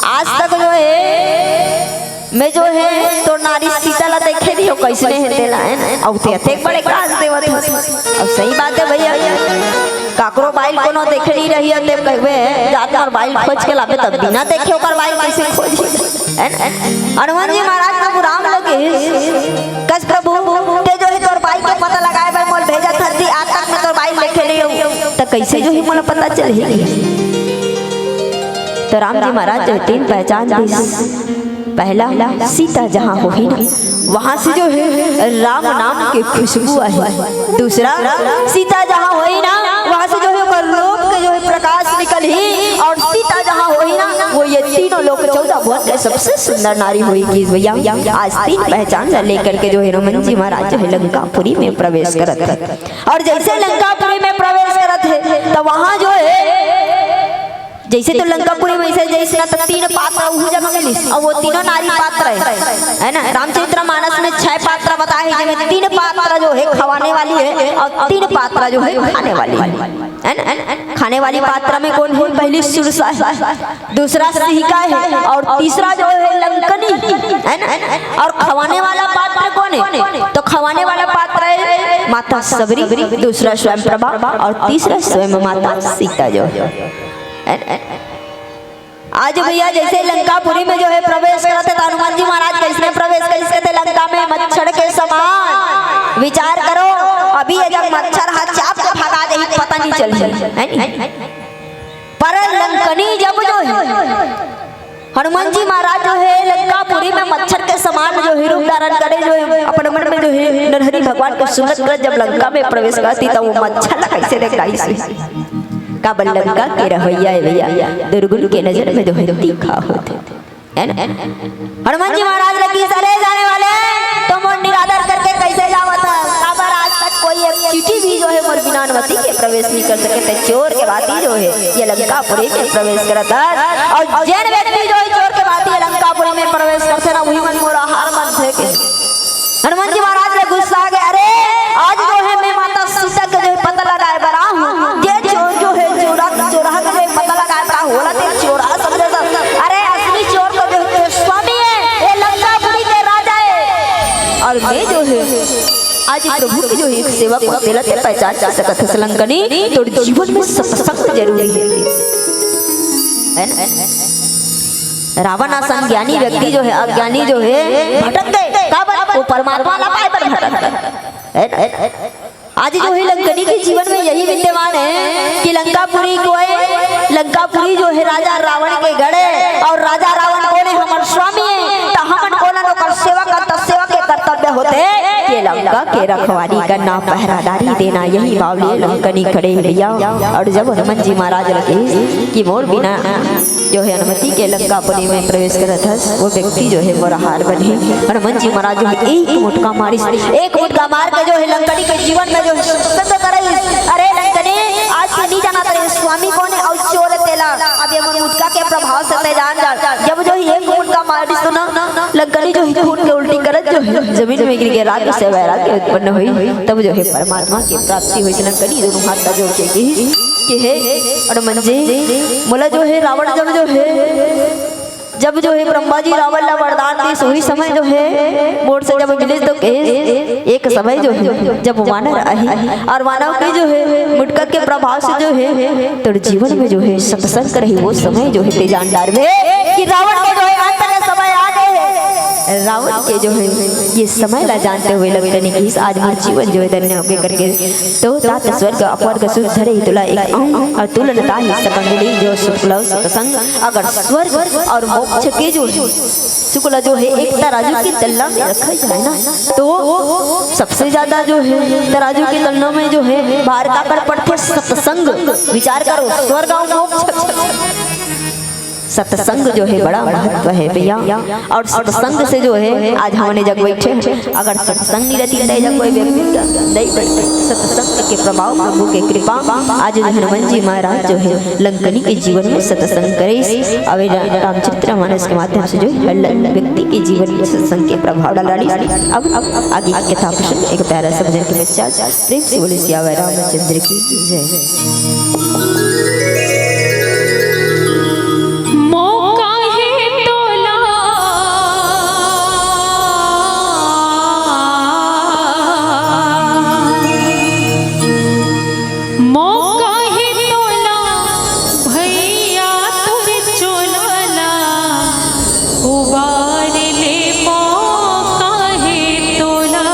आज तक जो हे मैं जो हे तोर नारी सीता ला देखे नइ हों, कइसने हे तेला, है ना? अउ ते अतेक बड़े काज देवत हस। अब सही बात हे भैया, काकरो बाई ल कोनो देखे नइ रही हे, ते कहिबे जात मोर बाई ल खोज के लाबे, त बिना देखे ओकर बाई ल कइसे खोजही, है ना? हनुमान जी महाराज प्रभु राम ल कहिस, कस प्रभु, ते जो हे तोर बाई के पता लगाए बर मोला भेजत हस जी, आज तक मैं तोर बाई ल देखे नइ हों, त कइसे जो हे मोला पता चलही? त राम जी महाराज जो हे तीन पहचान दिस। पहला, सीता जहाँ होही ना, वहाँ से जो हे राम नाम के खुशबू आही। दूसरा, सीता जहाँ होही ना, वहाँ से जो हे ओकर रूप के जो हे प्रकाश निकलही, अउ सीता जहाँ होही ना, वो ये तीनों लोक चौदह भुवन के सबसे सुंदर नारी होही। कि भैया, आज तीन पहचान ला लेकर के जो हे हनुमान जी महाराज जो हे लंकापुरी में प्रवेश करत हे। अउ जइसे लंकापुरी में प्रवेश करत हे, त वहाँ जो हे, जइसे तो लंकापुरी में अइसे जइसे ना, त तीन पात्र उहू जगह मिलिस, अउ वो तीनों नारी पात्र हे, है ना? रामचरित मानस में छह पात्र बताए हे, जेमे तीन पात्र जो हे खवाने वाली हे अउ तीन पात्र जो हे खाने वाली हे, है ना? खाने वाली पात्र में कोन हे? पहली सुरसा हे, दूसरा सिहिका हे अउ तीसरा जो हे लंकनी, है ना? अउ खवाने वाला पात्र कोन हे? त खवाने वाला पात्र हे माता सबरी, दूसरा स्वयं प्रभा अउ तीसरा स्वयं माता सीता जो हे। आज भैया जैसे लंकापुरी में जो है प्रवेश करत हे, त हनुमान जी महाराज कैसने प्रवेश करिस, कथे लंका में मच्छर के समान। विचार करो, अभी ये जब मच्छर हा चाप के भगा जाही, पता नहीं चलही, है नी? पर लंकनी जब जो है, हनुमान जी महाराज जो है लंकापुरी में मच्छर के समान जो है रूप धारण करे, जो है अपने मन में जो है नरहरि भगवान के सुमरत करत जब लंका में प्रवेश करत हे, त वो मच्छर ला कैसे देखाइस? काबर लंका के रहवइया हे भैया, दुर्गुन के नजर में जो है तीखा होथे, है ना? हनुमान जी महाराज ला कहिस, "अरे जाने वाले, तुम मोर निरादर करके कैसे जावत हव? काबर आज तक कोई एक चींटी भी जो है मोर बिना अनुमति के प्रवेश नहीं कर सके, त चोर के भांति जो है ये लंकापुरी में प्रवेश करत हस। अउ जेन व्यक्ति जो है चोर के भांति ये लंकापुरी में प्रवेश करथे ना, वही मन मोर आहार मन थे के।" हनुमान जी महाराज ला गुस्सा आ गे, "अरे, आज जो है मैं माता सीता के जो है पता लगाए बर आहूं, जे चोर जो है चोरा, चोरहा के जो है पता लगाए बर आहूं, ओला ते चोरहा समझत हस। अरे, असली चोर तो जो है तें स्वामी हे, ये लंकापुरी के राजा हे। अउ मैं जो है आज प्रभु के जो है एक सेवक हूं, तेला ते पहचान नहीं सकत हस लंकनी, तोर जीवन में सत्संग जरूरी हे।" है ना? रावण असन ज्ञानी व्यक्ति जो है, अज्ञानी जो है, भटक गे। काबर? वो परमात्मा ला पाए बर भटक गे। है ना? आज जो है लंकनी के जीवन में यही विद्यमान है कि लंकापुरी को है, लंकापुरी जो है राजा रावण के गढ़ हे, अउ राजा रावण कोन हे? हमर स्वामी हे, त हमन कोन ओकर सेवा करथन, सेवा के कर्तव्य होथे कि लंका के रखवारी करना, पहरादारी देना, यही बावली लंकनी खड़े हे भैया। अउ जब हनुमान जी महाराज ला कहिस कि मोर बिना जो है अनुमति के लंकापुरी में प्रवेश करत हस, वो व्यक्ति जो है मोर आहार बनही। हनुमान जी महाराज जो है एक मुटका मारिस, एक मुटका मार के जो है लंकनी के जीवन में जो है सत्संग कराइस। "अरे लंकनी, आज ते नहीं जानत हस स्वामी कोन हे अउ चोर हे तेला, अब ये मोर मुटका के प्रभाव से ते जान जा।" जब जो है एक मुटका मारिस तो ना, लंकनी जो है खून के उल्टी करत जो है जमीन में गिर के राग से वैराग्य उत्पन्न होइस, तब जो है परमात्मा की प्राप्ति होइस। लंकनी दोनों हाथ ला जोड़ के कहिस कि हे हनुमान जी, मोला जो है रावण जब जो है, जब जो है ब्रह्मा जी रावण ला वरदान दिस, वही समय जो है मोर से जब मिलिस तो कहिस, एक समय जो है जब वानर आही अउ वानर के जो है मुटका के प्रभाव से जो है तोर जीवन में जो है सत्संग रही, वो समय जो है ते जान डारबे कि रावण के जो है अंत के समय आ गे हे। रावण के जो है ये समय ला जानते हुए लंकनी कहिस, आज मोर जीवन जो है धन्य होगे करके। तो तात स्वर्ग अपवर्ग सुख धरे तुला एक अंग, अउ तुल न ताहि सकंग लीन जो सुख लव सत्संग। अगर स्वर्ग अउ मोक्ष के जो है सुख ला जो है एक तराजू के तल्ला में रखा जाए ना, तो सबसे ज्यादा जो है तराजू के तल्ला में जो है भार काकर पड़थे? सत्संग। विचार करो, स्वर्ग अउ मोक्ष, सत्संग जो है बड़ा महत्व है भैया। अउ सत्संग से जो है आज हमन ए जग बइठे हन, अगर सत्संग नहीं रहती त ए जग कोई व्यक्ति नहीं बइठे। सत्संग के प्रभाव, प्रभु के कृपा, आज जो हनुमान जी महाराज जो है लंकनी के जीवन में सत्संग करिस। अउ ए रा-, रामचरित मानस के माध्यम से जो है हर ल-, व्यक्ति के जीवन में सत्संग के प्रभाव डाल डारिस। अब, अब आगे की कथा प्रसंग एक प्यारा सा भजन के पश्चात प्रेम से बोले सियावर रामचंद्र की जय। मोका हे तोला, मोका हे तोला, भैया तोर चोला ला उबार ले, मोका हे तोला।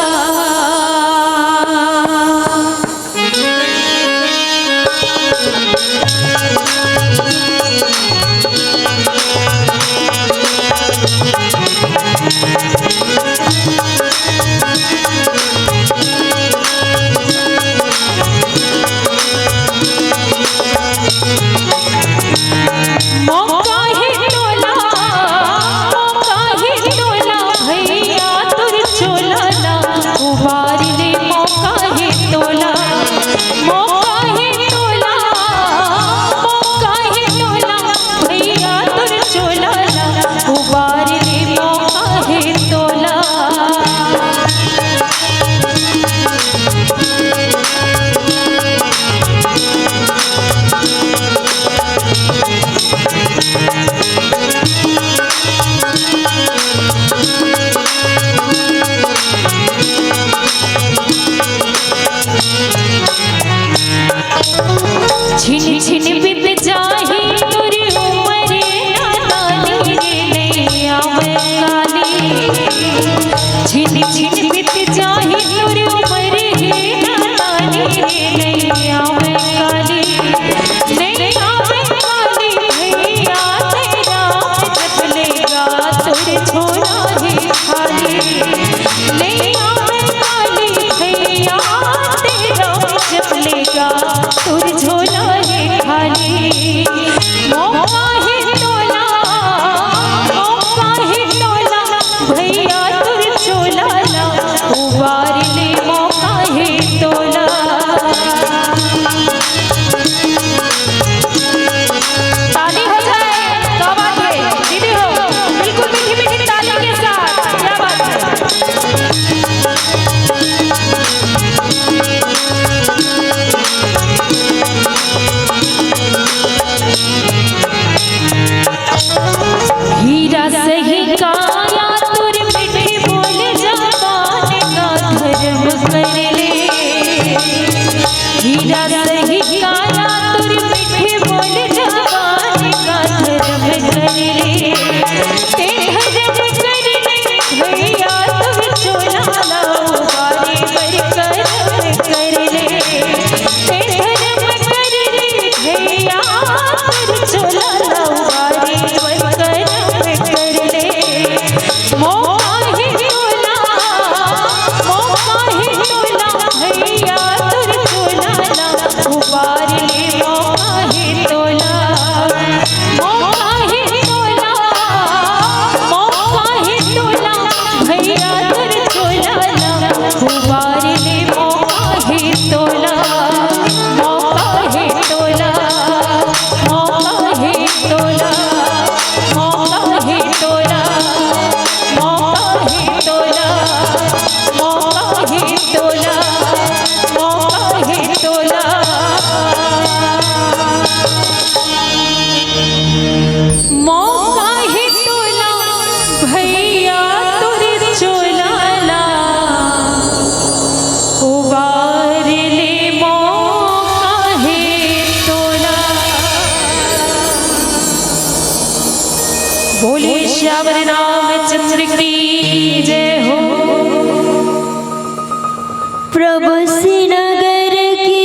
प्रभु श्रीनगर के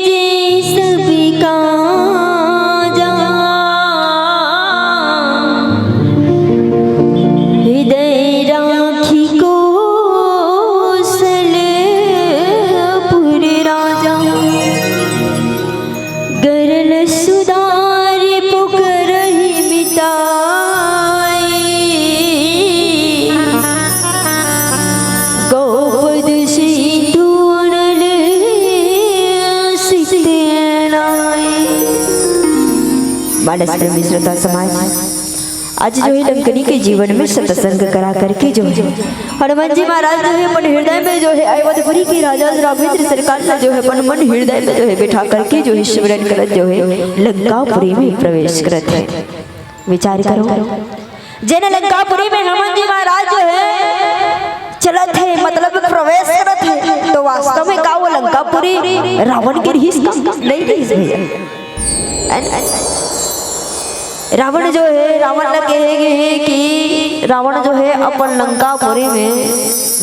जे सब काजा, हृदय राखी कौशलपुर राजा। गरल सुधारि पुकारहि मिटाइ, गौपद सिंधु अनल सित नाइ। मानस प्रेमी श्रोता समाज, आज जो है लंकनी के जीवन में सत्संग करा करके जो है हनुमान जी महाराज जो है अपन हृदय में जो है अवधपुरी के राजा राघवेंद्र सरकार का जो है अपन मन हृदय में जो है बैठा करके जो है स्मरण करत जो है लंकापुरी में प्रवेश करत है। विचार करो, जेन लंकापुरी में हनुमान जी महाराज जो है चलत है, मतलब प्रवेश करत है, तो वास्तव में का वो लंकापुरी रावण के रहिस का? नहीं रहिस भैया। रावण जो है, रावण ल कहे गे हे कि रावण जो है अपन लंकापुरी में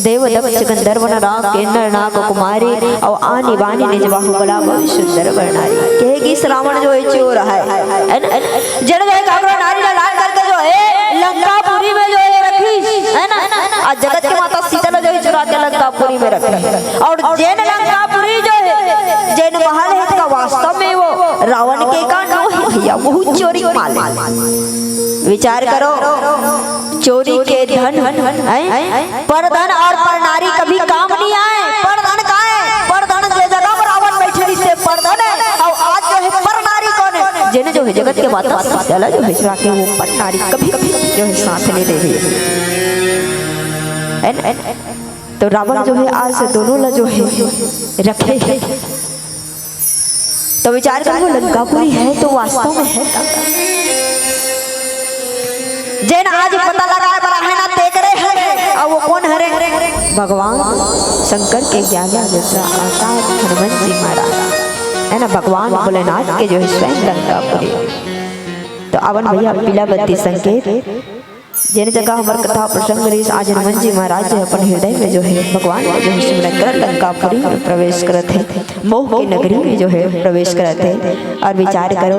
देव दक्ष गंधर्व नर राक्षस किन्नर नाग कुमारी अउ आनी बानी निज बाहु बला बहु सुंदर बर नारी। कहे कि इस रावण जो है चोर है, है ना? जेन जो है काकरो नारी ला लान करके जो है लंकापुरी में जो है रखिस, है ना? आज जगत के माता सीता ला जो है चुरा के लंकापुरी में रखे। अउ जेन लंकापुरी जो है, जेन महल है, का वास्तव में वो रावण के का नोहे भैया, बहुत चोरी माल है। विचार करो, चोरी के धन, हैं? परधन अउ परनारी कभी काम नहीं आए। परधन का है? परधन जे जगह पर रावण बैठे रहिस हे, परधन है। अउ आज जो है परनारी कोन है? जेने जो है जगत के माता सीता ला जो है चुरा के वो परनारी कभी, कभी जो है साथ नहीं दे रही है। है ना? तो रावण जो है आज दोनों ला जो है रखे है। तो विचार करो, वो लंकापुरी है तो वास्तव में है का? जेन आज पता लगाए बर आहे ना, ते करे है। अउ वो कोन हरे? भगवान शंकर के ग्यारह रूद्र अवतार हनुमान जी महाराज, है ना? भगवान भोलेनाथ के जो है स्वयं लंकापुरी। तो आवन भैया, पीला बत्ती संकेत जेन जगह हमर कथा प्रसंग रहिस, आज हनुमान जी महाराज जो है अपन हृदय में जो है भगवान को जो है स्मरण कर लंकापुरी में प्रवेश करत है, मोह के नगरी में जो है प्रवेश करत है। अउ विचार करो,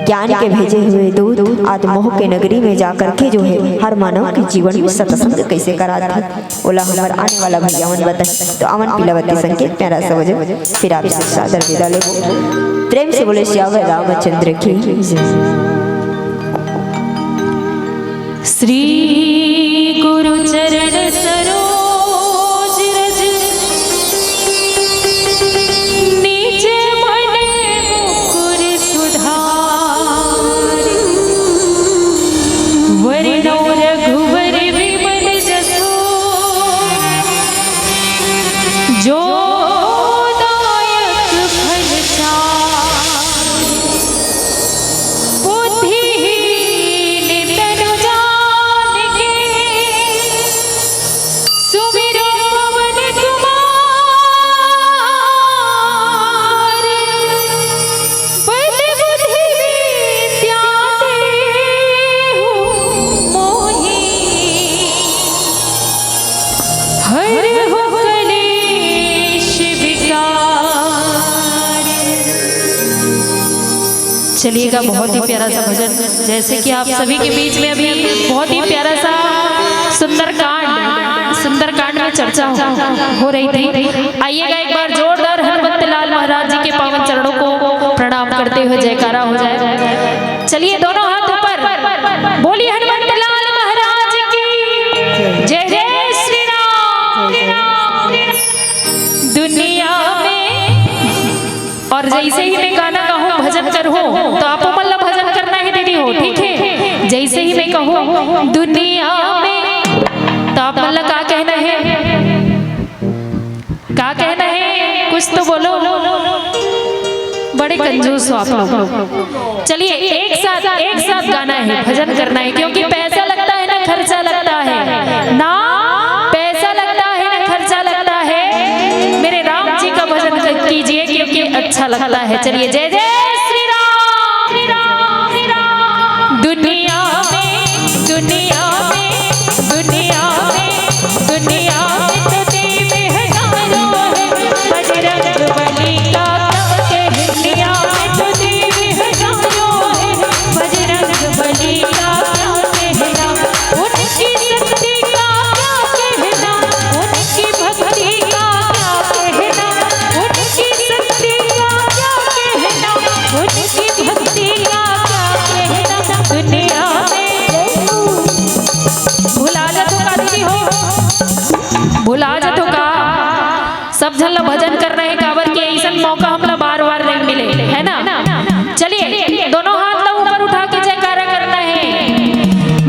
ज्ञान के भेजे हुए दूत आज मोह के नगरी में जा करके जो है हर मानव के जीवन में सत्संग कैसे करात है, ओला हमर आने वाला भैया मन बताही। तो आवन पीला बत्ती संकेत प्यारा सा भजन, फिर आप सबसे सादर विदा लेबो। प्रेम से बोले सियावर रामचंद्र की जय। श्री गुरु चरण सरोज रज, निज मन मुकुर सुधार। वरनौ रघुवर विमल जसु, जो दायक फल चारि। बुद्धिहीन तनु जानिके, सुमिरो पवन कुमार। बल बुद्धि विद्या देहु मोहि, हरहु कलेश विकार। चलिएगा, बहुत ही प्यारा सा भजन। जैसे कि आप सभी के बीच में अभी बहुत ही प्यारा सा सुंदरकांड, सुंदरकांड में चर्चा हो, हो रही थी। आइएगा, एक बार जोरदार हनुमंत लाल महाराज जी के पावन चरणों को प्रणाम करते हुए जयकारा हो जाए। चलिए, दोनों हाथ ऊपर, बोलिए हनुमंत लाल महाराज की जय। जय श्री राम। दुनिया में, और जैसे ही मैं गाना कहूँ, भजन करूँ, तो आप मन ला भजन करना है दीदी हो, ठीक है? जैसे ही मैं कहूँ दुनिया में, तो आप मन ला का कहना है? का कहना है? कुछ तो बोलो। बड़े कंजूस हो आप लोग। चलिए, एक साथ, एक साथ गाना है, भजन करना है, क्योंकि पैसा लगता है ना खर्चा लगता है, ना पैसा लगता है ना खर्चा लगता है। मेरे राम जी का भजन कीजिए, क्योंकि अच्छा लगता है। चलिए, जय जय श्री राम। दुनिया में, दुनिया में, दुनिया में, दुनिया में तो देव हजारों। सब झन ला भजन करना हे, काबर कि अइसन मौका हमला बार-बार नहीं मिले, है ना? चलिए, दोनों हाथ ला ऊपर उठा के जयकारा करना हे।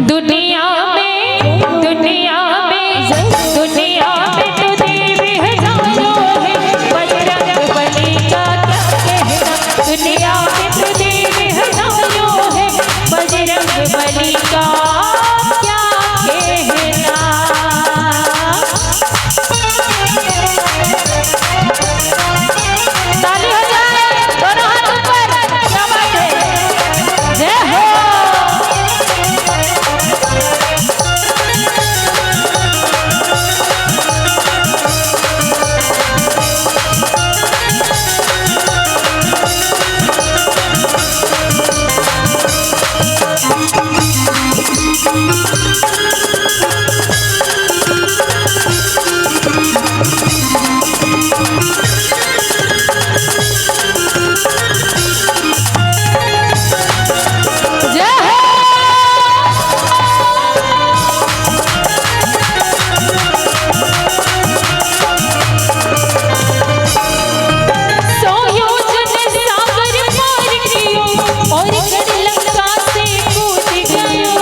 दुनिया में, दुनिया में, दुनिया में तो देवी हजारों है, बजरंग बली का क्या कहना। दुनिया में तो देवी हजारों है, बजरंग बली का क्या कहना। ताली हो जाए, दोनों हाथ ऊपर, क्या बात है, जय हो। जय हो। सौ योजन सागर पार कियो और गढ़ लंका से कूद गयो।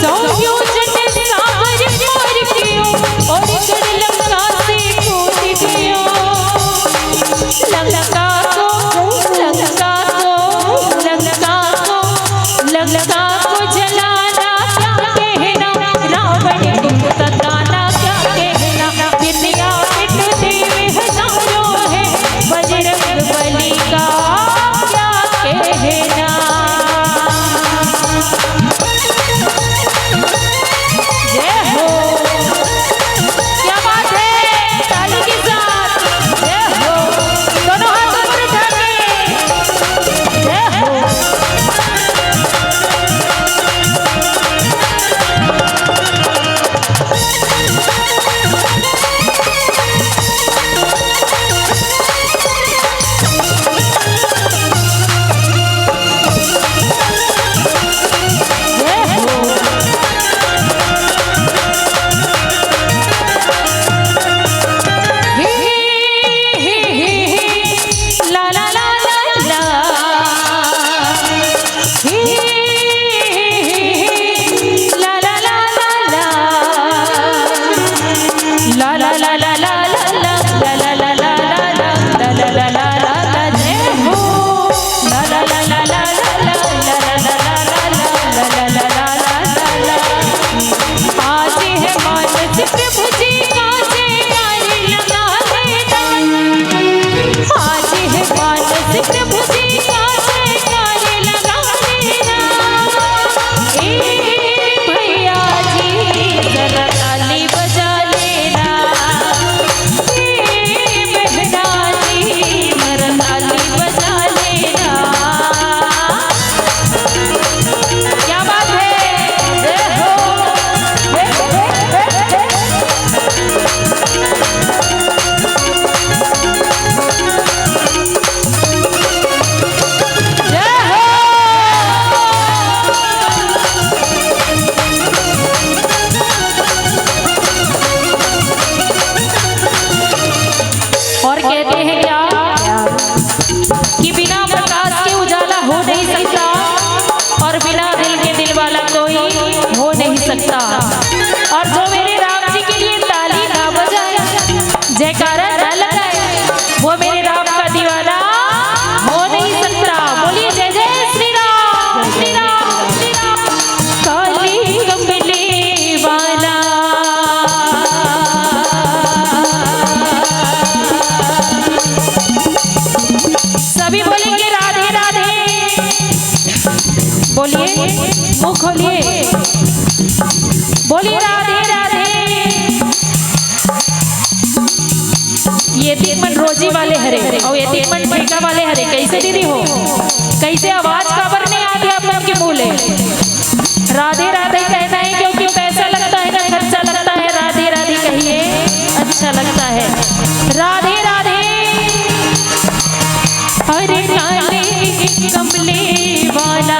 सौ योजन सागर पार कियो और गढ़ लंका से कूद गयो। लंका को, लंका को, लंका को, लंका को जलाना क्या कहना, रावण को सताना क्या कहना। दुनिया में तो देवी हजारों है, बजरंग बली का क्या कहना। जय हो। क्या बात है, ताली के साथ। जय हो। दोनों हाथ ऊपर उठा के। जय हो। आज है मानस प्रभु जी का जयकार लगा देना। आज है मानस प्रभु जी का जयकार लगा देना। ए भैया जी, जरा ताली बजा लेना। ए बहना जी, जरा ताली बजा लेना। क्या बात है? जय हो। जय हो। और कहते हैं क्या कि बिना प्रकाश के उजाला हो नहीं सकता और बिना दिल के दिल वाला कोई हो नहीं सकता। और जो मेरे राम जी के लिए ताली ना बजाए, जयकारा ना लगाए, वो मेरे राम का दीवाना हो नहीं सकता। बोलिए जय जय श्री राम, श्री राम, श्री राम। काली कमली वाला। सभी बोलेंगे राधे राधे। बोलिए, मुंह खोलिए, बोलिए राधे राधे। ये तीन मन रोजी वाले हरे और ये तीन मन ठेका वाले हरे। कैसे दीदी हो, कैसे आवाज काबर नहीं आती आप लोग के मुंह ले? राधे राधे कहना है क्योंकि पैसा लगता है ना, खर्चा लगता है। राधे राधे कहिए, अच्छा लगता है। राधे राधे। हरे काले कमले वाला।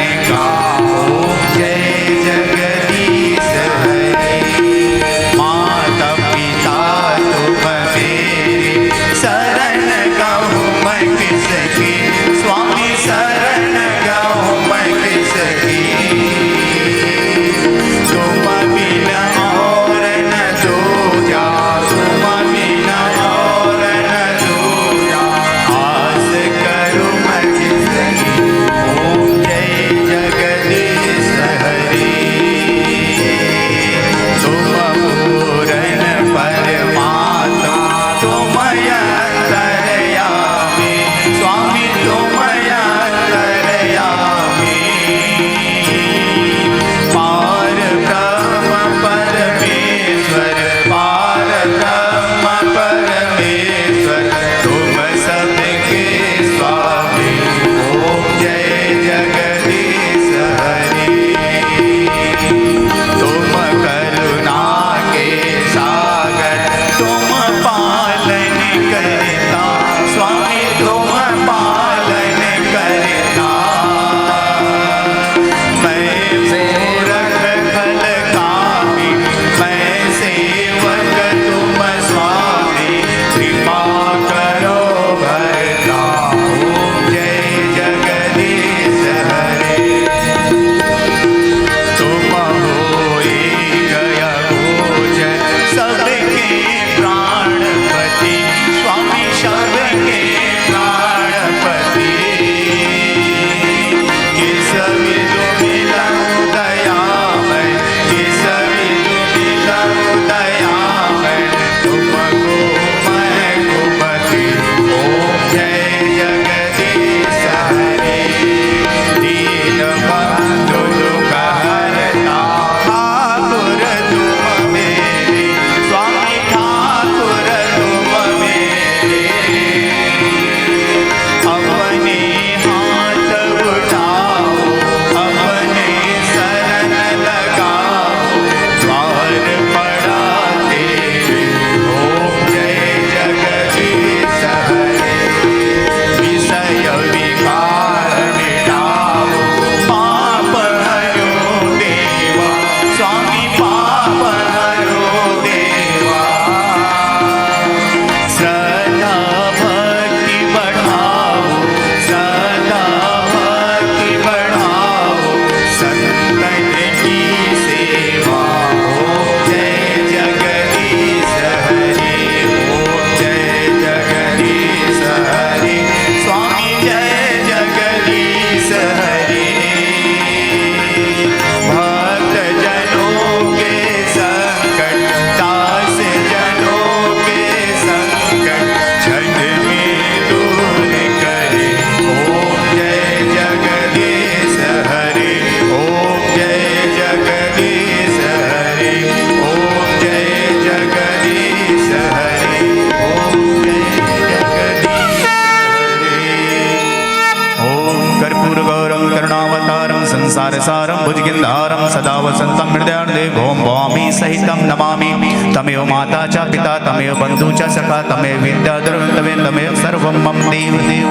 सारसारं भुजगेन्द्रहारं सदा वसन्तं हृदयारविन्दे भवं भवानी सहितं नमामि। तमेव माता च पिता तमेव बन्धु च सखा तमेव विद्या द्रविणं तमेव सर्वं मम देव देव।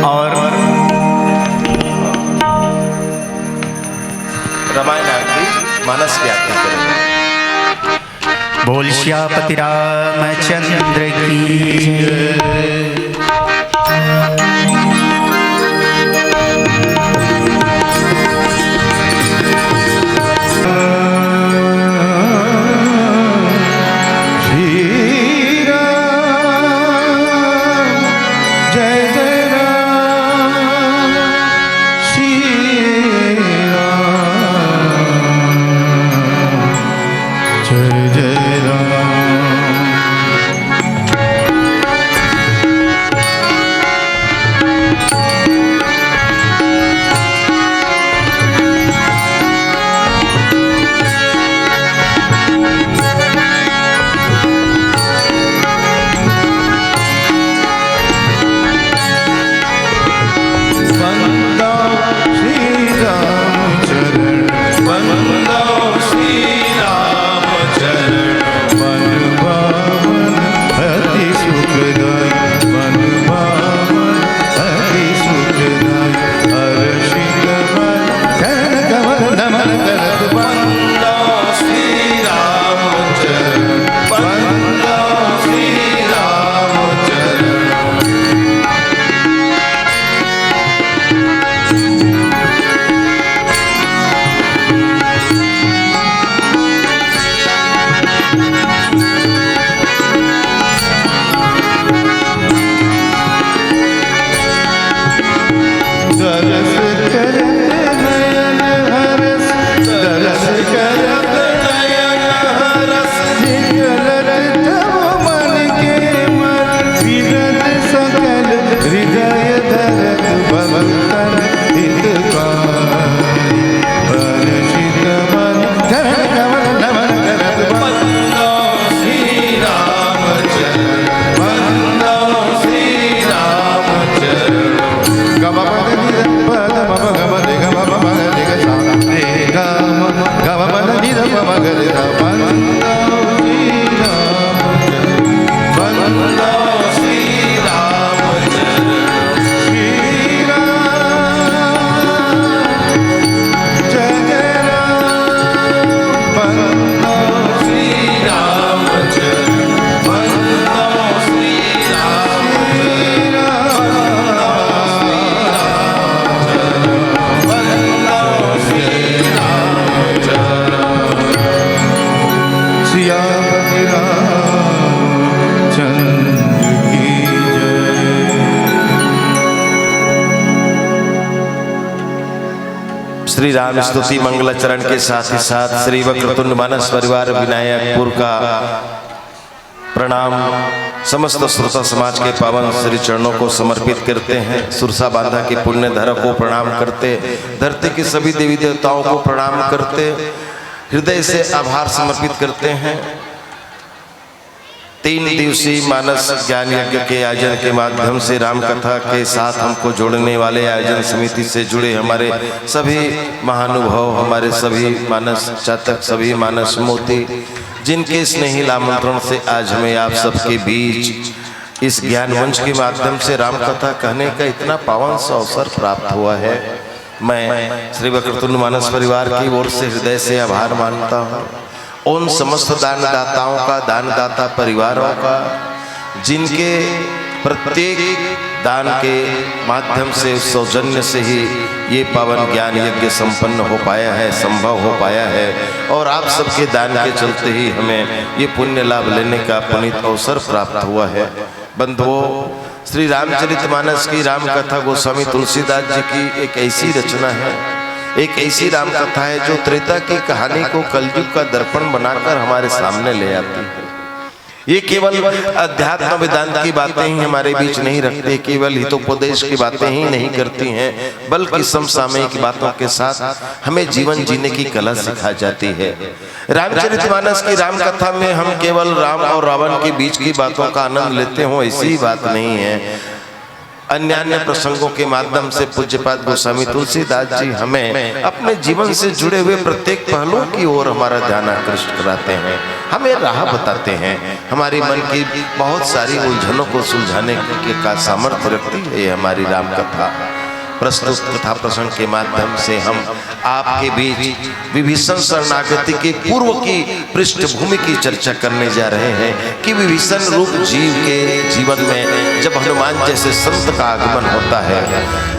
और रामायण आरती मानस की आरती करेंगे। बोल सियापति रामचंद्र की जय। श्री राम, जय जय राम, श्री राम, जय जय राम। वंदो श्री राम चरण, वंदो श्री राम चरण। मन भावन अति सुखदाई, मन भावन अति सुखदाई। हर्षित मन चरण कमल नमन करत वंदो श्री राम चरण, वंदो श्री राम चरण। दरस करत नयन हरस, दरस करत नयन हरस, निकलत तब मन के मर, विरत सकल हृदय धरत भगतन हितकारी। हर्षित मन चरण कमल नमन करत वंदो श्री राम चरण, वंदो श्री राम चरण। गम पद नि ध प ध म प ग म रे ग म प प ग रे ग सा रे ग म। गम पद नि ध प प ग रे ध। वंदो श्री राम चरण, वंदो श्री राम चरण। श्री राम, जय जय राम। वंदो श्री राम चरण, वंदो श्री राम चरण, वंदो श्री राम चरण, वंदो श्री राम चरण। सियापति रामचंद्र की जय। श्री राम स्तुति मंगलाचरण के साथ ही साथ श्री वक्रतुंड मानस परिवार विनायकपुर का प्रणाम समस्त श्रोता समाज के पावन श्री चरणों को समर्पित करते हैं। सुरसा बांधा के पुण्य धरा को प्रणाम करते, धरती के सभी देवी देवताओं को प्रणाम करते, हृदय से आभार समर्पित करते हैं। तीन दिवसीय मानस ज्ञान यज्ञ के आयोजन के माध्यम से राम कथा के साथ हमको जोड़ने वाले, आयोजन समिति से जुड़े हमारे सभी महानुभाव, हमारे सभी मानस चातक, सभी मानस मोती, जिनके स्नेही आमंत्रण से आज हमें आप सबके बीच इस ज्ञान मंच के माध्यम से राम कथा कहने का इतना पावन सा अवसर प्राप्त हुआ है। मैं श्री वक्रतुंड मानस परिवार की ओर से हृदय से आभार मानता हूँ। उन समस्त दानदाताओं का, दानदाता परिवारों का, जिनके प्रत्येक दान के माध्यम से, उस सौजन्य से ही ये पावन ज्ञान यज्ञ संपन्न हो पाया है, संभव हो पाया है। और आप सबके दान के चलते ही हमें ये पुण्य लाभ लेने का पुनीत अवसर प्राप्त हुआ है। बंधुओं, श्री रामचरितमानस की राम कथा गोस्वामी तुलसीदास जी की एक ऐसी रचना है, एक ऐसी राम कथा है जो त्रेता की कहानी को कलयुग का दर्पण बनाकर हमारे सामने ले आती है। ये केवल अध्यात्म वेदांत की बातें ही हमारे बीच नहीं रखते, केवल हितोपदेश की बातें ही नहीं करती हैं, बल्कि समसामयिक बातों के साथ हमें जीवन जीने की कला सिखा जाती है। रामचरितमानस की राम कथा में हम केवल राम और रावण के बीच की बातों का आनंद लेते हों, ऐसी ही बात नहीं है। अन्य अन्य प्रसंगों के माध्यम से पूज्यपाद गोस्वामी तुलसीदास जी हमें अपने जीवन से जुड़े हुए प्रत्येक पहलुओं की ओर हमारा ध्यान आकृष्ट कराते हैं, हमें राह बताते हैं। हमारी मन की बहुत सारी उलझनों को सुलझाने के का सामर्थ्य रखती है ये हमारी राम कथा। प्रस्तुत कथा प्रसंग के माध्यम से हम आपके बीच विभीषण शरणागति के पूर्व की पृष्ठभूमि की चर्चा करने जा रहे हैं कि विभीषण रूप जीव के जीवन में जब हनुमान जैसे संत का आगमन होता है,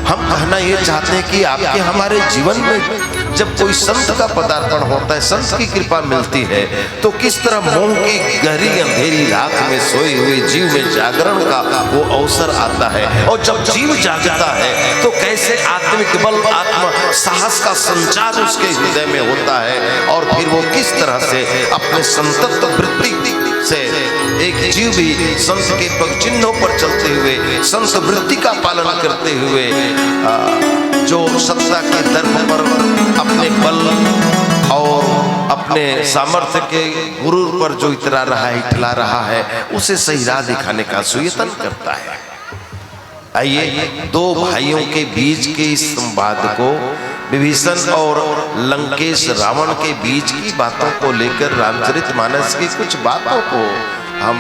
हम कहना ये चाहते हैं कि आपके हमारे जीवन में जब कोई संत का पदार्पण होता है, संत की कृपा मिलती है, तो किस तरह मोह की गहरी अंधेरी रात में सोए हुए जीव में जागरण का वो अवसर आता है, और जब जीव जागता है तो कैसे आत्मिक बल, आत्म साहस का संचार उसके हृदय में होता है, और फिर वो किस तरह से अपने संतत्व वृत्ति से एक जीव भी संत के पग चिन्हों पर चलते हुए, संत वृत्ति का पालन करते हुए, आ, जो सत्ता के दर्प पर अपने बल और अपने सामर्थ्य के गुरूर पर जो इतरा रहा है, इठला रहा है, उसे सही राह दिखाने का सुयत्न करता है। आइए, दो भाइयों के बीच के इस संवाद को, विभीषण और लंकेश रावण के बीच की बातों को लेकर, रामचरित मानस की कुछ बातों को हम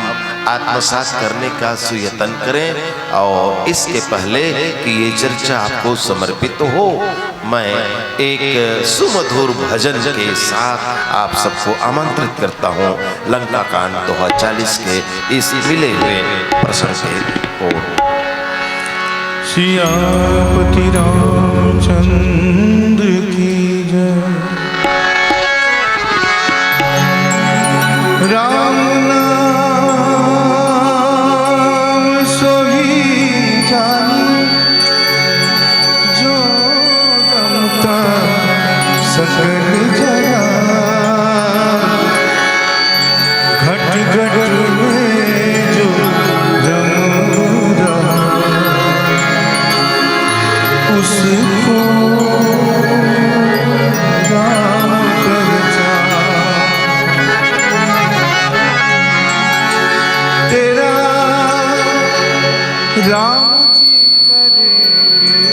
आत्मसात करने का सुयत्न करें। और इसके पहले कि ये चर्चा आपको समर्पित हो, मैं एक सुमधुर भजन के साथ आप सबको आमंत्रित करता हूँ लंका कांड दोहा चालीस के इस मिले हुए प्रसंग के ओर। सियापति रामचंद्र की जय। राम नाम सोई जानी जो रमता सकल जया। घट घट में जो रम रहा उसको राम कहचा। तेरा राम जी करेंगे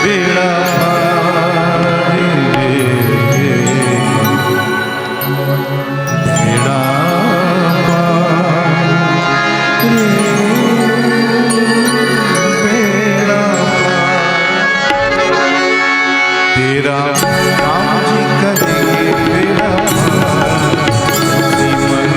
बेड़ा पार रे। बेड़ा पार रे, बेड़ा पार। तेरा राम जी करेंगे बेड़ा पार। श्रीमन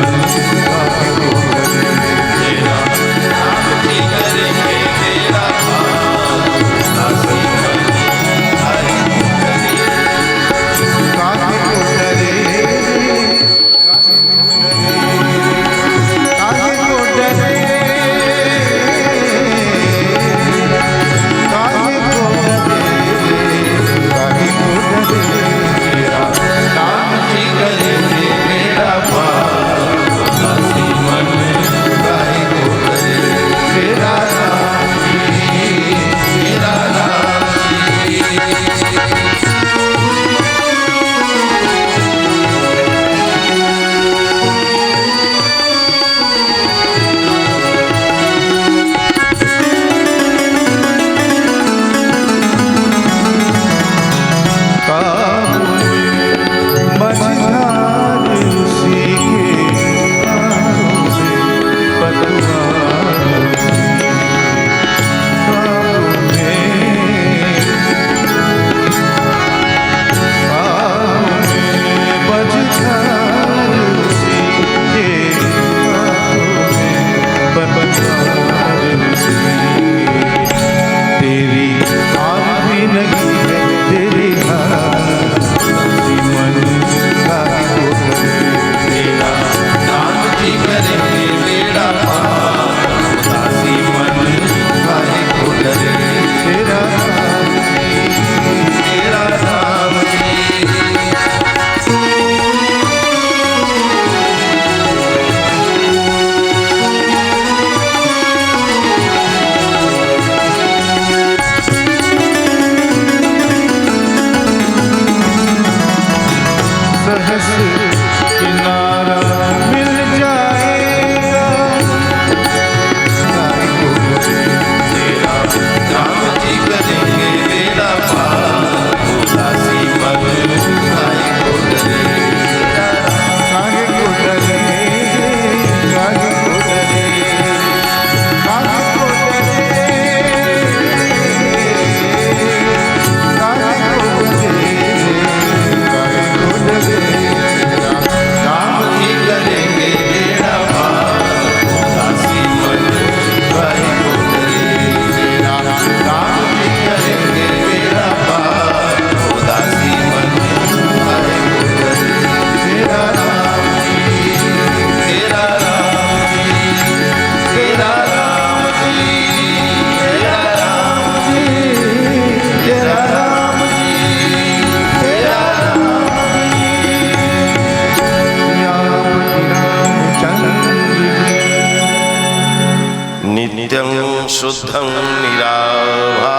शुद्धं निराभासं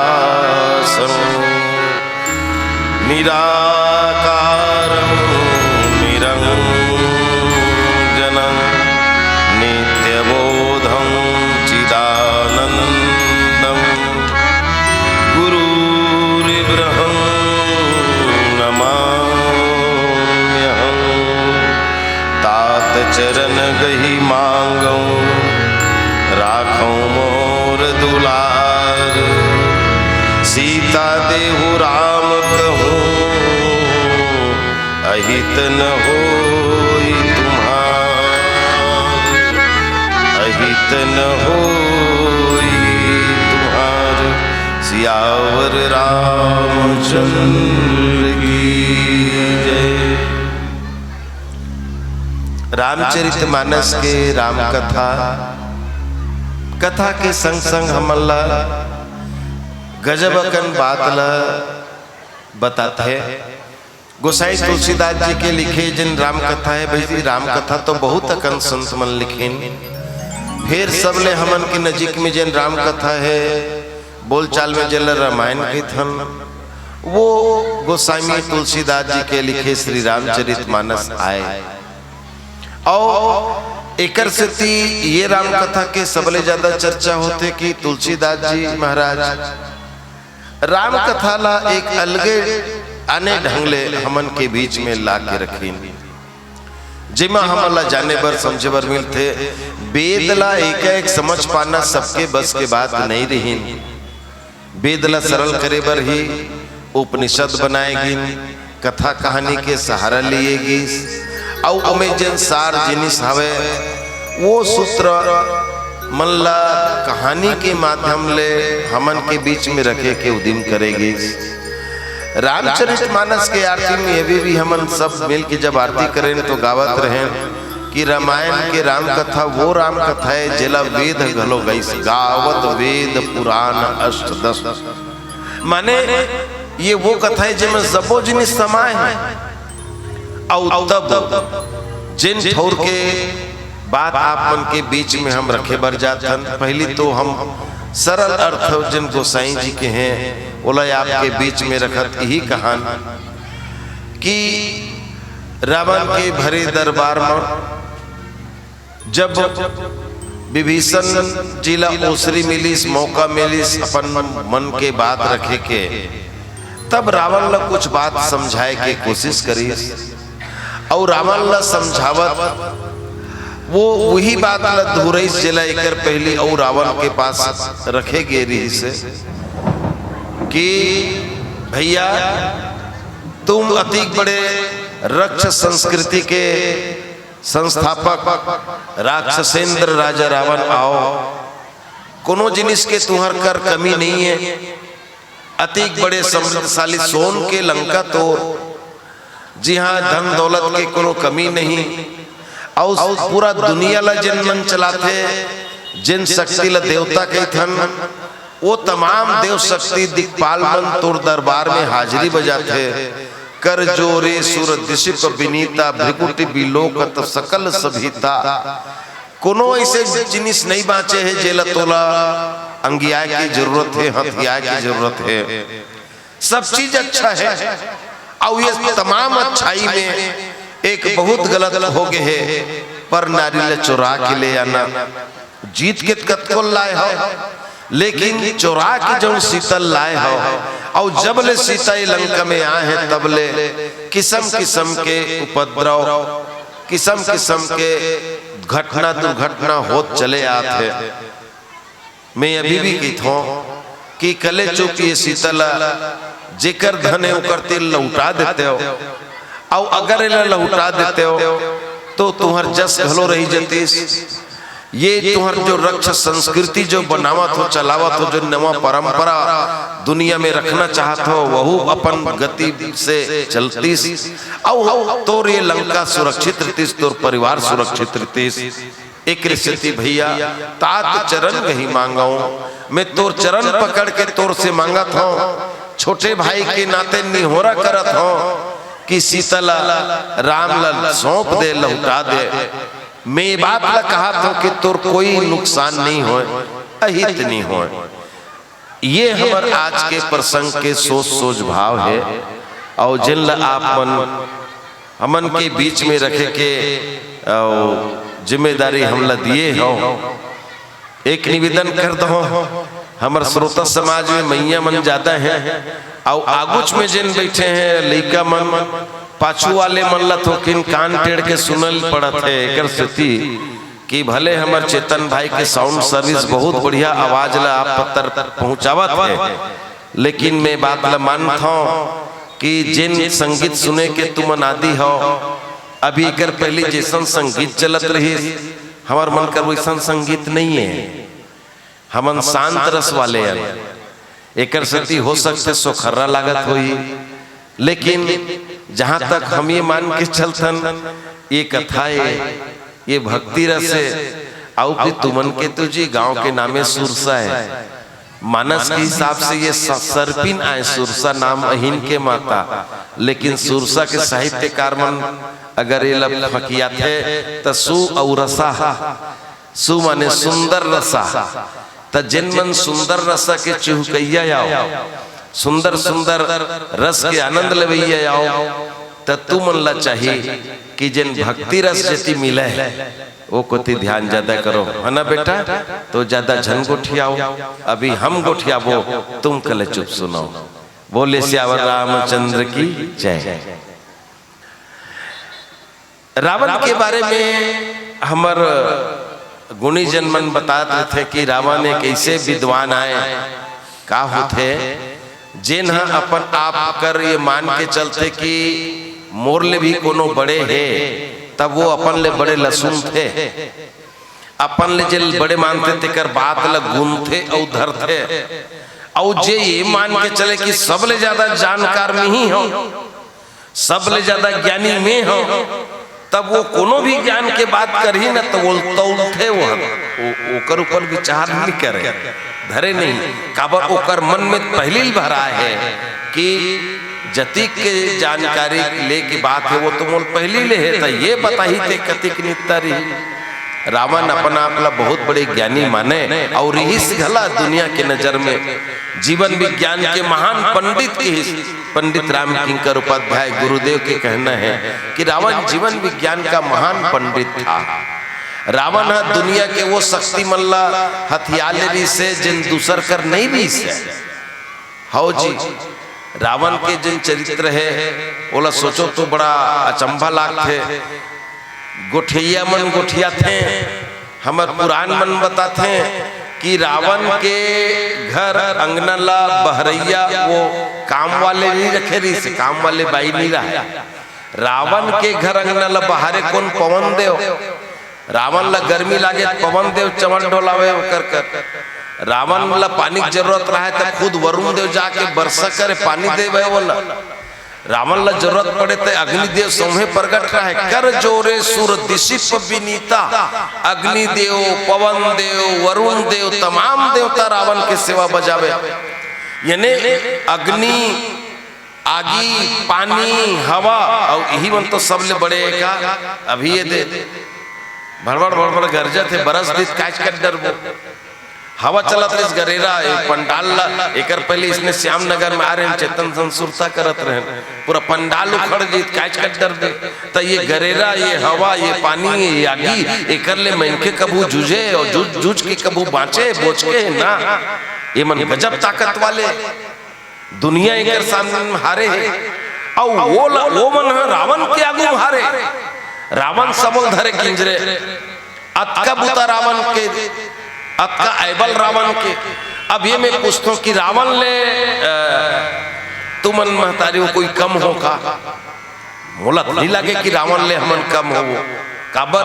निराकारं निरञ्जनं नित्यबोधं चिदानन्दं गुरुर्ब्रह्मं नमाम्यहम्। तात चरण गही मांगौ, राखौ मोर दुलार। सीता देहु राम कहूँ, अहित न होई तुम्हार, अहित न होई तुम्हार। सियावर रामचंद्र की जय। रामचरित मानस के राम कथा, कथा के संग संग हमन ला गजब अकन बात ला बताथे। गोसाई तुलसीदास जी के लिखे जिन राम कथा हे, भाई जी, राम कथा तो बहुत अकन संत मन लिखिन, फेर सबले हमन के नजीक में जिन राम कथा हे, बोलचाल में जेला रामायण कहिथन, वो गोस्वामी तुलसीदास जी के लिखे श्री रामचरित मानस आय। अउ एकर सेती ये राम कथा के सबले ज्यादा चर्चा होथे कि तुलसीदास जी महाराज राम कथा ला एक अलगे आने ढंग ले हमन के बीच में ला के रखिन, जेमा हमन ला जाने बर, समझे बर मिलथे। वेद ला एकाएक समझ पाना सबके बस के बात नइ रिहिन। वेद ला सरल करे बर ही उपनिषद बनाए गिन, कथा कहानी के सहारा लिए गिस, अउ ओमे जेन सार जिनिस हवे, वो सूत्र मन ला कहानी के माध्यम ले हमन के बीच में रखे के उदिम करे गिस। रामचरित मानस के आरती में अभी भी हमन सब मिल के जब आरती करेन तो गावत रहेन कि रामायण के राम कथा वो राम कथा हे, जेला वेद घलो गइस, गावत वेद पुराण अष्टदश। माने ये वो कथा हे, जेमे सबो जिनिस समाय हे। अउ तब जेन ठौर के बात आप मन के बीच में हम रखे बर जात हन, पहली तो हम सरल अर्थ जेन गोसाई जी के हैं, ओला आपके बीच में रखत यही कहान कि रावण के भरे दरबार में जब विभीषण जी ला ओसरी मिलिस, मौका मिलिस अपन मन के बात रखे के, तब रावण ला कुछ बात समझाए के कोशिश करिस। अउ रावण ला समझावत वो वही बात ला दोहरइस, जेला एकर पहली अउ रावण के पास रखे गे रिहिस कि भैया, तुम अतिक बड़े रक्ष संस्कृति के संस्थापक राक्षसेंद्र राजा रावण आव, कोनो जिनिस के तुहर कर कमी नइ हे। अतिक बड़े समृद्धशाली सोन के लंका तोर, जिहां धन दौलत के कोनो कमी नहीं, अउ पूरा दुनिया ला जेन मन चलाथे, जेन शक्ति ला देवता कहिथन, वो तमाम देव शक्ति दिक्पाल मन तोर दरबार में हाजिरी बजाथे। कर जोरे सुर दिशिप बिनीता, भृकुटि बिलोकत सकल सभीता। कोनो ऐसे जिनिस नहीं बांचे हे जेला तोला अंगियाए के जरूरत हे, हथियाए के जरूरत हे। सब चीज अच्छा हे, अउ ये तमाम अच्छाई में एक बहुत गलत हो गे हे, पर नारी ला चोरा के ले आना। जीत के कतको लाए हो, लेकिन चोरा के जौन सीता ल लाए हो, अउ जब ले सीता ये लंका में आए हे, तब ले किसम किसम के उपद्रव, किसम किसम के घटना दुर्घटना होत चले आत हे। मैं अभी भी कहिथों कि कले चुप ये सीता ला, जेकर धन हे ओकर तीर लहुटा देते हो, अउ अगर एला लहुटा देते हो तो तुहर जस घलो रही जतिस। ये तुहर जो रक्ष संस्कृति जो बनावत हो, चलावत हो, जो नवा परंपरा दुनिया में रखना चाहत हो, वहू अपन गति से चलतिस। अउ तोर ये लंका सुरक्षित रहतिस, तोर परिवार सुरक्षित रहतिस। एकरे सेती भैया, तात चरण गही मांगव, मैं तोर चरण पकड़ के तोर से मांगत हव, छोटे भाई के नाते निहोरा करत हव कि सीता ला राम ला सौंप दे, लहुटा दे। मैं ये बात ला कहत हव कि तोर कोई नुकसान नहीं होय। अहित नी होय। ये हमर आज के प्रसंग के सोच सोच भाव हे। अउ जिन ल आप मन हमन के बीच में रखे के अउ जिम्मेदारी हमला दिए हो, एक निवेदन कर दो, हमर श्रोता समाज में मइया मन ज्यादा हैं, अउ आगुच में जेन बैठे हैं लइका मन, पाछू वाले मन ला थोकिन कान टेढ़ के सुनल पड़त है। एकर सेती कि भले हमर चेतन भाई के साउंड सर्विस बहुत बढ़िया आवाज ला आप पत्तर पहुंचावत है, लेकिन मैं बात ला मानत हूं कि जेन संगीत सुने के तुमन आदि हो, अभी एकर पहले जैसन संगीत चलत रहिस, हमर मन कर वैसन संगीत नहीं है। हमन शांत रस वाले हन, एकर सेती हो सकथे सोखर्रा लागत होही, लेकिन जहां तक हम ये मान के चलथन, ये कथा ए, ये भक्ति रस ए, अउ कि तुमन के तो जी गांव के नामे सुरसा ए। मानस के हिसाब से ये स-, सरपिन आय, सुरसा नाम अहिन के माता, लेकिन सुरसा के साहित्यकार मन अगर ये ला फकियाथे, त सु अउ रसा, सु माने सुंदर रसा, त जेन मन सुंदर रसा के चिहुकइया आओ, सुंदर सुंदर रस के आनंद लेवइया आओ, त तुमन ला चाही कि जेन भक्ति रस जेती मिले, वो कोती ध्यान ज्यादा करो, है ना बेटा? तो ज्यादा झन गोठियाओ, अभी हम गोठियाबो, तुम कले चुप सुनो। बोले सियावर रामचंद्र की जय। रावण के बारे में हमर गुणीजन मन बतात रथे कि रावण एक ऐसे विद्वान आय, का होथे, जेन ह अपन आप कर ये मान के चलथे कि मोर ले भी कोनो बड़े हे, तब वो अपन ले बड़े ल सुनथे, अपन ले जेल बड़े मानथे तेकर बात ल गुनथे अउ धरथे, अउ जे ये मान के चले कि सबले ज्यादा जानकार मिही हो, सबले ज्यादा ज्ञानी में हो, तब वो कोनो भी ज्ञान के बात करही न, तो वो तौलथे, वो, वो ओकर ऊपर विचार नहीं करे, धरे नहीं। काबर ओकर मन में पहली भरा है कि जतिक के जानकारी लेके बात है, वो तो मोल पहली ले है, तो ये बताही ते कतिक नित्ता रही। रावण अपन आप ला बहुत बड़े ज्ञानी माने, और इस घला दुनिया के नजर में जीवन विज्ञान के महान पंडित के हिस-, पंडित राम किंकर उपाध्याय गुरुदेव के कहना है कि रावण जीवन विज्ञान का महान पंडित था। रावण ह दुनिया के वो शक्ति मन ला हथिया ले रहिस हे, जेन दूसर कर नहीं रहिस हे। हव जी, रावण के जेन चरित्र हे, ओला सोचो तो बड़ा अचंभा लागथे। गोठिया मन गोठियाथे, हमर पुराण मन बताथे कि रावण के घर अंगना ला बहरइया वो काम वाले नहीं रखे रहिस, काम वाले बाई नहीं रहे। रावण के घर अंगना ला बहारे कोन? पवन देव। रावण ला गर्मी लागे, पवन देव चंवर डोलावे ओकर कर। रावण ला पानी के जरूरत रहे, त खुद वरुण देव जाके बरसा करे, पानी देवे ओला। रावण ला जरूरत पड़े, त अग्निदेव सौंहे प्रगट रहे। कर जोरे सुर दिशिप बिनीता, अग्निदेव, पवन देव, वरुण देव, तमाम देवता रावण के सेवा बजावे। यानी अग्नि, आगी, पानी, हवा, अउ इही मन तो सबले बड़े हे का? अभी ये दे, भड़बड़ भड़बड़ गरजत हे, बरस दिस काच कर डरबो। हवा चलत रहिस गरेरा, ए पंडाल ला, एकर पहले इसने श्याम नगर में आ रहे हैं, चेतन संसुरता करत रहे, पूरा पंडाल उखड़ गई, काच कर डरबे। त ये गरेरा, ये हवा, ये पानी, ये आगी, एकर ले मनखे कभू जूझे और जूझ, जूझ के कभू बाँचे, बोच के ना। ये मन गजब ताकत वाले। दुनिया एकर सामने में हारे हे। अउ वो ल-, वो मन ह रावण के आगू म हारे। रावण सबल धरे किंजरे। अतका बुता रावण के, अतका ऐबल रावण के। अब ये मैं पूछथों कि रावण ले, अ, तुमन महतारी हो कोई कम हो का? मोला त नहीं लगे कि रावण ले हमन कम हो। काबर?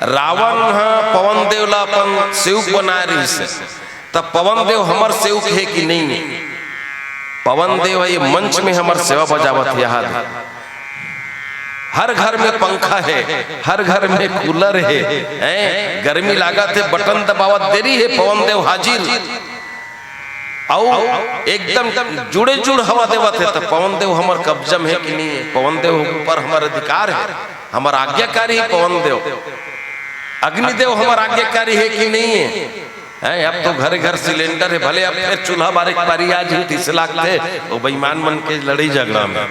रावण ह पवन देव ला अपन सेवक बनाए रहिस हे। त पवन देव हमर सेवक हे कि नहीं हे? पवन देव ह ये मंच में हमर सेवा बजावत हे, याद हे। हर घर में पंखा हे, हर घर में कूलर हे, हैं? गर्मी लागत हे, बटन दबावत देरी हे, पवन देव हाजिर। अउ एकदम जुड़े जुड़ हवा देवत हे, त पवन देव हमर कब्जा में हे कि नहीं हे? पवन देव ऊपर हमर अधिकार हे, हमर आज्ञाकारी हे पवन देव। अग्निदेव हमर आज्ञाकारी हे कि नहीं हे? हैं, अब तो घरे घर सिलेंडर हे, भले अब फेर चूल्हा बारे के पारी आ जही, तइसे लागथे, ओ बेईमान मन के लड़ई झगड़ा में,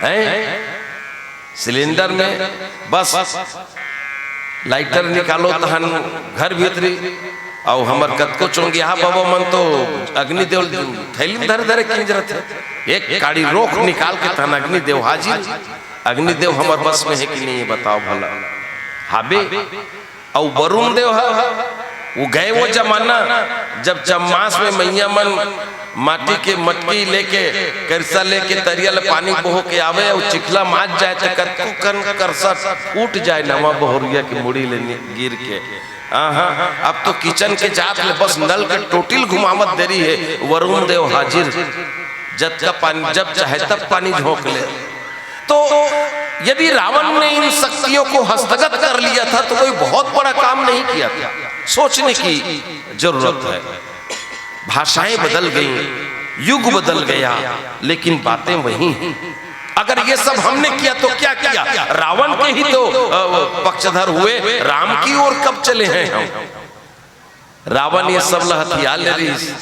हैं, सिलेंडर में बस लाइटर निकालो तहन घर भीतरी, अउ हमर कतको चोंगिया बाबा मन तो अग्निदेव थैली में धरे धरे किंजरत हे, एक काड़ी रोख निकाल के तहन अग्निदेव हाजिर। अग्निदेव हमर बस में हे कि नहीं, ये बताओ भला। हाबे, अउ वरुण देव ह, वो गए वो जमाना, जब चम्मास में मइया मन माटी के मटकी लेके, करसा लेके, तरिया ले पानी बोह के आवे अउ चिखला माज जाए, त कतको कन करसा फूट जाए नवा बहुरिया के मुड़ी ले नि-, गिर के। आहा, अब तो किचन के जात ले बस नल के टोटिल घुमावत देरी हे, वरुण देव हाजिर। जतका पानी, जब चाहे तब पानी झोंक ले। तो यदि रावण ने इन शक्तियों को हस्तगत कर लिया था, तो कोई बहुत बड़ा काम नहीं किया था। सोचने की जरूरत है। भाषाएं बदल गई, युग बदल गया, लेकिन बातें वही हैं। अगर ये सब हमने किया, तो क्या किया? रावण के ही तो, अ, पक्षधर हुए, राम की ओर कब चले हैं हम? रावण ये सब ल हथियार ले रहिस।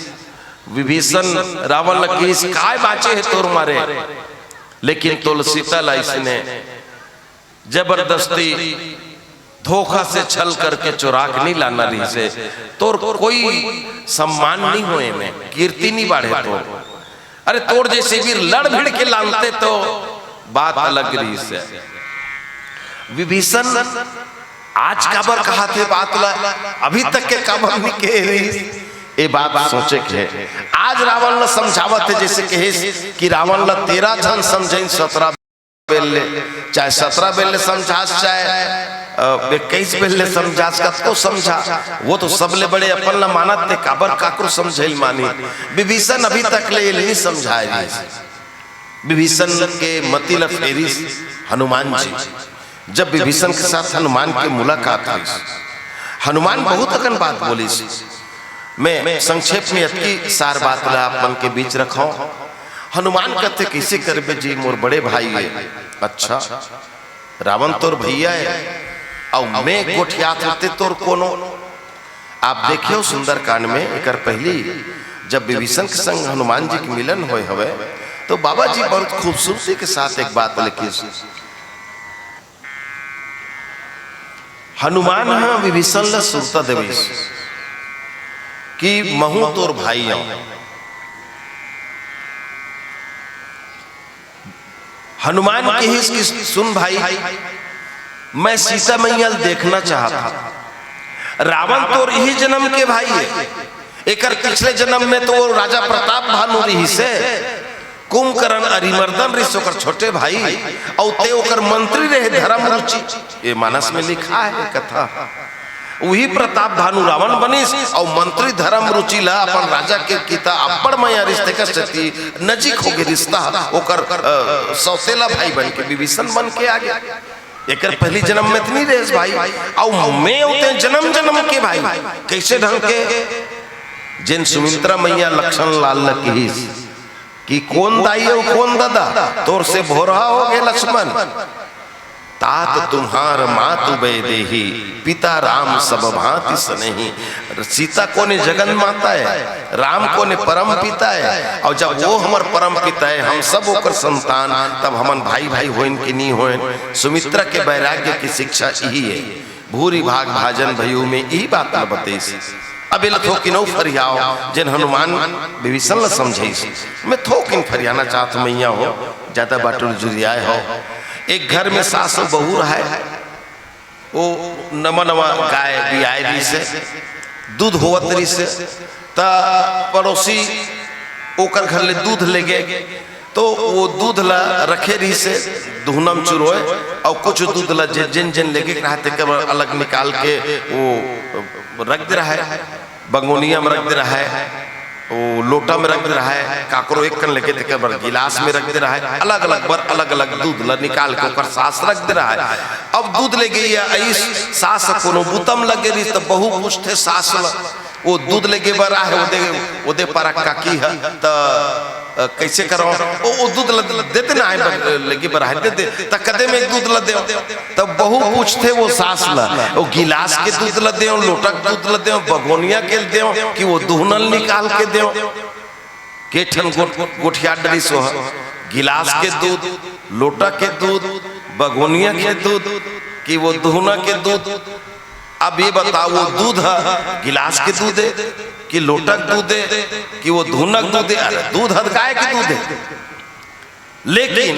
विभीषण रावण ल कहिस, "काय बांचे हे तोर मारे?" लेकिन तोला सीता ला इसने जबरदस्ती धोखा से छल करके चोरा के नहीं लाना रहिसे। तोर कोई सम्मान नहीं होए में, कीर्ति नहीं बाढ़े तोर। अरे तोर जैसे वीर लड़ भिड़ के लानते तो बात अलग रहिसे। विभीषण आज काबर कहाथे बात ला, अभी तक के काबर नहीं कहे रहिस, ये बात सोचे के हे। आज रावण ला समझावत हे, जैसे कहिस कि रावण ला तेरह झन समझाइन सतरह बेर ले, चाहे सतरह बेर ले समझास, चाहे, अ, इक्कीस बेर ले समझास, कतको समझा, वो तो सबले बड़े अपन ला मानत, ते काबर काकरो समझाइल मानी। विभीषण अभी तक ले ये नहीं समझाए रहिस। विभीषण के मति ला फेरिस हनुमान जी। जब विभीषण के साथ हनुमान के मुलाकात हुई, हनुमान बहुत अकन बात बोलिस। मैं संक्षेप में अतकी सार बात ला आप मन के बीच रखौं। हनुमान कहते, "कइसे करबे जी, मोर बड़े भाई हे।" "अच्छा, रावण तोर भैया हे, अउ मैं गोठियात हों ते तोर कोनो।" आप देखेव सुंदरकांड में, एकर पहली जब विभीषण के संग हनुमान जी के मिलन होए हवे, तो बाबा जी बहुत खूबसूरती के साथ एक बात लिखिस। हनुमान ह विभीषण ल सुरता देविस कि महूं तोर भाई अं। हनुमान किहिस कि सुन भाई, मैं सीता मैया ल देखना चाहत हंव। रावण तोर इही जन्म के भाई हे, एकर पिछले जन्म में तो वो राजा प्रताप भानु रिहिसे, कुंभकर्ण अरिमर्दन रिहिस ओकर छोटे भाई, अउ ते ओकर मंत्री रहे धर्म रुचि। ये मानस में लिखा हे कथा। उही प्रताप भानु रावण बनिस, अउ मंत्री धर्म रुचि ला अपन राजा के किता अब्बड़ मया रिहिस, तेकर सेती नजीक होगे रिश्ता, ओकर, अ, सौतेला भाई बन के विभीषण बन के आगे। एकर पहली जन्म में त नहीं रहिस भाई, अउ मैं अउ ते जन्म जन्म के भाई। कइसे ढंग के? जेन सुमित्रा मैया लक्षण लाल ल किहिस कि कोन दाई अउ कोन ददा, तोर से भोरहा होगे लक्ष्मण। तात तुम्हार मातु वैदेही, पिता राम सब भांति स्नेही। सीता कोने जगन माता हे, राम कोने परम पिता हे, अउ जब वो हमर परम पिता हे, हम सब ओकर संतान, तब हमन भाई भाई होइन कि नहीं होइन? सुमित्रा के वैराग्य के शिक्षा इही हे। भूरि भाग भाजन भयउ में इही बात ल बतइस। अब एला थोकिन अउ फरियाव, जेन हनुमान विभीषण ल समझइस। मैं थोकिन फरियाना चाहत हंव मैया हो, ज्यादा बाटुर जुरियाए हो। एक घर में सास अउ बहू रहय, वो नवा नवा गाय बियाए रिहिसे, दूध होवत रिहिसे, त पड़ोसी ओकर घर ले दूध लेगे, तो वो दूध ला रखे रिहिसे दुहना म चुरोय, अउ कुछ दूध ला जे-, जेन जेन लेगे के रहय, तेकर बर अलग निकाल के वो रख दे रहय, बंगोनिया में रख दे रहय, वो लोटा में रख दे रहय, काकरो एक कन लेगे तेकर बर गिलास में रख दे रहय, अलग अलग बर अलग अलग दूध ला निकाल के ओकर सास रख दे रहय। अब दूध लेगे या अइस, सास कोनो बुता म लगे रिहिस, त बहू पूछथे सास ला, वो दूध लेगे बर आहे, ओदे, ओदे पारा काकी ह, त अ, कइसे करव? ओ, ओ दूध ल देते ना, आए बर, लेके बर आए देते, त कदे में एक दूध ल देव। तब बहू पूछथे वो सास ल, "ओ गिलास के दूध ल देव, लोटा के दूध ल देव, बगोनिया के ल देव, कि वो दुहना ल निकाल के देव?" के ठन गोठ-, गोठिया डरिस ओह, गिलास के दूध, लोटा के दूध, बगोनिया के दूध, कि वो दुहना के दूध? अब ये बताओ, वो दूध ह गिलास के दूध हे, कि लोटा के दूध हे, कि वो दुहना के दूध हे? अरे, दूध ह त गाय के दूध हे। लेकिन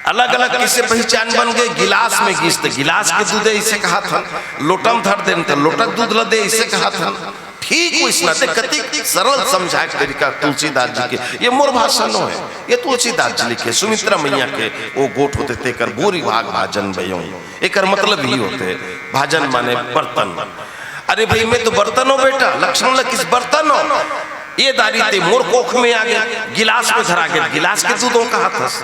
अलग-अलग किसे पहचान बन गे, गिलास में गिस त गिलास के दूध हे, इसे कहाथन, लोटा में धर देन त लोटा के दूध ल दे, इसे कहाथन। ठीक वइसना ते कतिक सरल समझाए के तरीका तुलसीदास जी के। ये मोर भाषा नो हे, ये तुलसीदास जी लिखे, सुमित्रा मैया के वो गोठ होथे तेकर बोरी भाग भाजन बयो। एकर मतलब ही होथे, भाजन माने बर्तन। अरे भाई, मैं तो बर्तन हो बेटा, लक्षण ल किस बर्तन हो? ये दारी ते मोर कोख में आ गे, गिलास में धरा गे, गिलास के दूध हो कहाथस।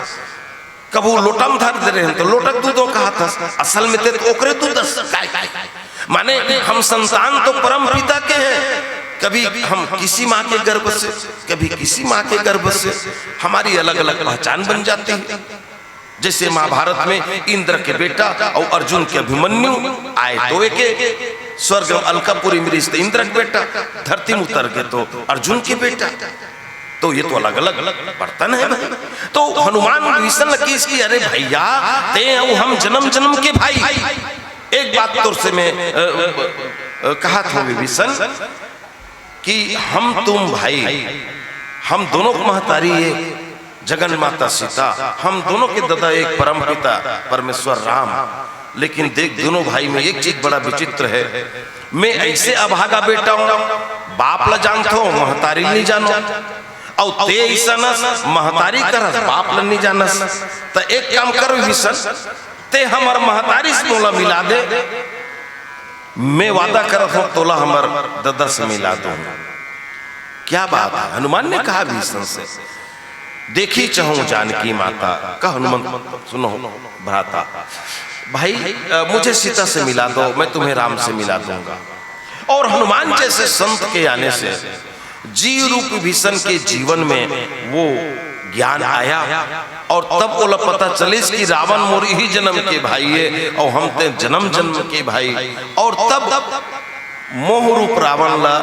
कभू लोटा में धर दे रहेन त लोटा के दूध हो कहाथस। असल में ते तो ओकरे दूध हस, काय, काय? माने हम संतान तो परम पिता के हैं, कभी हम किसी माँ के गर्भ से, कभी किसी माँ के गर्भ से, हमारी अलग-अलग पहचान बन जाती है। जैसे महाभारत में इंद्र के बेटा अउ अर्जुन के अभिमन्यु, आए तो एके, स्वर्ग में अलकापुरी में रिस त इंद्र के बेटा, धरती में उतर गे तो अर्जुन के बेटा। तो ये तो अलग-अलग बर्तन हे भाई। तो हनुमान विभीषण ल किस कि, "अरे भैया, ते अउ हम जनम-जनम के भाई।" एक बात तोर से मैं, अ, अ, अ, कहाथंव विभीषण कि हम तुम भाई, हम दोनों के महतारी एक, जगन माता सीता, हम दोनों के ददा एक परम पिता परमेश्वर राम। लेकिन देख, दोनों भाई में एक चीज बड़ा विचित्र हे, मैं अइसे अभागा बेटा हंव, बाप ल जानथंव, महतारी ल नइ जानंव, अउ ते अइसन हस, महतारी करस, बाप ल नइ जानस। त एक काम कर विभीषण, ते हमर महतारी से मोला मिला दे, मैं वादा करत हंव, तोला हमर ददा से मिला दूं। क्या बात है, हनुमान ने कहा विभीषण से, "देखी चहूं जानकी माता।" कह हनुमंत, सुनो भ्राता, भाई, अ, मुझे सीता से मिला दो, मैं तुम्हें राम से मिला दूंगा। और हनुमान जैसे संत के आने से जीव रूप विभीषण के जीवन में वो ज्ञान आया और तब ओला पता चलिस कि रावण मोर इही जन्म के भाई हे और हम ते जन्म जन्म के भाई। और तब मोह रूप रावण ला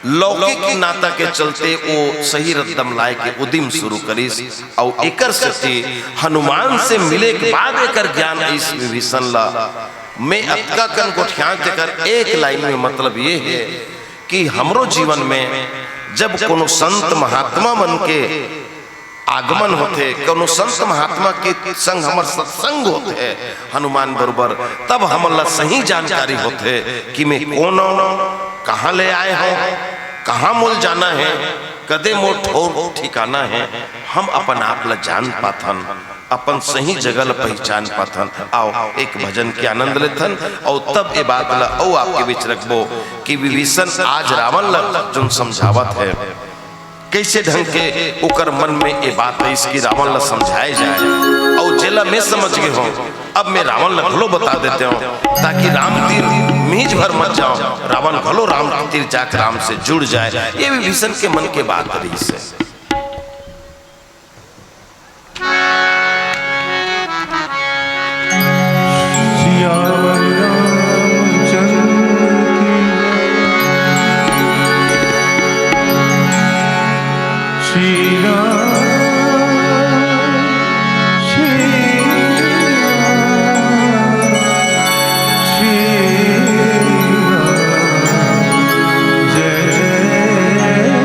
लौकिक नाता के चलते वो सही रद्दा म लाए के उदिम शुरू करिस। अउ एकर सेती हनुमान से मिले के बाद एकर ज्ञान आइस विभीषण ला। मैं अतका कन गोठियां तेकर एक लाइन में मतलब ये हे कि हमरो जीवन में जब कोनो संत महात्मा मन के आगमन होथे, कोनो संत महात्मा के संग हमर सत्संग होथे हनुमान बरोबर, तब हमन ला सही जानकारी होथे कि मैं कोन हंव, कहां ले आए हंव, कहां मोल जाना हे, कदे मोर ठौर ठिकाना हे, हम अपन आप ला जान पाथन, अपन सही जगह ला पहिचान पाथन। आओ, एक भजन के आनंद लेथन, अउ तब ए बात ला अउ आपके बीच रखबो कि विभीषण आज रावण ला जोन समझावत हे, कइसे ढंग के ओकर मन में ए बात आइस कि रावण ला समझाए जाए, अउ जेला मैं समझ गे हंव, अब मैं रावण ला घलो बता देते हंव, ताकि राम तीर मींज भर मत जावं, रावण घलो राम तीर जाके राम से जुड़ जाए। ये विभीषण के मन के बात रहिस हे। सियावर रामचंद्र की, श्री राम, श्री राम, श्री राम, जय जय राम।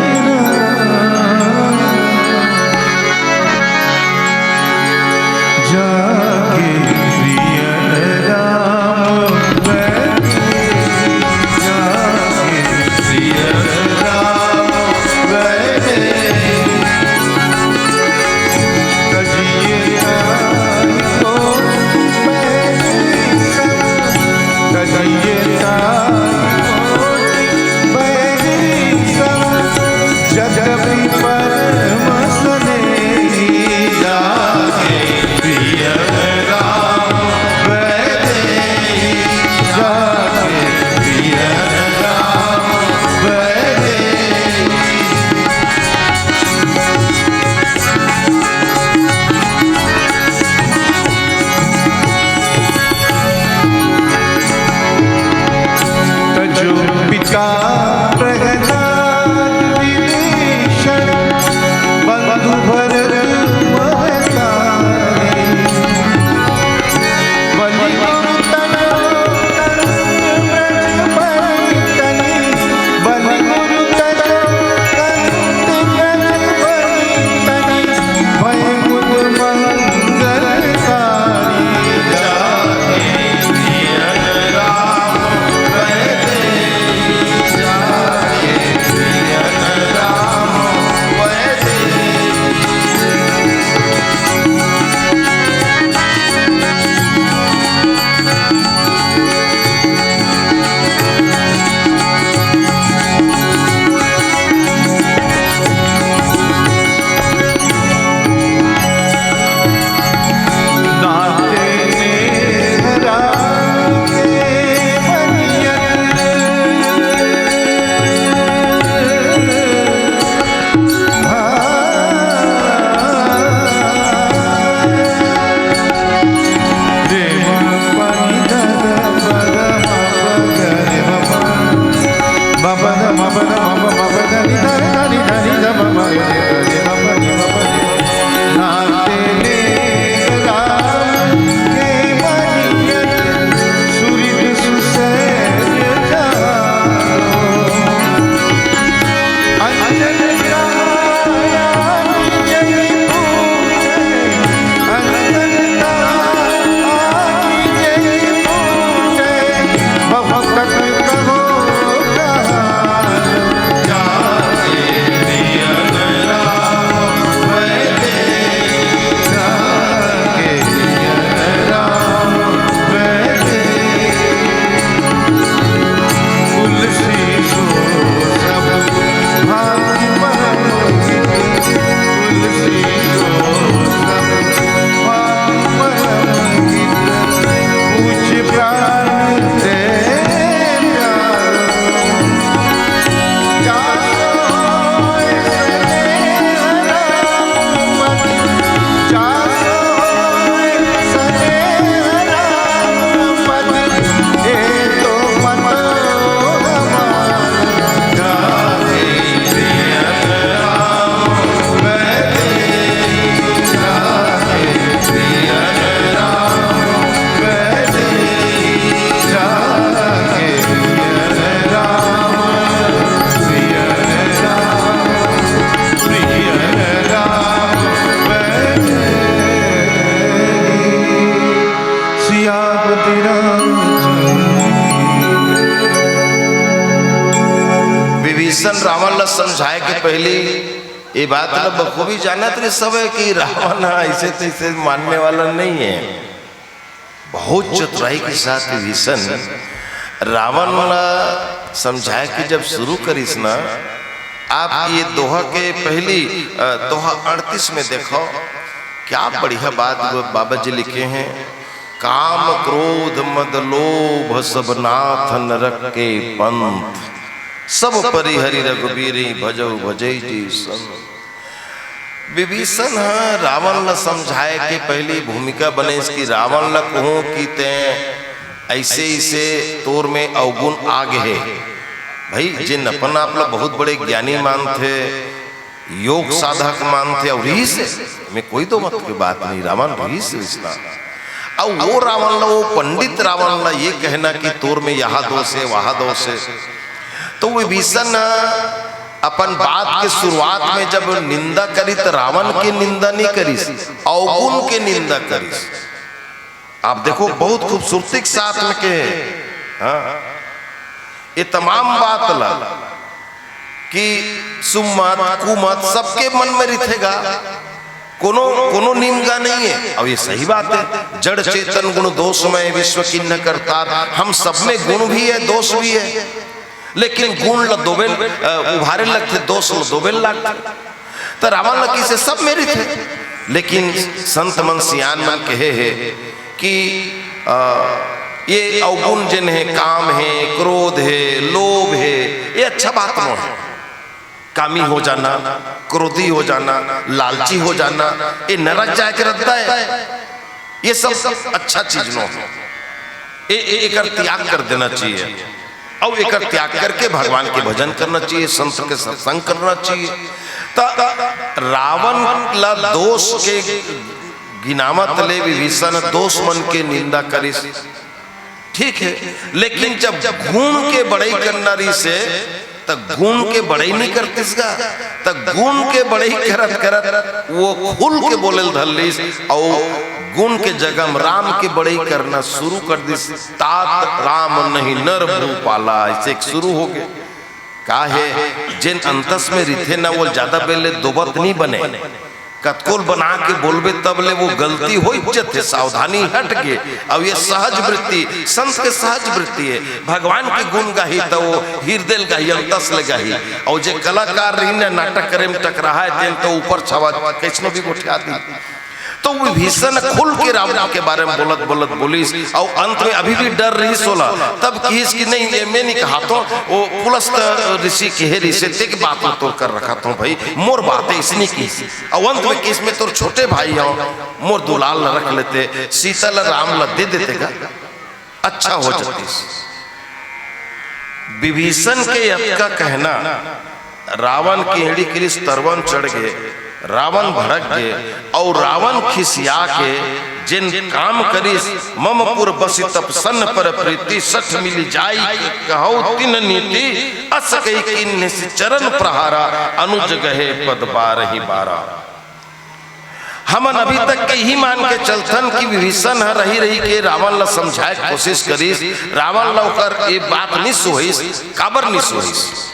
विभीषण रावण ला समझाए के पहली ये बात ला बखूबी जानत रहे सब है कि रावण ह ऐसे तैसे मानने वाला नहीं है। बहुत चतुराई के साथ विभीषण रावण ला समझाए के जब शुरू करिस ना, आप ये दोहा के पहली, अ, दोहा अड़तीस में देखो, क्या बढ़िया बात वो बाबा जी लिखे हैं। काम क्रोध मद लोभ सब नाथ नरक के पंथ, सब परिहरि रघुबीर भजउ भजई जी संत। विभीषण ह रावण ला समझाए के पहली भूमिका बने इसकी, रावण ला कहूं कि ते ऐसे ऐसे तोर में अवगुण आ गे हे। भाई, जिन अपन आप ला बहुत बड़े ज्ञानी मानथे, योग साधक मानथे, अउ रिहिस हे, में कोई दो मत के बात नहीं, रावण रिहिस हे इसना। अउ वो रावण ला, वो पंडित रावण ला ये कहना कि तोर में यहा दोष हे, वहा दोष हे, तो विभीषण ह अपन बात के शुरुआत में जब निंदा करी, तो रावण के निंदा नहीं करिस, अवगुण के निंदा करिस। आप देखो, बहुत खूबसूरती के साथ में के, हाँ, ये तमाम बात ला कि सुमत, कुमत सबके मन में रिथेगा। कोनो, कोनो निमगा नहीं है। अब ये सही बात है, जड़ चेतन गुण दोषमय विश्व किन्ह करतार, हम सब में गुण भी है, दोष भी है, लेकिन गुण ला दोबेल, अ, उभारे लगथे, दोष ला दोबेल लगथे। तो रावण ला किसे सब में रिथे, लेकिन संत मन सियान मन कहे हे कि, अ, ये अवगुण जिन हे, काम हे, क्रोध हे, लोभ हे, ये अच्छा बात नो हे। कामी हो जाना, क्रोधी हो जाना, लालची हो जाना, ये नरक जाए के रद्दा है। ये सब अच्छा चीज नो हे। ए, ए, एकर त्याग कर देना चाहिए। अउ एकर त्याग करके भगवान के भजन करना चाहिए, संत के सत्संग करना चाहिए। त रावण ला दोष के गिनावत ले विभीषण दोष मन के निंदा करिस, ठीक है, लेकिन जब गुण के बड़ई करना रहिस हे, त गुण के बड़ई नहीं करतिस गा, त गुण के बड़ई करत करत वो खुल के बोले ल धर लिस, अउ गुण के जगह में राम के बड़ई करना शुरू कर दिस। तात राम नहीं नर भूपाला, ऐसे एक शुरू हो गए। का हे, जेन अंतस में रिथे ना, वो ज्यादा बेले दोबत नहीं बने। कतकोल बना के बोलबे तब ले वो गलती हो जथे, सावधानी हट गे। अब ये सहज वृत्ति, संत के सहज वृत्ति है। भगवान के गुण गाही त वो हृदय ले गाही, अंतस ले गाही। और जे कलाकार रही ना, नाटक करे में टकराहा है, तेन तो ऊपर छवा कैसनो भी गोठिया दी। तो विभीषण खुल के रावण के बारे में बोलत बोलत बोलिस, और अंत में अभी भी डर रहिस ओला, तब किहिस कि नहीं, ये मैं नहीं कहा, तो वो पुलस्त ऋषि कहे रहिस, ते के बात में तोर कर रखा था भाई, मोर बात है, इसने की। और अंत में किहिस, मैं तोर छोटे भाई हूँ, मोर दुलाल ला रख लेते, सीता ला राम ला दे देते का, अच्छा हो जातीस। विभीषण के अतका कहना, रावण के एड़ी करिस, तरवन चढ़ गे, रावण भड़क गे, और रावण खिसिया के जेन काम करिस, मम पुर बसि तप सन्न पर प्रीति, सठ मिलि जाइ कहउ तिन्ह नीति, अस कहि कीन्हिस चरण प्रहारा, अनुज गहे पद बारहि बारा। हमन अभी तक के यही मान के चलथन कि विभीषण ह रही रही के रावण ला समझाए के कोशिश करिस, रावण ला ओकर ये बात नहीं सुहाइस, काबर नहीं सुहाइस।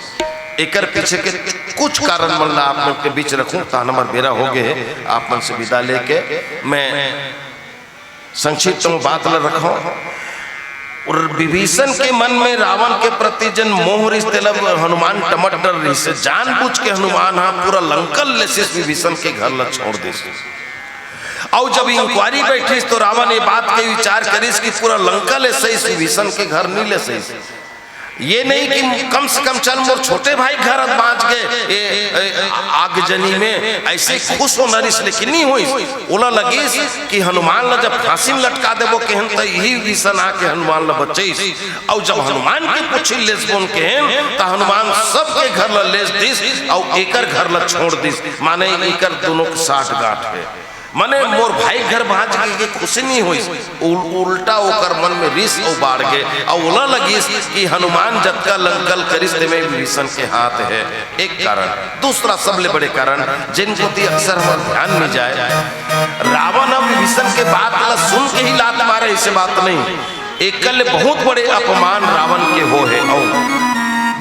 एकर पीछे के कुछ कारण मन ला आप मन के बीच रखूं, तहन हमर बेरा हो गए हे, आप मन से विदा लेके मैं संक्षिप्त में बात ला रखूं। और विभीषण के मन में रावण के प्रति जन मोह रिस, तेला हनुमान टमट डर रिस, जानबूझ के हनुमान हा पूरा लंका लेसिस, विभीषण के घर ला छोड़ दिस। और जब इंक्वायरी बैठिस तो रावण ये बात के विचार करिस कि पूरा लंका लेसिस, विभीषण के घर नहीं लेसिस। ये नहीं कि कम से कम चल मोर छोटे भाई घर बांच गए ए, ए, आगजनी में, ऐसे खुश होना रिस, लेकिन नहीं होइस। ओला लगिस कि हनुमान ला जब फांसी में लटका देबो केहन, त यही विभीषण आके हनुमान ला बचइस। और जब हनुमान के पूछी लेसबोन केहन, त हनुमान सबके घर ला लेस दिस और एकर घर ला छोड़ दिस। माने एकर दोनों के साठ गांठ है। माने मोर भाई घर भांच के, के खुशी नहीं होइस, उल-, उल्टा ओकर मन में रिस और बाढ़ गे, और ओला लगिस कि हनुमान जतका लंकल करिस, तेमे विभीषण के हाथ है। एक कारण। दूसरा सबले बड़े कारण, जिन कोती अक्सर हमर ध्यान नहीं जाए, रावण अब विभीषण के बात ला सुन के ही लात मारे, ऐसे बात नहीं, एकर ले बहुत बड़े अपमान रावण के हो है, और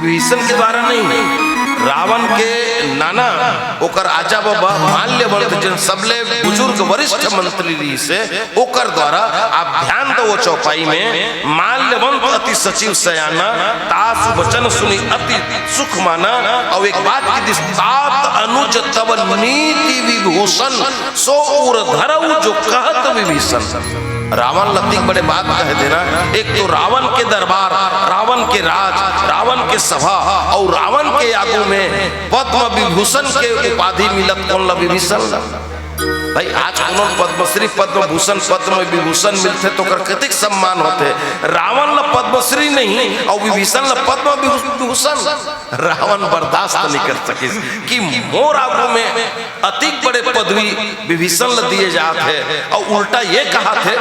विभीषण के द्वारा नहीं, रावण के नाना, ओकर आजा बाबा माल्यवंत, जेन सबले बुजुर्ग वरिष्ठ मंत्री रहिस हे, ओकर द्वारा, आप ध्यान दो, वो चौपाई में, माल्यवंत अति सचिव सयाना, तासु बचन सुनि अति सुख माना, अउ एक बात कहिस, तात अनुज तव नीति विभूषण, सो उर धरऊ जो कहत विभीषण। रावण ल अतिक बड़े बात कहे देना, एक तो रावण के दरबार, रावण के राज, रावण के सभा, अउ रावण के आगू में पद्म विभूषण के उपाधि मिलत कोन ल? विभीषण ल। भाई, आज कोनो पद्मश्री, पद्म भूषण, पद्म विभूषण मिलथे त ओकर कतेक सम्मान होथे। रावण ल पद्मश्री नहीं अउ विभीषण ल पद्म विभू-, विभूषण। रावण बर्दाश्त नहीं कर सकिस कि मोर आगू में अतिक बड़े पदवी विभीषण ल दिए जात हे, अउ उल्टा ये कहाथे,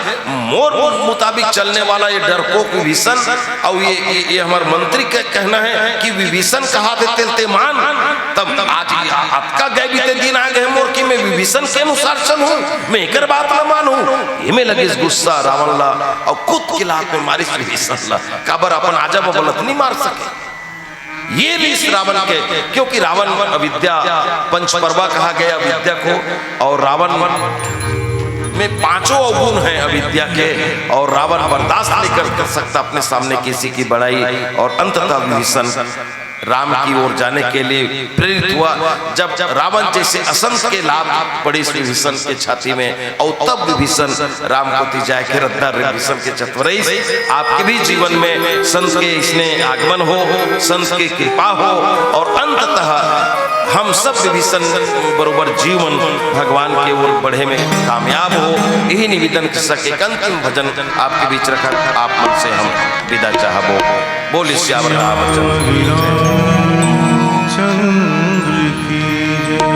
मोर मुताबिक चलने वाला ये डरपोक विभीषण, अउ ये, ये, ये हमर मंत्री के कहना हे कि विभीषण कहाथे तेल ते मान, तब, तब आज ये अतका गए बीते दिन आ गए मोर कि मैं विभीषण के अनुसार चलूं, मैं एकर बात न मानूं। एमे लगिस गुस्सा रावण ला, अउ कुत के लात में मारिस विभीषण ला, काबर अपन आजा बबलत नहीं मार सके। ये भी इस रावण के, क्योंकि रावण अविद्या, पंचपर्वा कहा गया अविद्या को, और रावण में पांचों अवगुण हैं अविद्या के, और रावण बर्दाश्त नहीं कर, कर सकता अपने सामने किसी की बड़ाई। और अंततः विभीषण राम की ओर जाने के लिए प्रेरित हुआ। जब रावण जैसे असंत के लात पड़ी विभीषण के छाती में, और तब विभीषण राम कोति जाय के रद्दा रे विभीषण के चतवरईस। आपके भी जीवन में संत के इसने आगमन हो, संत की कृपा हो, और अंततः हम सब विभीषण बरोबर जीवन भगवान के ओर बढ़े में कामयाब हो। यही निवेदन के साथ एक अंतिम भजन आपके बीच रखत आप मन से हम विदा चाहबो। बोलिए सियावर रामचंद्र की जय। चंद्र की जय।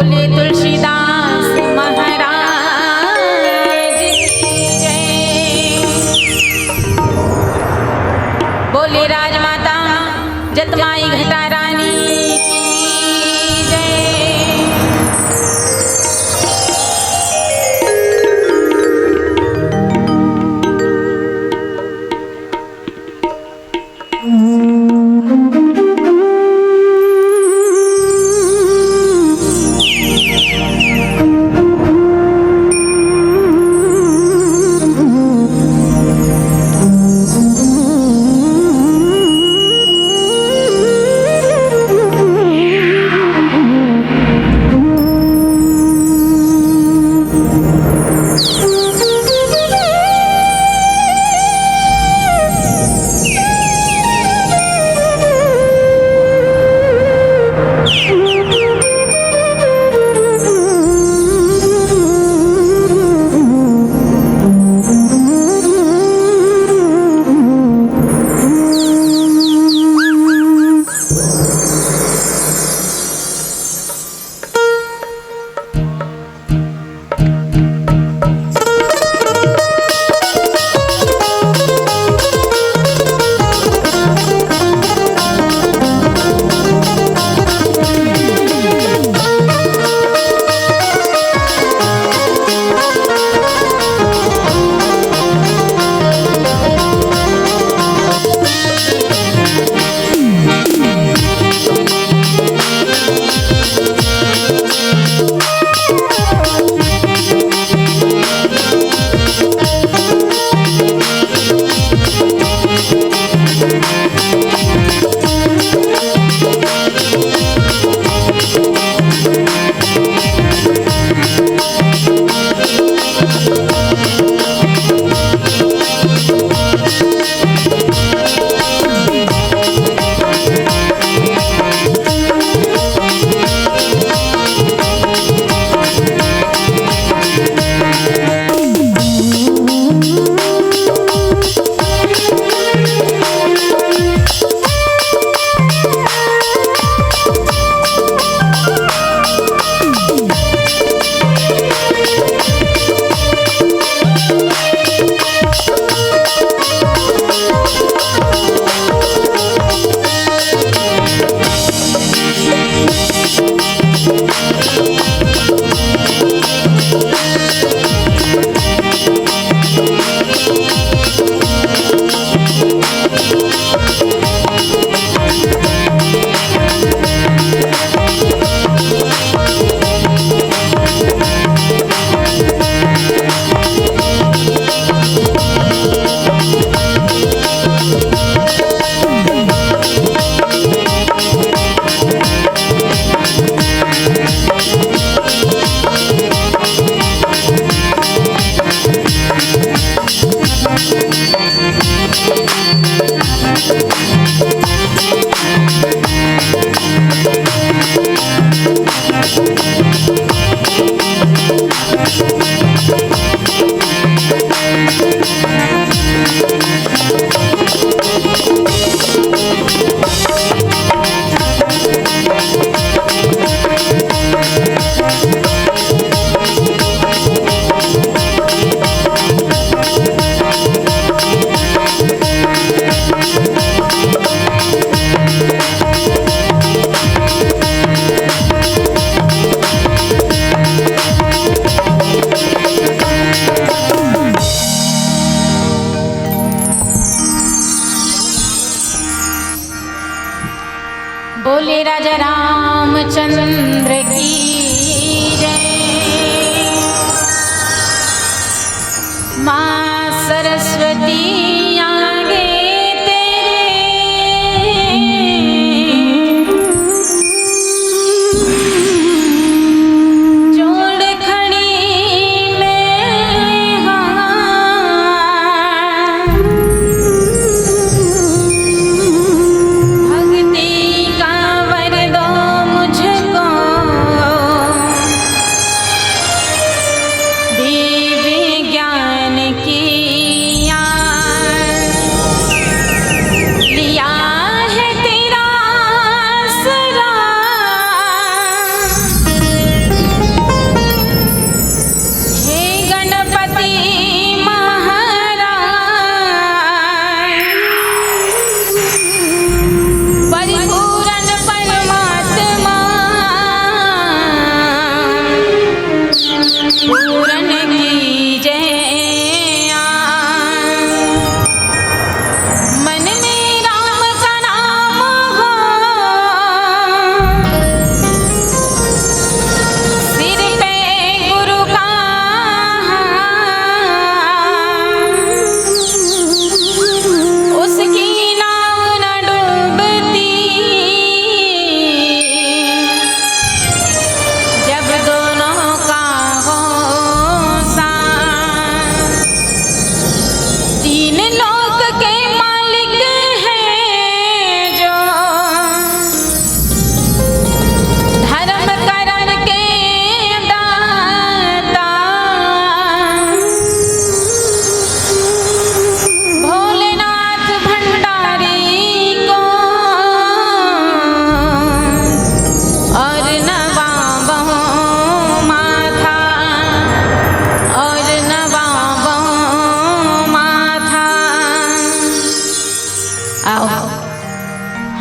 बोले तुलसीदास महाराज की जय। बोले राजमाता जतमाई घटा रानी की जय।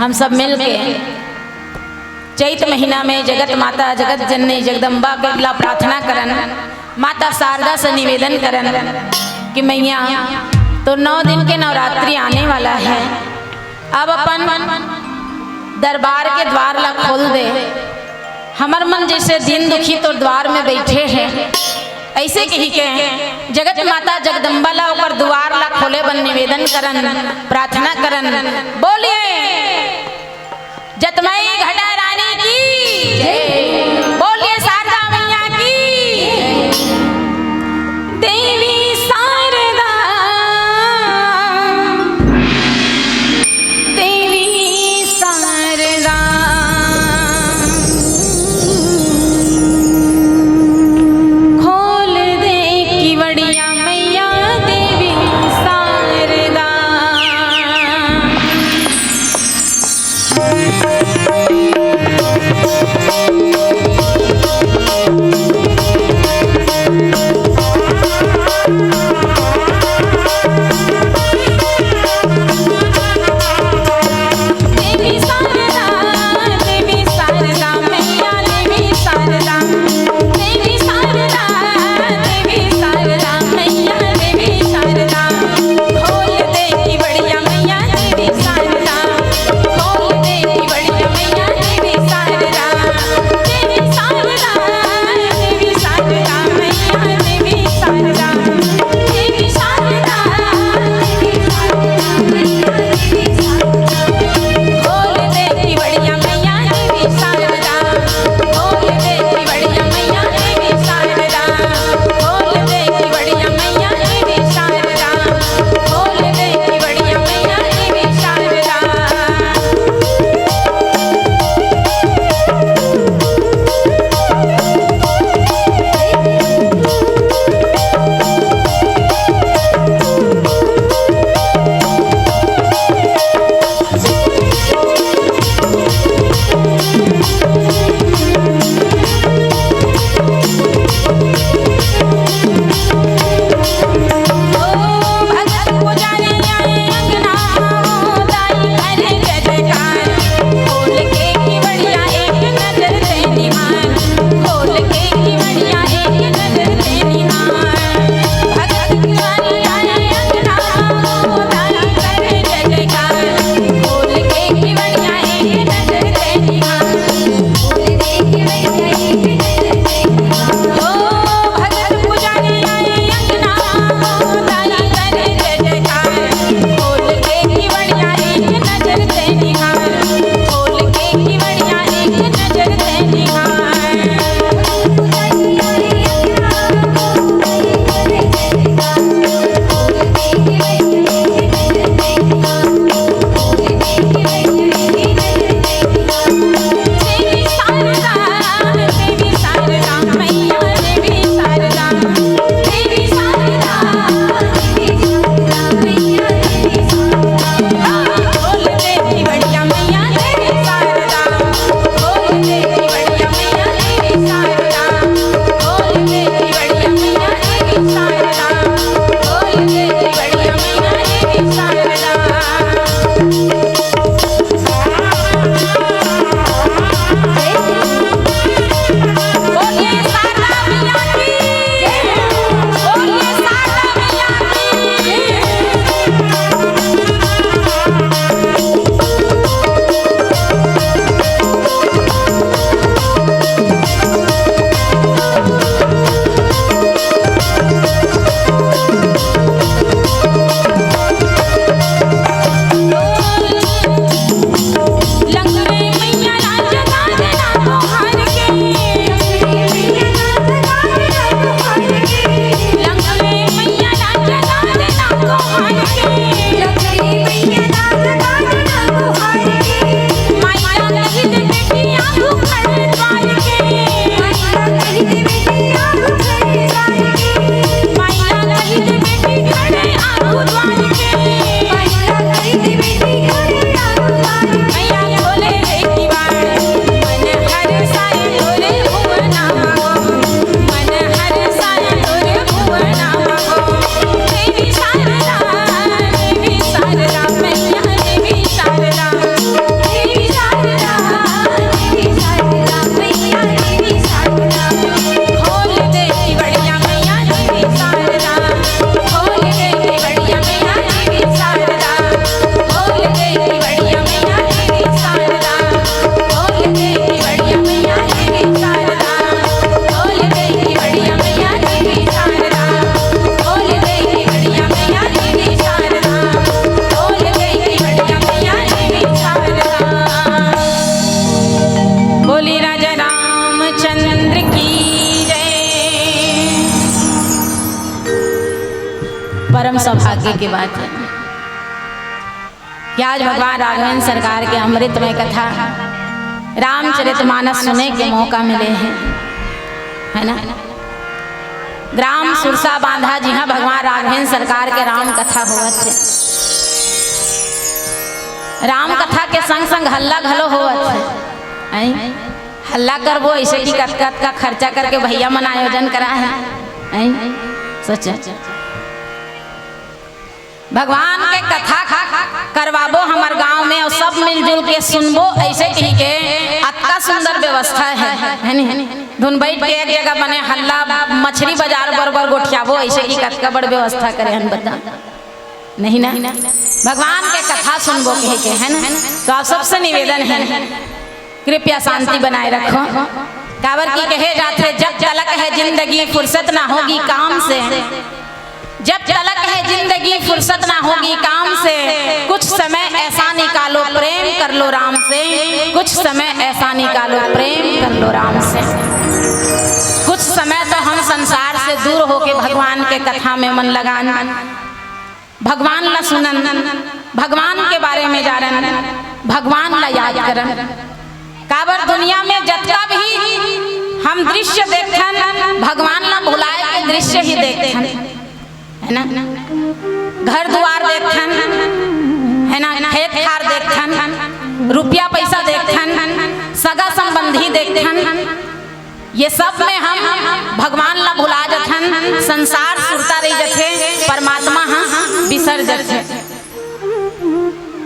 हम सब मिल के चैत महीना में जगत माता, जगत जननी, जगदम्बा के ला प्रार्थना करन, माता शारदा से निवेदन करन कि मैया, तो नौ दिन के नवरात्रि आने वाला है, अब अपन दरबार के द्वार ला खोल दे। हमर मन जैसे दीन दुखी तोर द्वार में बैठे हैं, ऐसे कही के जगत माता जगदम्बा ला ओकर द्वार ला खोले बन निवेदन करन, प्रार्थना करन। बोलिए जतमई घटा रानी की, बोलिए शारदा मैया की। देवी शारदा, देवी शारदा, खोल दे किवड़िया मैया, देवी शारदा। परम सौभाग्य के बात है कि आज भगवान राघवेंद्र सरकार के अमृतमय कथा रामचरितमानस सुने के मौका मिले हे, है ना। ग्राम सुरसा बांधा, जिहां भगवान राघवेंद्र सरकार के राम कथा होवत हे। राम कथा के संग संग हल्ला घलो होवत हे। हैं? हल्ला करबो, अइसे कि कतका कतका खर्चा करके भइया मन आयोजन करा हे। हैं? सोचो, भगवान के कथा करवाबो हमर गांव में अउ सब मिलजुल के सुनबो, अइसे कहिके अतका सुंदर व्यवस्था हे, है नी? धुन बइठ के एक जगह बने हल्ला, मछरी बाजार बरोबर गोठियाबो, अइसे कि कतका बड़ व्यवस्था करे हन, बता, नहीं ना? भगवान के कथा सुनबो कहिके, है ना? तो आप सबसे निवेदन हे, कृपया शांति बनाए रखो। काबर कि कहे जाथे, "जब तलक है जिंदगी फुर्सत ना होगी काम से, जब तलक है जिंदगी फुर्सत ना होगी काम से, कुछ समय ऐसा निकालो प्रेम कर लो राम से, कुछ समय ऐसा निकालो प्रेम कर लो राम से।" कुछ समय तो हम संसार से दूर होके भगवान के कथा में मन लगान, भगवान ला सुनन, भगवान के बारे में जानन, भगवान ला याद करन। काबर दुनिया में जतका भी हम दृश्य देखथन, भगवान ला भुलाए के दृश्य ही देखथन, है ना? घर दुआर देखथन, है ना? खेत खार देखथन, रुपया पैसा देखथन, सगा संबंधी देखथन, ये सब में हम भगवान ला भुला जथन, संसार सुरता रही जथे, परमात्मा ह बिसर जथे।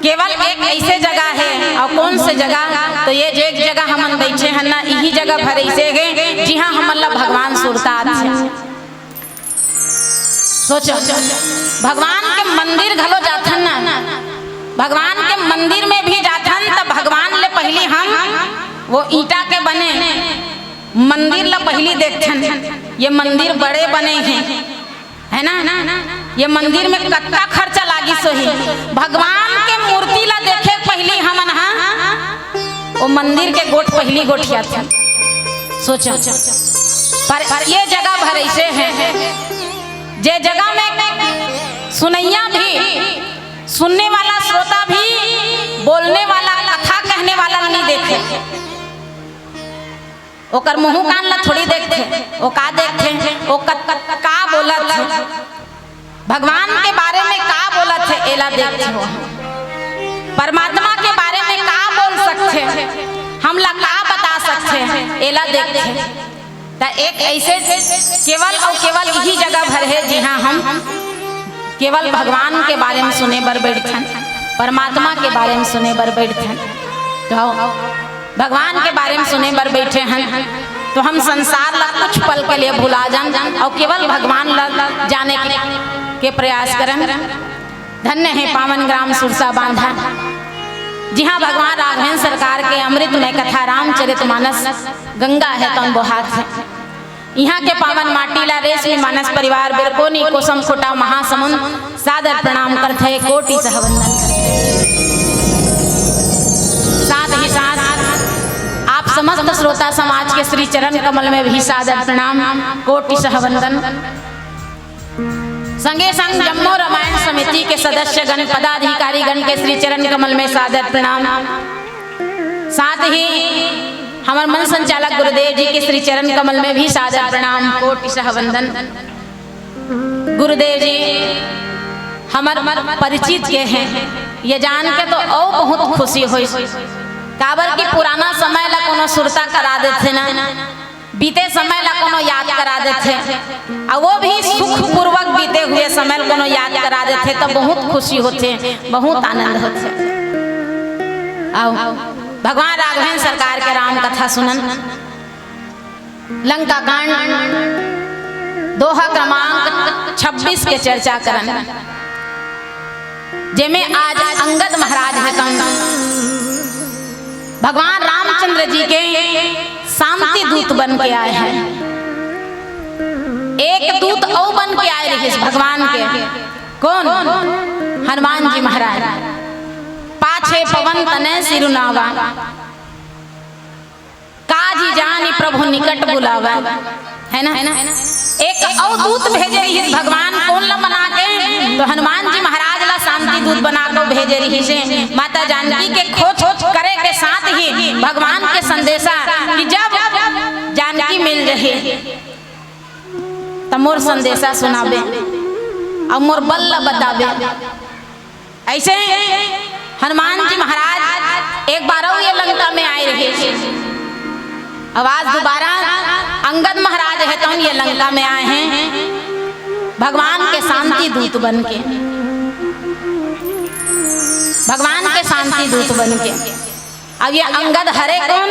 केवल एक ऐसे जगह हे, अउ कौन से जगह? तो ये जे एक जगह हमन बइठे हन ना, इही जगह भर ऐसे हे, जिहां हमन ला भगवान सुरता आथे। सोचो, भगवान के मंदिर घलो जाथन ना, भगवान के मंदिर में भी जाथन, त भगवान ले पहिली हम वो ईंटा के बने मंदिर ला पहिली देखथन, ये मंदिर बड़े बने हे, है ना? ये मंदिर में कतका खर्चा लागिस होही। भगवान के मूर्ति ला देखे पहिली हमन हा वो मंदिर के गोठ पहिली गोठियाथन। सोचो, पर ये जगह भर ऐसे हे, जे जगह में सुनइया भी, सुनने वाला श्रोता भी, बोलने वाला, कथा कहने वाला नहीं देखे। ओकर मुंह कान ला थोड़ी देखथे, वो का देखथे, वो क-, क-, का बोलत हे, भगवान के बारे में का बोलत हे, एला देखथे। वो परमात्मा के बारे में का बोल सकथे, हमला का बता सकथे, एला देखथे। त एक ऐसे केवल अउ केवल इही जगह भर हे, जिहां हम केवल भगवान के बारे में सुने बर बैठथन, परमात्मा के बारे में सुने बर बैठथन। तो भगवान के बारे में सुने बर बैठे हन, तो हम संसार ला कुछ पल के लिए भुला जान अउ केवल भगवान ला जाने के, के प्रयास करन। धन्य हे पावन ग्राम सुरसा बांधा, जिहां भगवान राघवेंद्र सरकार के अमृतमय कथा रामचरितमानस गंगा हे तौन बोहात हे। इहां के पावन माटी ला रेशमी मानस परिवार बिरकोनी कोसम खोटा महासमुंद सादर प्रणाम करथे, कोटि सह वंदन करथे। साथ ही साथ आप समस्त श्रोता समाज के श्री चरण कमल में भी सादर प्रणाम, कोटि सह वंदन। संगे संग जम्मो रामायण समिति के सदस्य गण, पदाधिकारी गण के श्री चरण कमल में सादर प्रणाम। साथ ही हमर मंच संचालक गुरुदेव जी के श्री चरण कमल में भी सादर प्रणाम, कोटि सह वंदन। गुरुदेव जी हमर परिचित के हे, ये जान के तो अउ बहुत खुशी होइस, काबर कि पुराना समय ला कोनो सुरता करा देथे ना, बीते समय ला कोनो याद करा देथे, अउ वो भी सुखपूर्वक बीते हुए समय ला कोनो याद करा देथे, त बहुत खुशी होथे, बहुत आनंद होथे। आओ, भगवान राघवेंद्र सरकार के राम कथा सुनन। लंका कांड, दोहा क्रमांक छब्बीस के चर्चा करन, जेमे आज अंगद महाराज हे तौन भगवान रामचंद्र जी के शांति दूत बन के आए हे। एक दूत अउ बन के आए रहिस भगवान के। कौन? हनुमान जी महाराज। पाछे पवन तनय सिरु नावा, काज जानि प्रभु निकट बुलावा, है ना? एक अउ दूत भेजे रिहिस भगवान, कोन ला बना के? तो हनुमान जी महाराज ला शांति दूत बना के भेजे रिहिस हे। माता जानकी के खोज करे के साथ ही भगवान के संदेशा कि जब जानकी मिल जाही, त मोर संदेशा सुनाबे अउ मोर बल ला बताबे। अइसे हनुमान जी महाराज एक बार अउ ये लंका में आए रहे। अब आज दोबारा अंगद महाराज हे तउन ये लंका में आए हे भगवान के शांति दूत बन के, भगवान के शांति दूत बन के। अब ये अंगद हरे कोन?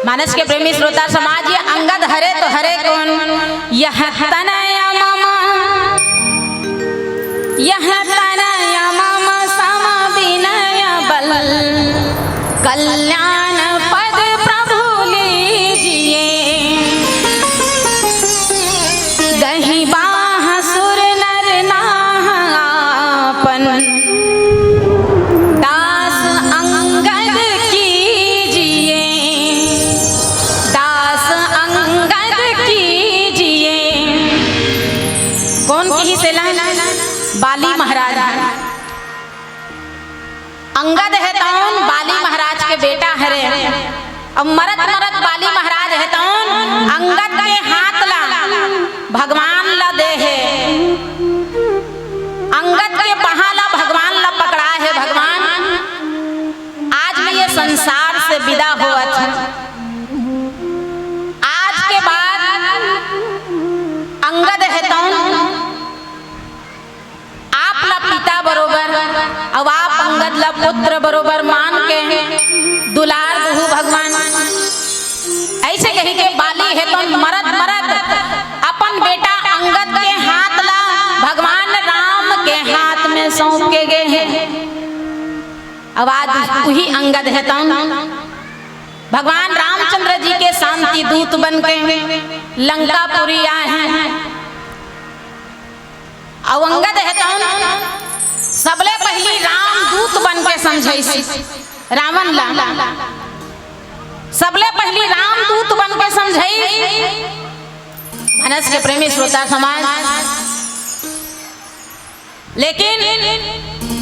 मानस के प्रेमी श्रोता समाज, ये अंगद हरे तो हरे कोन? यह तनय मम, यह तनय मम सम विनय बल, कल्याण पद प्रभु लीजिए। गहि बाह सुर नर नाह आपन, दास अंगद कीजिए, दास अंगद कीजिए। कोन किहिस एला? बाली महाराज। अंगद हे तउन बाली महाराज के बेटा हरे। अब मरत मरत बाली महाराज हे तउन अंगद के हाथ ला भगवान ला दे हे। अंगद के पहा ला भगवान ला पकड़ा हे। भगवान, आज मैं ये संसार से विदा होवत हूँ। आज के बाद अंगद हे तउन आप ला पिता बरोबर अउ आप अंगद ला पुत्र बरोबर मान के दुलार दुहू भगवान। अइसे कहि के बाली हे तउन मरत मरत अपन बेटा अंगद के हाथ ला भगवान राम के हाथ में सौंप के गे हे। अब आज उही अंगद हे तउन भगवान रामचंद्र जी के शांति दूत बन के लंकापुरी आए हे। अउ अंगद हे तउन सबले पहिली रामदूत बन के समझइस रावण ला। सबले पहिली रामदूत बन के समझइस। मानस के प्रेमी श्रोता समाज, लेकिन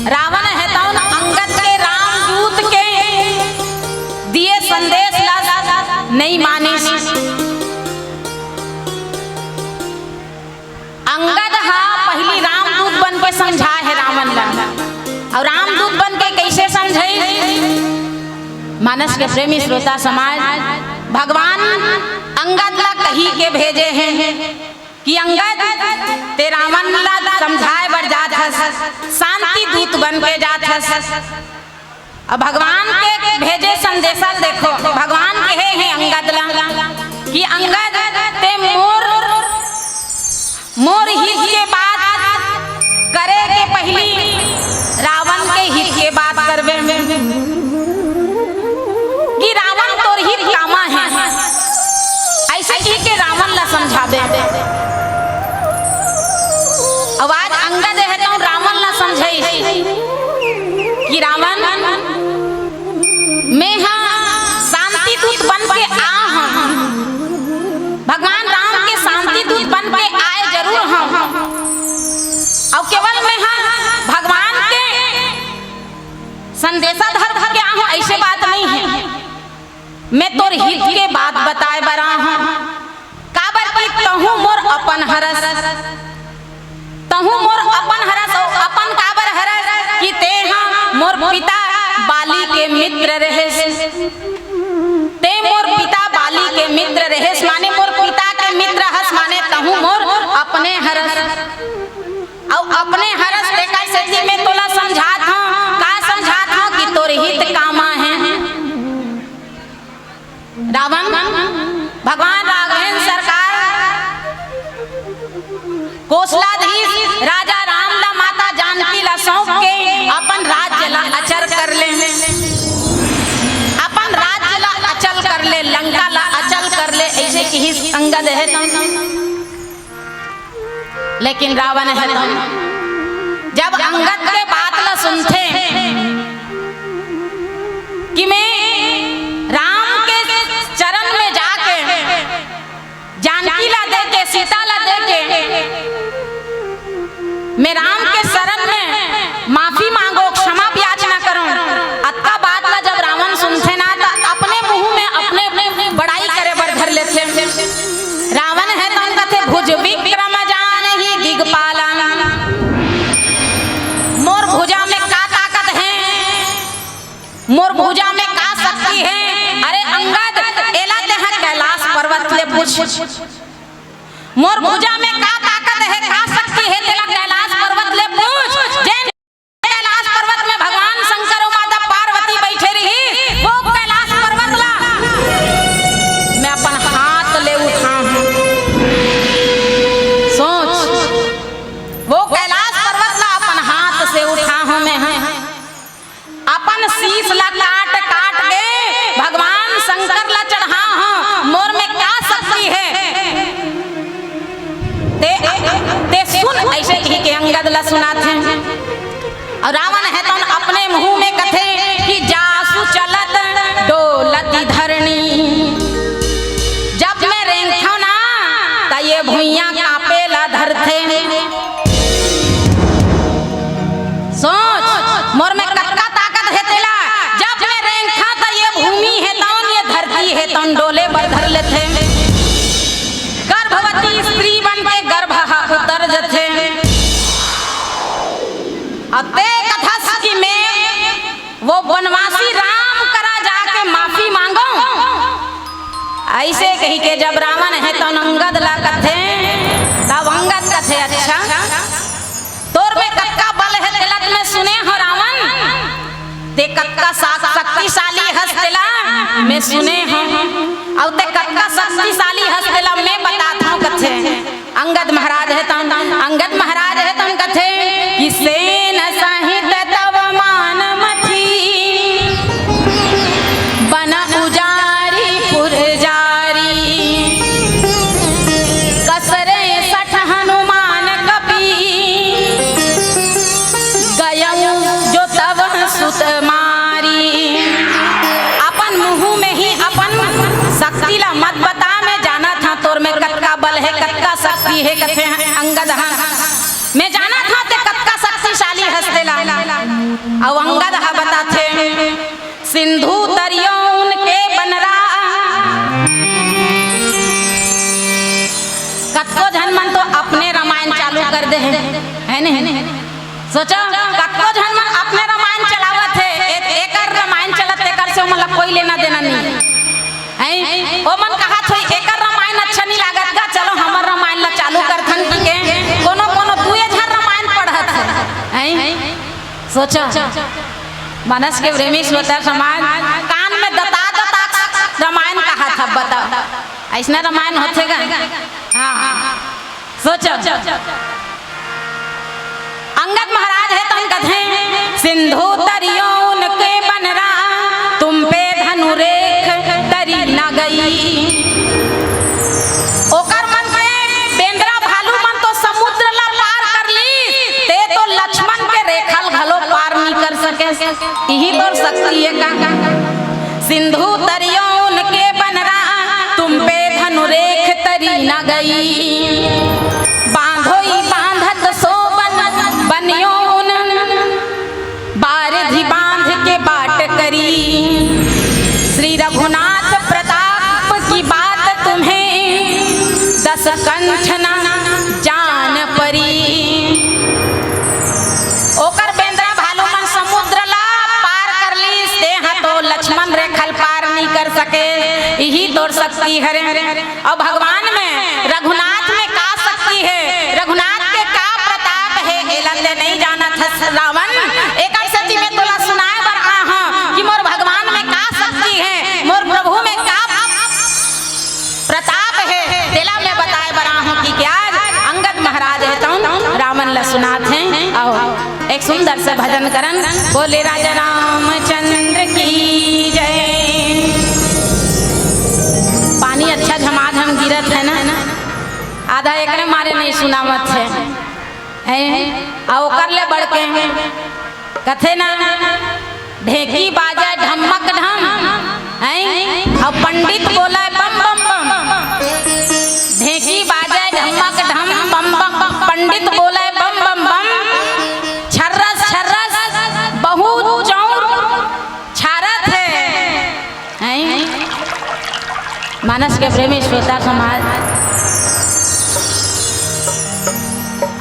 रावण हे तउन अंगद के रामदूत के दिए संदेश ला नइ मानिस। अंगद हा पहिली रामदूत बन के समझा हे रावण ला, अउ रामदूत बन के कइसे समझइस? मानस के प्रेमी श्रोता समाज, भगवान अंगद ला कहि के भेजे हे कि अंगद, तें रावण ला समझाए बर जात हस, शांति दूत बन के जात हस। अब भगवान के भेजे संदेशा ल देखो, भगवान कहे हे अंगद ला कि अंगद, तें मोर, मोर हित के बात करे के पहिली रावण के हित के बात करबे कि रावण तोर हित कामा हे, अइसे कहि के रावण ला समझाबे। अब आज अंगद हे तउन रावण ला समझइस कि रावण, मैं हा शांति दूत बन के आ हूँ, भगवान राम के शांति दूत बन के आए जरूर हूँ, अउ केवल मैं हा भगवान के संदेशा धर धर के आ हूँ, अइसे बात नइ हे। मैं तोर हित के बात बताए बर आ हूँ। काबर कि तहूँ मोर अपन हरस, तहूँ मोर अपन हरस, अउ अपन काबर हरस कि तें हा मोर पिता बाली के मित्र रहेस। तें मोर पिता बाली के मित्र रहेस, माने मोर पिता के मित्र हस, माने तहूँ मोर अपने हरस। अउ अपने हरस तेकर सेती मैं तोला समझात हूँ। का समझात हूँ? कि तोर हित कामा हे। रावण, भगवान राघवेंद्र सरकार, कोसलाधीश राजा राम ला माता जानकी ला सौंप के अपन राज्य ला अचल कर ले, अपन राज्य ला अचल कर ले, लंका ला अचल कर ले, अइसे किहिस अंगद हे तउन। लेकिन रावण हे तउन जब अंगद के बात ला सुनथे कि मैं राम के चरण में जाके, जानकी ला देख मोर भुजा में का शक्ति हे? अरे अंगद, एला तेहा कैलाश पर्वत ले पूछ। मोर भुजा में का ताकत हे, का शक्ति हे, तेला कैलाश पर्वत ले पूछ। जेन कैलाश पर्वत में भगवान शंकर अउ माता पार्वती बइठे रहिस, वो कैलाश पर्वत ला मैं अपन हाथ ले उठाहूं। सोच, वो कैलाश पर्वत ला अपन हाथ से उठाहूं मैं, अपन शीश ला काट काट के भगवान शंकर ला चढ़ाहूं। मोर में का शक्ति हे, ते, ते सुन, अइसे कहिके अंगद ला सुनाथे। अउ रावण हे तउन अपने मुंह में कथे कि जासु चलत डोलति धरणी, जब मैं रेंगथंव ना, त ये भुइयां कांपे ला धरथे। सोच, मोर में कतका ताकत हे तेला, जब मैं रेंगथंव त ये भूमि हे तउन, ये धरती हे तउन डोले बर धर लेथे। गर्भवती स्त्री बन के गर्भ ह उतर जथे। अउ ते कथस कि मैं वो बनवासी राम करा जाके माफी मांगों। अइसे कहिके जब रावण हे तउन अंगद ला कथे, तब अंगद कथे, अच्छा, तोर में कतका बल हे तेला त मैं सुने हों रावण, ते कतका शक्तिशाली हस तेला मैं सुने हों, अउ ते कतका शक्तिशाली हस तेला मैं बताथंव कथे। अंगद महाराज हे तउन, अंगद महाराज हे तउन कथे कि सेन सहित तव मान मथी, बन उजारी पुरजारी, कसरे सठ हनुमान कपि, गयउ जो तव सुत मारी। अपन मुंह में ही अपन शक्ति ला मत बता, मैं जानथंव तोर में कतका बल हे, कतका शक्ति हे, कथे अंगद ह। मैं जानथंव ते कतका शक्तिशाली हस तेला। अउ अंगद ह बताथे, सिंधु तरियउन के बनरा। कतको झन मन तो अपने रामायण चालू कर दे हे, हे नहीं? सोचो, कतको झन मन अपने रामायण चलावत हे, ए-, एकर रामायण चलत, तेकर से ओमन ला कोई लेना देना नहीं हे। ओमन कहत होही, "एकर रामायण अच्छा नहीं लागत गा, चलो हमर रामायण ला चालू करथन," कहिके कोनो कोनो दुए झन रामायण पढ़त हे। सोचो, मानस के प्रेमी श्रोता समाज, कान में दता दता रामायण कहत हे, बताओ, अइसने रामायण होथे गा? हाँ, हाँ। सोचो, अंगद महाराज हे तउन कथे, सिंधु तरियउन के बनरा, तुम पे धनु रेख तरी न गई। ओकर मन के बेंदरा भालू मन तो समुद्र ला पार कर ली, ते तो लक्ष्मण के रेखा ल घलो पार नहीं कर सके। इही तोर शक्ति हे का? सिंधु तरियउन के बनरा, तुम पे धनु रेख तरी न गई। बांधोई बांधत सो बन बनियोन, बारिधि बांध के बाट करी। श्री रघुनाथ प्रताप की बात तुम्हें दस कंठ न जान परी। ओकर बेंदरा भालू मन समुद्र ला पार कर लीस, तेहा तो लक्ष्मण रेखा ल पार नहीं कर सके। इही तोर शक्ति हरे। अउ भगवान में, रघुनाथ में का शक्ति हे, रघुनाथ के का प्रताप हे, एला ते नहीं जानत हस रावण। एकर सेती मैं तोला सुनाए बर आहंव कि मोर भगवान में का शक्ति हे, मोर प्रभु में का प्रताप हे, तेला मैं बताए बर आहंव कहिके आज अंगद महाराज हे तउन रावण ला सुनात हे। अउ एक सुंदर से भजन करन। बोले राजा रामचंद्र की जय। पानी अच्छा झमाझम गिरत हे ना, आधा एकरे मारे नहीं सुनावत हे, हे? अउ ओकर ले बढ़ के कथे ना, ढेंकी बाजे ढमक ढम, हैं? अउ पंडित बोले बम बम बम। ढेंकी बाजे ढमक ढम बम बम बम, पंडित बोले बम बम बम। छर्रस छर्रस बहुत चौर छारत हे, हैं? मानस के प्रेमी श्रोता समाज,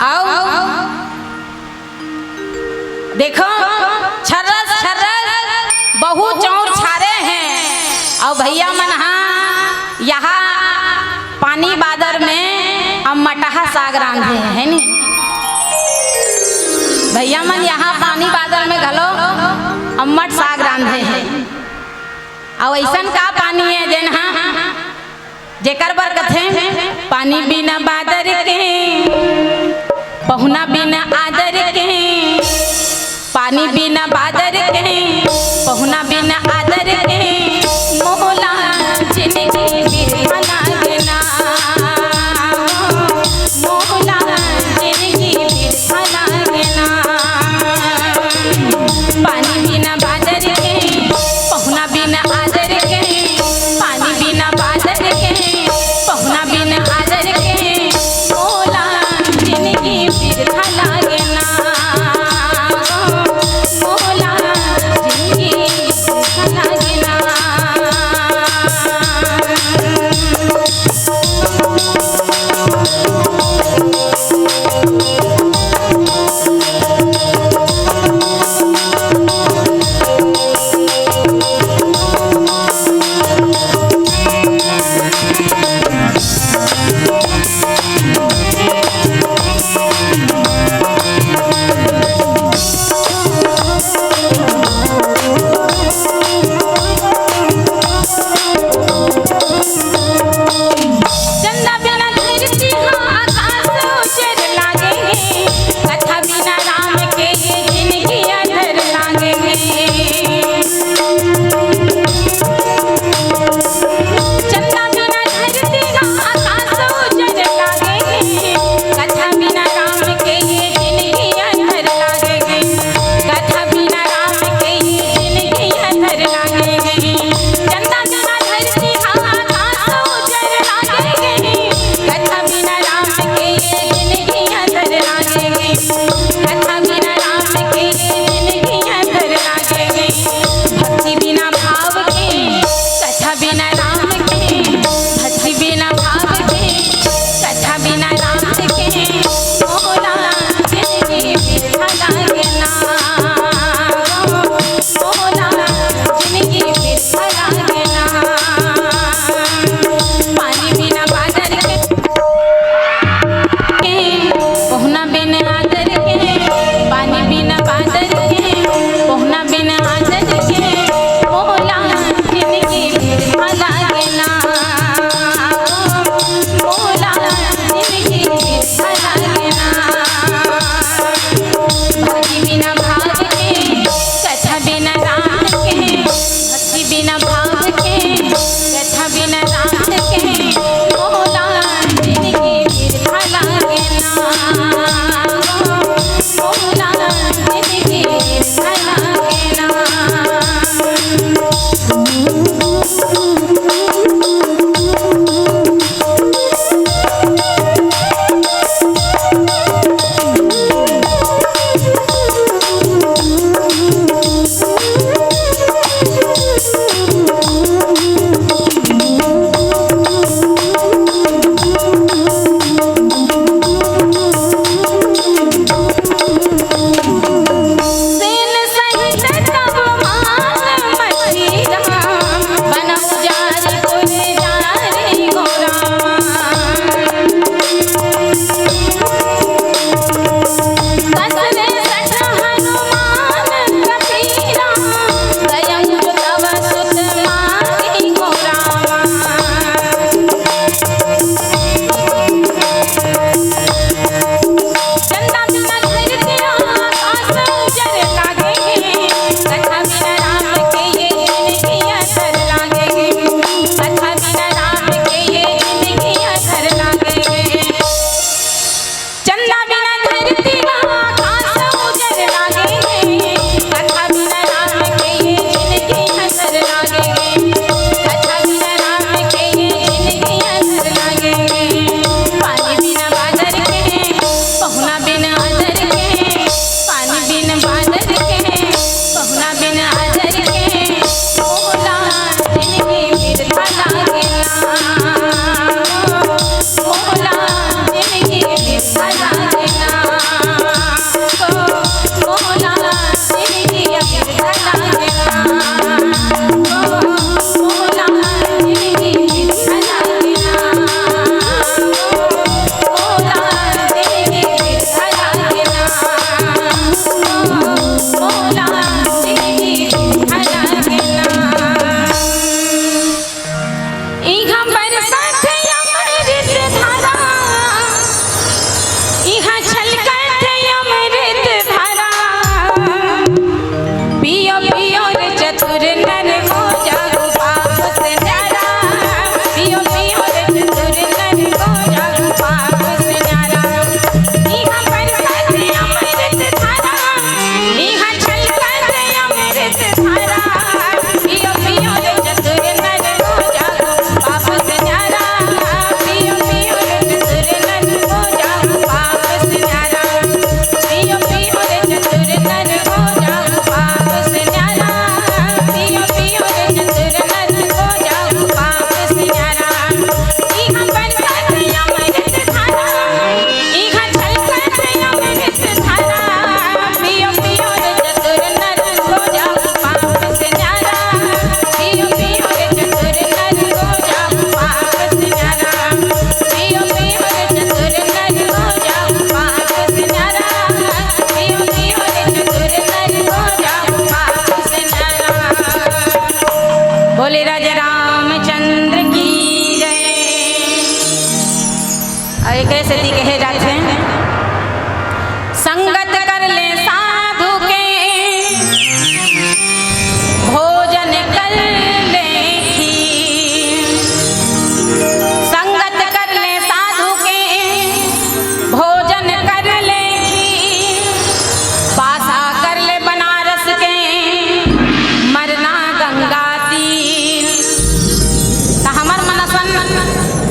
अउ देखो, छर्रस छर्रस बहुत भैया मन हा यहाँ पानी बादर में अम्मटहा साग रांधे हे, है नी? भैया मन यहाँ पानी बादर में घलो अम्मट साग रांधे हे। अउ अइसन का पानी हे जेन हा, जेकर बर कथे, पानी बिना बादर के, पहुना बिना आदर के, पानी बिना बादर के, पहुना बिना आदर के, मोला जिनगी बिरथा लागे ना, मोला जिनगी बिरथा लागे ना। पानी बिना बादर के, पहुना बिना आदर के, पानी बिना बादर के, पहुना बिना आदर के, मोला जिनगी बिरथा लागे ना, मोला जिनगी बिरथा लागे ना। चंदा बिना धरती हा आकाश उजर लागे हे, कथा बिना राम के ये जिनगी अधर लागे हे। चंदा बिना धरती हा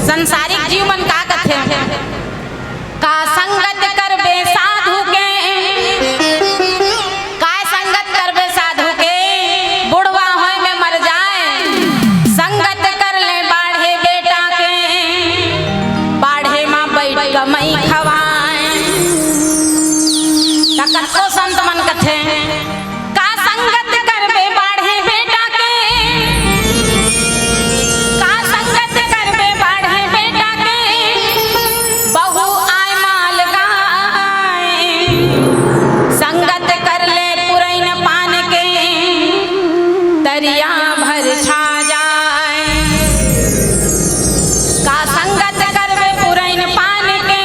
संसारिक जीव मन का कथे? का संगत करबे साधु के, का संगत करबे साधु के, बुढ़वा होय में मर जाए। संगत कर ले बाढ़े बेटा के, बाढ़े मा बैठ कमई खवाए। त कतको संत मन कथे, का संगत करबे बाढ़े बेटा के, का संगत करबे बाढ़े बेटा के, बहू आय माल गाय। संगत कर ले पुरैन पान के, तरिया भर छा जाए। का संगत करबे पुरैन पान के,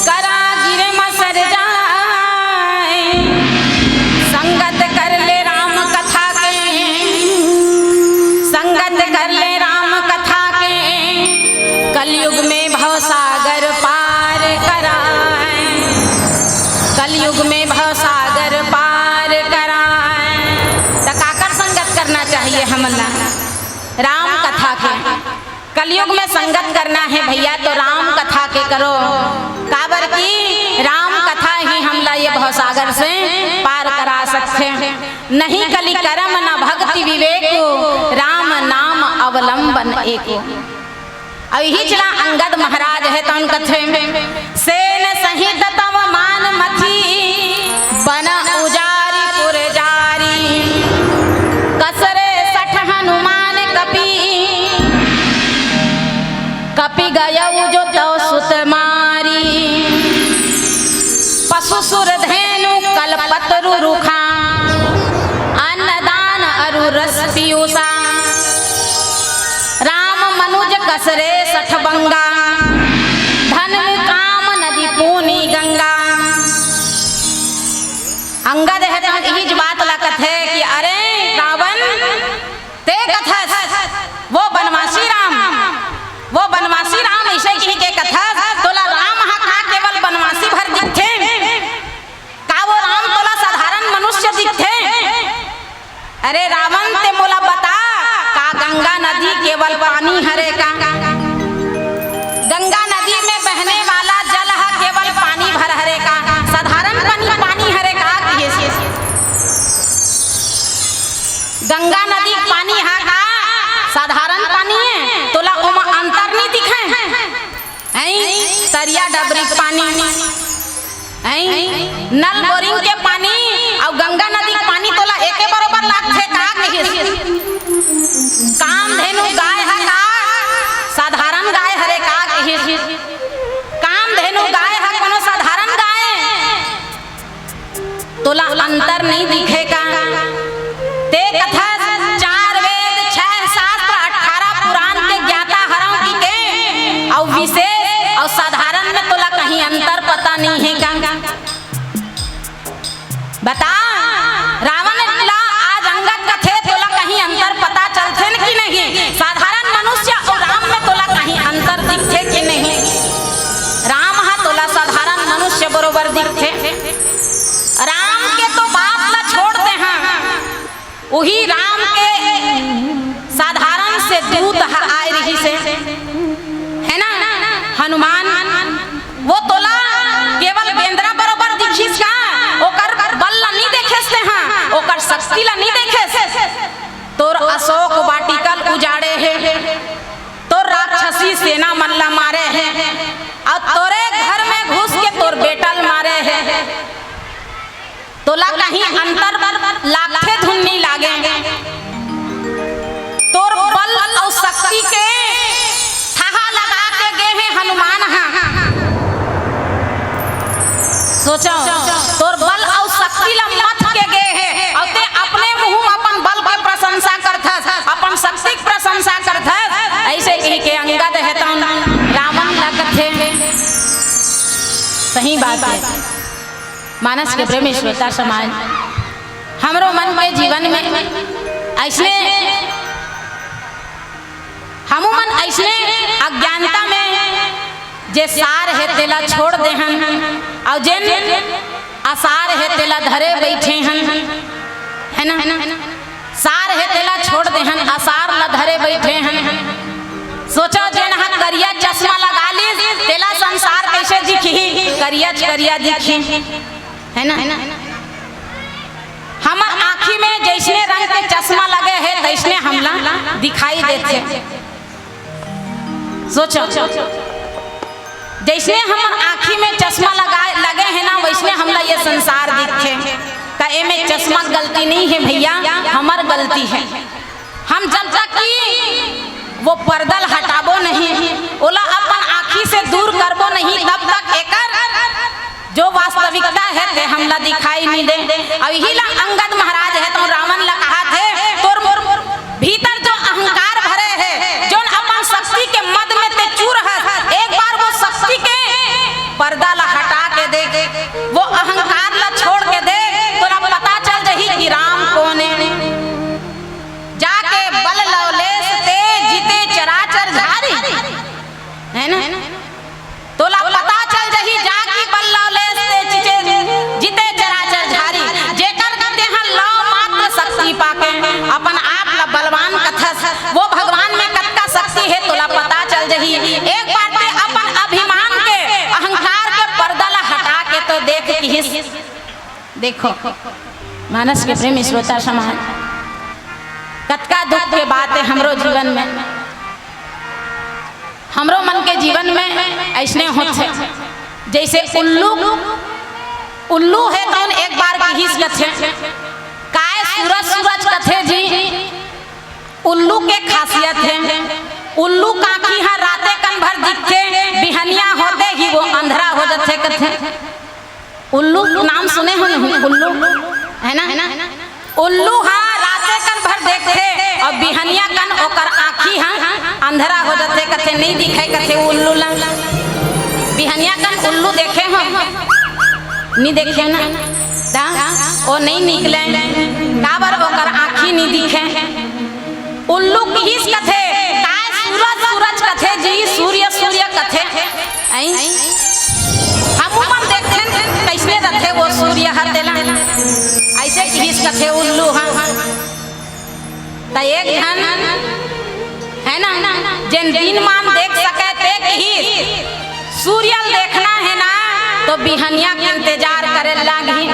करा गिरे मसर जाए। संगत कर ले राम कथा के, संगत कर ले राम कथा के, कलयुग में भवसागर पार कराए। कलयुग में भवसागर पार कराए। त काकर संगत करना चाहिए हमन ला? राम कथा के। कलयुग में संगत करना हे भैया, तो राम कथा के करो। काबर कि राम कथा ही हमला ये भवसागर से पार करा सकथे। नहीं कलि करम न भक्ति विवेक, राम नाम अवलंबन एको। अउ इही चला अंगद महाराज हे तउन कथे, सेन सहित तव मान मथी, बन उजारि पुर जारी। कसरे सठ हनुमान कपि, कपि गयउ जो तव सुत मारी। पशु सुर धेनु कलपतरु रुखा, अन्न दान अरु रस पीयूषा। राम मनुज कसरे सठ बंगा, धन काम नदी पूनी गंगा। अंगद हे त इहीच बात ला कथे कि अरे रावण, ते कथस वो बनवासी राम, वो बनवासी राम, अइसे कहि के कथस, तोला राम हा का केवल बनवासी भर दिखथे? का वो राम तोला साधारण मनुष्य दिखथे? अरे रावण, ते मोला बता, का गंगा नदी केवल पानी हरे का? गंगा नदी में बहने वाला जल हा केवल पानी भर हरे का? साधारण पानी, पानी हरे का? कहिस। गंगा नदी के पानी हा का साधारण पानी हे? तोला ओमा अंतर नहीं दिखे? हैं? तरिया डबरी के पानी, हैं? नल बोरिंग के पानी अउ गंगा नदी के पानी तोला एके बरोबर लागथे का? कहिस। कामधेनु गाय हा का साधारण गाय हरे का? कहिस। कामधेनु गाय हा कोनो साधारण गाय? तोला अंतर नहीं दिखे का? ते कथस चार वेद, छह शास्त्र, अठारह पुराण के ज्ञाता हरंव कहिके, अउ विशेष अउ साधारण में तोला कहीं अंतर पता नहीं हे का? बता, रावण ला आज अंगद कथे, तोला कहीं अंतर पता चलथे न कि नहीं? साधारण मनुष्य अउ राम में तोला कहीं अंतर दिखथे कि नहीं? राम हा तोला साधारण मनुष्य बरोबर दिखथे। राम के तो बात ला छोड़ दे, हाँ, उही राम के साधारण से दूत ह-, आए रहिस हे, है ना, हनुमान, वो तोला केवल बेंदरा बरोबर दिखिस का? ओकर बल ला नहीं देखेस ते, हाँ, ओकर शक्ति ला नहीं देखेस। तोर अशोक वाटिका ल उजाड़े हे, तोर राक्षसी सेना मन ला मारे हे, अउ तोरे घर में घुस के तोर बेटा ल मारे हे। तोला कहीं अंतर लागथे धुन नहीं लागे। तोर बल अउ शक्ति के ठहा लगा के गे हे हनुमान हा। सोचो, तोर बल अउ शक्ति ला मथ के गे हे, अउ ते अपने मुंह म अपन बल के प्रशंसा करथस, अपन शक्ति के प्रशंसा करथस। अइसे कहिके अंगद हे तउन रावण ला कथे। सही बात हे। मानस के प्रेमी श्रोता समाज, हमरो मन के जीवन में अइसने, हमू मन अइसने अज्ञानता में जे सार हे तेला छोड़ देहन, अउ जेन असार हे तेला धरे बइठे हन, है ना? सार हे तेला छोड़ देहन, असार ला धरे बइठे हन। सोच करिया करिया दिखे, है ना? हमर आँखी में जैसने रंग के चश्मा लगे हे, तैसने हमला दिखाई देथे। सोचो, जैसने हमर आँखी में चश्मा लगा, लगे हे ना, वैसने हमला ये संसार दिखथे। त एमे चश्मा गलती नहीं हे भैया, हमर गलती हे। हम जब तक कि वो पर्दा ल हटाबो नहीं, ओला अपन आँखी से दूर करबो नहीं, तब तक एकर जो वास्तविकता हे, ते हमला दिखाई नहीं दे। अउ इही ला अंगद महाराज हे, तो रावण ला कहाथे, तोर मोर भीतर जो अहंकार भरे हे, जोन अपन शक्ति के मद में ते चूर हस, एक बार वो शक्ति के पर्दा ला हटा के देख, वो अहंकार ला छोड़ के देख, तोला पता चल जही कि राम कोन हे। जाके बल लवलेस ते जिते चराचर झारी, है ना? तोला पता चल जही जा कि बल लवलेस ते जिते, जिते चराचर झारी। जेकर तेहा लव मात्र शक्ति पाके अपन आप ला बलवान कथस, वो भगवान में कतका शक्ति हे, तोला पता चल जही। एक बार ते अपन अभिमान के, अहंकार के पर्दा ला हटा के तो देख किहिस। देखो, मानस के प्रेमी श्रोता समाज, कतका दुख के बात हे हमरो जीवन में, हमरो मन के जीवन में अइसने होथे। जैसे उल्लू, उल्लू हे तौन एक बार किहिस कथे, काय सूरज सूरज कथे जी, उल्लू के खासियत हे। उल्लू काकी ह राते कन भर दिखथे, बिहनिया होते ही वो अंधरा हो जथे कथे। उल्लू नाम सुने हो नहीं? उल्लू, है ना? उल्लू हा राते कन भर देखथे अउ बिहनिया कन ओकर आँखी हा अंधरा हो जथे, कथे नहीं दिखे, कथे उल्लू ला। बिहनिया कन उल्लू देखे हो? नहीं देखे ना? दा, ओ नहीं निकले, काबर ओकर आँखी नहीं दिखे। उल्लू किहिस कथे, काय सूरज सूरज कथे जी, सूर्य सूर्य कथे। अई? हमू मन देखथन कइसने रथे वो सूर्य ह तेला। अइसे किहिस कथे उल्लू ह। त एक झन, है ना, जेन दिन मान देख सके ते किहिस, सूर्य ल देखना हे ना, तो बिहनिया के इंतजार करे लागही।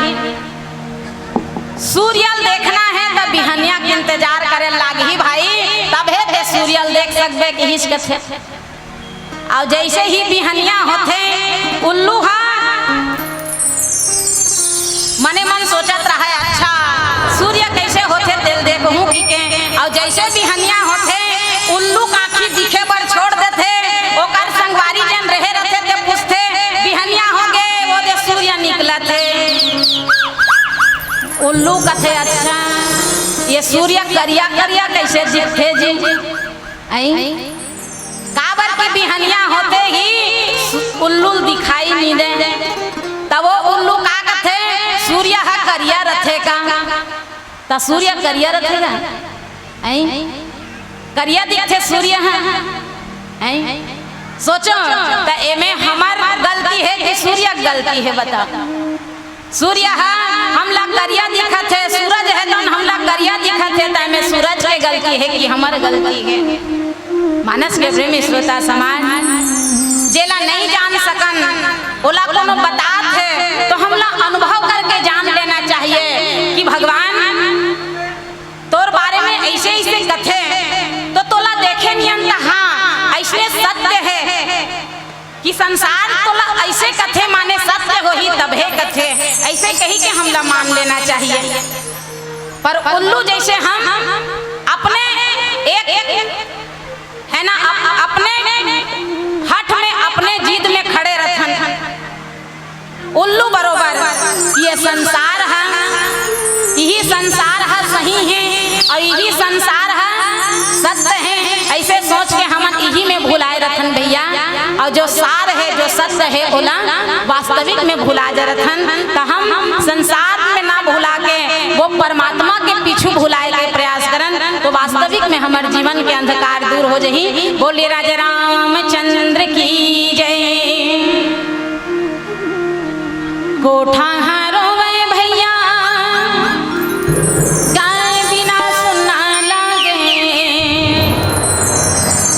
सूर्य ल देखना हे त बिहनिया के इंतजार करे लागही भाई, तभे ते सूर्य ल देख सकबे किहिस कथे। अउ जइसे ही बिहनिया होथे, उल्लू हा मने मन सोचत रहय, अच्छा, सूर्य कइसे होथे तेल देखहूँ कहिके। अउ जइसे बिहनिया होथे, उल्लू काकी दिखे बर छोड़ देथे। ओकर संगवारी जन रहे रथे ते पूछथे, "बिहनिया होगे, वो दे सूर्य निकलत हे।" उल्लू कथे, "अच्छा, ये सूर्य करिया करिया कइसे दिखथे जी?" अई? काबर कि बिहनिया होते ही उल्लू ल दिखाई नहीं दे। तब वो उल्लू का कथे, "सूर्य ह करिया रथे का?" त सूर्य करिया रथे का? अई? करिया दिखथे सूर्य ह? अई? सोचो, त एमे हमर गलती हे कि सूर्य के गलती हे, बताओ। सूर्य ह हमला करिया दिखत हे, सूरज हे तौन हमला करिया दिखत हे, त एमे सूरज के गलती हे कि हमर गलती हे? मानस के प्रेमी श्रोता समाज, जेला नहीं जान सकन, ओला कोनो बतात हे, तो हमला अनुभव करके जान लेना चाहिए कि भगवान तोर बारे में अइसे अइसे कथे, तो तोला देखे नियन त हाँ, अइसने सत्य हे। कि संसार तोला अइसे कथे माने सत्य होही तभे कथे, अइसे कहिके हमला मान लेना चाहिए। पर उल्लू जइसे हम अपने एक, एक, है ना, अप-, अपने हठ में, अपने जिद में खड़े रथन। उल्लू बरोबर ये संसार ह, इही संसार ह सही हे अउ इही संसार ह सत्य हे, अइसे सोच के हमन इही में भुलाए रथन भैया। अउ जो सार हे, जो सत्य हे, ओला वास्तविक में भुला जा रथन। त हम संसार में ना भुला के वो परमात्मा के पीछू भुलाए के प्रयास करन, तो वास्तविक में हमर जीवन के अंधकार दूर हो जही। बोलिए राजा रामचंद्र की जय। कोठा ह रोवय भैया, गाय बिना सुन्ना लागे।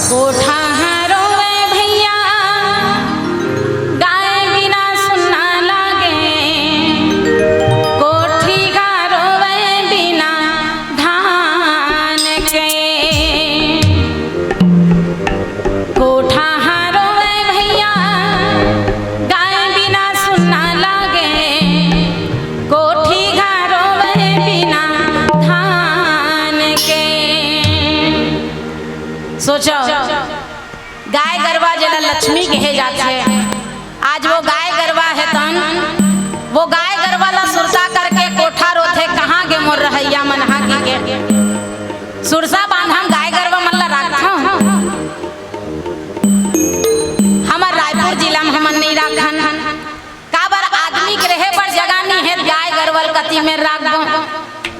कोठा ह रोवय भैया, गाय बिना सुन्ना गाय गरवा जेला लक्ष्मी कहे जाथे, आज वो गाय गरवा हे तन, वो गाय गरवा ला सुरता करके कोठा रोथे, "कहाँ गे मोर रहइया मन हा?" कहिके। सुरसा बांध हम गाय गरवा मन ला राखथन। हमर रायपुर जिला म हमन नइ राखन। काबर आदमी के रहे बर जगह नइ हे, गाय गरवा ल कति मेर राखबो,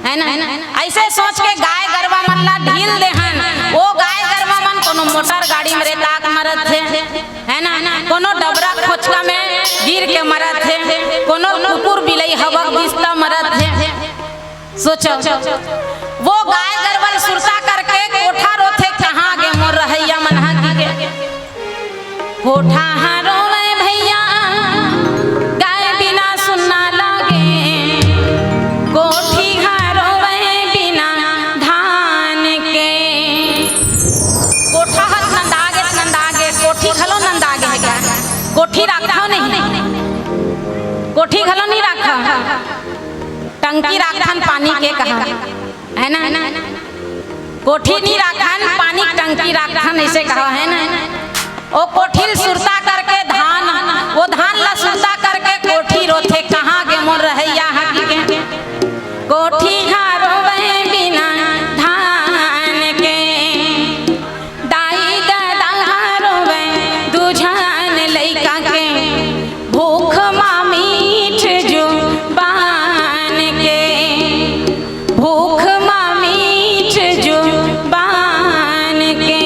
है ना? अइसे सोच के गाय गरवा मन ला ढील देहन। वो गाय गरवा मन कोनो मोटर गाड़ी म रेता के मरत हे, है ना? कोनो डबरा खोचका म गिर के मरत हे, कोनो कुकुर बिलई हबक दिस त मरत हे। सोचो, वो गाय गरवा ल सुरता करके कोठा रोथे, "कहाँ गे मोर रहइया मन हा?" कहिके। कोठा हा रोवे भइया, गाय बिना सुन्ना लागे, कोठी हा रोवे बिना धान के। कोठा हा नंदागे, नंदागे, कोठी घलो नंदागे हे का? कोठी राखथव नहीं, कोठी घलो नइ राखव। टंकी राखथन पानी के कहा, है ना? कोठी नइ राखन, पानी टंकी राखथन, अइसे कहा, है ना? ओ कोठी ल सुरता करके धान, वो धान ला सुरता करके कोठी रोथे, "कहाँ गे मोर रहइया?" कहिके। कोठी हा रोवे बिना धान के, दाई ददा हा रोवे दू झन लइका के, भूख मा मीठ जुबान के, भूख मा मीठ जुबान के।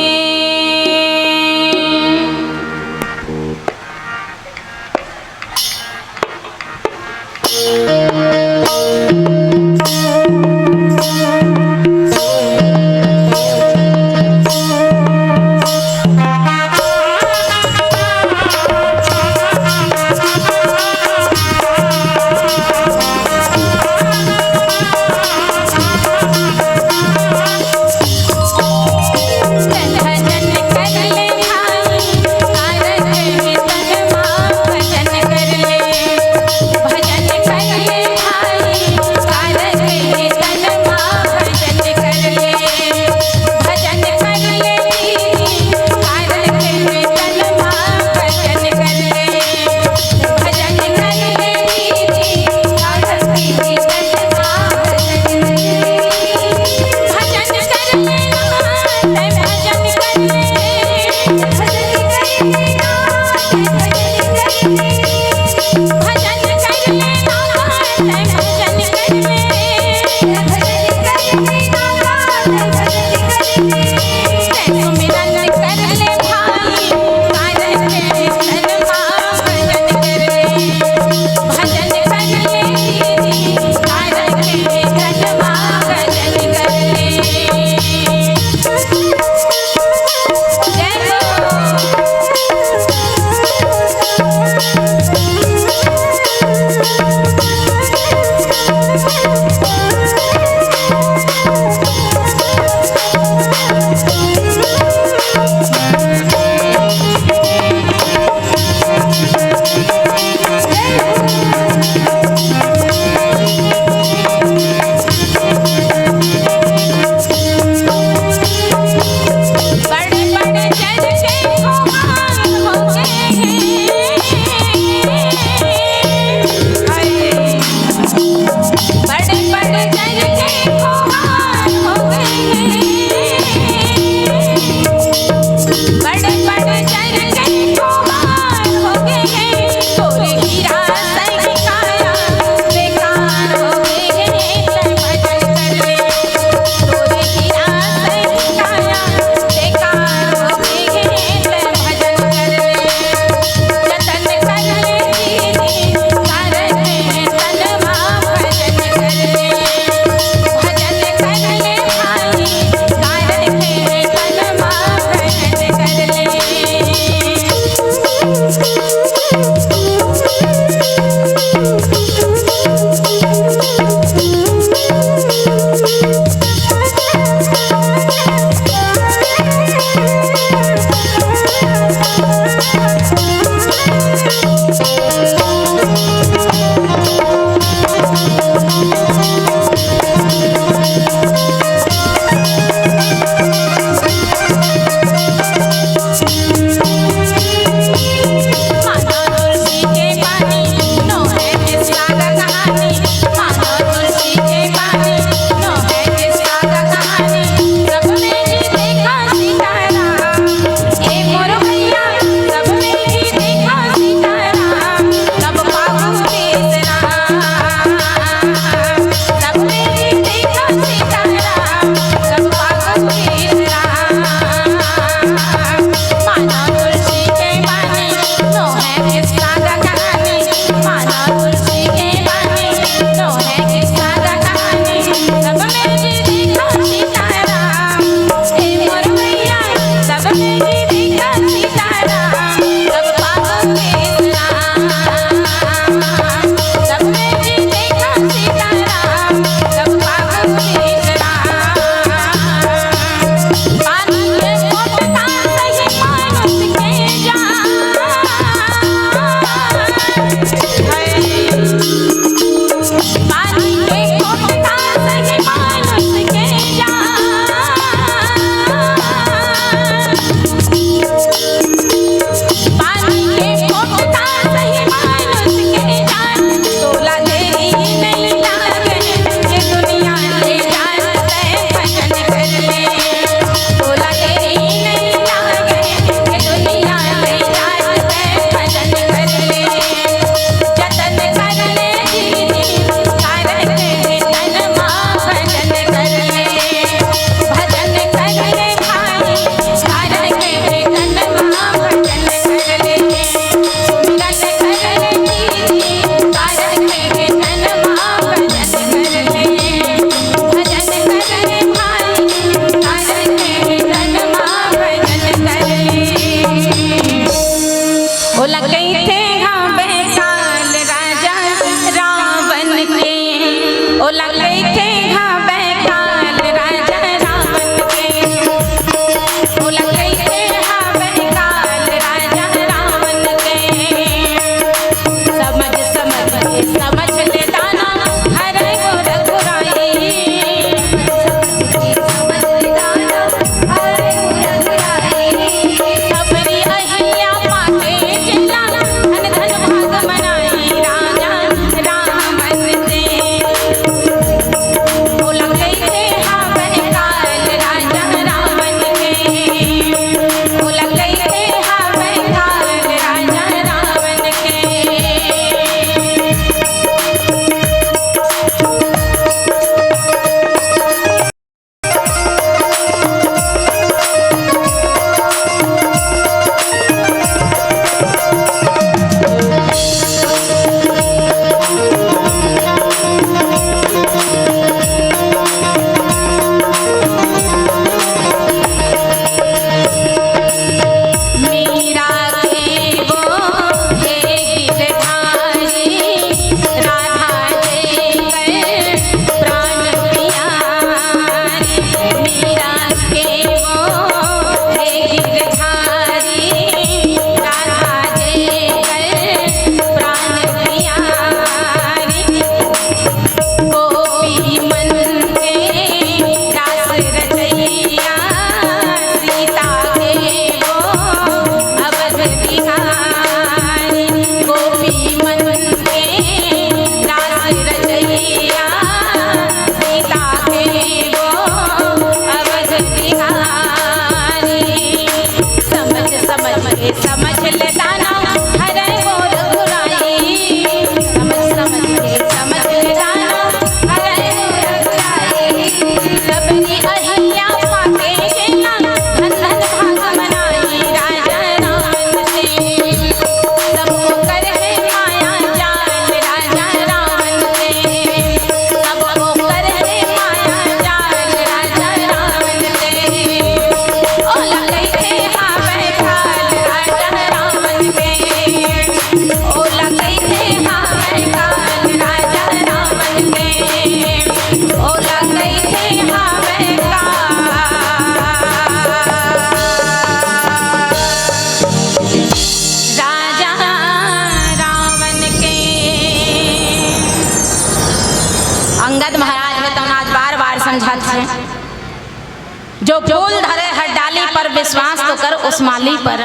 जो फूल धरे हर डाली पर, विश्वास तो कर उस माली पर।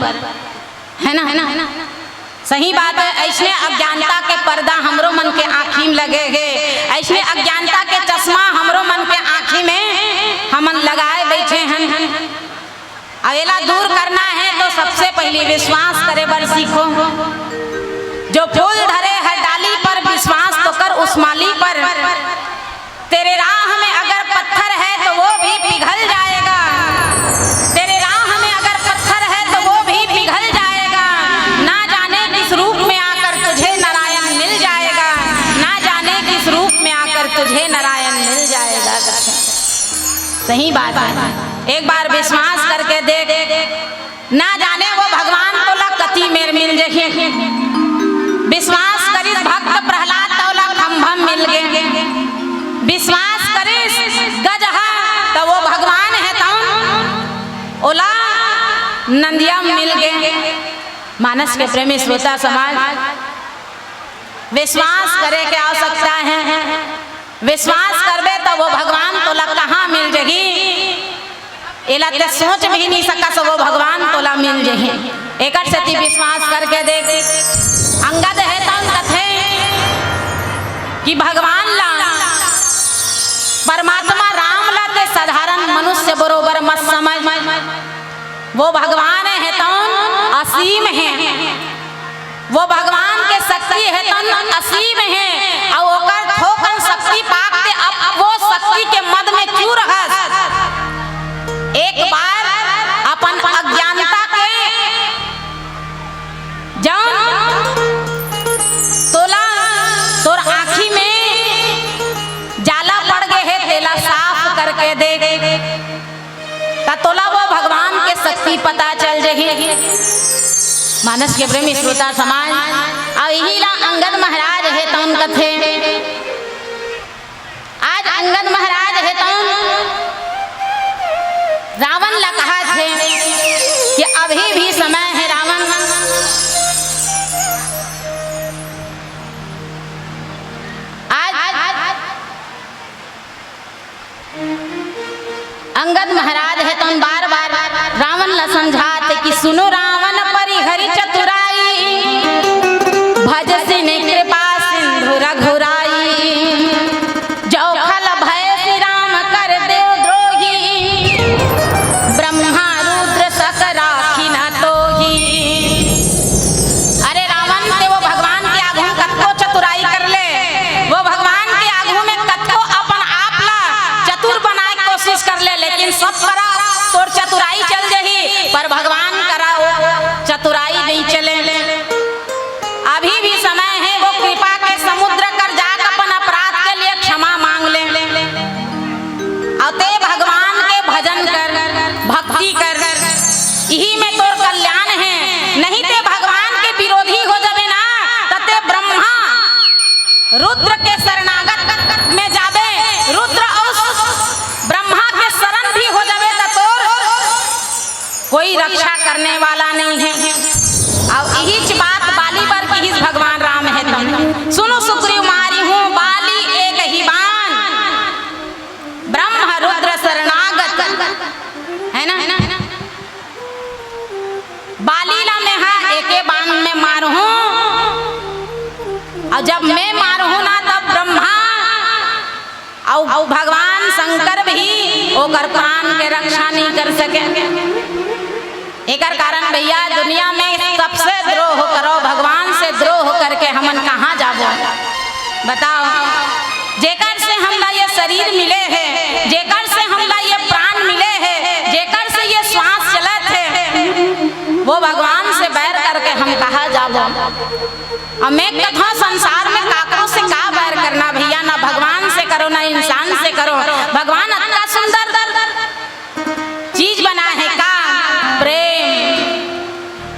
है ना, है ना, है ना? सही बात है। ऐसने अज्ञानता के पर्दा हमरो मन के आँखी में लगे हे, ऐसने अज्ञानता के चश्मा हमरो मन के आँखी में हमन लगाए बैठे हन। अब एला दूर करना हे तो सबसे पहिली विश्वास करे बर सीखो। जो फूल धरे हर डाली पर, विश्वास तो कर उस माली पर। तेरे राह में अगर पत्थर है तो वो भी पिघल जाएगा। तेरे राह में अगर पत्थर है तो वो भी पिघल जाएगा। ना जाने किस रूप में आकर तुझे नारायण मिल जाएगा। ना जाने किस रूप में आकर तुझे नारायण मिल जाएगा। सही बात है। एक बार विश्वास करके देख, ना जाने वो भगवान तोला कति मेर मिल जही। विश्वास करिस भक्त प्रहलाद, त ओला खम्भम मिल गे। विश्वास करिस गजहा, त वो भगवान हे तउन ओला नंदिया मिल गे। मानस के प्रेमी श्रोता समाज, विश्वास करे के आवश्यकता हे। विश्वास करबे त वो भगवान तोला कहाँ मिल जही, एला ते सोच भी नहीं सकस, वो भगवान तोला मिल जही। एकर सेती विश्वास करके देख। अंगद हे तउन कथे कि भगवान ला, परमात्मा राम ला ते साधारण मनुष्य बरोबर मत समझ। वो भगवान हे तउन असीम हे। वो भगवान के शक्ति हे तउन असीम हे, अउ ओकर थोकन शक्ति पाके ते अब वो शक्ति के मद में क्यों रहस। एक बार अपन अज्ञानता के जउन तोला तोर आँखी में जाला पड़ गे हे, तेला साफ करके देख। त तोला वो भगवान के शक्ति पता चल जही। मानस के प्रेमी श्रोता समाज, अउ इही ला अंगद महाराज हे तउन कथे। आज अंगद महाराज हे तउन रावण ला कहत हे कि अभी भी समय हे रावण, आज अंगद महाराज हे तउन बार-बार रावण ला समझात हे कि सुनो रावण परिहरि चतुराई, भजसिन कृपा सिंधु रघुराई, जो खल भय श्री राम कर देव द्रोही, ब्रह्मा रुद्र सक राखी न तोही। अरे रावण, ते वो भगवान के आगू कतको चतुराई कर ले, वो भगवान के आगू में कतको अपन आप ला चतुर बनाए के कोशिश कर ले, लेकिन सब करा तोर चतुराई चल जही, पर भगवान करा वो चतुराई नहीं चले। अभी भी समय हे, वो कृपा के समुद्र कर जाके अपन अपराध के लिए क्षमा मांग ले। अउ ते भगवान के भजन कर, भक्ति कर, इही में तोर कल्याण हे। नहीं ते भगवान के विरोधी हो जाबे ना, त ते ब्रह्मा रुद्र के शरणागत में जाबे, रुद्र अउ ब्रह्मा के शरण भी हो जाबे, त तोर कोई रक्षा करने वाला नहीं हे। अउ इहीच बात बाली बर किहिस भगवान राम हे तउन। सुनो सुग्रीव मारिहूँ बाली एक ही बान, ब्रह्म रुद्र शरणागत, है ना? बाली ला मेंहा एके बान में मारहूँ, अउ जब मैं मारहूँ ना, तब ब्रह्मा अउ भगवान शंकर भी ओकर प्राण के रक्षा नहीं कर सके। एकर कारण भैया, दुनिया में सबसे द्रोह करो, भगवान से द्रोह करके हमन कहाँ जाबो? बताओ, जेकर से हमला ये शरीर मिले हे, जेकर से हमला ये प्राण मिले हे, जेकर से ये श्वास चलत हे, वो भगवान से बैर करके हम कहाँ जाबो? अउ मैं कथों, संसार में काकरो से का बैर करना भैया, ना भगवान से करो, ना इंसान से करो। भगवान अतना सुंदर चीज बनाए हे का? प्रेम।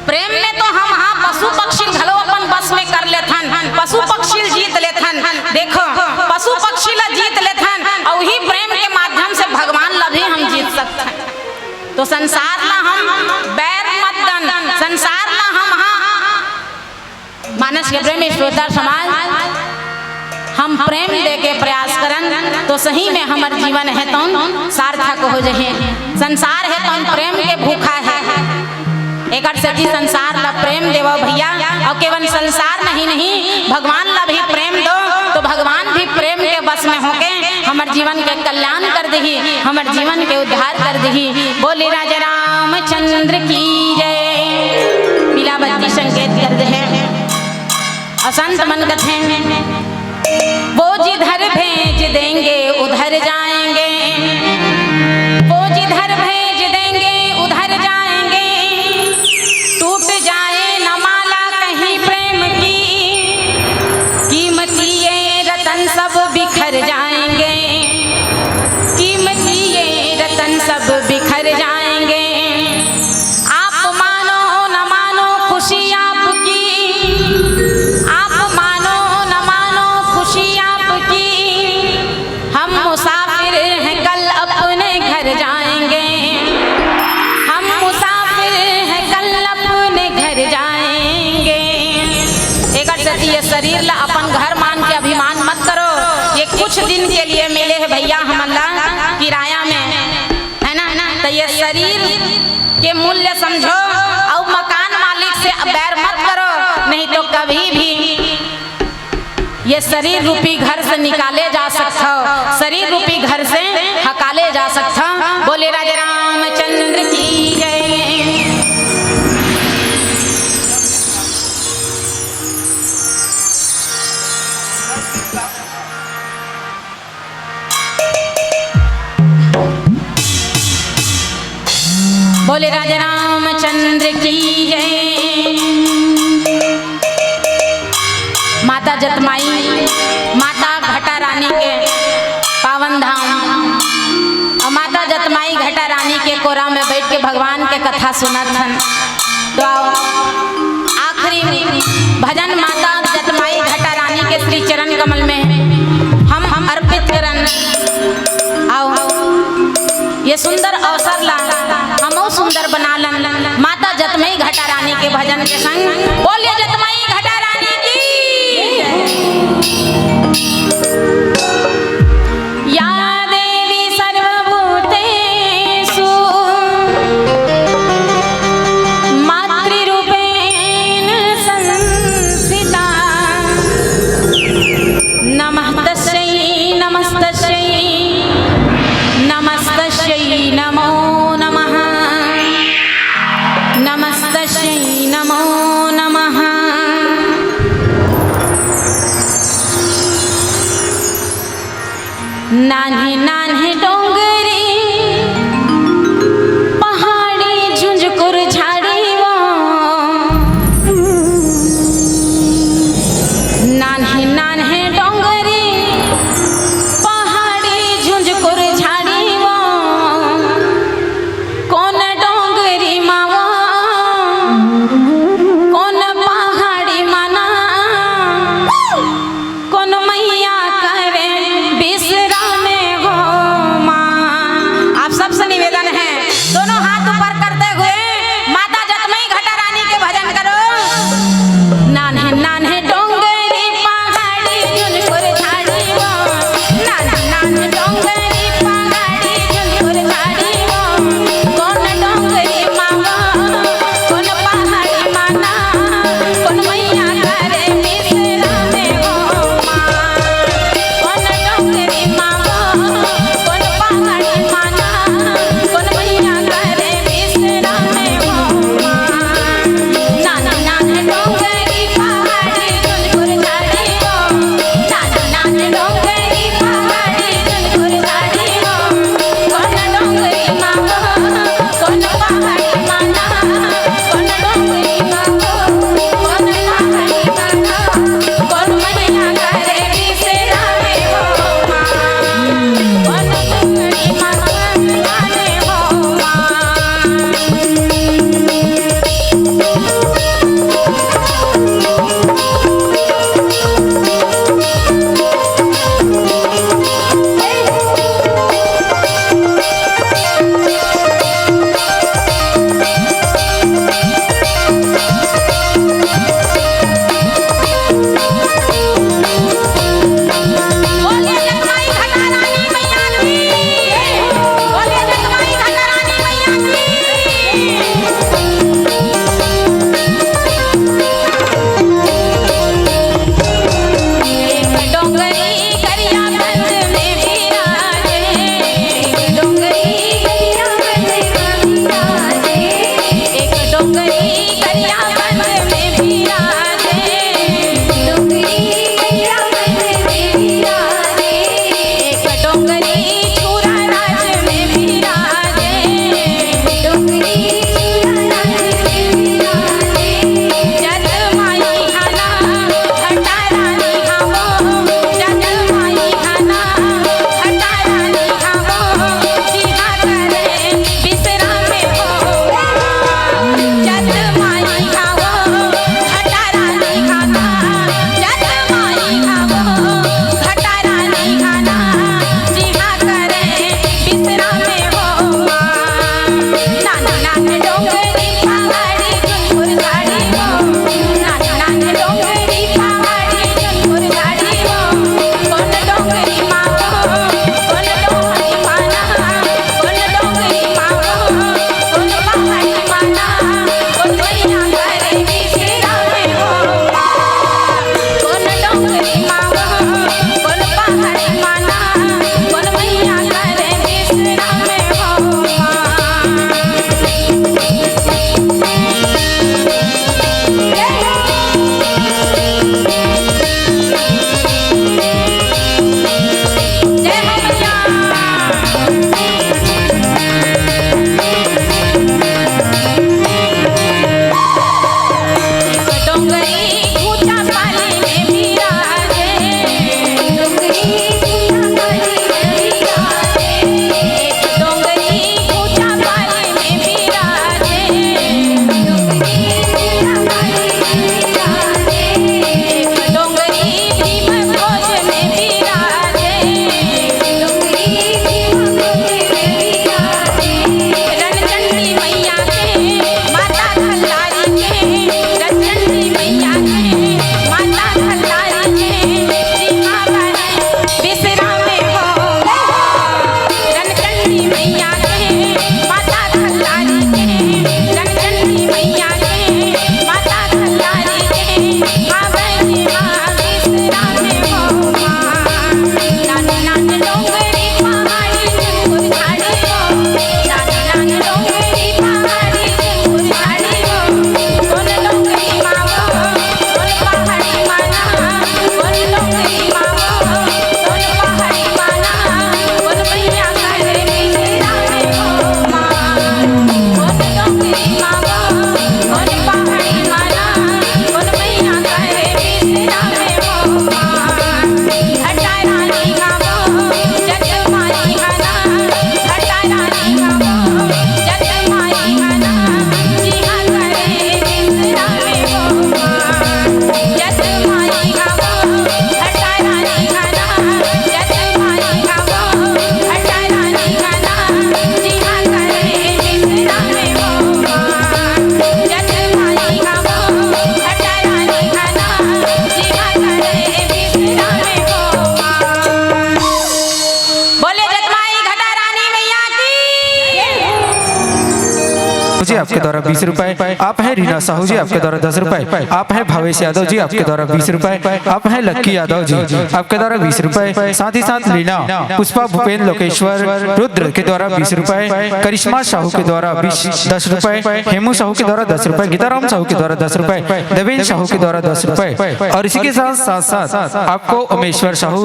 प्रेम में तो हम, हाँ, पशु पक्षी घलो अपन बस में कर लेथन, पशु पक्षी जीत लेथन। देखो, पशु पक्षी ला जीत लेथन, अउ उही प्रेम के माध्यम से भगवान ला भी हम जीत सकथन। तो संसार ला हम बैर मत दन, संसार ला हम, हाँ, मानस के प्रेमी श्रोता समाज, हम प्रेम दे के प्रयास करन तो सही में हमर जीवन हे तौन सार्थक हो जहे। संसार हे तौन प्रेम के भूखा हे। एकर सेती संसार ला प्रेम देवो भैया, अउ केवल संसार नहीं, नहीं, भगवान ला भी प्रेम दो, तो भगवान भी प्रेम के बस में होके हमर जीवन के कल्याण कर दिही, हमर जीवन के उद्धार कर दिही। बोले राजा रामचंद्र की जय। पीला बत्ती संकेत कर दे हे। अउ संत मन कथे, वो जिधर भेज देंगे उधर जाएंगे, वो जिधर भेज देंगे उधर जाएंगे। टूट जाए न माला कहीं प्रेम की, कीमती ये रतन सब बिखर जाएंगे, कीमती ये रतन सब बिखर जाएंगे। आप मानो न मानो खुशी आपकी, आप मानो न मानो खुशी आपकी, हम मुसाफिर हैं कल अपने घर जाएंगे, हम मुसाफिर हैं कल अपने घर जाएंगे। एकर सेती ये शरीर ला अपन घर मान के अभिमान मत करो। ये कुछ दिन के लिए मिले हे भैया हमन ला किराया में, है ना? तो ये शरीर के मूल्य समझो अउ मकान मालिक से बैर मत करो, नहीं तो कभी भी ये शरीर रूपी घर से निकाले जा सकथो, शरीर रूपी घर से हकाले जा सकथो। बोले राजा रामचंद्र की जय। बोले राजा रामचंद्र की जय। माता जतमाई, माता घटा रानी के पावन धाम, अउ माता जतमाई घटा रानी के कोरा में बैठ के भगवान के कथा सुनत हन। तो आओ, आखिरी भजन माता जतमाई घटा रानी के श्री चरण कमल में हम, हम अर्पित करन। आओ, ये सुंदर अवसर ला हमहू सुंदर बना लन। माता जतमई घटा रानी के भजन के संग बोलिए जतमई घटा रानी की। या देवी सर्वभूतेषु मातृरूपेण संस्थिता। नमस्तस्यै नमस्तस्यै नमस्तस्यै नमो नमः। नमस्तस्यै नमो नमः। बीस रुपए, आप हैं रीना साहू जी, आपके द्वारा दस रुपए, आप हैं भावेश यादव जी, आपके द्वारा बीस रुपए, आप हैं लक्की यादव जी, आपके द्वारा बीस रुपए, साथ ही साथ लीना, पुष्पा, भूपेंद्र, लोकेश्वर, रुद्र के द्वारा बीस रुपए, करिश्मा साहू के द्वारा बीस, दस रुपए, हेमू साहू के द्वारा दस रुपए, गीताराम साहू के द्वारा दस रुपए, देवेंद्र साहू के द्वारा दस रुपए और इसी के साथ, साथ, साथ आपको उमेश्वर साहू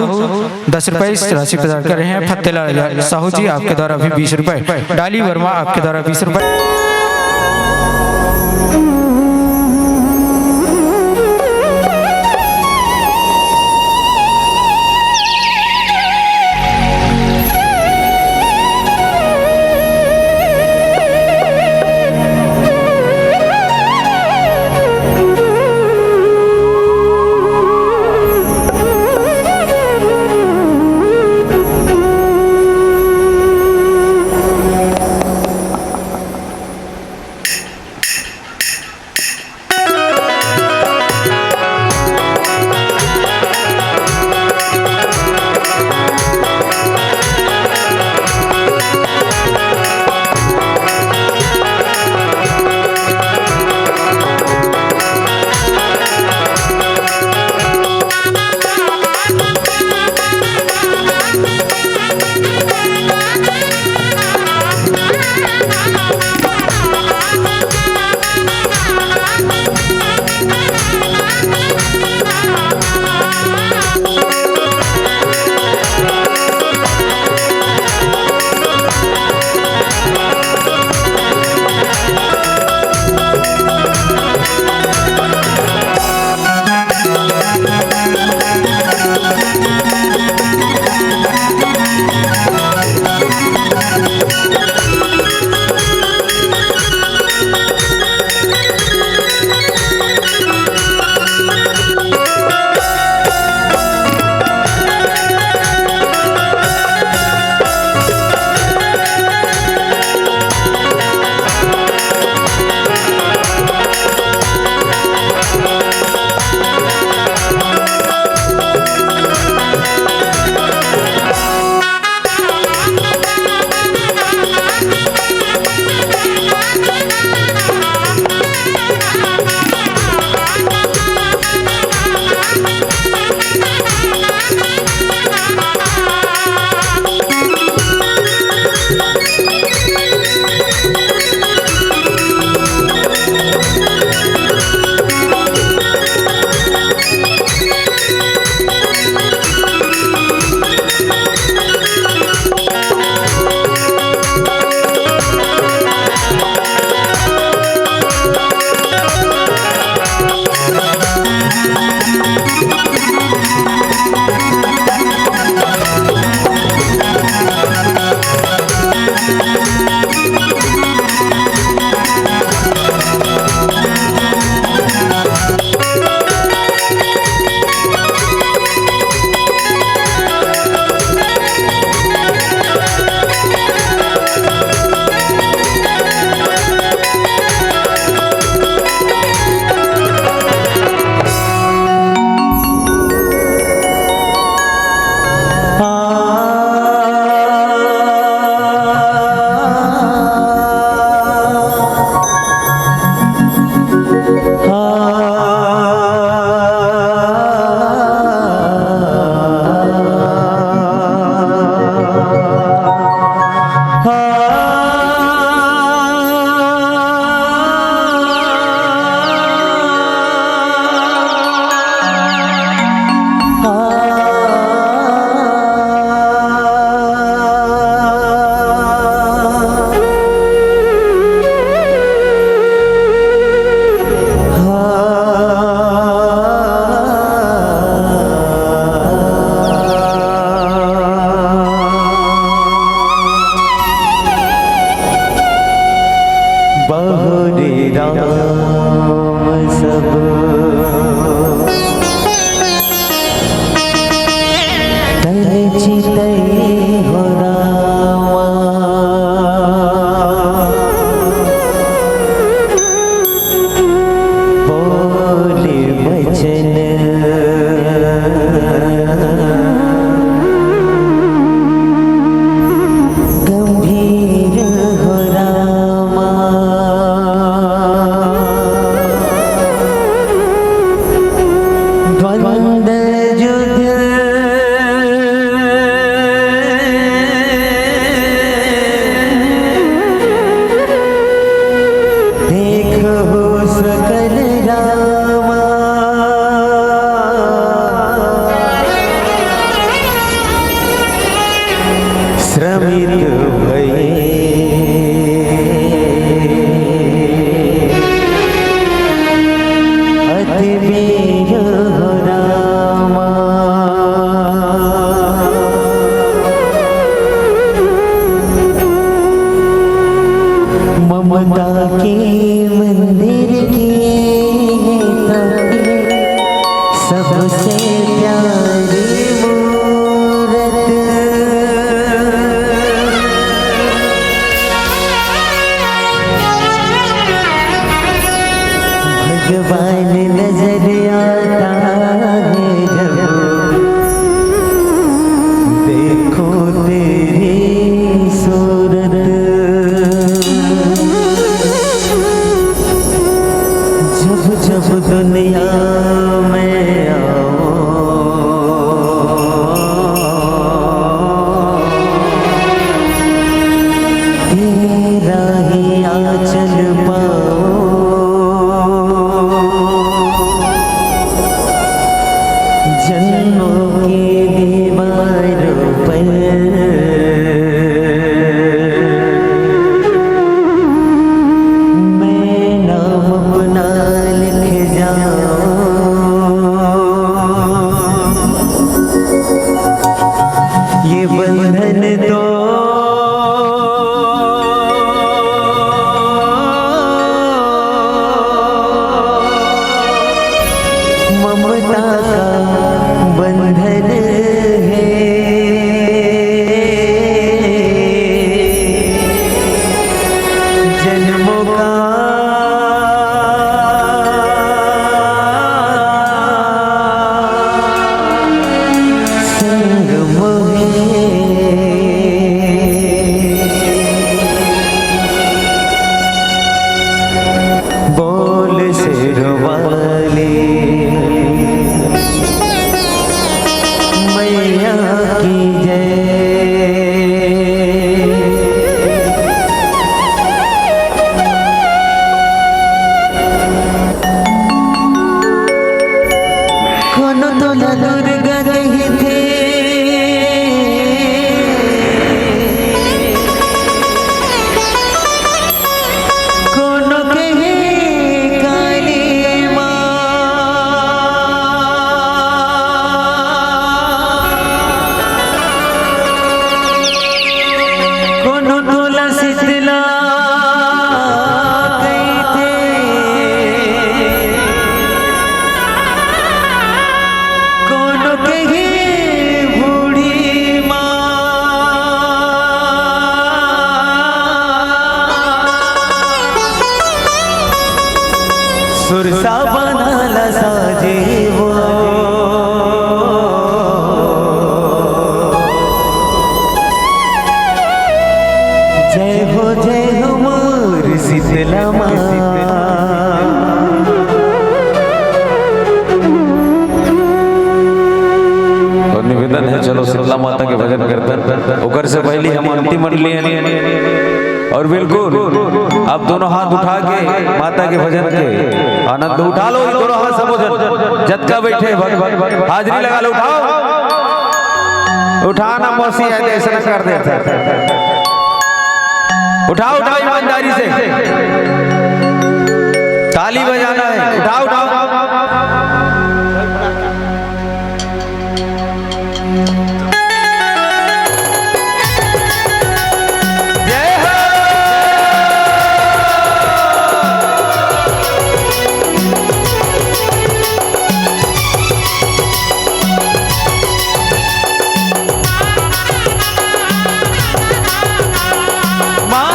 दस रुपए इस राशि प्रदान कर रहे हैं। फतेलाल साहू जी, आपके द्वारा भी बीस रुपए। डाली वर्मा, आपके द्वारा बीस रुपए। नजर आता है जब देखो तेरी सूरत, जब जब दुनिया में आओ, तेरा ही आंचल पाओ। जन्मों की दीवारों पर मैं नाम अपना लिख जाऊं। ये बंधन तो ममता का बंधन है, जन्मों का संगम है। बोल शेरों वाली मैया की जय। कोनो तोला दुर्गा कहिथे, कोनो कहे काली माँ, कोनो तोला शीतला कहिथे, कोनो कहे बूढ़ी माँ। सुरसा बंधा ला साजे वो। जय हो, जय हो मोर शीतला माँ। और निवेदन है, चलो शीतला माता के भजन कीर्तन, ओकर से पहले हम अंतिम मंडली हैं। और बिल्कुल आप दोनों हाथ उठा के माता के भजन के आनंद उठा लो। दोनों हाथ सबो झन, जतका बैठे भग, भग, भग, हाजिरी लगा लो, उठाओ, उठाना मौसी है, ऐसा कर देता। उठाओ, उठाओ ईमानदारी से, ताली बजाना है, उठाओ, उठाओ। जय हो। माँ।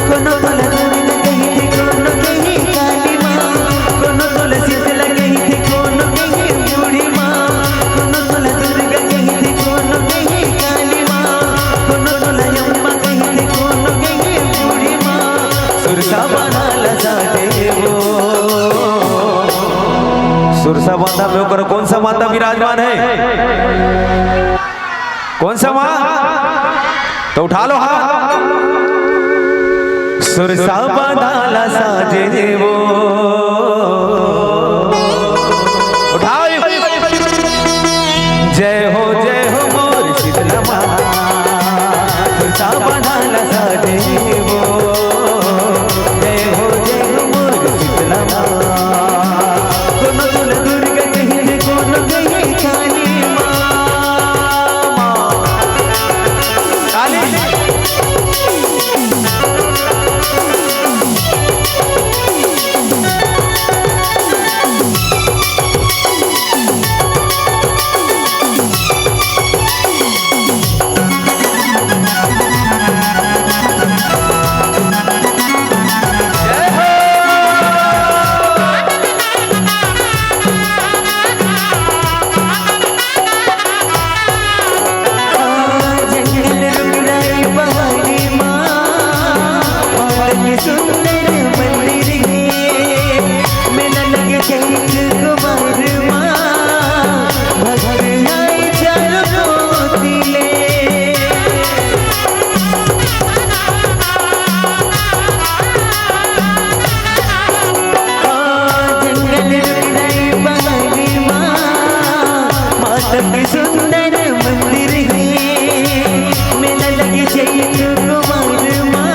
कोनो तोला दुर्गा कहिथे, कोनो कहे काली माँ, कोनो तोला शीतला कहिथे, कोनो कहे बूढ़ी माँ, कोनो तोला दुर्गा कहिथे, कोनो कहे काली माँ, कोनो तोला अम्मा कहिथे, कोनो कहे बूढ़ी माँ। सुरसा बंधा ला साजे वो। सुरसा बंधा में ओकर कौन सा माता विराजमान है? कौन सा माँ? तो उठा लो हाथ। सुरसा बंधा ला साजे वो। उठाओ। जय हो, जय हो मोर शीतला माँ। सुरसा बंधा ला साजे वो। जय हो, जय हो मोर शीतला माँ। कोनो तोला दुर्गा कहिथे, कोनो कहे काली माँ। काली। सुंदर मंदिर हे, मेला लगे चैत कुमार मा, भक्त आए चारों कोती ले। हाँ, जंगल रुक जाए पहाड़ी मा, माता के सुंदर मंदिर हे, मेला लगे चैत कुमार मा,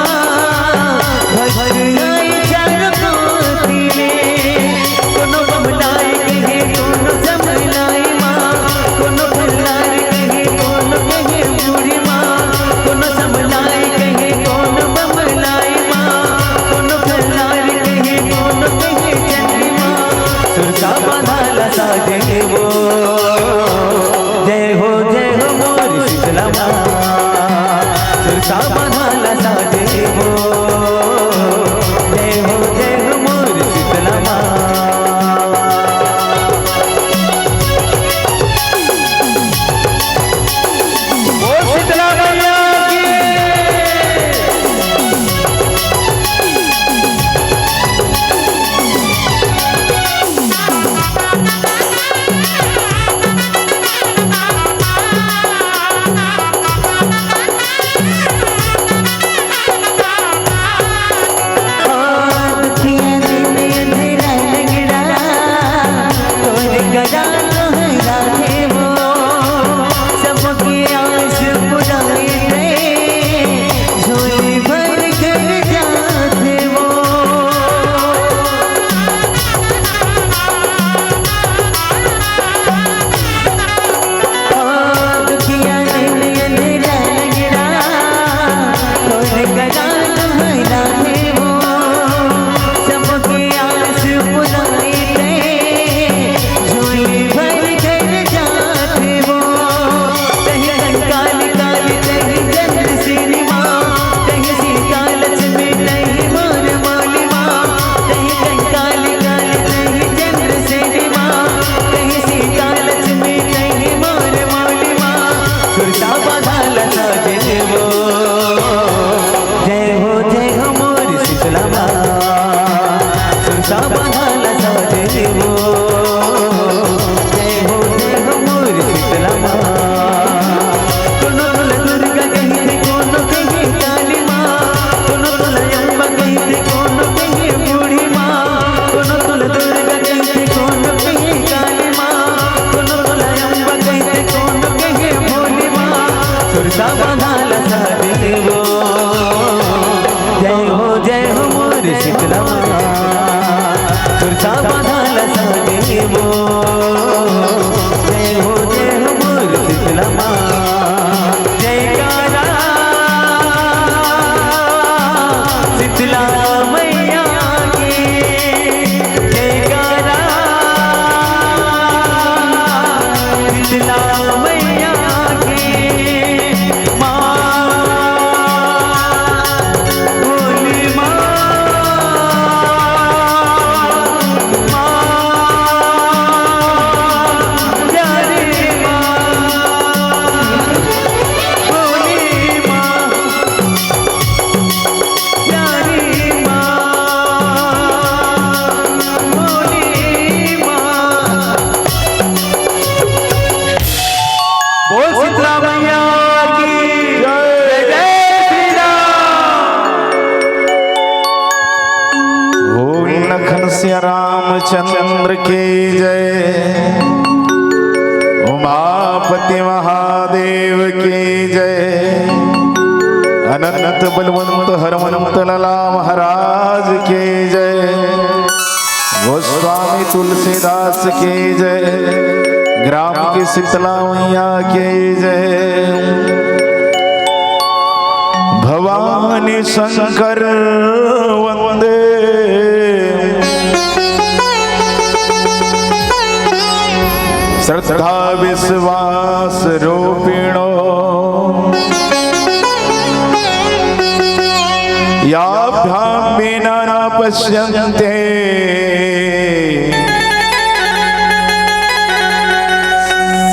भक्त आए चारों कोती ले। कोनो बमलाई कहे, कोनो समलाई मा, कोनो भल्लार कहे, कोनो कहे बूढ़ी मा, कोनो समलाई कहे, कोनो बमलाई मा, कोनो भल्लार कहे, कोनो कहे चंद्रिमा। सुरता बांधाला साजे वो, जय हो, जय हो मोर शीतला माँ। सुरता बांधाला साजे वो, जय हो, जय हो मोर शीतला माँ। बोल शीतला मैया की। सुरता बांधाला साजे वो। जय हो, जय हो मोर शीतला माँ। सुरता बांधाला साजे वो। जय हो, जय हो मोर शीतला माँ। कोनो तोला दुर्गा कहिथे, कोनो कहे काली माँ, कोनो तोला अम्बा कहिथे, कोनो कहे बूढ़ी माँ, कोनो तोला दुर्गा कहिथे, कोनो कहे काली माँ, कोनो तोला अम्बा कहिथे, कोनो कहे भोली माँ। सुरता बांधाला साजे वो। जय हो, जय हो मोर शीतला माँ। सुरता बांधाला साजे वो। जय हो, जय हो मोर शीतला माँ। जयकारा शीतला मैया की। जयकारा शीतला मैया की। माँ, भोली माँ, माँ, प्यारी माँ, भोली माँ, प्यारी माँ, भोली माँ। बोल शीतला मैया की जय। जय, जय श्री राम। बोल लखन सिया रामचंद्र की जय। उमापति महादेव की जय। अनंत बलवंत हरमंत लाला महाराज की जय। गोस्वामी तुलसीदास की जय। ग्राम की शीतला मैया की जय। भवानी शंकर वंदे। श्रद्धा विश्वास रूपिणो। याभ्याम विना न पश्यन्ते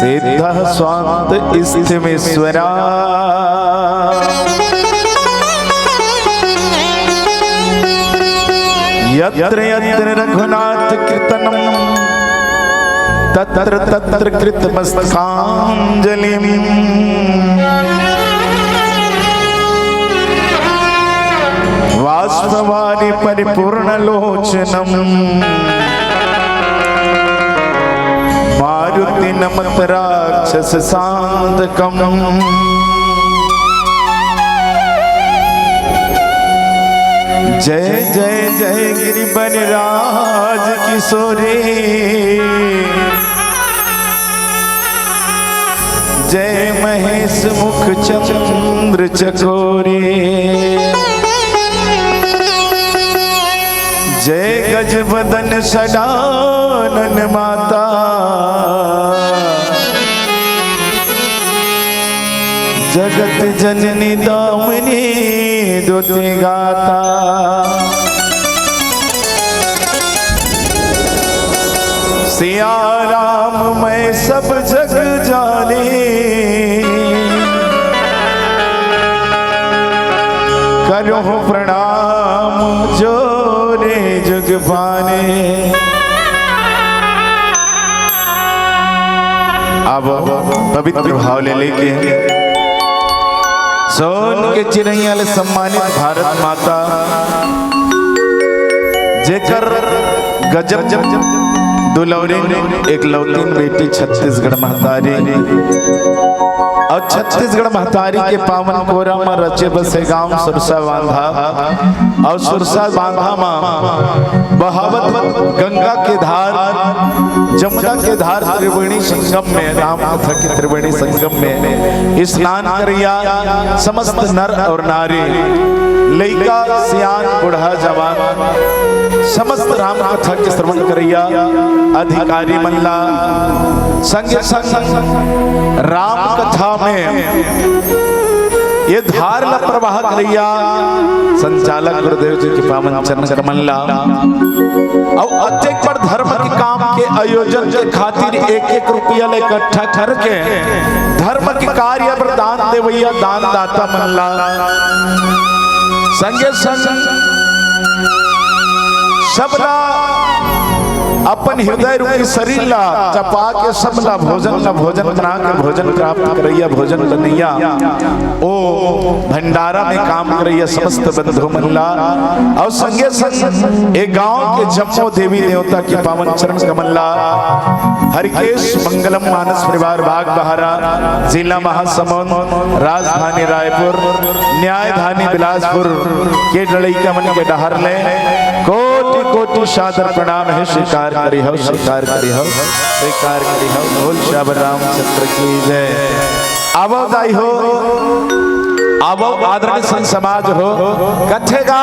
सिद्ध स्वांत स्थिमेश्वरा। यत्र यत्र रघुनाथ कीर्तनम तत्र तत्र कृतमस्तकांजलिम। बाष्पवारि परिपूर्ण लोचनम मारुति नमत राक्षस शांतकम। जय जय जय गिरिवरराज किशोरी, जय महेश मुख चंद्र चकोरी, जय गज बदन सदानन माता, जगत जननी दामिनी दुति गाता। सिया राम मैं सब जग जानी, करूँ प्रणाम जोरे जुग पानी। अब पवित्र भाव ले लेके सोन के चिरैया ले सम्मानित भारत माता, जेकर गजब दुलौरी एकलौती बेटी छत्तीसगढ़ महतारी, अउ छत्तीसगढ़ महतारी के पावन कोरा म रचे बसे गांव सुरसा बांधा, अउ सुरसा बांधा म बहावत गंगा के धार, जमुना के धार त्रिवेणी संगम में, राम कथा के त्रिवेणी संगम में स्नान करैया समस्त नर अउ नारी, लइका, सियान, बूढ़ा, जवान, समस्त राम कथा के श्रवण करैया अधिकारी मन ला, संगे संग राम कथा में ये धार ला प्रवाह करैया संचालक गुरुदेव जी के पावन चरण कमल ला, अउ अतेक बड़ धर्म के काम के आयोजन के खातिर एक एक रुपया ले इकट्ठा करके धर्म के कार्य बर दान देवैया दान दाता मन ला, संगे संग सबला अपन हृदय रूपी शरीर ला चपा के सबला भोजन ला भोजन बना के भोजन प्राप्त करैया भोजन बनैया ओ भंडारा में काम करैया समस्त बंधु मन ला, अउ संगे संग ए गांव के जम्मो देवी देवता के पावन चरण कमल ला, हरिकेश मंगलम मानस परिवार बागबहरा, जिला महासमुंद, राजधानी रायपुर, न्यायधानी बिलासपुर के लड़का मन के डहर ले कोटि कोटि सादर प्रणाम हे। स्वीकार करी हो, स्वीकार करी हो, स्वीकार करी हो। बोल श्यावर रामचंद्र की जय। आवो दाई हो, आवो आदरणीय संत समाज हो। कथे गा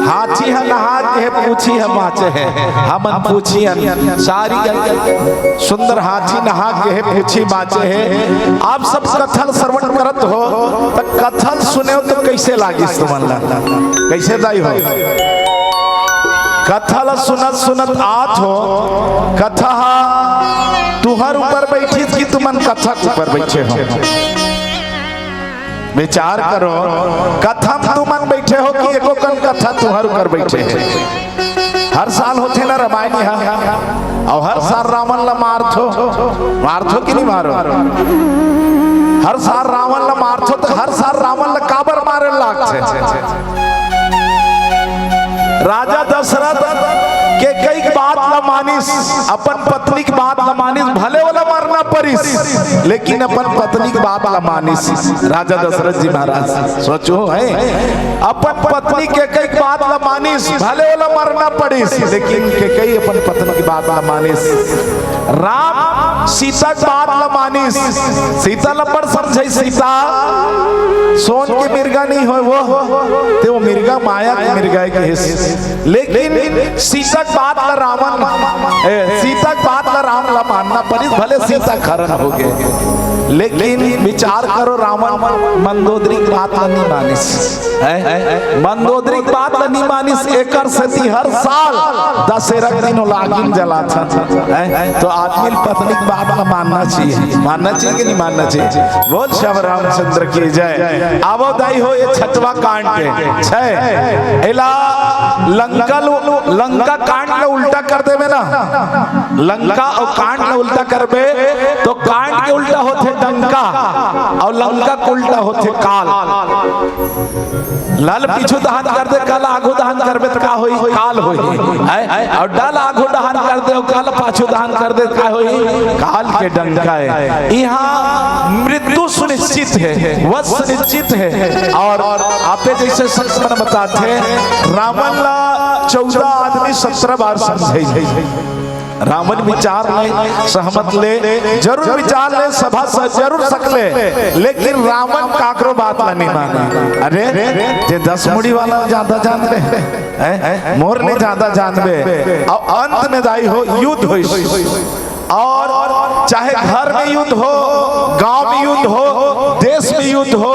हाथी ह नहा के हे, पूछी ह बाँचे हे। हमन पूछी हन, सारी सुंदर हाथी नहा के हे, पूछी बाँचे हे। आप सब कथा ल श्रवण करत हो, त कथा ल सुने हो त कइसे लागिस तुमन ला? कइसे दाई हो? कथा ला सुनत सुनत आत हो, कथा ह तुहर ऊपर बइठिस कि तुमन कथा के ऊपर बइठे हो? विचार करो, कथा म तुमन बइठे हो कि एको कन कथा तुहर ऊपर बइठे हे? हर साल होथे ना रमायनी ह, अउ हर साल रावण ला मारथो, मारथो कि नहीं मारो? हर साल रावण ला मारथो, त हर साल रावण ला काबर मारे लागथे? राजा दशरथ कैकई के बात ला मानिस, अपन पत्नी के बात ला मानिस, भले ओला मरना परिस, लेकिन अपन पत्नी के बात ला मानिस। राजा दशरथ जी महाराज, सोचो है, अपन पत्नी कैकई के बात ला मानिस, भले ओला मरना परिस, लेकिन कैकई अपन पत्नी के बात ला मानिस। राम सीता के बात ला मानिस, सीता ला बड़ समझाइस, सीता, सोन के मिर्गा नहीं होय वो, ते वो मिर्गा माया के मिर्गा हे कहिस। लेकिन सीता के बात ला रावण, ए, सीता के बात ला राम ला मानना परिस, भले सीता के हरण हो गे। लेकिन विचार करो, रावण मंदोदरी के बात ला नहीं मानिस, हैं? मंदोदरी के बात ला नहीं मानिस, एकर सेती हर साल दशहरा के दिन ओला आगी म जलाथन, हैं? तो आदमी ल पत्नी के बात ला मानना चाहिए, मानना चाहिए कि नहीं मानना चाहिए? बोल श्याम रामचंद्र की जय। आवो दाई हो, ये छठवां कांड हे, छै। एला लंका ल-, लंका कांड ला उल्टा कर देबे ना, लंका अउ कांड ला उल्टा करबे, तो कांड के उल्टा होथे डंका, अउ लंका के उल्टा होथे काल। ला ल पीछू दहान कर दे, काल आगू दहान करबे त का होही? काल होही। हैं? अउ ला ल आगू दहान कर दे, अउ काल पाछू दहान कर दे त का होही? काल के डंका हे। इहाँ मृत्यु सुनिश्चित हे, वध सुनिश्चित हे। अउ आपे जइसे संत मन बताथे, रावण ला चौदह आदमी सत्रह बार समझाइस। रावण विचार ले, सहमत ले, जरूर विचार ले, सभा से जरूर सकले, लेकिन रावण काकरो बात ला नहीं माने। अरे, ते दस मुड़ी वाला जादा जानबे, हैं? मोर ले जादा जानबे। अउ अंत में दाई हो, युद्ध होइस। अउ चाहे घर में युद्ध हो, गांव में युद्ध हो, देश में युद्ध हो,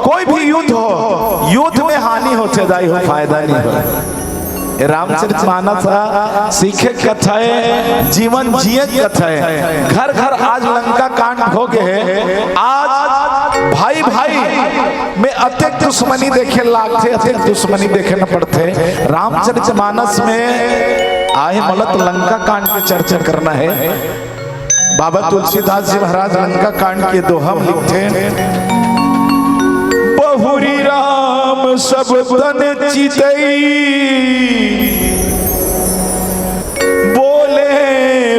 कोई भी युद्ध हो, युद्ध में हानि होथे दाई हो, फायदा नहीं हो। ए रामचरित मानस ह सीखे के कथा हे, जीवन जिए के कथा हे। घर घर आज लंका कांड हो गे हे। आज भाई भाई में अतेक दुश्मनी देखे लागथे, अतेक दुश्मनी देखे न पड़थे। रामचरित मानस में आए मलत लंका कांड के चर्चा करना हे। बाबा तुलसीदास जी महाराज लंका कांड के दोहा म लिखथे, बहुरी राम सब तन चितई, बोले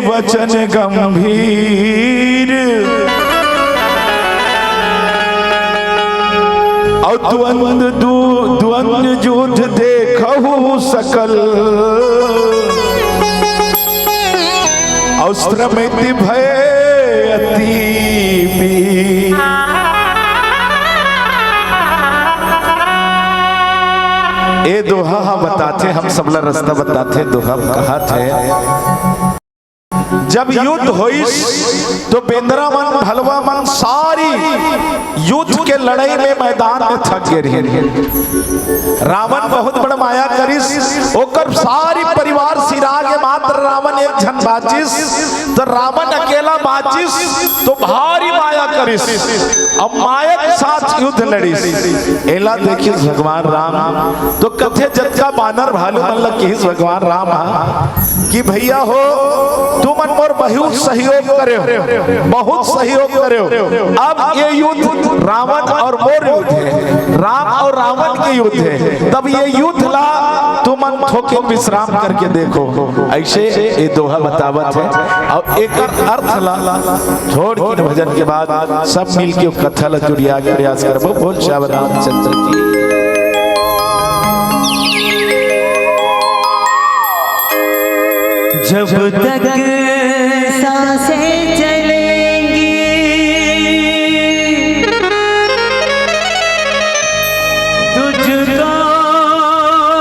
वचन गंभीर। अउ द्वंद दु-, द्वंद युद्ध देखहु सकल, अउ श्रमित भय अति पीर। ए दोहा ह बताथे, हम सबला रस्ता बताथे, दोहा कहाथे। जब युद्ध होइस, तो बेंदरा मन, भलवा मन सारी युद्ध के लड़ई में मैदान में थक गे रहिन। रावण बहुत बड़ माया करिस, ओकर सारी परिवार सिरा गे, मात्र रावण एक झन बाचिस। तो रावण अकेला बाचिस, तो भारी माया करिस, अउ माया के साथ युद्ध लड़िस। एला देखिस भगवान राम, तो कथे, जतका बानर भालू मन ल किहिस भगवान राम ह, कि भैया हो, तुमन मोर बहुत सहयोग करेव, बहुत सहयोग करेव। अब ये युद्ध रावण अउ मोर युद्ध हे, राम अउ रावण के युद्ध हे। तब ये युद्ध ला तुमन थोकिन विश्राम करके देखो। अइसे ये दोहा बतावत हे अउ एकर अर्थ ला थोड़किन भजन के बाद सब मिलके कथा ला जुड़िया के प्रयास करबो। बोल श्याम रामचंद्र की। जब तक सांसें चलेंगी, तुझको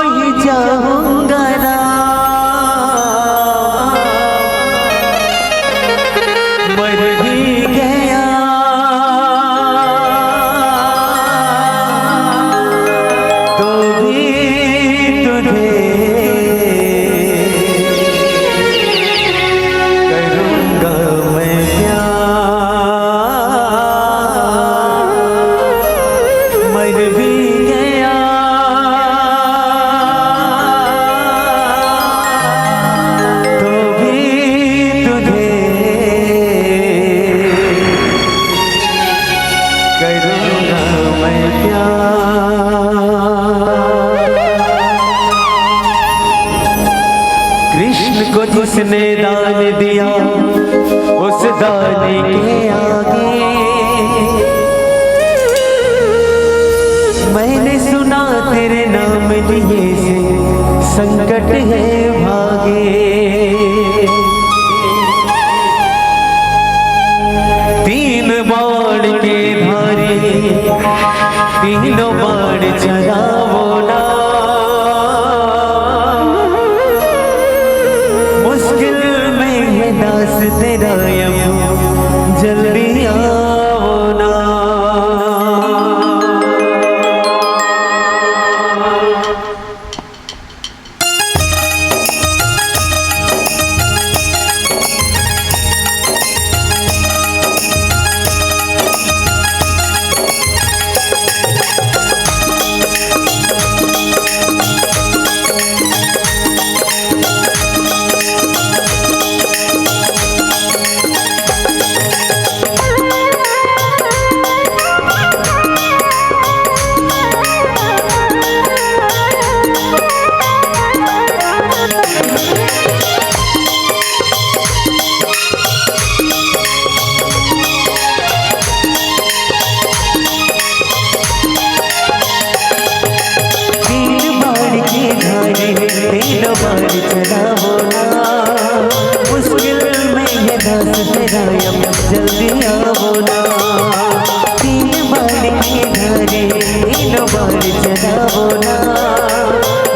ही चाहूंगा राम। मर भी गया तो भी तुझे करूंगा मैं प्यार। मर भी गया तो भी तुझे करूंगा मैं प्यार। कृष्ण को जिसने दान दिया, उस दानी के आगे मैंने सुना तेरे नाम लिए से संकट है भागे। तीन बाण के धारी, तीनों बाण चलाओ ना। मुश्किल में है दास तेरा यम, जल्दी आओ ना। बाण चलावो ना, मुश्किल में है दास तेरा यम, जल्दी आवो ना। तीन बाण के धारी, तीनों बाण चलावो ना,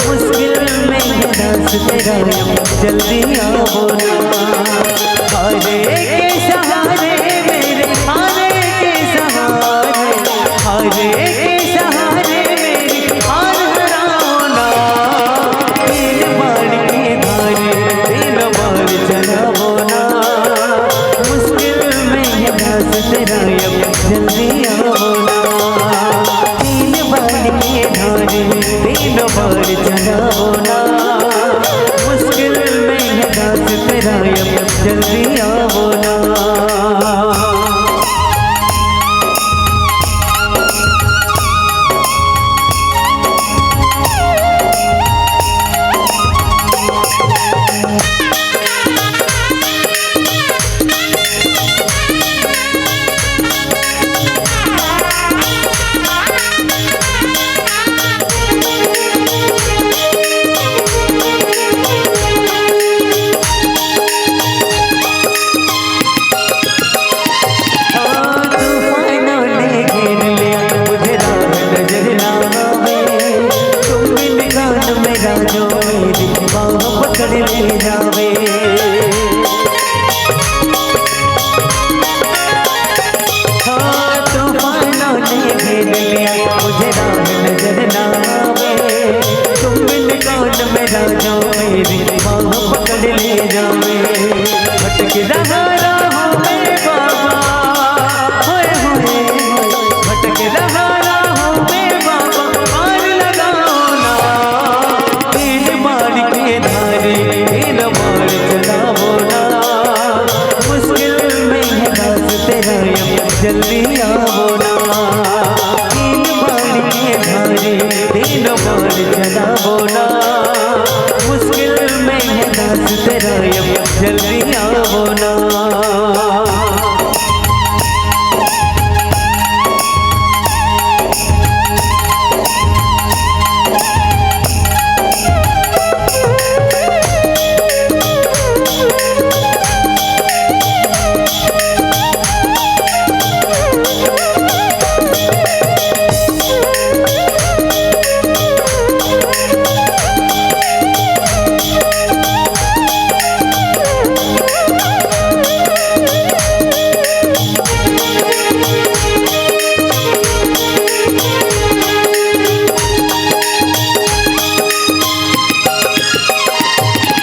मुश्किल में है दास तेरा यम, जल्दी आवो ना। हारे के सहारे मेरे, हारे के सहारे, हारे के सहारे मेरी हार हराओ ना। तीन बाण के धारी, तीन बाण चलावो ना, मुश्किल में है दास तेरा यम, जल्दी आवो ना। तीन बाण के धारी, तीन बाण चलावो ना, मुश्किल में है दास तेरा यम, जल्दी आवो ना। हाँ, तूफानों ने घेर लिया, मुझे राह नजर ना आवे। तुम बिन कौन मेरा जो मेरी बाहों पकड़ ले जावे। हाँ, तूफानों ने घेर लिया, मुझे राह नजर ना आवे। तुम बिन कौन मेरा जो मेरी बाहों पकड़ ले जावे। भटक रहा राहों में बाबा, होए, होए, होए। भटक रहा राहों में बाबा, पार लगाओ ना। तीन बाण के धारी, तीन बाण चलावो ना। मुश्किल में है दास तेरा यम, जल्दी आवो ना। तीन बाण के धारी, तीन बाण चलावो ना। मुश्किल में है दास तेरा यम, जल्दी आवो ना।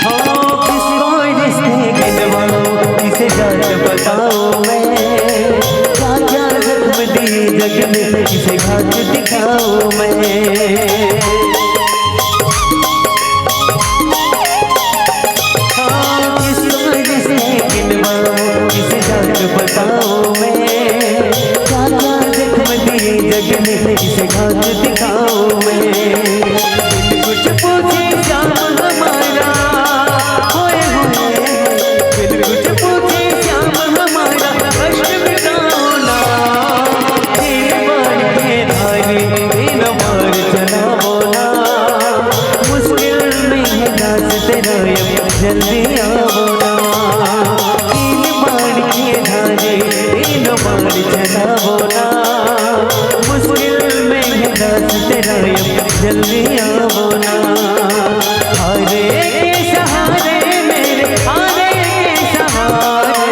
हो, किसको रिश्ते गिनवाऊं, किसे जात बताऊं मैं? क्या क्या जख्म दिए जग ने, किसे घाट दिखाऊं मैं? हाँ, किसको रिश्ते गिनवाऊं, किसे जात बताऊं मैं? क्या क्या जख्म दिए जग ने, किसे घाट दिखाऊं मैं? बिन कुछ पूछे श्याम हमारा, होए, होए, बिन कुछ पूछे श्याम हमारा, कष्ट मिटाओ ना। तीन बाण के धारी, तीन बाण चलावो ना। मुश्किल में है दास तेरा यम, जल्दी आवो ना। तीन बाण के धारी, तीन बाण चलावो ना। मुश्किल में है दास तेरा यम, जल्दी आवो ना। हारे के सहारे मेरे, हारे के सहारे,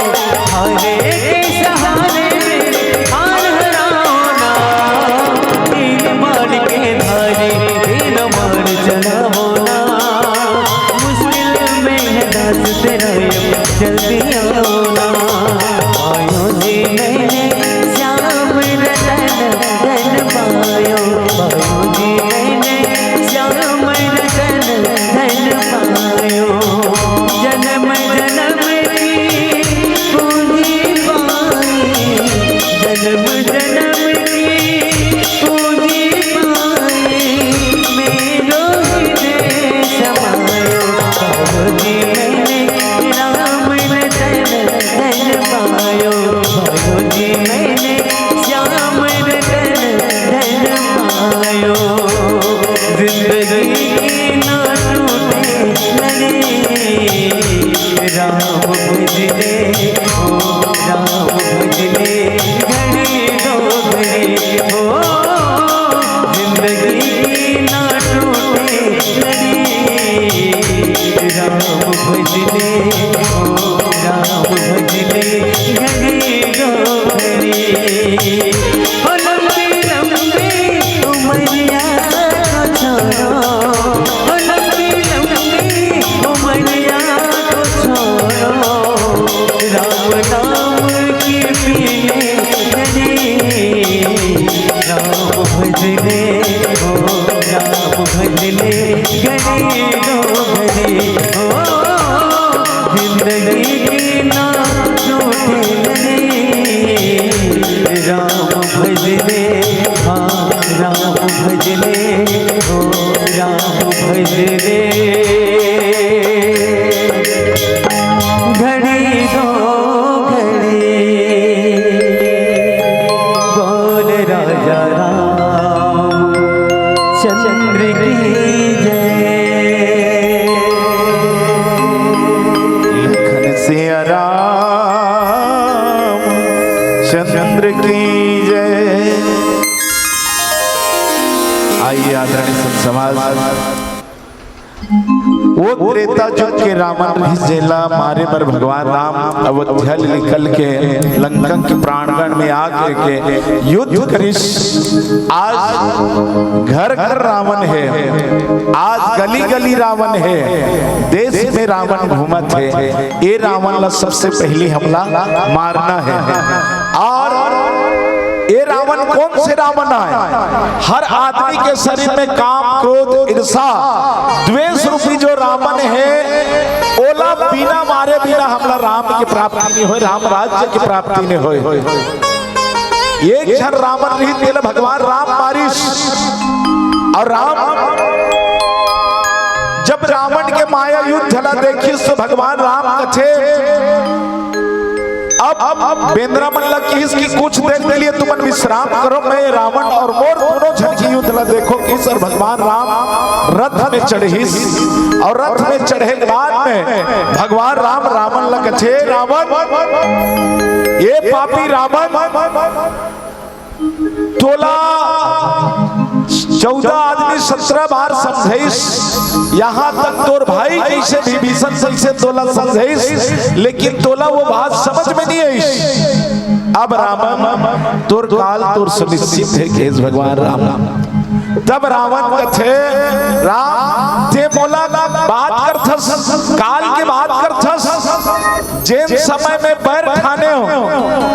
हारे के सहारे मेरे, हार हराओ ना। तीन बाण के धारी, तीन बाण चलावो ना। मुश्किल में है दास तेरा यम, वो त्रेता युग के रावण रिहिस, जेला मारे बर भगवान राम अयोध्या ले निकल के लंका के प्रांगण में आके के युद्ध करिस। आज घर घर रावण हे, आज गली गली रावण हे, देश में रावण घूमत हे। ए रावण ला सबसे पहली हमला मारना हे। और ए रावण कौन से रावण आय? हर आदमी के शरीर में काम, क्रोध, ईर्षा, द्वेष रूपी जो रावण हे, ओला बिना मारे बिना हमला राम के प्राप्ति नहीं होय, राम राज्य के प्राप्ति नहीं होय। एक झन रावण रहिस, तेला भगवान राम मारिस। और राम जब रावण के माया युद्ध ला देखिस तो भगवान राम कथे, अब, अब बेंदरा मन ला किहिस कि कुछ देर के लिए तुमन विश्राम करो, मैं रावण और मोर दोनों झन के युद्ध ला देखो किहिस। और भगवान राम रथ में चढ़िस और रथ में चढ़े के बाद में भगवान राम रावण ला कथे, रावण, ए पापी रावण, तोला चौदह आदमी सत्रह बार समझाइस, यहाँ तक तोर भाई जैसे विभीषण जैसे तोला समझाइस, लेकिन तोला वो बात समझ में नहीं आइस। अब रावण, तोर काल तोर सुनिश्चित हे, कहिस भगवान राम। तब रावण कथे, राम, ते मोला बात करथस, काल के बात करथस, जेन समय में बैर ठाने हो,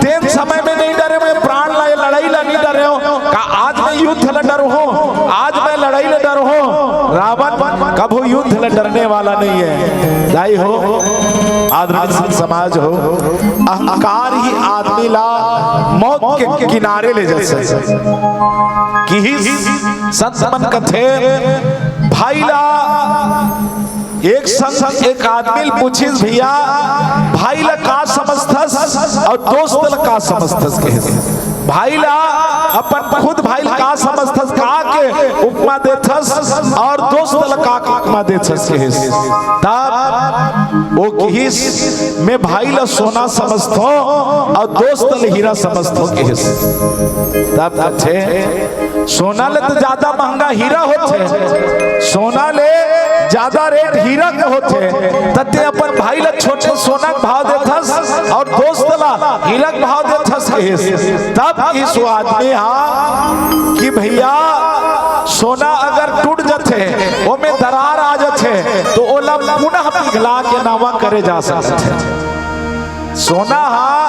तेन समय में नहीं डरे हो, प्राण ला, लड़ाई ला नहीं डरे हो। का आज मैं युद्ध ला डरूं? आज मैं लड़ाई ला डरूं? रावण कभू युद्ध ला डरने वाला नहीं है। दाई हो, आदरणीय संत समाज हो, अहंकार ही आदमी ला मौत के किनारे ले जा सकथे। किहिस संत मन कथे, भाई ला एक संत एक आदमी ल पूछिस, भैया, भाई ला का समझथस और दोस्त ला का समझथस, कहिस। भाई ला अपन खुद भाई ला का समझथस, का के उपमा देथस और दोस्त ला का उपमा देथस, कहिस। तब वो किहिस, मैं भाई ला सोना समझथों और दोस्त ला हीरा समझथों, कहिस। तब कथे, सोना ले तो ज्यादा महंगा हीरा होथे, सोना ले ज्यादा रेट हीरा के होथे, त ते अपन भाई ला छोटे सोना के भाव देथस और दोस्त ला हीरा के भाव देथस, कहिस। तब किहिस वो आदमी हा कि भैया, सोना अगर टूट जथे, ओमे दरार आ जथे, तो ओला पुनः पिघला के नवा करे जा सकथे। सोना हा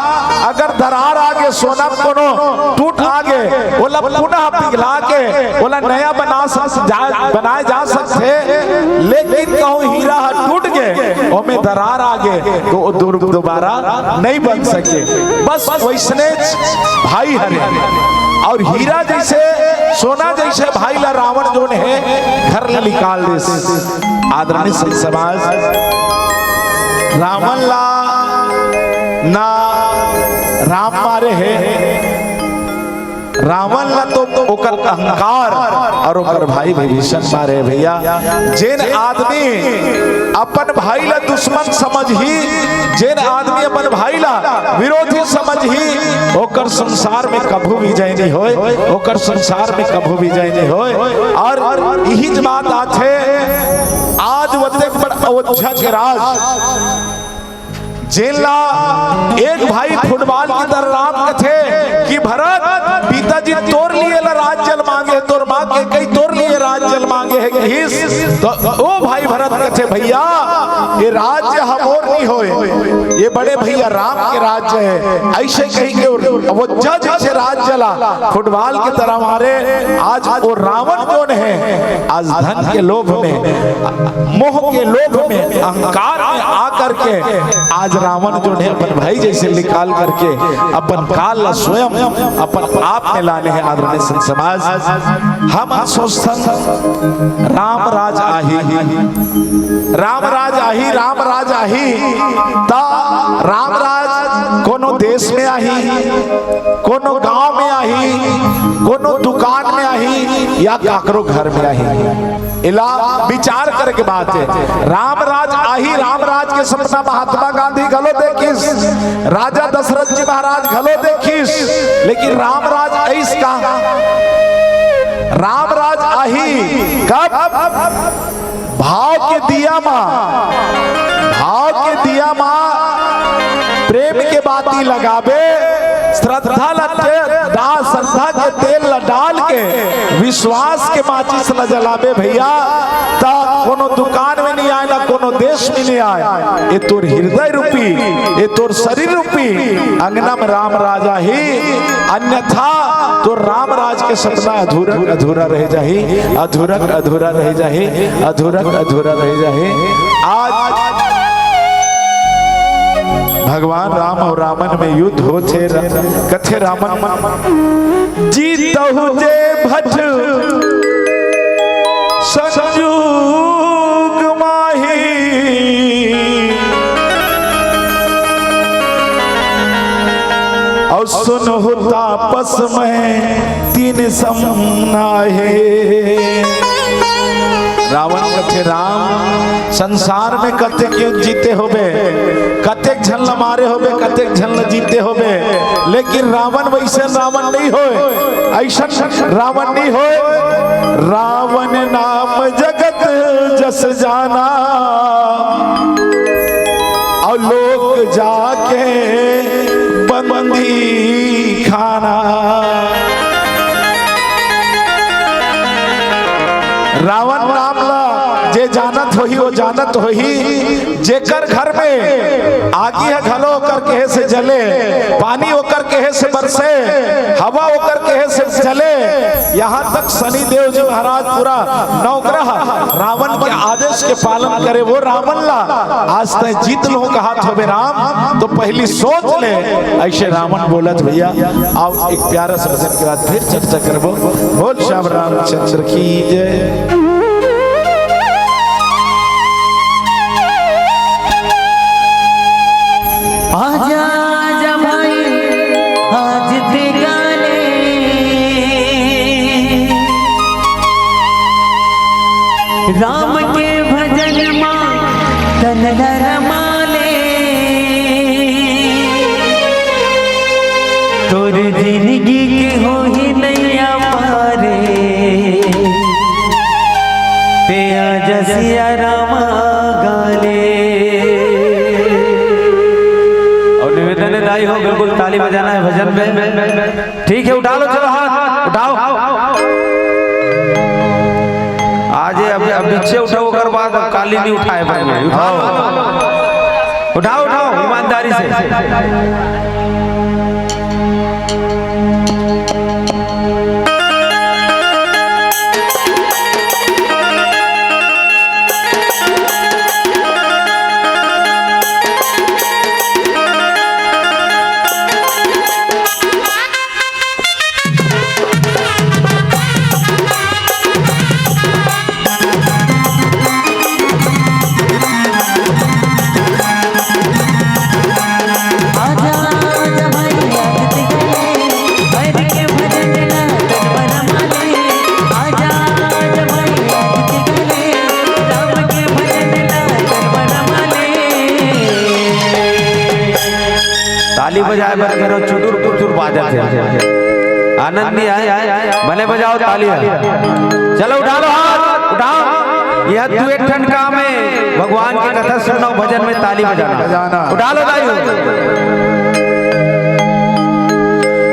अगर दरार आगे, सोना कोनो टूट आगे, ओला पुनः पिघला के ओला नया बना सक-, जा-, बनाए जा सकथे। लेकिन कहूँ हीरा हा टूट गे, ओमे दरार आगे, तो वो दुर-, दोबारा नहीं बन सके। बस वैसने भाई हरे। और हीरा जैसे सोना जैसे भाई ला रावण जोन हे घर ले निकाल देस। आदरणीय संत समाज, रावण ला ना राम मारे हे, रावण ला तो ओकर अहंकार और ओकर भाई विभीषण मारे हे भैया। जेन आदमी अपन भाई ला दुश्मन समझही, जेन आदमी अपन भाई ला विरोधी समझही, ओकर संसार में कभू विजय नहीं होय, ओकर संसार में कभू विजय नहीं होय। और इही बात आथे, आज वतेक बड़ अयोध्या के राज, जेन ला एक भाई फुटबॉल की तरह राम कथे कि भरत, पिताजी तोर लिए ला राज्य ल मांगे, तोर माँ कैकई तोर लिए राज्य ल मांगे हे, कहिस। तो ओ भाई भरत कथे, भैया, ये राज्य हा मोर नहीं होय, ये बड़े भैया राम के राज्य हे। ऐसे कही के अयोध्या जैसे राज्य ला फुटबॉल की तरह मारे। आज वो रावण जोन हे, आज धन के लोभ में, मोह के लोभ में, अहंकार में आकर के आज रावण जोन हे अपन भाई जैसे निकाल करके अपन काल ला स्वयं अपन आप में लाने हे। आदरणीय संत समाज, हम सोचथन राम राज आही, राम राज आही, राम राज आही, त राम राज कोनो देश में आही, कोनो गांव में आही, कोनो दुकान में आही या काकरो घर में आही। एला विचार करे के बात हे। राम राज आही, राम राज के सपना महात्मा गांधी घलो देखिस, राजा दशरथ जी महाराज घलो देखिस, लेकिन राम राज आइस का? राम राज आही कब? भाव के दिया मा, भाव के दिया मा प्रेम के बाती लगाबे, श्रद्धा ला ते-, दा-, श्रद्धा के तेल ला डाल के विश्वास के माचिस ला जलाबे भैया, त कोनो दुकान में नहीं आय, ना कोनो देश में नहीं आय। ये तोर हृदय रूपी, ये तोर शरीर रूपी अंगना में राम राज आही, अन्यथा तोर राम राज के सपना अधूरा, अधूरा रह जाही, अधूरा, अधूरा रह जाही, अधूरा, अधूरा रह जाही। आज भगवान राम अउ रावण में युद्ध होथे, कथे रावण, जीतहु जे भट संजोग माही, अउ सुनहु तापस महे तीन सम नाहीं। रावण कथे, राम, संसार में कतेक युद्ध जीते होबे, कतेक झन ल मारे होबे, कतेक झन ल जीते होबे, लेकिन रावण वैसे रावण नहीं होय, ऐसन रावण नहीं होय। रावण नाम जगत जस जाना, अउ लोक जाके बंदी खाना। रावण नाम ला जे जानत होही, वो जानत होही, जेकर घर में आगी ह घलो ओकर कहे से जले, पानी ओकर कहे से बरसे, हवा ओकर कहे से चले, यहाँ तक शनि देव जी महाराज पूरा नवग्रह रावण के आदेश के पालन करे, वो रावण ला आज तय जीत लूं कहत होबे राम, तो पहली सोच ले। ऐसे रावण बोलत भैया। आओ एक प्यारा सा भजन के बाद फिर चर्चा करबो। बोल श्याम रामचंद्र की जय। आजा, आजा भाई, आज ते गाले। राम के भजन मा तन रमा ले। तोर जिंदगी के होही नैया पारे। ते आजा सिया रामा गाले। और निवेदन है दाई हो, बिल्कुल ताली बजाना है भजन में। ठीक है, उठा लो, चलो हाथ उठाओ। आज ये अब, अब नीचे उठाओ, ओकर बाद अब काली नहीं उठाए पाएंगे। उठाओ, उठाओ, उठाओ ईमानदारी से। ताली बजाए बर करो, चुटुर पुटुर बाजत हे, आनंद नहीं आए, भले बजाओ ताली। चलो उठा लो हाथ, उठाओ। यह दुए ठन काम हे, भगवान की कथा सुनना, भजन में ताली बजाना। बजाना। उठा लो दाई हो।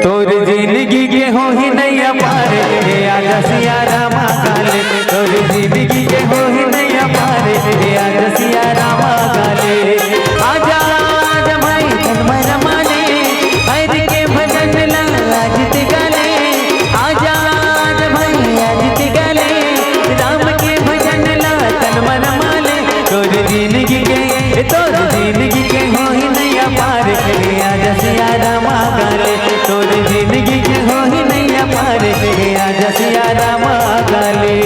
तोर जिंदगी के होही नैया पारे, हे आजा सिया रामा काले। तोर जिंदगी के होही नैया पारे, हे आजा सिया रामा काले। आजा, आजा भाई तन मन माने, हरि के भजन ला आज ते गाले। आजा, आजा भाई आज ते गाले, राम के भजन ला तन मन माने। तोर जिंदगी के, तोर जिंदगी के होही नैया पारे, हे आजा सिया रामा काले। तोर जिंदगी के होही नैया पारे, हे आजा सिया रामा काले।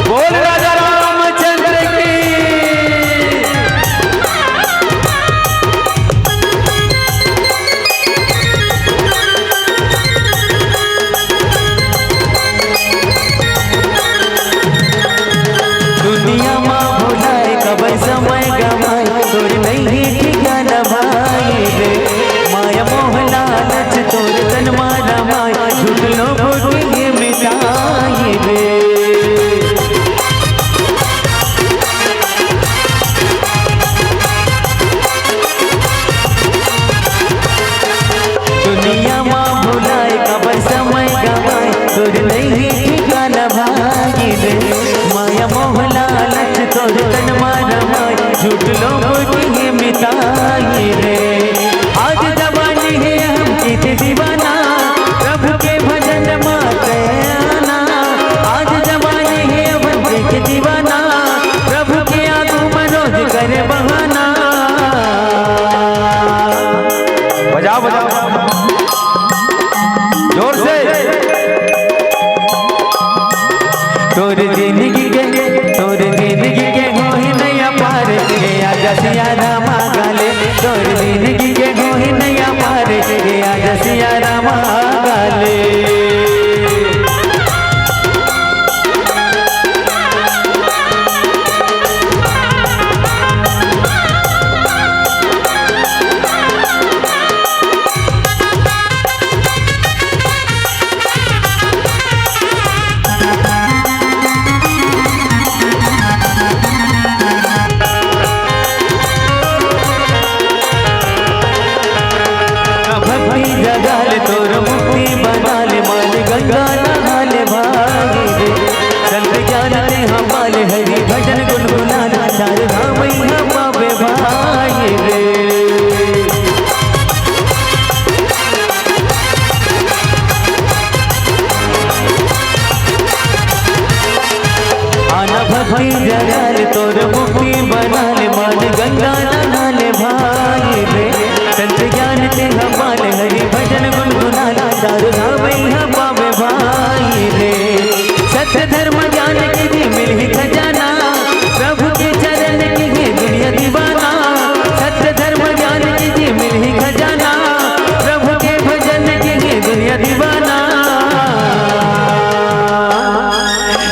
बोल राजा रामचंद्र की। नहीं ठिकाना भाई रे, माया मोह लालच तोर तन मारा माई, झूठ लोग की मिताई रे। आज जवानी है हम कित दीवाना, प्रभु के भजन माते आना। आज जवानी है हम कित दीवाना, प्रभु के आगू मनोज करे बहाना। बजाओ, बजाओ। जोर से। तोर जिंदगी के, तोर जिंदगी के होही नैया पार, ए आजा सिया रामा गाले। तोर जिंदगी के होही नैया पार, ए आजा सिया रामा गाले। भक्ति जगा ले, तोर मुक्ति बना ले, मान गंगा नहा ले भाई रे। संत ज्ञान ते हमारे हरि भजन गुनगुना ले, चार धाम यहाँ पावे भाई रे। आना भक्ति जगा ले, तोर मुक्ति बना ले, मान गंगा नहा ले भाई रे। संत ज्ञान ते हमारे हरि भजन गुनगुना ले, चार धाम यहाँ पावे भाई रे। सत्य धर्म ज्ञान के भी मिलही खजाना, प्रभु के चरण के ये दुनिया दीवाना। सत्य धर्म ज्ञान के भी मिलही खजाना, प्रभु के भजन के ये दुनिया दीवाना।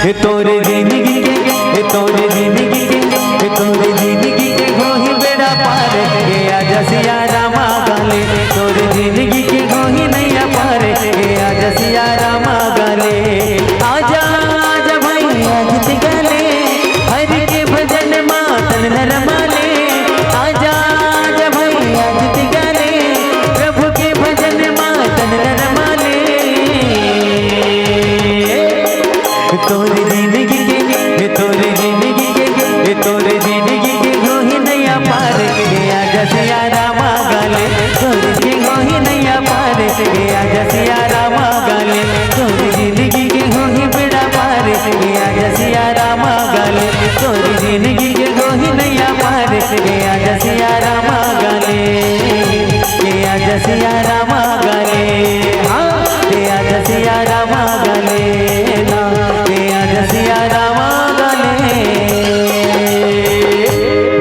हे तोरे जिंदगी के, हे तोरे जिंदगी के, हे तोरे जिंदगी के होही बेड़ा पार। हे आजा सिया रामा गाले, तोरे जिंदगी के होही नैया पार। हे आजा सिया रामा गाले, आजा, आजा भाई, आज ते गाले, हरि के भजन मा तन न रमा ले। आजा, आजा भाई, आज ते गाले, प्रभु के भजन मा तन न रमा ले। तोरे जिंदगी के, ये तोरे जिंदगी के, ये तोरे जिंदगी के होही नैया पार। हे आजा सिया रामा गाले, तोरे के होही नैया पार। हे आजा सिया रामा गाले, तोरे जिंदगी के होही बेड़ा पार। हे आजा सिया रामा गाले, तोरे जिंदगी के होही नैया पार। हे आजा सिया रामा गाले, हे आजा सिया रामा गाले, हाँ, हे आजा सिया रामा गाले ना, हे आजा सिया रामा गाले।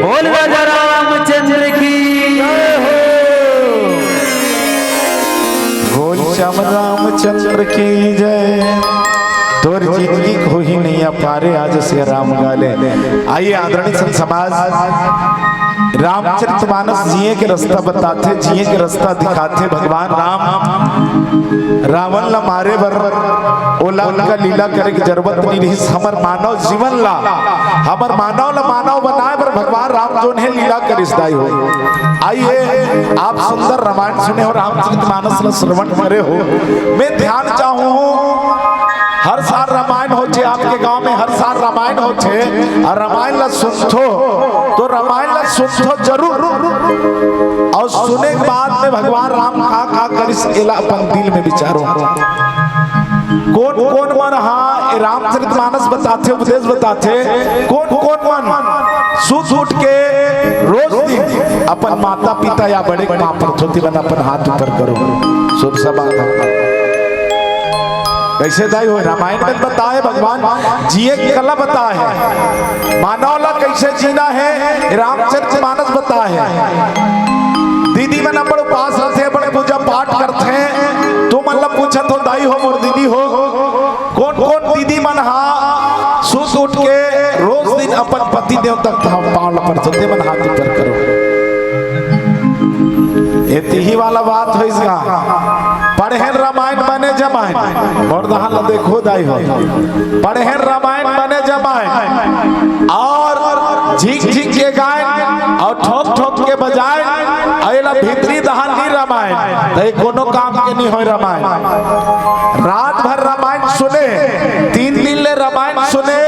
बोल राजा रामचंद्र की जय हो। बोल श्याम रामचंद्र की जय। तोर जिंदगी के होही नैया पार, आज सिया राम गाले। आइए आदरणीय संत समाज, रामचरितमानस जिए के रास्ता बताथे, जिए के रास्ता दिखाथे। भगवान राम रावण ला मारे बर ओला उनका लीला करे के जरूरत नहीं रहिस। हमर मानव जीवन ला, हमर मानव ला मानव बनाए बर भगवान राम जोन हे लीला करिस दाई हो। आइए आप सुंदर रामायण सुने हो, रामचरितमानस ला श्रवण करे हो। मैं ध्यान चाहूँ, हर साल रामायण होथे आपके गांव में, हर साल रामायण होथे, अउ रामायण ला सुनथो, तो रामायण ला सुनथो जरूर, अउ सुने के बाद में भगवान राम का का करिस, एला अपन दिल में विचारो। कोन कोन मन हा ए रामचरितमानस बताथे, उपदेश बताथे, कोन कोन मन सुत उठ के रोज दिन अपन माता पिता या बड़े के पाँव परथो, तेमन अपन हाथ ऊपर करो। शुभ सभा। कैसे दाई हो, रामायण में बताए भगवान जिए के कला बताए हे, मानव ला कैसे जीना हे, रामचरित मानस बताए हे। दीदी मन अपन उपास रथे, अपन पूजा पाठ करथे, तुमन ला पूछत हो दाई हो, मोर दीदी हो, कोन कोन दीदी मन हा सुत उठ के रोज दिन अपन पति देव तक पाँव ला परथे, तेमन हाथ ऊपर करो। ए तिही वाला बात होइस गा। पढ़ेन रामायण बने जमायन। मोर दहान ला देखो दाई हो। पढ़ेन रामायण बने जमायन। अउ झिक झिक के गायन अउ ठोक ठोक के बजायन। अउ एला भीतरी दहान नी रमायन। त ए कोनो काम के नी होय रामायण। रात भर रामायण सुने, तीन दिन ले रामायण सुने,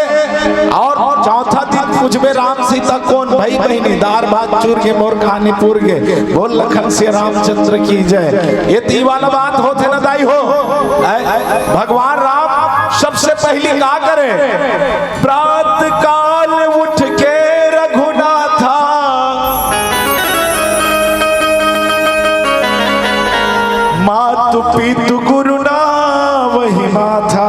अउ चौथा दिन पूछबे राम सीता कोन भई बहिनी, दार भात चूर के मोर कहानी पूर गे। बोल लखन सिया रामचंद्र की जय। ये तीन वाला बात होथे ना दाई हो। ऐ, भगवान राम सबसे पहली का करे? प्रात काल उठ के रघुनाथा, मातु पितु गुरु नावहि माथा।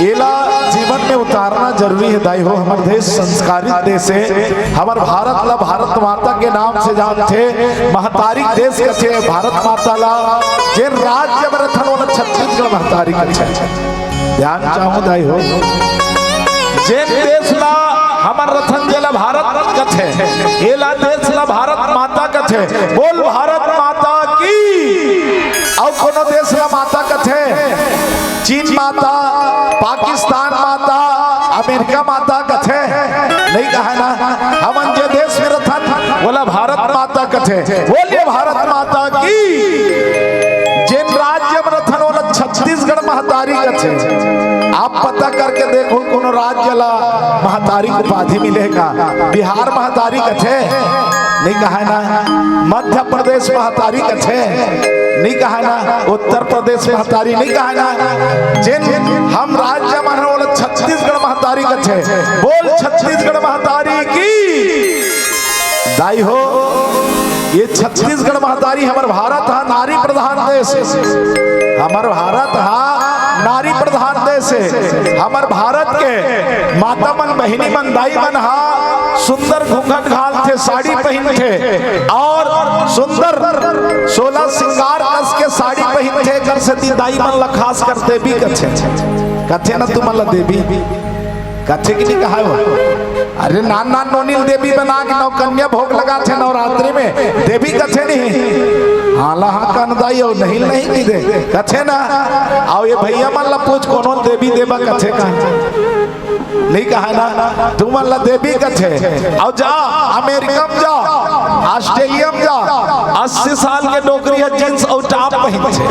एला जीवन में उतारना जरूरी हे दाई हो। हमर देश संस्कारित देश हे, हमर भारत ला भारत माता के नाम से जानथे, महतारी देश कथे भारत माता ला। जेन राज्य में रथन ओला छत्तीसगढ़ महतारी कथे। ध्यान चाहूं दाई हो, जेन देश ला हमर रथन जेला भारत कथे, एला देश ला भारत माता कथे। बोल भारत माता की। अउ कोनो देश ला माता कथे? चीन माता, पाकिस्तान माता, अमेरिका माता कथे? नहीं कहे ना। हमन जे देश में रथन ओला भारत माता कथे। बोलिए भारत माता की। जेन राज्य में रथन ओला छत्तीसगढ़ महतारी कथे। आप पता करके देखो कोनो राज्य ला महतारी के उपाधि मिले का? बिहार महतारी कथे? नहीं कहे ना। मध्य प्रदेश महतारी कथे? नहीं कहे ना। उत्तर प्रदेश महतारी नहीं कहे ना। जेन हम राज्य मन ओला छत्तीसगढ़ महतारी कथे। बोल छत्तीसगढ़ महतारी की। दाई हो, ये छत्तीसगढ़ महतारी, हमर भारत हा नारी प्रधान देश हे। हमर भारत हा नारी प्रधान देश हे। हमर भारत के माता मन, बहिनी मन, दाई मन हा सुंदर घूंघट घालथे, साड़ी पहिनथे अउ सुंदर सोला सिंगार कस के साड़ी पहिनथे। एकर सेती दाई मन ला खास कर देवी कथे। कथे ना तुमन ला देवी? कथे कि नहीं कहाय हो? अरे नान नान नोनी ल देवी बना के नवकन्या भोग लगाथे नवरात्रि में, देवी कथे नहीं? हाँ ला हाँ कन दाई हो, नहीं नहीं की दे, कथे ना। अउ ये भैया मन ला पूछ कोनो ल देवी देवा कथे का? नहीं कहे ना। तुमन ला देवी कथे। अउ जा, अमेरिका में जा, ऑस्ट्रेलिया में जा, अस्सी साल के डोकरी ह जींस अउ टॉप पहिनथे।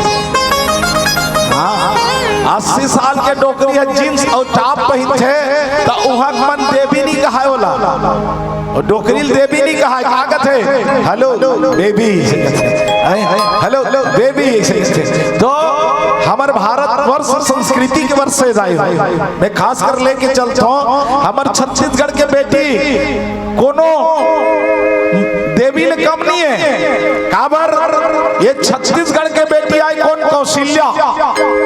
हाँ, अस्सी साल के डोकरी ह जींस अउ टॉप पहिनथे, त उहाँ मन देवी नहीं कहाय ओला। अउ डोकरी ल देवी नहीं कहाय, का कथे? Hello baby, hello baby. तो हमर भारतवर्ष संस्कृति के वर्ष हे दाई हो। मैं खास कर लेके चलथों, हमर छत्तीसगढ़ के बेटी कोनो देवी ले कम नहीं हे। काबर? ये छत्तीसगढ़ के बेटी आय कोन? कौशल्या।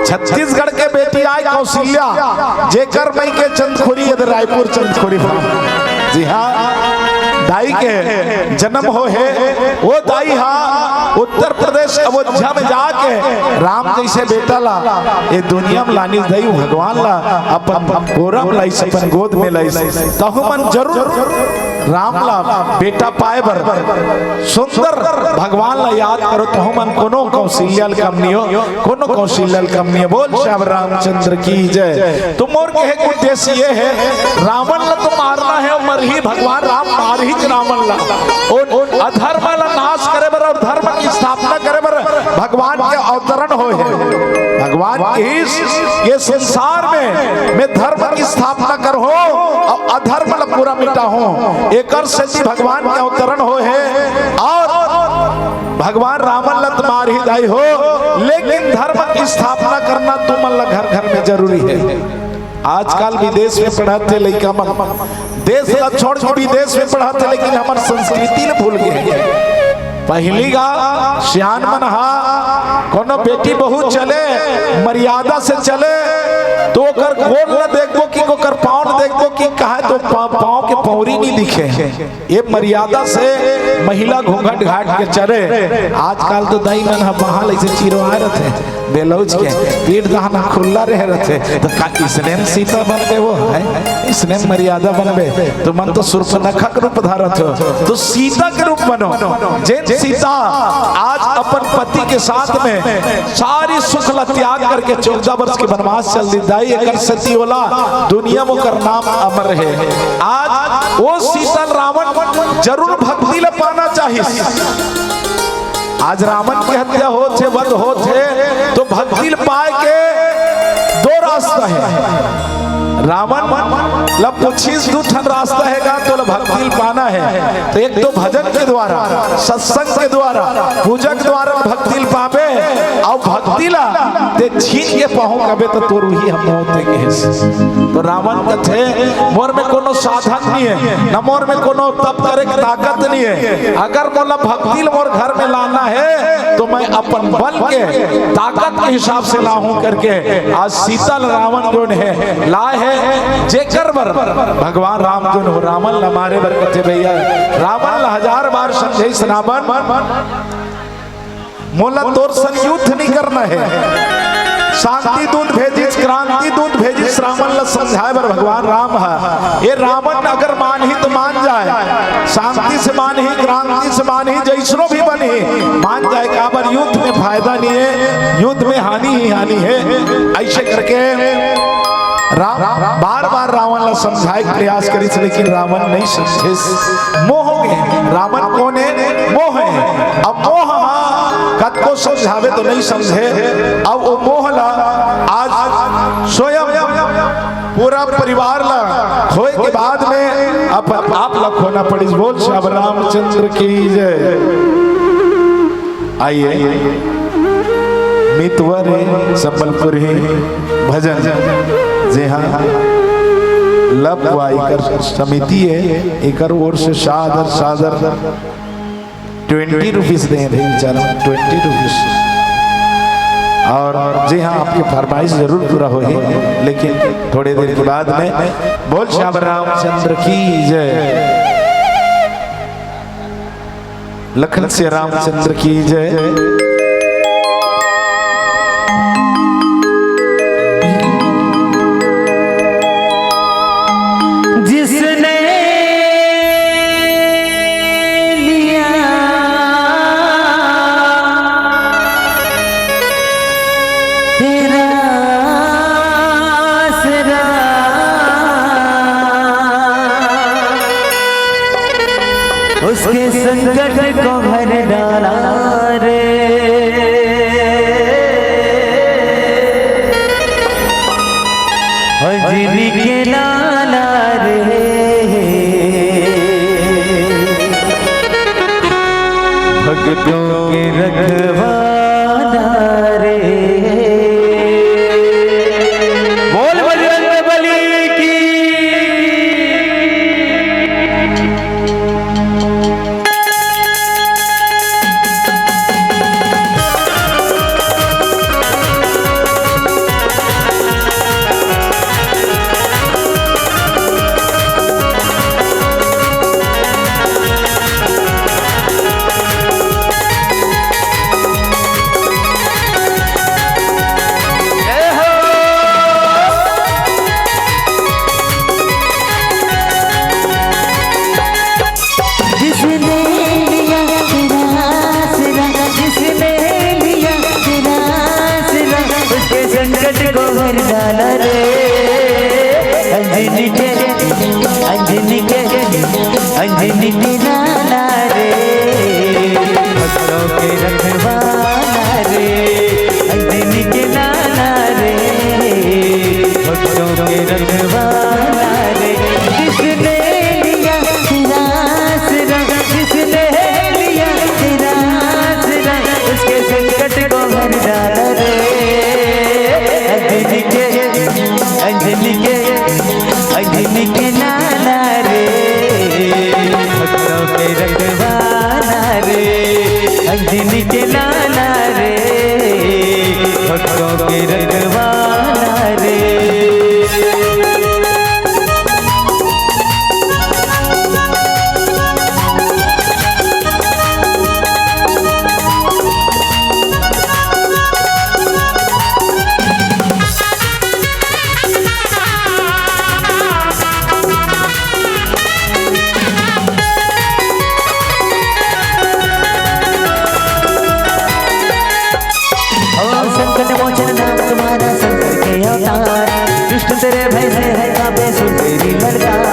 छत्तीसगढ़ के बेटी आय कौशल्या, जेकर मई के चंदखुरी, ये रायपुर चंदखुरी। जी हाँ, दाई के जन्म हो हे। वो दाई हा उत्तर प्रदेश अयोध्या में जाके राम जैसे बेटा ला ये दुनिया में लानिस दाई, भगवान ला अपन कोरा में लाइस, अपन गोद में लाइस। तहु मन जरूर राम ला बेटा पाए बर सुंदर भगवान ला याद करो, तहु मन कोनो कौशल्या ल कम नहीं हो, कोनो कौशल्या ल कम नहीं हो। बोल श्याम रामचंद्र की जय। तो मोर कहे के उद्देश्य ये हे, रावण ला तो मारना हे, मरही भगवान राम, मारही रावण ला। अउ अधर्म ला नाश करे बर अउ धर्म की स्थापना करे बर भगवान के अवतरण होय हे। भगवान कहिस, ये संसार में मैं धर्म की स्थापना करहूं अउ अधर्म ला पूरा मिटाहूं। एकर सेती भगवान के अवतरण होय हे। अउ भगवान रावण ला त मारही दाई हो, लेकिन धर्म की स्थापना करना तुमन ला घर घर में जरूरी हे। आजकल विदेश में पढ़त हे लइका मन, देश ला छोड़ के विदेश में पढ़त हे, लेकिन हमर संस्कृति ल भूल गे हे। पहिली गा सियान मन हा कोनो बेटी बहू चले, मर्यादा से चले, तो ओकर गोड़ ल देखबो कि ओकर पाँव ल देखबो कि कहां तो पा-, पाँव के पौरी नहीं दिखे। ये मर्यादा से महिला घूंघट घाट के चले। आजकल तो दाई मन ह बहाल ऐसे चिरवाए रथे, ब्लाउज के पीठ दहना खुल्ला रहे रथे, तो का इसने में सीता बनबे वो है? इसने में मर्यादा बनबे? तुमन तो सूर्पनखा के रूप धारत हो, तो सीता के रूप बनो। जेन सीता आज अपन पति के साथ में सारी सुख ला त्याग करके चौदह वर्ष के वनवास चल दी दाई, एकर सेती ओला दुनिया में ओकर नाम अमर हे। आज वो सीता ल रावण जरूर भक्ति ला पाना चाहिस, आज रावण के हत्या होत हे, वध होत हे, तो भक्ति ल पाए के दो रास्ता हे। रावण ल पूछिस, दू ठन रास्ता हे गा, तोला भक्ति ल पाना हे, तो एक तो भजन के द्वारा, सत्संग के द्वारा, पूजा के द्वारा भक्ति ल पाबे, अउ भक्ति ला ते छीन के पाहूं कबे, तो तोर उही हम मौत देंगे। तो रावण कथे, मोर में कोनो साधन नहीं है, न मोर में कोनो तप करे के ताकत नहीं है। अगर मोला भक्ति ल मोर घर में लाना है, तो मैं अपन बल के, ताकत के हिसाब से लाहूं करके आज सीता ल रावण जोन हे लाए हे, जेकर बर भगवान राम जोन हो रावण ल मारे बर कथे भैया। रावण ल हजार बार समझाइस रावण, मोला तोर संग युद्ध नहीं करना है। शांति दूत भेजिस, क्रांति दूत भेजिस रावण ला समझाए बर भगवान राम ह। ये रावण अगर मानही तो मान जाए, शांति से मानही, क्रांति से मानही, जैसनो भी बनही, मान जाए, काबर युद्ध में फायदा नहीं है, युद्ध में हानि ही हानि है। ऐसे करके राम बार बार रावण ला समझाए के प्रयास करिस, लेकिन रावण नहीं समझिस। मोह में रावण कोन हे? मोह हे। अब मोह ह कतको समझावे तो नहीं समझे। अब वो मोह ला आज स्वयं पूरा परिवार ला खोए के बाद में अब आप ला खोना पड़िस। बोल श्याम रामचंद्र की जय। आइए, मितवा रे संबलपुर हे भजन, जे हाँ लब वाइकर समिति हे, एकर ओर से सादर सादर ट्वेंटी रुपीज दे रहे बेचारा, ट्वेंटी रुपीज। और जी हाँ, आपकी फरमाइश जरूर पूरा होही, लेकिन थोड़े देर के बाद में। बोल श्याम रामचंद्र की जय। लखन से रामचंद्र की जय। जिसने लिया तेरा आसरा, उसके संकट को हर डाला रे, अंजनी के लाला रे। भक्तों के रखवाला रे। बोल बजरंग बली की। जिसने लिया तेरा आसरा, जिसने लिया तेरा आसरा, उसके संकट को हर डाला रे। अंजनी के, अंजनी के, अंजनी के लाला रे, भक्तों के रखवाला रे, अंजनी के लाला रे, भक्तों के रखवाला रे। जिसने लिया तेरा आसरा, जिसने लिया तेरा आसरा, उसके संकट को हर डाला रे। अंजनी के, अंजनी के, अंजनी के लाला रे, भक्तों के रखवाला रे, अंजनी के लाला रे, भक्तों के रखवाला रे। ओम संकट मोचन नाम तुम्हारा, संकट के अवतार, दुष्ट तेरे भय से है कांपे सुर तेरी ललकार।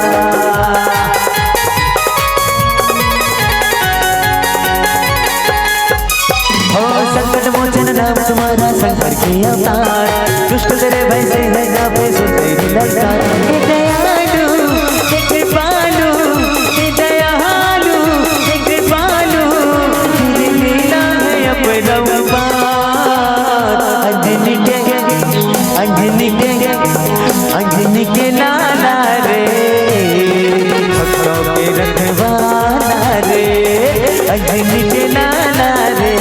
भैंसे है ना भैंसो तेरी ललकार। हे दयालु, हे कृपालु, हे दयालु, हे कृपालु, तेरी लीला है अपरंपार। अंजनी के, अंजनी के, अंजनी के लाला रे, भक्तों के रखवाला रे, अंजनी के लाला रे,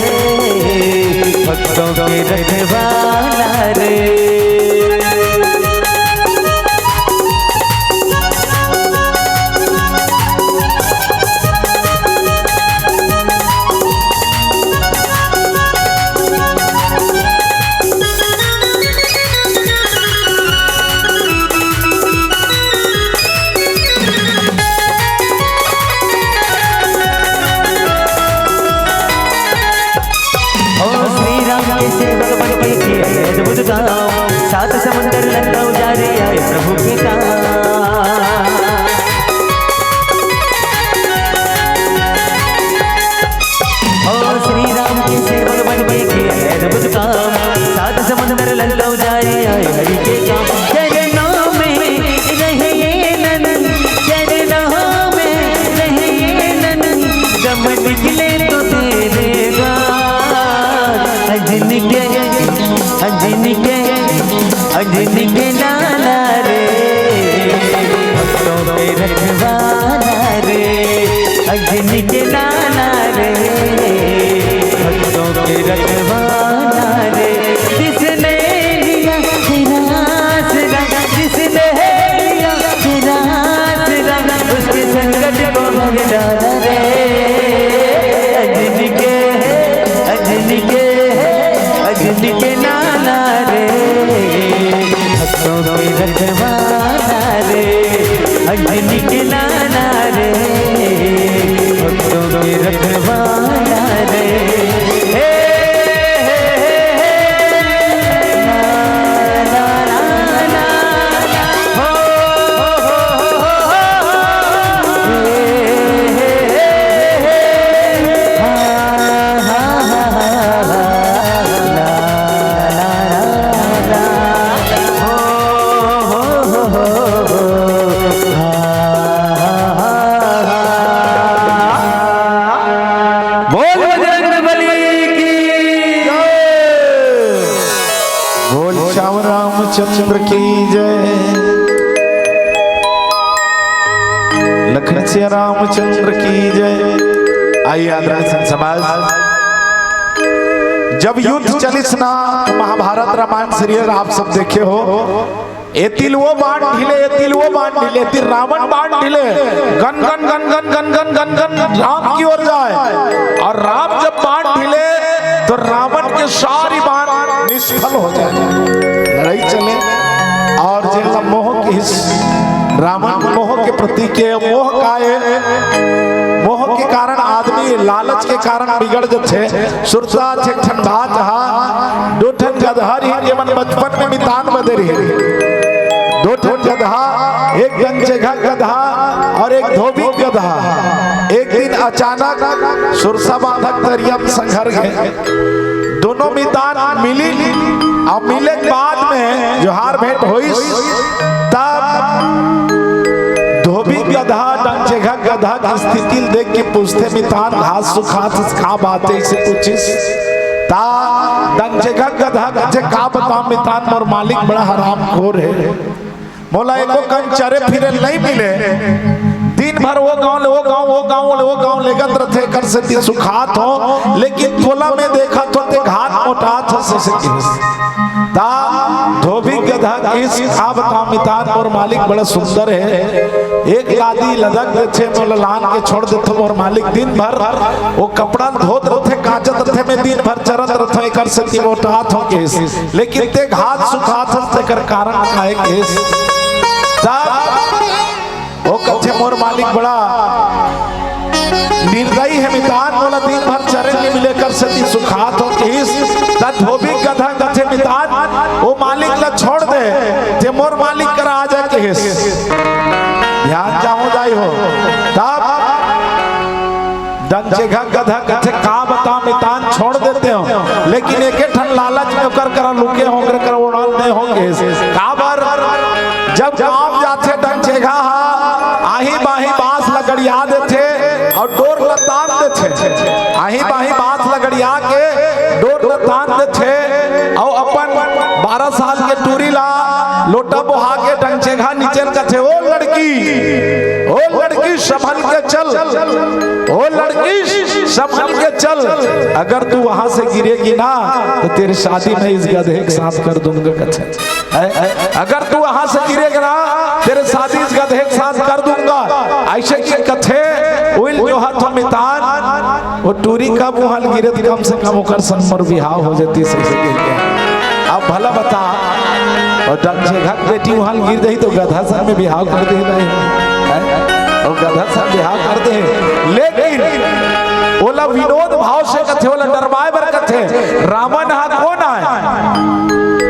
भक्तों के रखवाला रे। ओ श्री राम के सेवक बन के किए अद्भुत काम, सात समंदर लंका उजारे आए प्रभु के काम। ओ श्री राम के सेवक बन के किए अद्भुत काम, सात समंदर लंका उजारे आए हरि के काम। चरणों में रहे ये नंद, चरणों में रहे ये नंद, गम निकले तो तेरे द्वार। अंजनी के, अंजनी के, अंजनी के लाला रे, भक्तों के रखवाला रे, अंजनी के लाला रे, भक्तों के रखवाला रे। जिसने लिया तेरा आसरा, जिसने लिया तेरा आसरा, उसके संकट को हर डाला रे। अंजनी के, अंजनी के, अंजनी के लाला रे, भक्तों के रखवाला रे, अंजनी के लाला रे, भक्तों के रखवाला रे। हे, हे, हे, हे, हे, ला, ला, ला, ला, हो, हो, हो, हो, हो, हो, हे, हे, हे, हे, हे, हा, हा, हा, हा, हा, ला, ला, ला, ला, हो, हो, हो, हो, हो, हा, हा, हा, हा, हा। बोल बजरंग बली की जय। बोल श्याम रामचंद्र की जय। लखन सिया रामचंद्र की जय। आइए आदरणीय संत समाज, जब युद्ध चलिस ना, महाभारत रामायण सीरियल आप सब देखे हो, ए तिल वो बाण ढिले, ए तिल वो बाण ढिले, ए तिल रावण बाण ढिले, गन गन गन गन गन गन गन गन राम की ओर जाए। और राम जब बाण ढिले तो रावण के सारी बाण निष्फल हो जाए, लड़ाई चले। और जेला मोह के इस रावण मोह के प्रतीक हे, मोह का हे, मोह के कारण आदमी लालच के कारण बिगड़ जथे। सुरता एक ठन बात हा, दो ठन गदहा रहिन जेमन बचपन में मितान बदे रहिन। दो ठन गदहा, एक दंचेघक गदहा और एक धोबी गदहा। एक दिन अचानक सुरसा बांधक तरिया म संघर गे। दोनों मितान मिलिन और मिले के बाद में जोहार भेंट होइस, तब धोबी गदहा, दंचेघक गदहा के स्थिति ल देख के पूछथे, "मितान, घास सुखात हस, का बात हे?" अइसे पूछिस। ता दंचेघक गदहा कथे, "का बतांव मितान, मोर मालिक बड़ा हरामखोर हे, मोला एको कन चरे फिरे ल नइ मिले, दिन भर वो गांव ले वो गांव, वो गांव ले वो गांव लेगत रथे, एकर सेती सुखात हों, लेकिन तोला मैं देखत हों ते घात मोटात हस," अइसे कहिस। ता धोबी गदहा कहिस, "का बतांव मितान, मोर मालिक बड़ा सुंदर हे, एक लादी लदक देथे, मोला लान के छोड़ देथे मोर मालिक, दिन भर वो कपड़ा ल धोत रथे, कांचत रथे, मैं दिन भर चरत रथों, एकर सेती मोटात हों," कहिस। "लेकिन ते घात सुखात हस, तेकर कारण का हे?" कहिस। तब वो कथे, "मोर मालिक बड़ा निर्दयी हे मितान, मोला दिन भर चरे नइ मिले, एकर सेती सुखात हों," कहिस। त धोबी गदहा कथे, "मितान, वो मालिक ला छोड़ दे, ते मोर मालिक करा आ जा," कहिस। ध्यान जहां जाय हो। तब दंचेघक गदहा कथे, "का बतांव मितान, छोड़ देते हों, लेकिन एके ठन लालच में ओकर करा लुके हों, ओकर करा ओढ़ात नइ हों, काबर, जब गांव जाथे डंचेघा हा, आही बाही बांस ल गड़िया देथे अउ डोर ल तान देथे। आही बाही बांस ल गड़िया के डोर ल तान देथे अउ अपन बारह साल के टूरी ला लोटा बोहा के डंचेघा नीचे ल कथे, "ओ लड़की, ओ लड़की, संभल के चल, ओ लड़की, संभल के चल, अगर तू वहां से गिरेगी ना, तो तेरी शादी मैं इस गधे के साथ कर दूंगा," कथे। "अगर तू वहां से गिरेगा ना, तेरे शादी इस गधे के साथ कर दूंगा," ऐसे कि कथे। उइल जो हाथों में तान, वो टूरी कब वहां गिरे, तो कम से कम ओकर संग मोर बिहाव हो जाती, सही से कह के। अब भला बता, और डंचेघा के बेटी वहां गिर जाही, तो गधा संग में बिहाव कर दे नहीं, हैं? और गधा संग बिहाव कर दे, लेकिन ओला विनोद भाव से कथे, ओला डरवाए बर कथे। रावण हा कोन आय?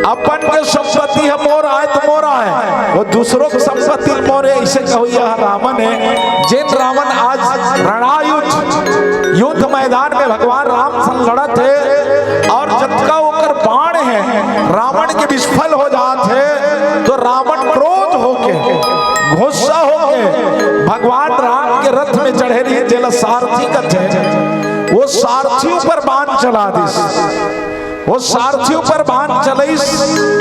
अपन के संपत्ति ह मोर आय त मोर आय, वो दूसरों के संपत्ति मोर हे, ऐसे कहोइया ह रावण हे। जेन रावण आज रणायुध युद्ध मैदान में भगवान राम संग लड़त हे और जतका ओकर बाण हे रावण के विस्फल हो जात हे, तो रावण क्रोध होके, गुस्सा होके भगवान राम के रथ में चढ़े रहिस, जेला सारथी कथे, वो सारथी ऊपर बाण चला दिस। वो सारथी ऊपर बाण चलइस,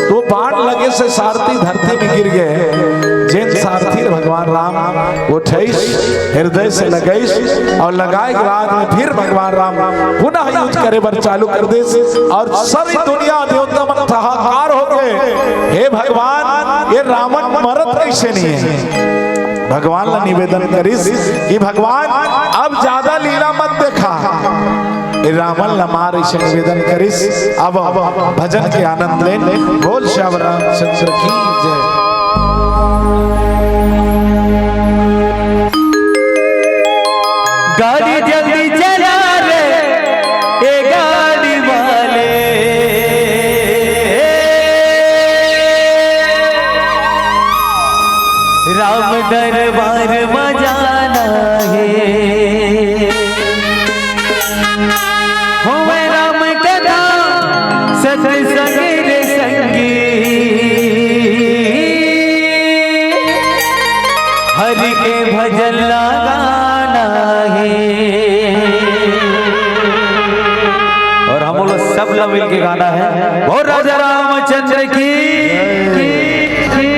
तो बाण लगे से सारथी धरती में गिर गे। जेन सारथी ल भगवान राम उठइस, हृदय से लगइस, और लगाए के बाद में फिर भगवान राम पुनः युद्ध करे बर चालू कर दिस, और सारी दुनिया देवता मन ठहाकार हो गे, "हे भगवान, ये रावण मरत कैसे नहीं है?" भगवान ला निवेदन करिस कि भगवान, अब ज्यादा लीला मत देखा, ए रावण ला मार, ऐसे निवेदन करिस। अब भजन के आनंद लेन। बोल श्याम रामचंद्र की जय। गाड़ी जल्दी चला रे, ए गाड़ी वाले, राम दरबार म जाना हे। होवै राम कथा सत्संग रे संगी, हरि के भजन ला गाना हे। और हम लोग सब ला मिलके गाना है, बोल राजा रामचंद्र की, की, की।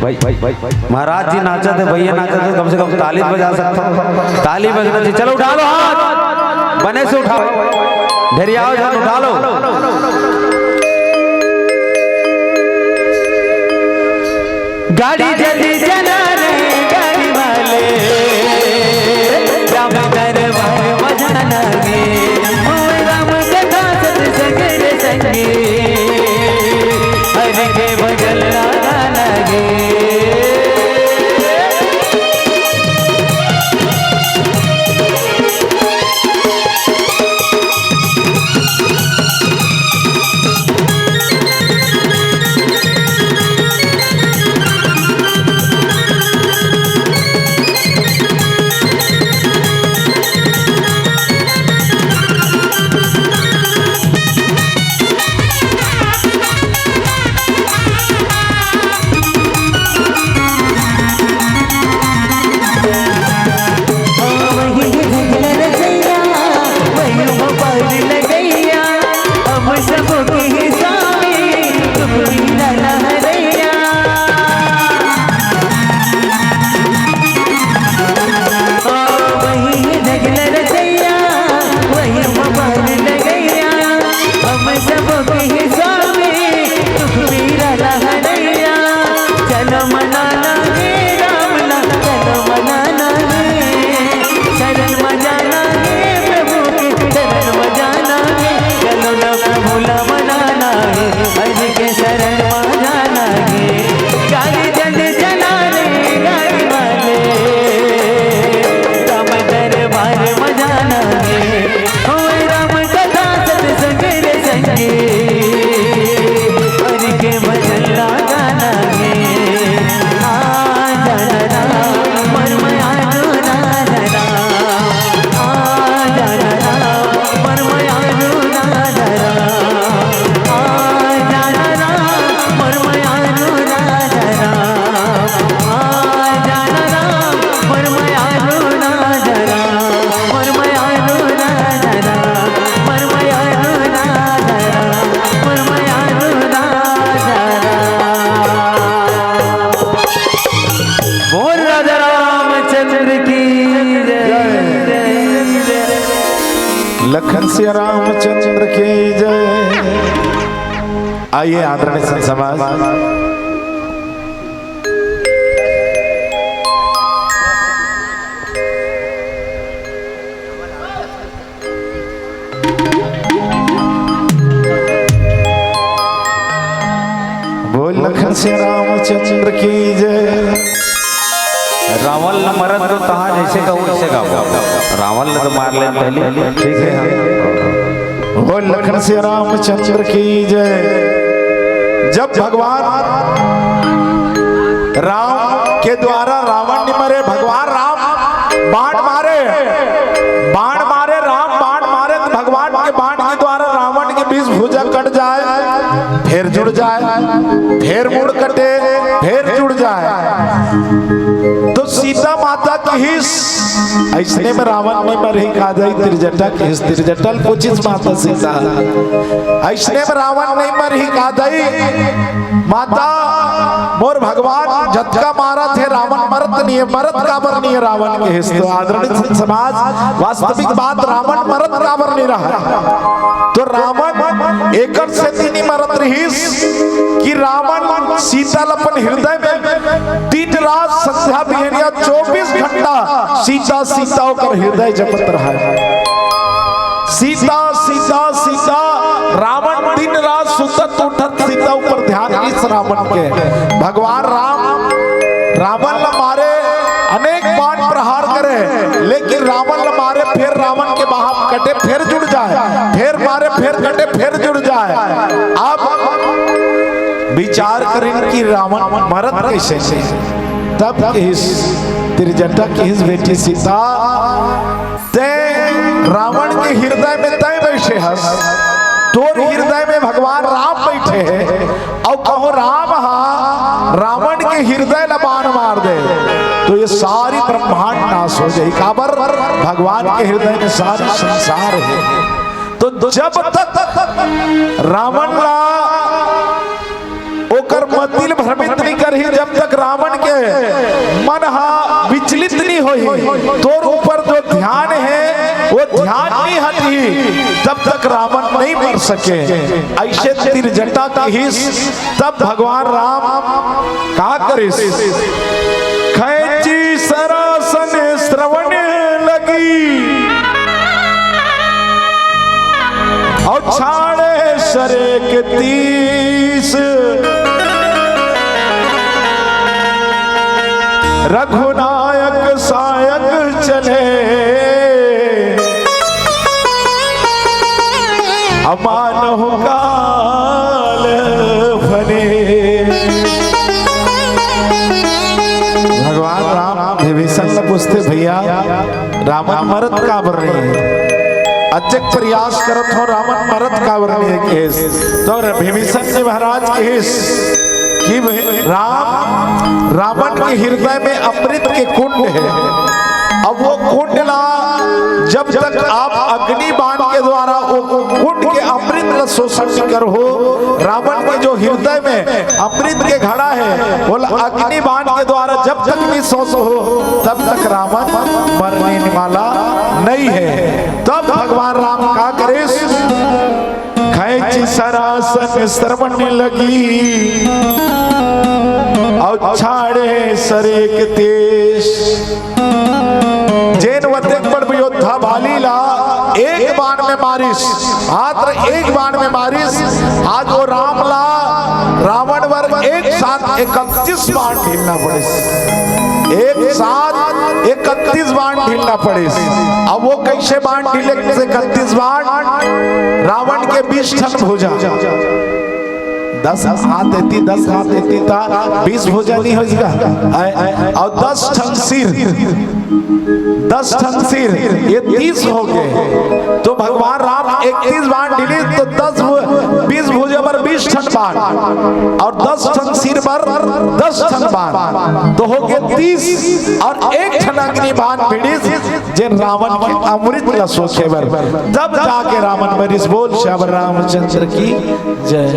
भाई, भाई, भाई, भाई, महाराज जी नाचत हे, भैया नाचत हे, कम से कम ताली बजा सकता हूँ। ताली बजना चाहिए। चलो, उठा लो हाथ, बने से उठाओ, ढेरियाओ झन, उठा लो। गाड़ी जल्दी चला रे, गाड़ी वाले, राम दरबार बजाना रे, मोर राम कथा सत्संग रे संगी, हरि के भजन गाना रे। बोल राजा रामचंद्र की जय। लखन सिया रामचंद्र की जय। आइए आदरणीय संत समाज, बोल लखन सिया रामचंद्र की जय। रावण ल मरत तो तहाँ जैसे कहूँ वैसे गाओ। रावण ल तो मार ले पहले, ठीक है, हाँ। बोल लखन सिया रामचंद्र की जय। जब भगवान राम के द्वारा रावण नहीं मरे, भगवान राम बाण मारे, बाण मारे, राम बाण मारे तो भगवान के बाण के द्वारा रावण के बीस भुजा कट जाए, फिर जुड़ जाए, फिर मुड़ कटे, फिर जुड़ जाए। तो सीता माता कहिस, अइसने में रावण नहीं मरही का दई, त्रिजटा कहिस, त्रिजटा ल पूछिस माता सीता। अइसने में रावण नहीं मरही का दई, माता, मोर भगवान जतका मारत हे, रावण मरत नहीं हे, मरत काबर नहीं हे रावण कहिस। तो आदरणीय समाज, वास्तविक बात, रावण मरत काबर नहीं रहा। तो रावण एकर सेती नहीं मरत रहिस कि रावण सीता ल अपन हृदय में दिन रात संध्या बिहनिया चौबीस घंटा सीता, सीता ओकर हृदय जपत रहा। सीता, सीता, सीता, रावण दिन रात सुतत उठत सीता ऊपर ध्यान इस रावण के। भगवान राम रावण ल मारे, अनेक बाण प्रहार करे, लेकिन रावण ल मारे, फिर रावण के बाण कटे, फिर जुड़ जाए, फिर मारे, फिर कटे, फिर जुड़ जाए। अब विचार करिन कि रावण मरत कैसे हे। तब कहिस त्रिजटा, कहिस बेटी सीता, तैं रावण के हृदय में तैं बइठे हस, तोर हृदय में भगवान राम बइठे हे, अउ कहूँ राम हा रावण के हृदय ला बाण मार दे, तो ये सारी ब्रह्मांड नाश हो जाही। काबर? भगवान के हृदय में सारी संसार हे। तो जब तक रावण ला ओ ओकर मति ल भ्रमित नहीं करही, जब तक रावण के मन हा विचलित नहीं होही, तोर ऊपर जो ध्यान हे, वो ध्यान नहीं हटही, तब तक रावण नहीं मर सके। अइसे तीर जटा किहिस, तब भगवान राम का करिस? खैंची सरासन श्रवण लगी, अउ छाड़े सरेक तीस। रघुनायक सायक चले, अमानहु काल फले। भगवान राम विभीषण ल पूछथे, भैया, रावण मरत काबर नहीं हे? अतेक प्रयास करत हों, रावण मरत काबर नहीं हे, किहिस। तो विभीषण जी महाराज किहिस कि भे-, राम, रावण के हृदय में अमृत के कुंड हे। अब वो कुंड ला जब तक आप अग्नि बाण के द्वारा वो कुंड के अमृत ला शोषण नहीं करहू, रावण के जो हृदय में अमृत के घड़ा हे, वो ला अग्नि बाण के द्वारा जब तक नहीं शोषहू, तब तक रावण मरने वाला नहीं हे। तब भगवान राम का करिस? खैंची सरासन श्रवण लगी, अउ छाड़े सरेक तीस। जेन वतेक बड़ योद्धा बाली ला एक बाण में मारिस, मात्र एक बाण में मारिस, आज वो राम ला रावण बर एक साथ इकतीस बाण झेलना पड़िस। एक साथ इकतीस बाण झेलना पड़िस। अब वो कइसे बाण झेलिस? इकतीस बाण, रावण के बीस ठन भुजा, दस हाथ एती, दस हाथ एती, त बीस भुजा नहीं होइस का? अउ दस ठन सिर, दस ठन सिर, ये तीस हो गे। तो भगवान राम इकतीस बाण झेलिस, तो दस भु-, बीस भुजा बर बीस ठन बाण, अउ दस ठन सिर बर दस ठन बाण, तो हो गे तीस। अउ एक ठन अग्नि बाण भिड़िस, जेन रावण के अमृत ला सोखे बर, तब जाके रावण मरिस। बोल सियावर रामचंद्र की जय।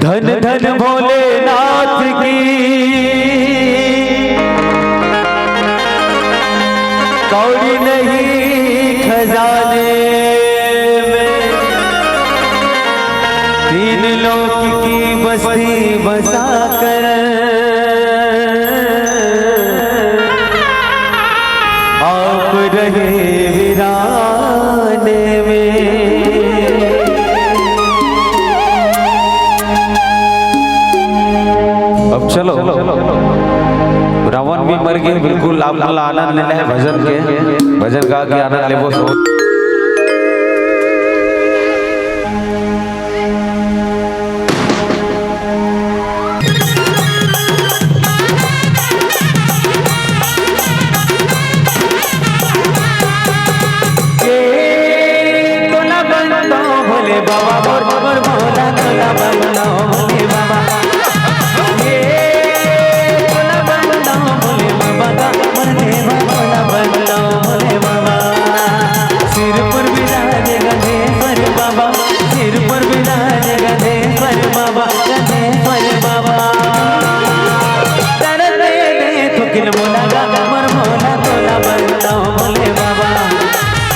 धन धन भोलेनाथ की, कौड़ी नहीं खजाने में, तीन लोक की बस्ती बसा कर आप रहे वीराने में। अब चलो, रावण भी मर गे, बिल्कुल आप मन ला आनंद लेना हे भजन के, भजन गा के आनंद लेबो। ये तोला बंदो भोले बाबा, मोर, मोर भोला तोला बंदो भोले बाबा। ये तोला बंदो भोले बाबा, मोर देवा तोला बंदो भोले बाबा। सिर पर विराजे गंधेश्वर बाबा, सिर पर विराजे गंधेश्वर बाबा, गंधेश्वर बाबा। दरद दे थुकिल मोला गा, मोर भोला तोला बंदो भोले बाबा।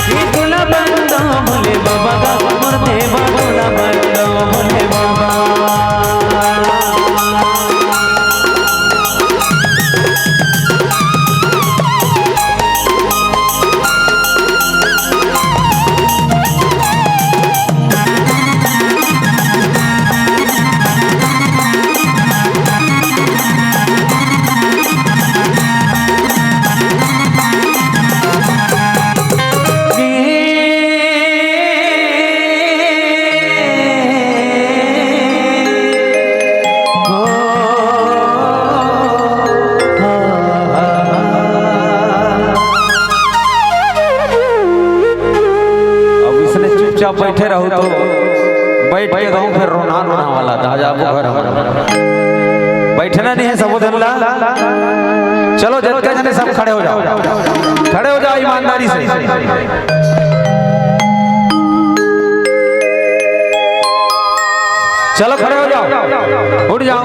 ये तोला बंदो भोले बाबा गा, मोर देवा तोला बंदो भोले बाबा। रहू तो बैठ के गाँव फिर रोना रोना वाला था। आज आपको घर हमारा बैठना नहीं है सबो धन ला। चलो, जतका जने सब खड़े हो जाओ, खड़े हो जाओ ईमानदारी से। चलो, खड़े हो जाओ, उठ जाओ।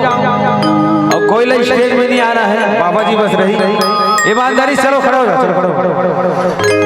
अब कोई ला स्टेज में नहीं आना है, बाबा जी बस रही। ईमानदारी, चलो, खड़े हो जाओ, चलो, खड़े हो जाओ।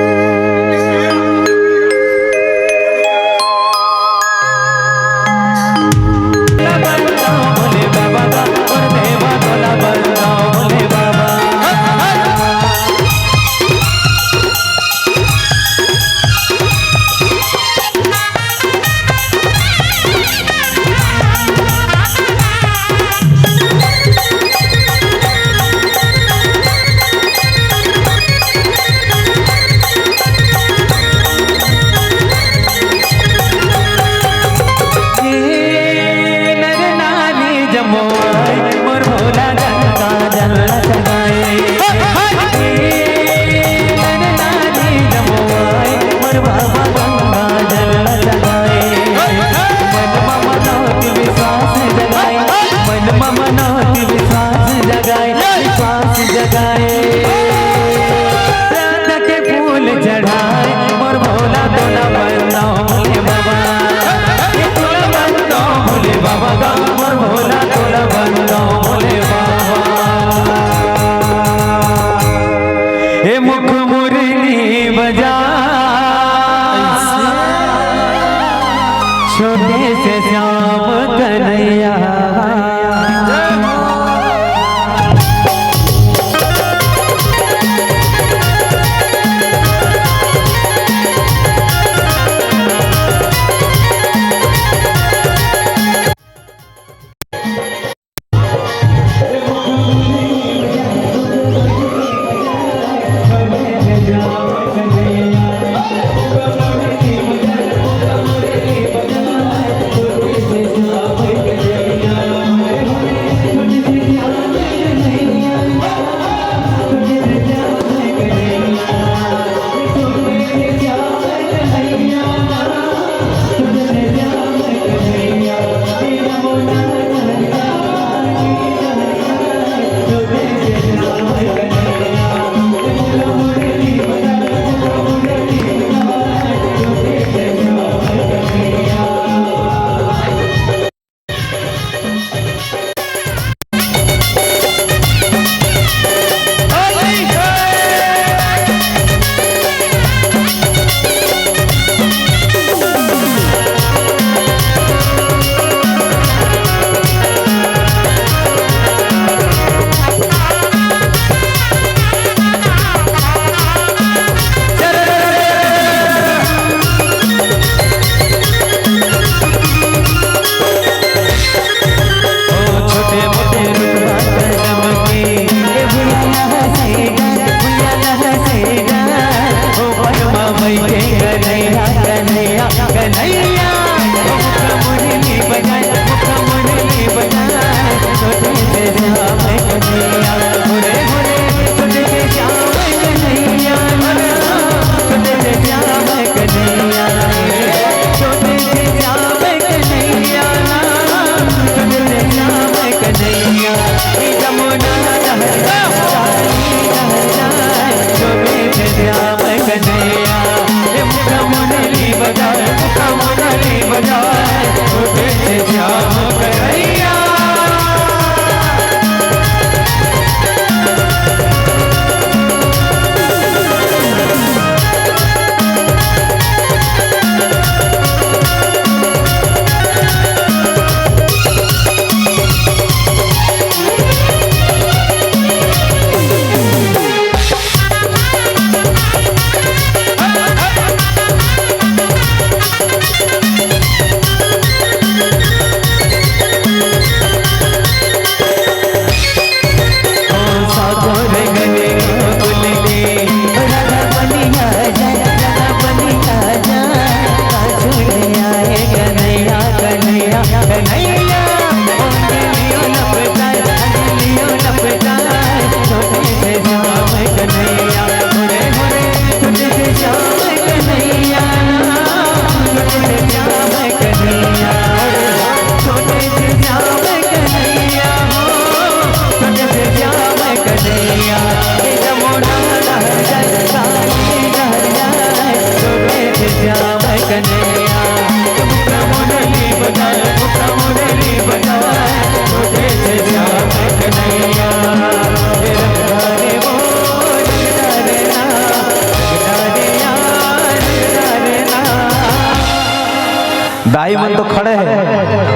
दाई मन तो खड़े हे,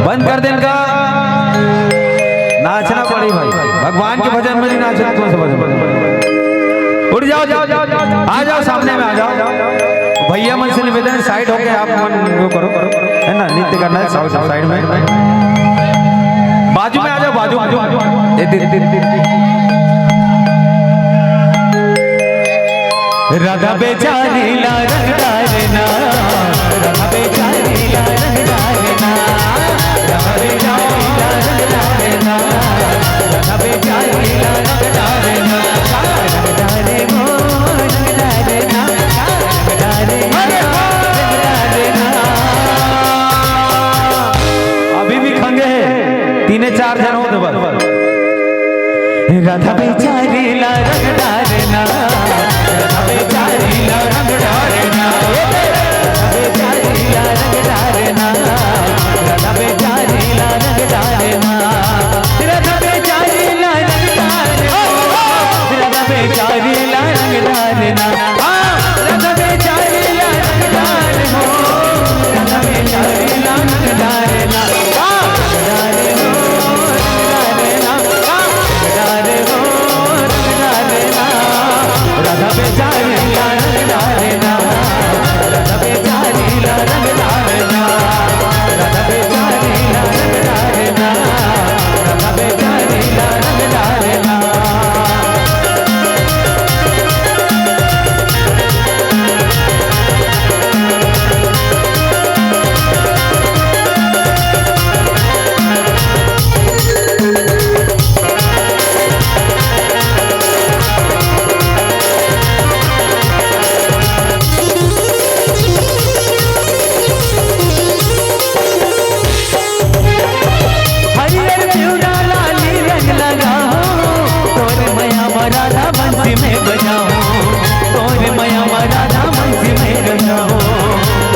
बंद कर देन का। नाचना पड़ी भाई, भगवान के भजन में नहीं नाचना, कौन सा भजन? उठ जाओ, जाओ, जाओ, जाओ, आ जाओ, सामने में आ जाओ। भैया मन से निवेदन है, साइड होके आप मन वो करो, करो, है ना, नृत्य करना है, साइड, साइड में। बाजू में आ जाओ, बाजू, बाजू, बाजू। ए, दे, दे, दे, दे। राधा बेचारी ला रंगदार ना, राधा बेचारी ला रंगदार ना, राधा बेचारी ला रंगदार ना, राधा बेचारी ला रंगदार ना, रंगदार हो, रंगदार ना, रंगदार हो, रंगदार ना। अभी भी खंगे हे, तीने चार जन हो तो बस। राधा बेचारी ला रंगदार ना, राधा बेचारी ला रंगदार ना, राधा बेचारी ला रंगदार ना, राधा बेचारी ला रंगदार ना, राधा बेचारी ला रंगदार ना, राधा बेचारी ला रंगदार ना, हाँ, राधा बेचारी ला रंगदार हो, राधा बेचारी ला रंगदार ना, हाँ, रंगदार हो, रंगदार ना। हरियर पिवरा लाली रंग लगाओ, तोर मया मा राधा बंसी में बजाओ, तोर मया मा राधा बंसी में बजाओ।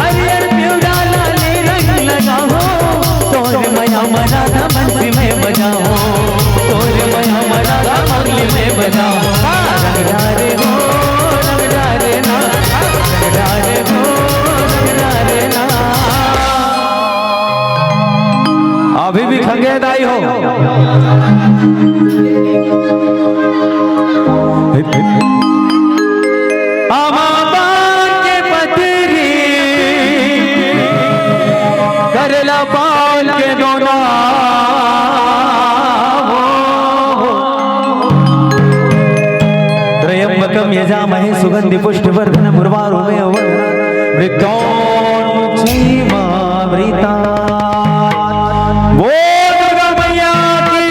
हरियर पिवरा लाली रंग लगाओ, तोर मया मा राधा बंसी में बजाओ, तोर मया मा राधा बंसी में बजाओ। हाँ, रंगदार हो, रंगदार ना, हाँ, रंगदार हो, रंगदार ना। अभी भी खंगे दाई हो। आमा पान के पतरी, करेला पान के दोना हो। त्र्यंबकम यजामहे सुगंधि पुष्टिवर्धन उर्वारुकमिव बंधना मृत्योर्मुक्षीयमामृतात्। बोल दुर्गा मैया की।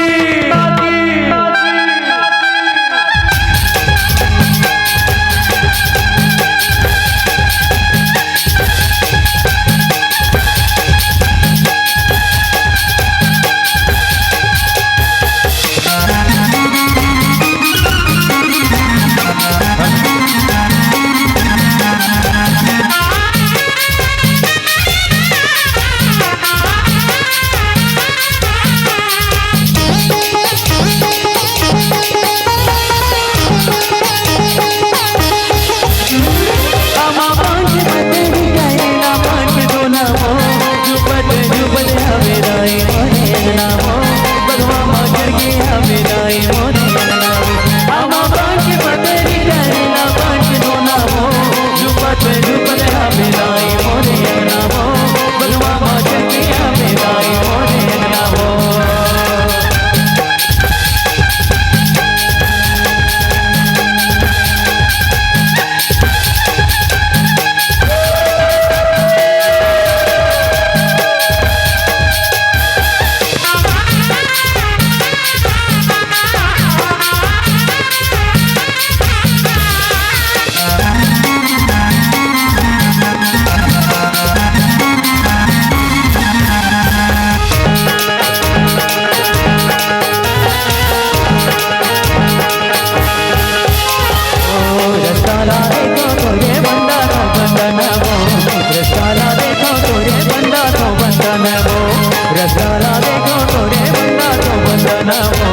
रताला देखो तोरे बंदा तो बंदन वो,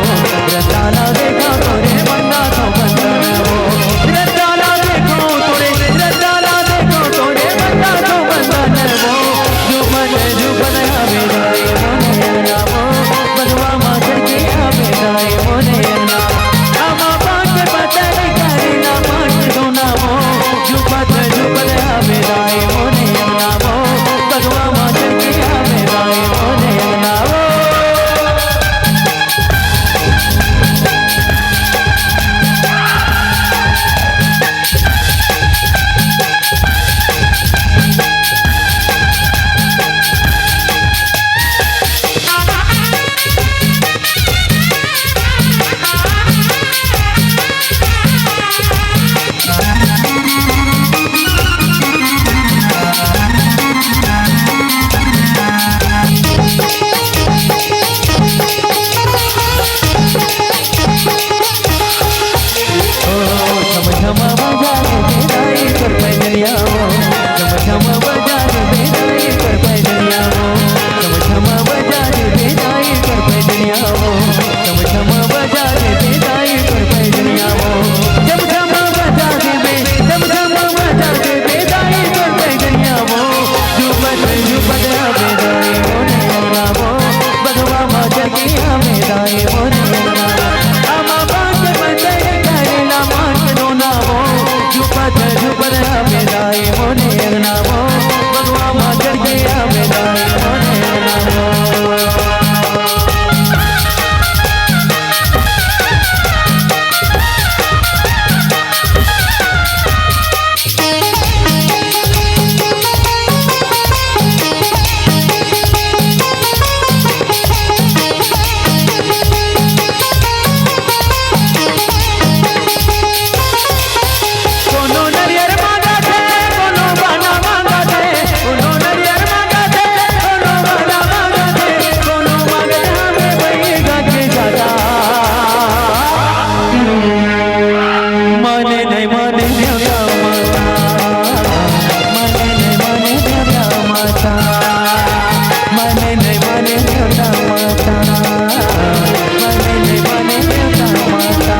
रताला देखो तोरे बंदा तो बंदन वो, रताला देखो तोरे, रताला देखो तोरे बंदा तो बंदन वो, जुबन जुबन आवे दाई मोने अंगना वो, बगवा मा चढ़ के आवे दाई मोने अंगना, आमा पाके पतल करे ना पाके दोना वो, जुबन जुबन आवे दाई मोने अंगना वो, बगवा मा चढ़ के आवे दाई मोने अंगना वो। ओ, छम छम बजा रे बेदाई तोर पैजनिया वो, छम छम बजा रे बेदाई तोर पैजनिया वो, छम छम बजा रे बेदाई तोर पैजनिया वो, छम छम बजा रे बेदाई तोर पैजनिया वो, छम छम बजा रे बे, छम छम बजा रे बेदाई तोर पैजनिया वो, जुबन जुबन आवे दाई मोने अंगना वो, बगवा मा चढ़ के आवे दाई मोने अंगना वो, आमा पाके पतल करे ना पाके दोना वो, जुबन जुबन आवे दाई मोने अंगना वो, बगवा मा चढ़ के आवे दाई मोने अंगना वो। कोनो नरियर मांगत हे, कोनो बाना मांगत हे, कोनो नरियर मांगत हे, कोनो बाना मांगत हे, कोनो मांगत हमें बैगा के जाता। माने नहीं माने देवता माता, माने नहीं माने देवता माता, माने नहीं माने देवता माता, माने नहीं माने देवता माता।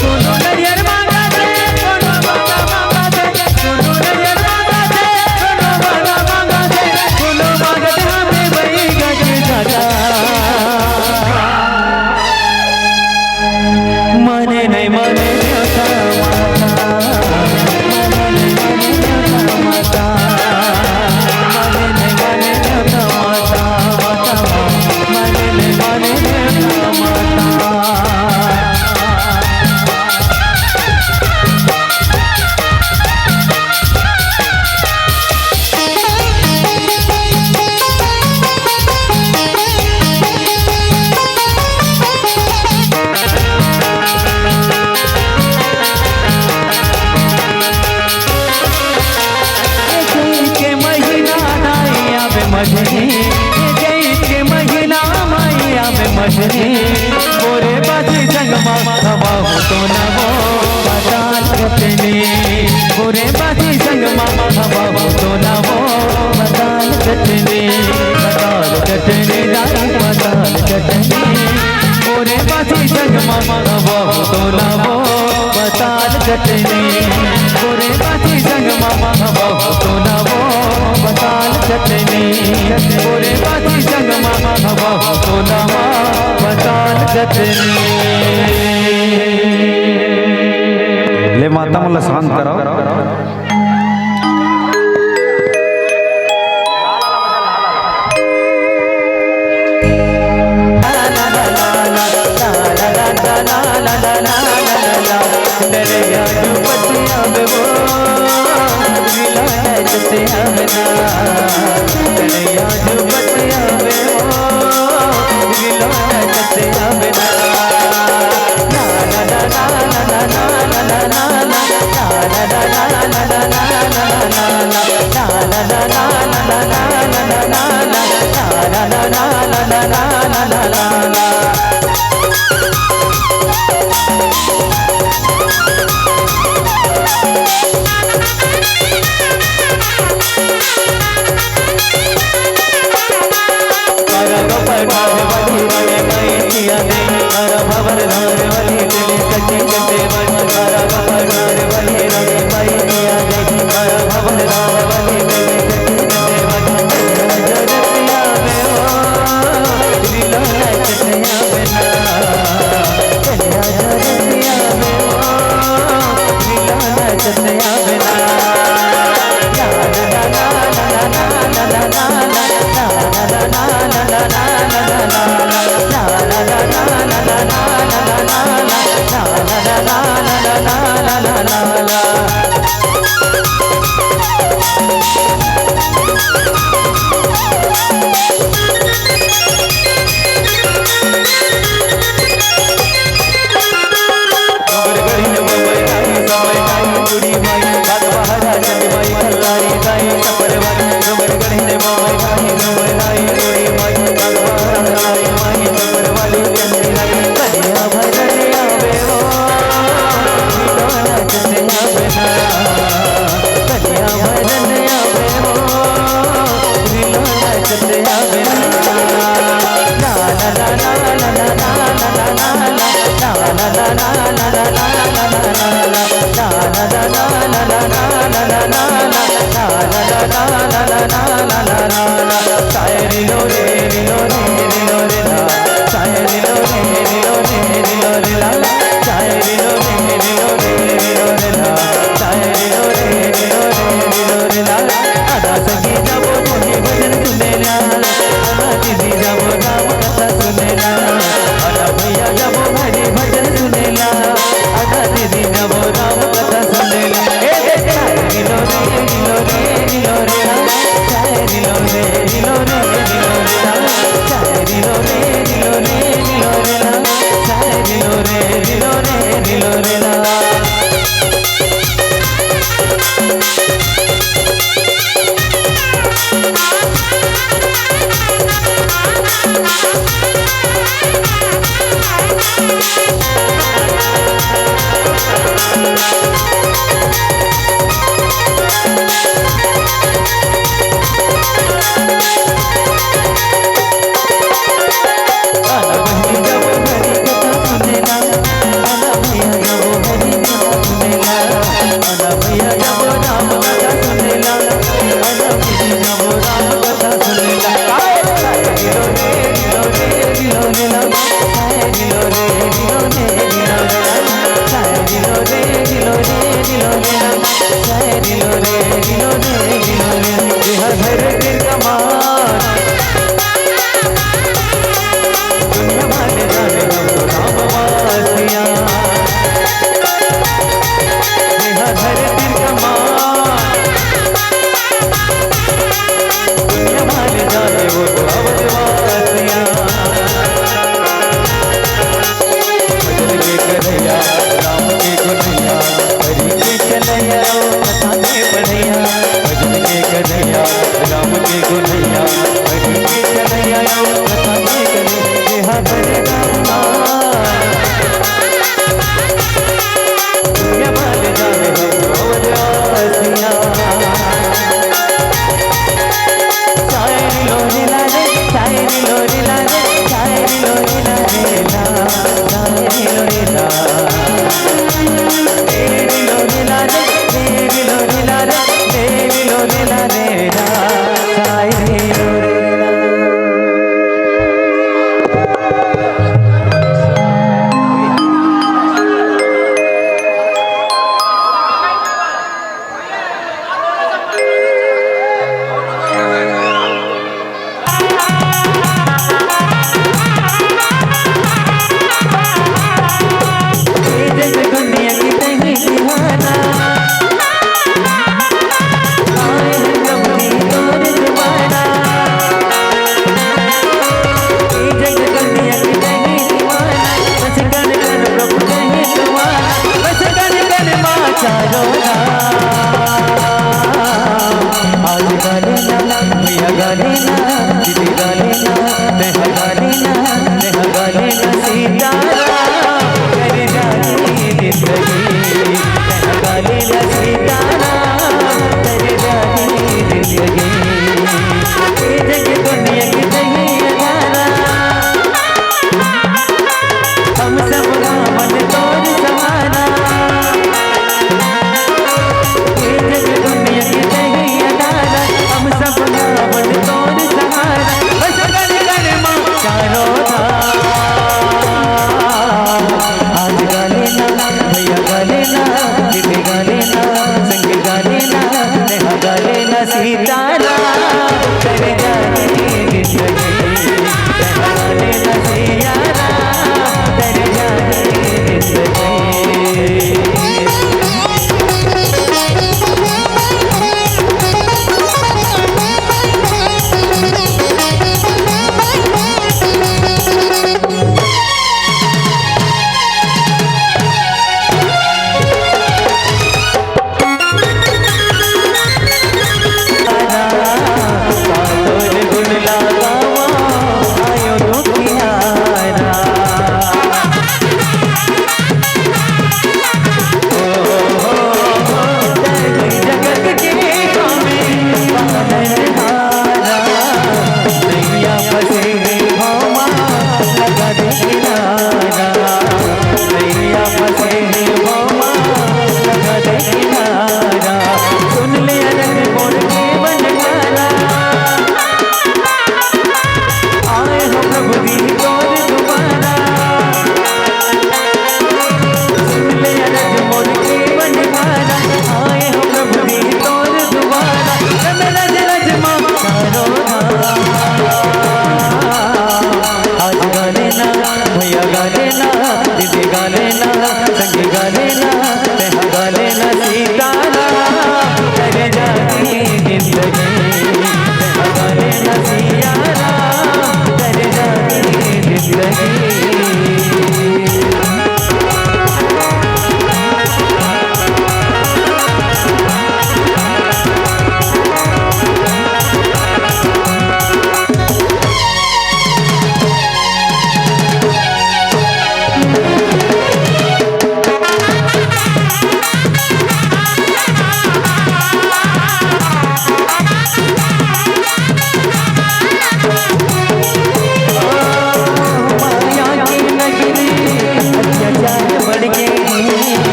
कोनो नरियर मांगत हे, कोनो बाना मांगत हे, कोनो नरियर मांगत हे, कोनो बाना मांगत हे, कोनो मांगत हमें बैगा के जाता। माने नहीं माने देवता माता, माने नहीं माने देवता माता, माने नहीं माने देवता माता, माता, माने नहीं माने देवता माता। ए चैत के महीना नाई आवे मझनी, ए चैत के महीना माई आवे मझनी, बोरे बाजी संग मा हवा हो तो ना वो बताल कटनी, बोरे बाजी संग मा हवा हो तो ना वो बताल कटनी, बताल कटनी दाई बताल कटनी, बोरे बाजी संग मा हवा हो तो ना वो बताल चटनी, गोरे बाती संग मा हवा हो तो ना वो बताल चटनी, गोरे बाती संग मा हवा हो तो ना वो बताल चटनी। ले माता मन ला शांत कराओ।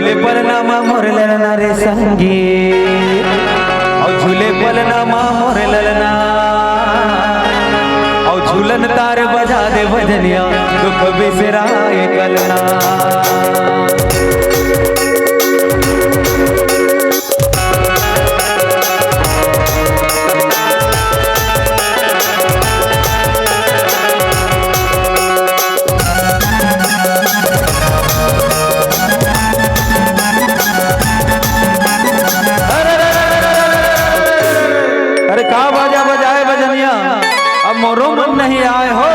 झूले पलना मा मोर ललना रे संगी, अउ झूले पलना मा मोर ललना, अउ झूलन तार बजा दे बजनिया, दुख बिसराए कलना। अरे, अरे, अरे, अरे, अरे, अरे, अरे, अरे, का बाजा बजाए बजनिया, अब मोरो मन नहीं आए हो।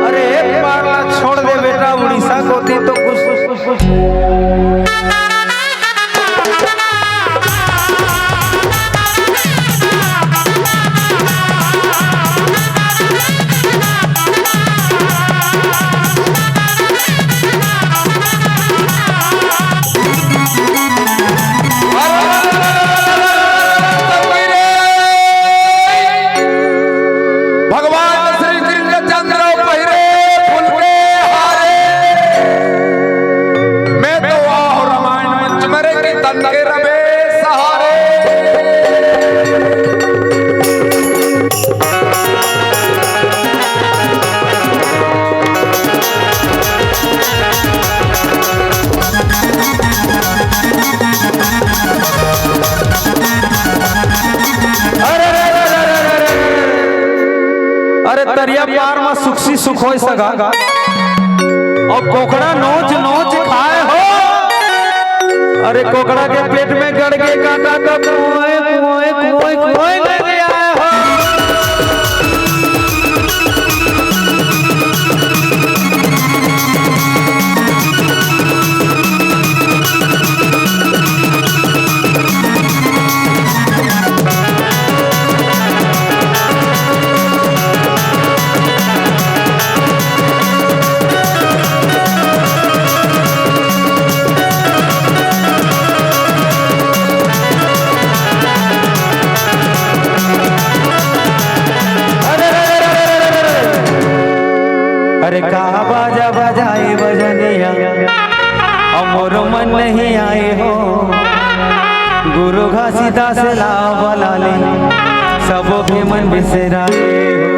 अरे, एक बार ला छोड़ दे बेटा, उड़ीसा कोती तो कुछ, कुछ, कुछ, कुछ। भगवान श्री कृष्णचंद्र पहिरे फूल के हारे, मैं तो आहो रामायण मंच में रे कि तन के रवे सहारे। अरे, अरे, अरे, अरे, अरे, अरे, अरे, अरे, तरिया पार म सुखसी सुखोय सगा, अउ कोकड़ा नोच नोच खाए हो। अरे, कोकड़ा के पेट में गड़ के कांटा तो कोय, कोय, कोय, कोय करके आए हो। अरे, अरे, अरे, अरे, अरे, अरे। अरे, का बाजा बजाई बजनिया, अउ मोर मन नहीं आए हो। गुरु घासीदास ला बलाले, सबो के मन बिसराए हो।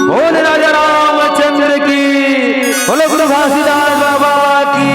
बोल राजा रामचंद्र की, बोलो गुरु घासीदास बाबा की।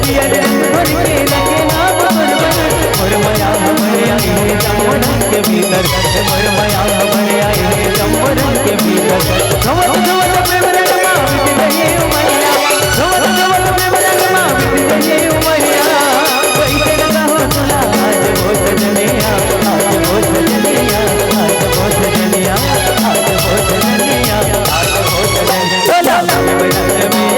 पियर रंग भर के रंग नाम बन बन, मोर मया हमर आई हे जम्मो रंग के भीतर, मोर मया हमर आई हे जम्मो रंग के भीतर। झमक झमक प्रेम रंग मा बीत गई उमरिया, झमक झमक प्रेम रंग मा बीत गई उमरिया। कैसे लगा हो तोला आज हो सजनिया, आज हो सजनिया, आज हो सजनिया, आज हो सजनिया, आज हो सजनिया। तोला प्रेम रंग में,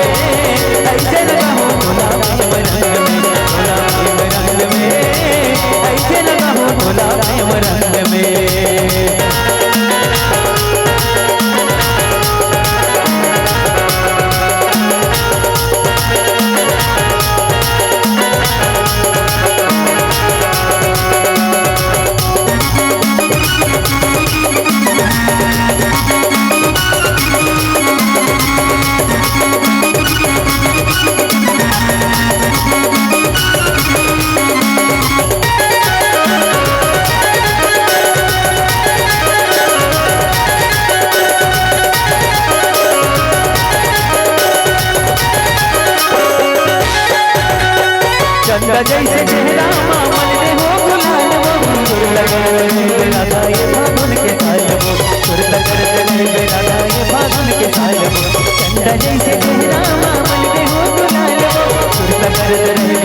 ऐसे लगा हो तोला प्रेम रंग में, तोला प्रेम रंग में, ऐसे लगा हो तोला प्रेम रंग में। चंदा जैसे चेहरा मा मल दे हो गुलाल बहू, सुर लगन नहीं बेला था ये फागुन के साल बहू, सुर लगन नहीं बेला था ये फागुन के साल बहू। चंदा जैसे चेहरा मा मल दे हो गुलाल बहू, सुर लगन नहीं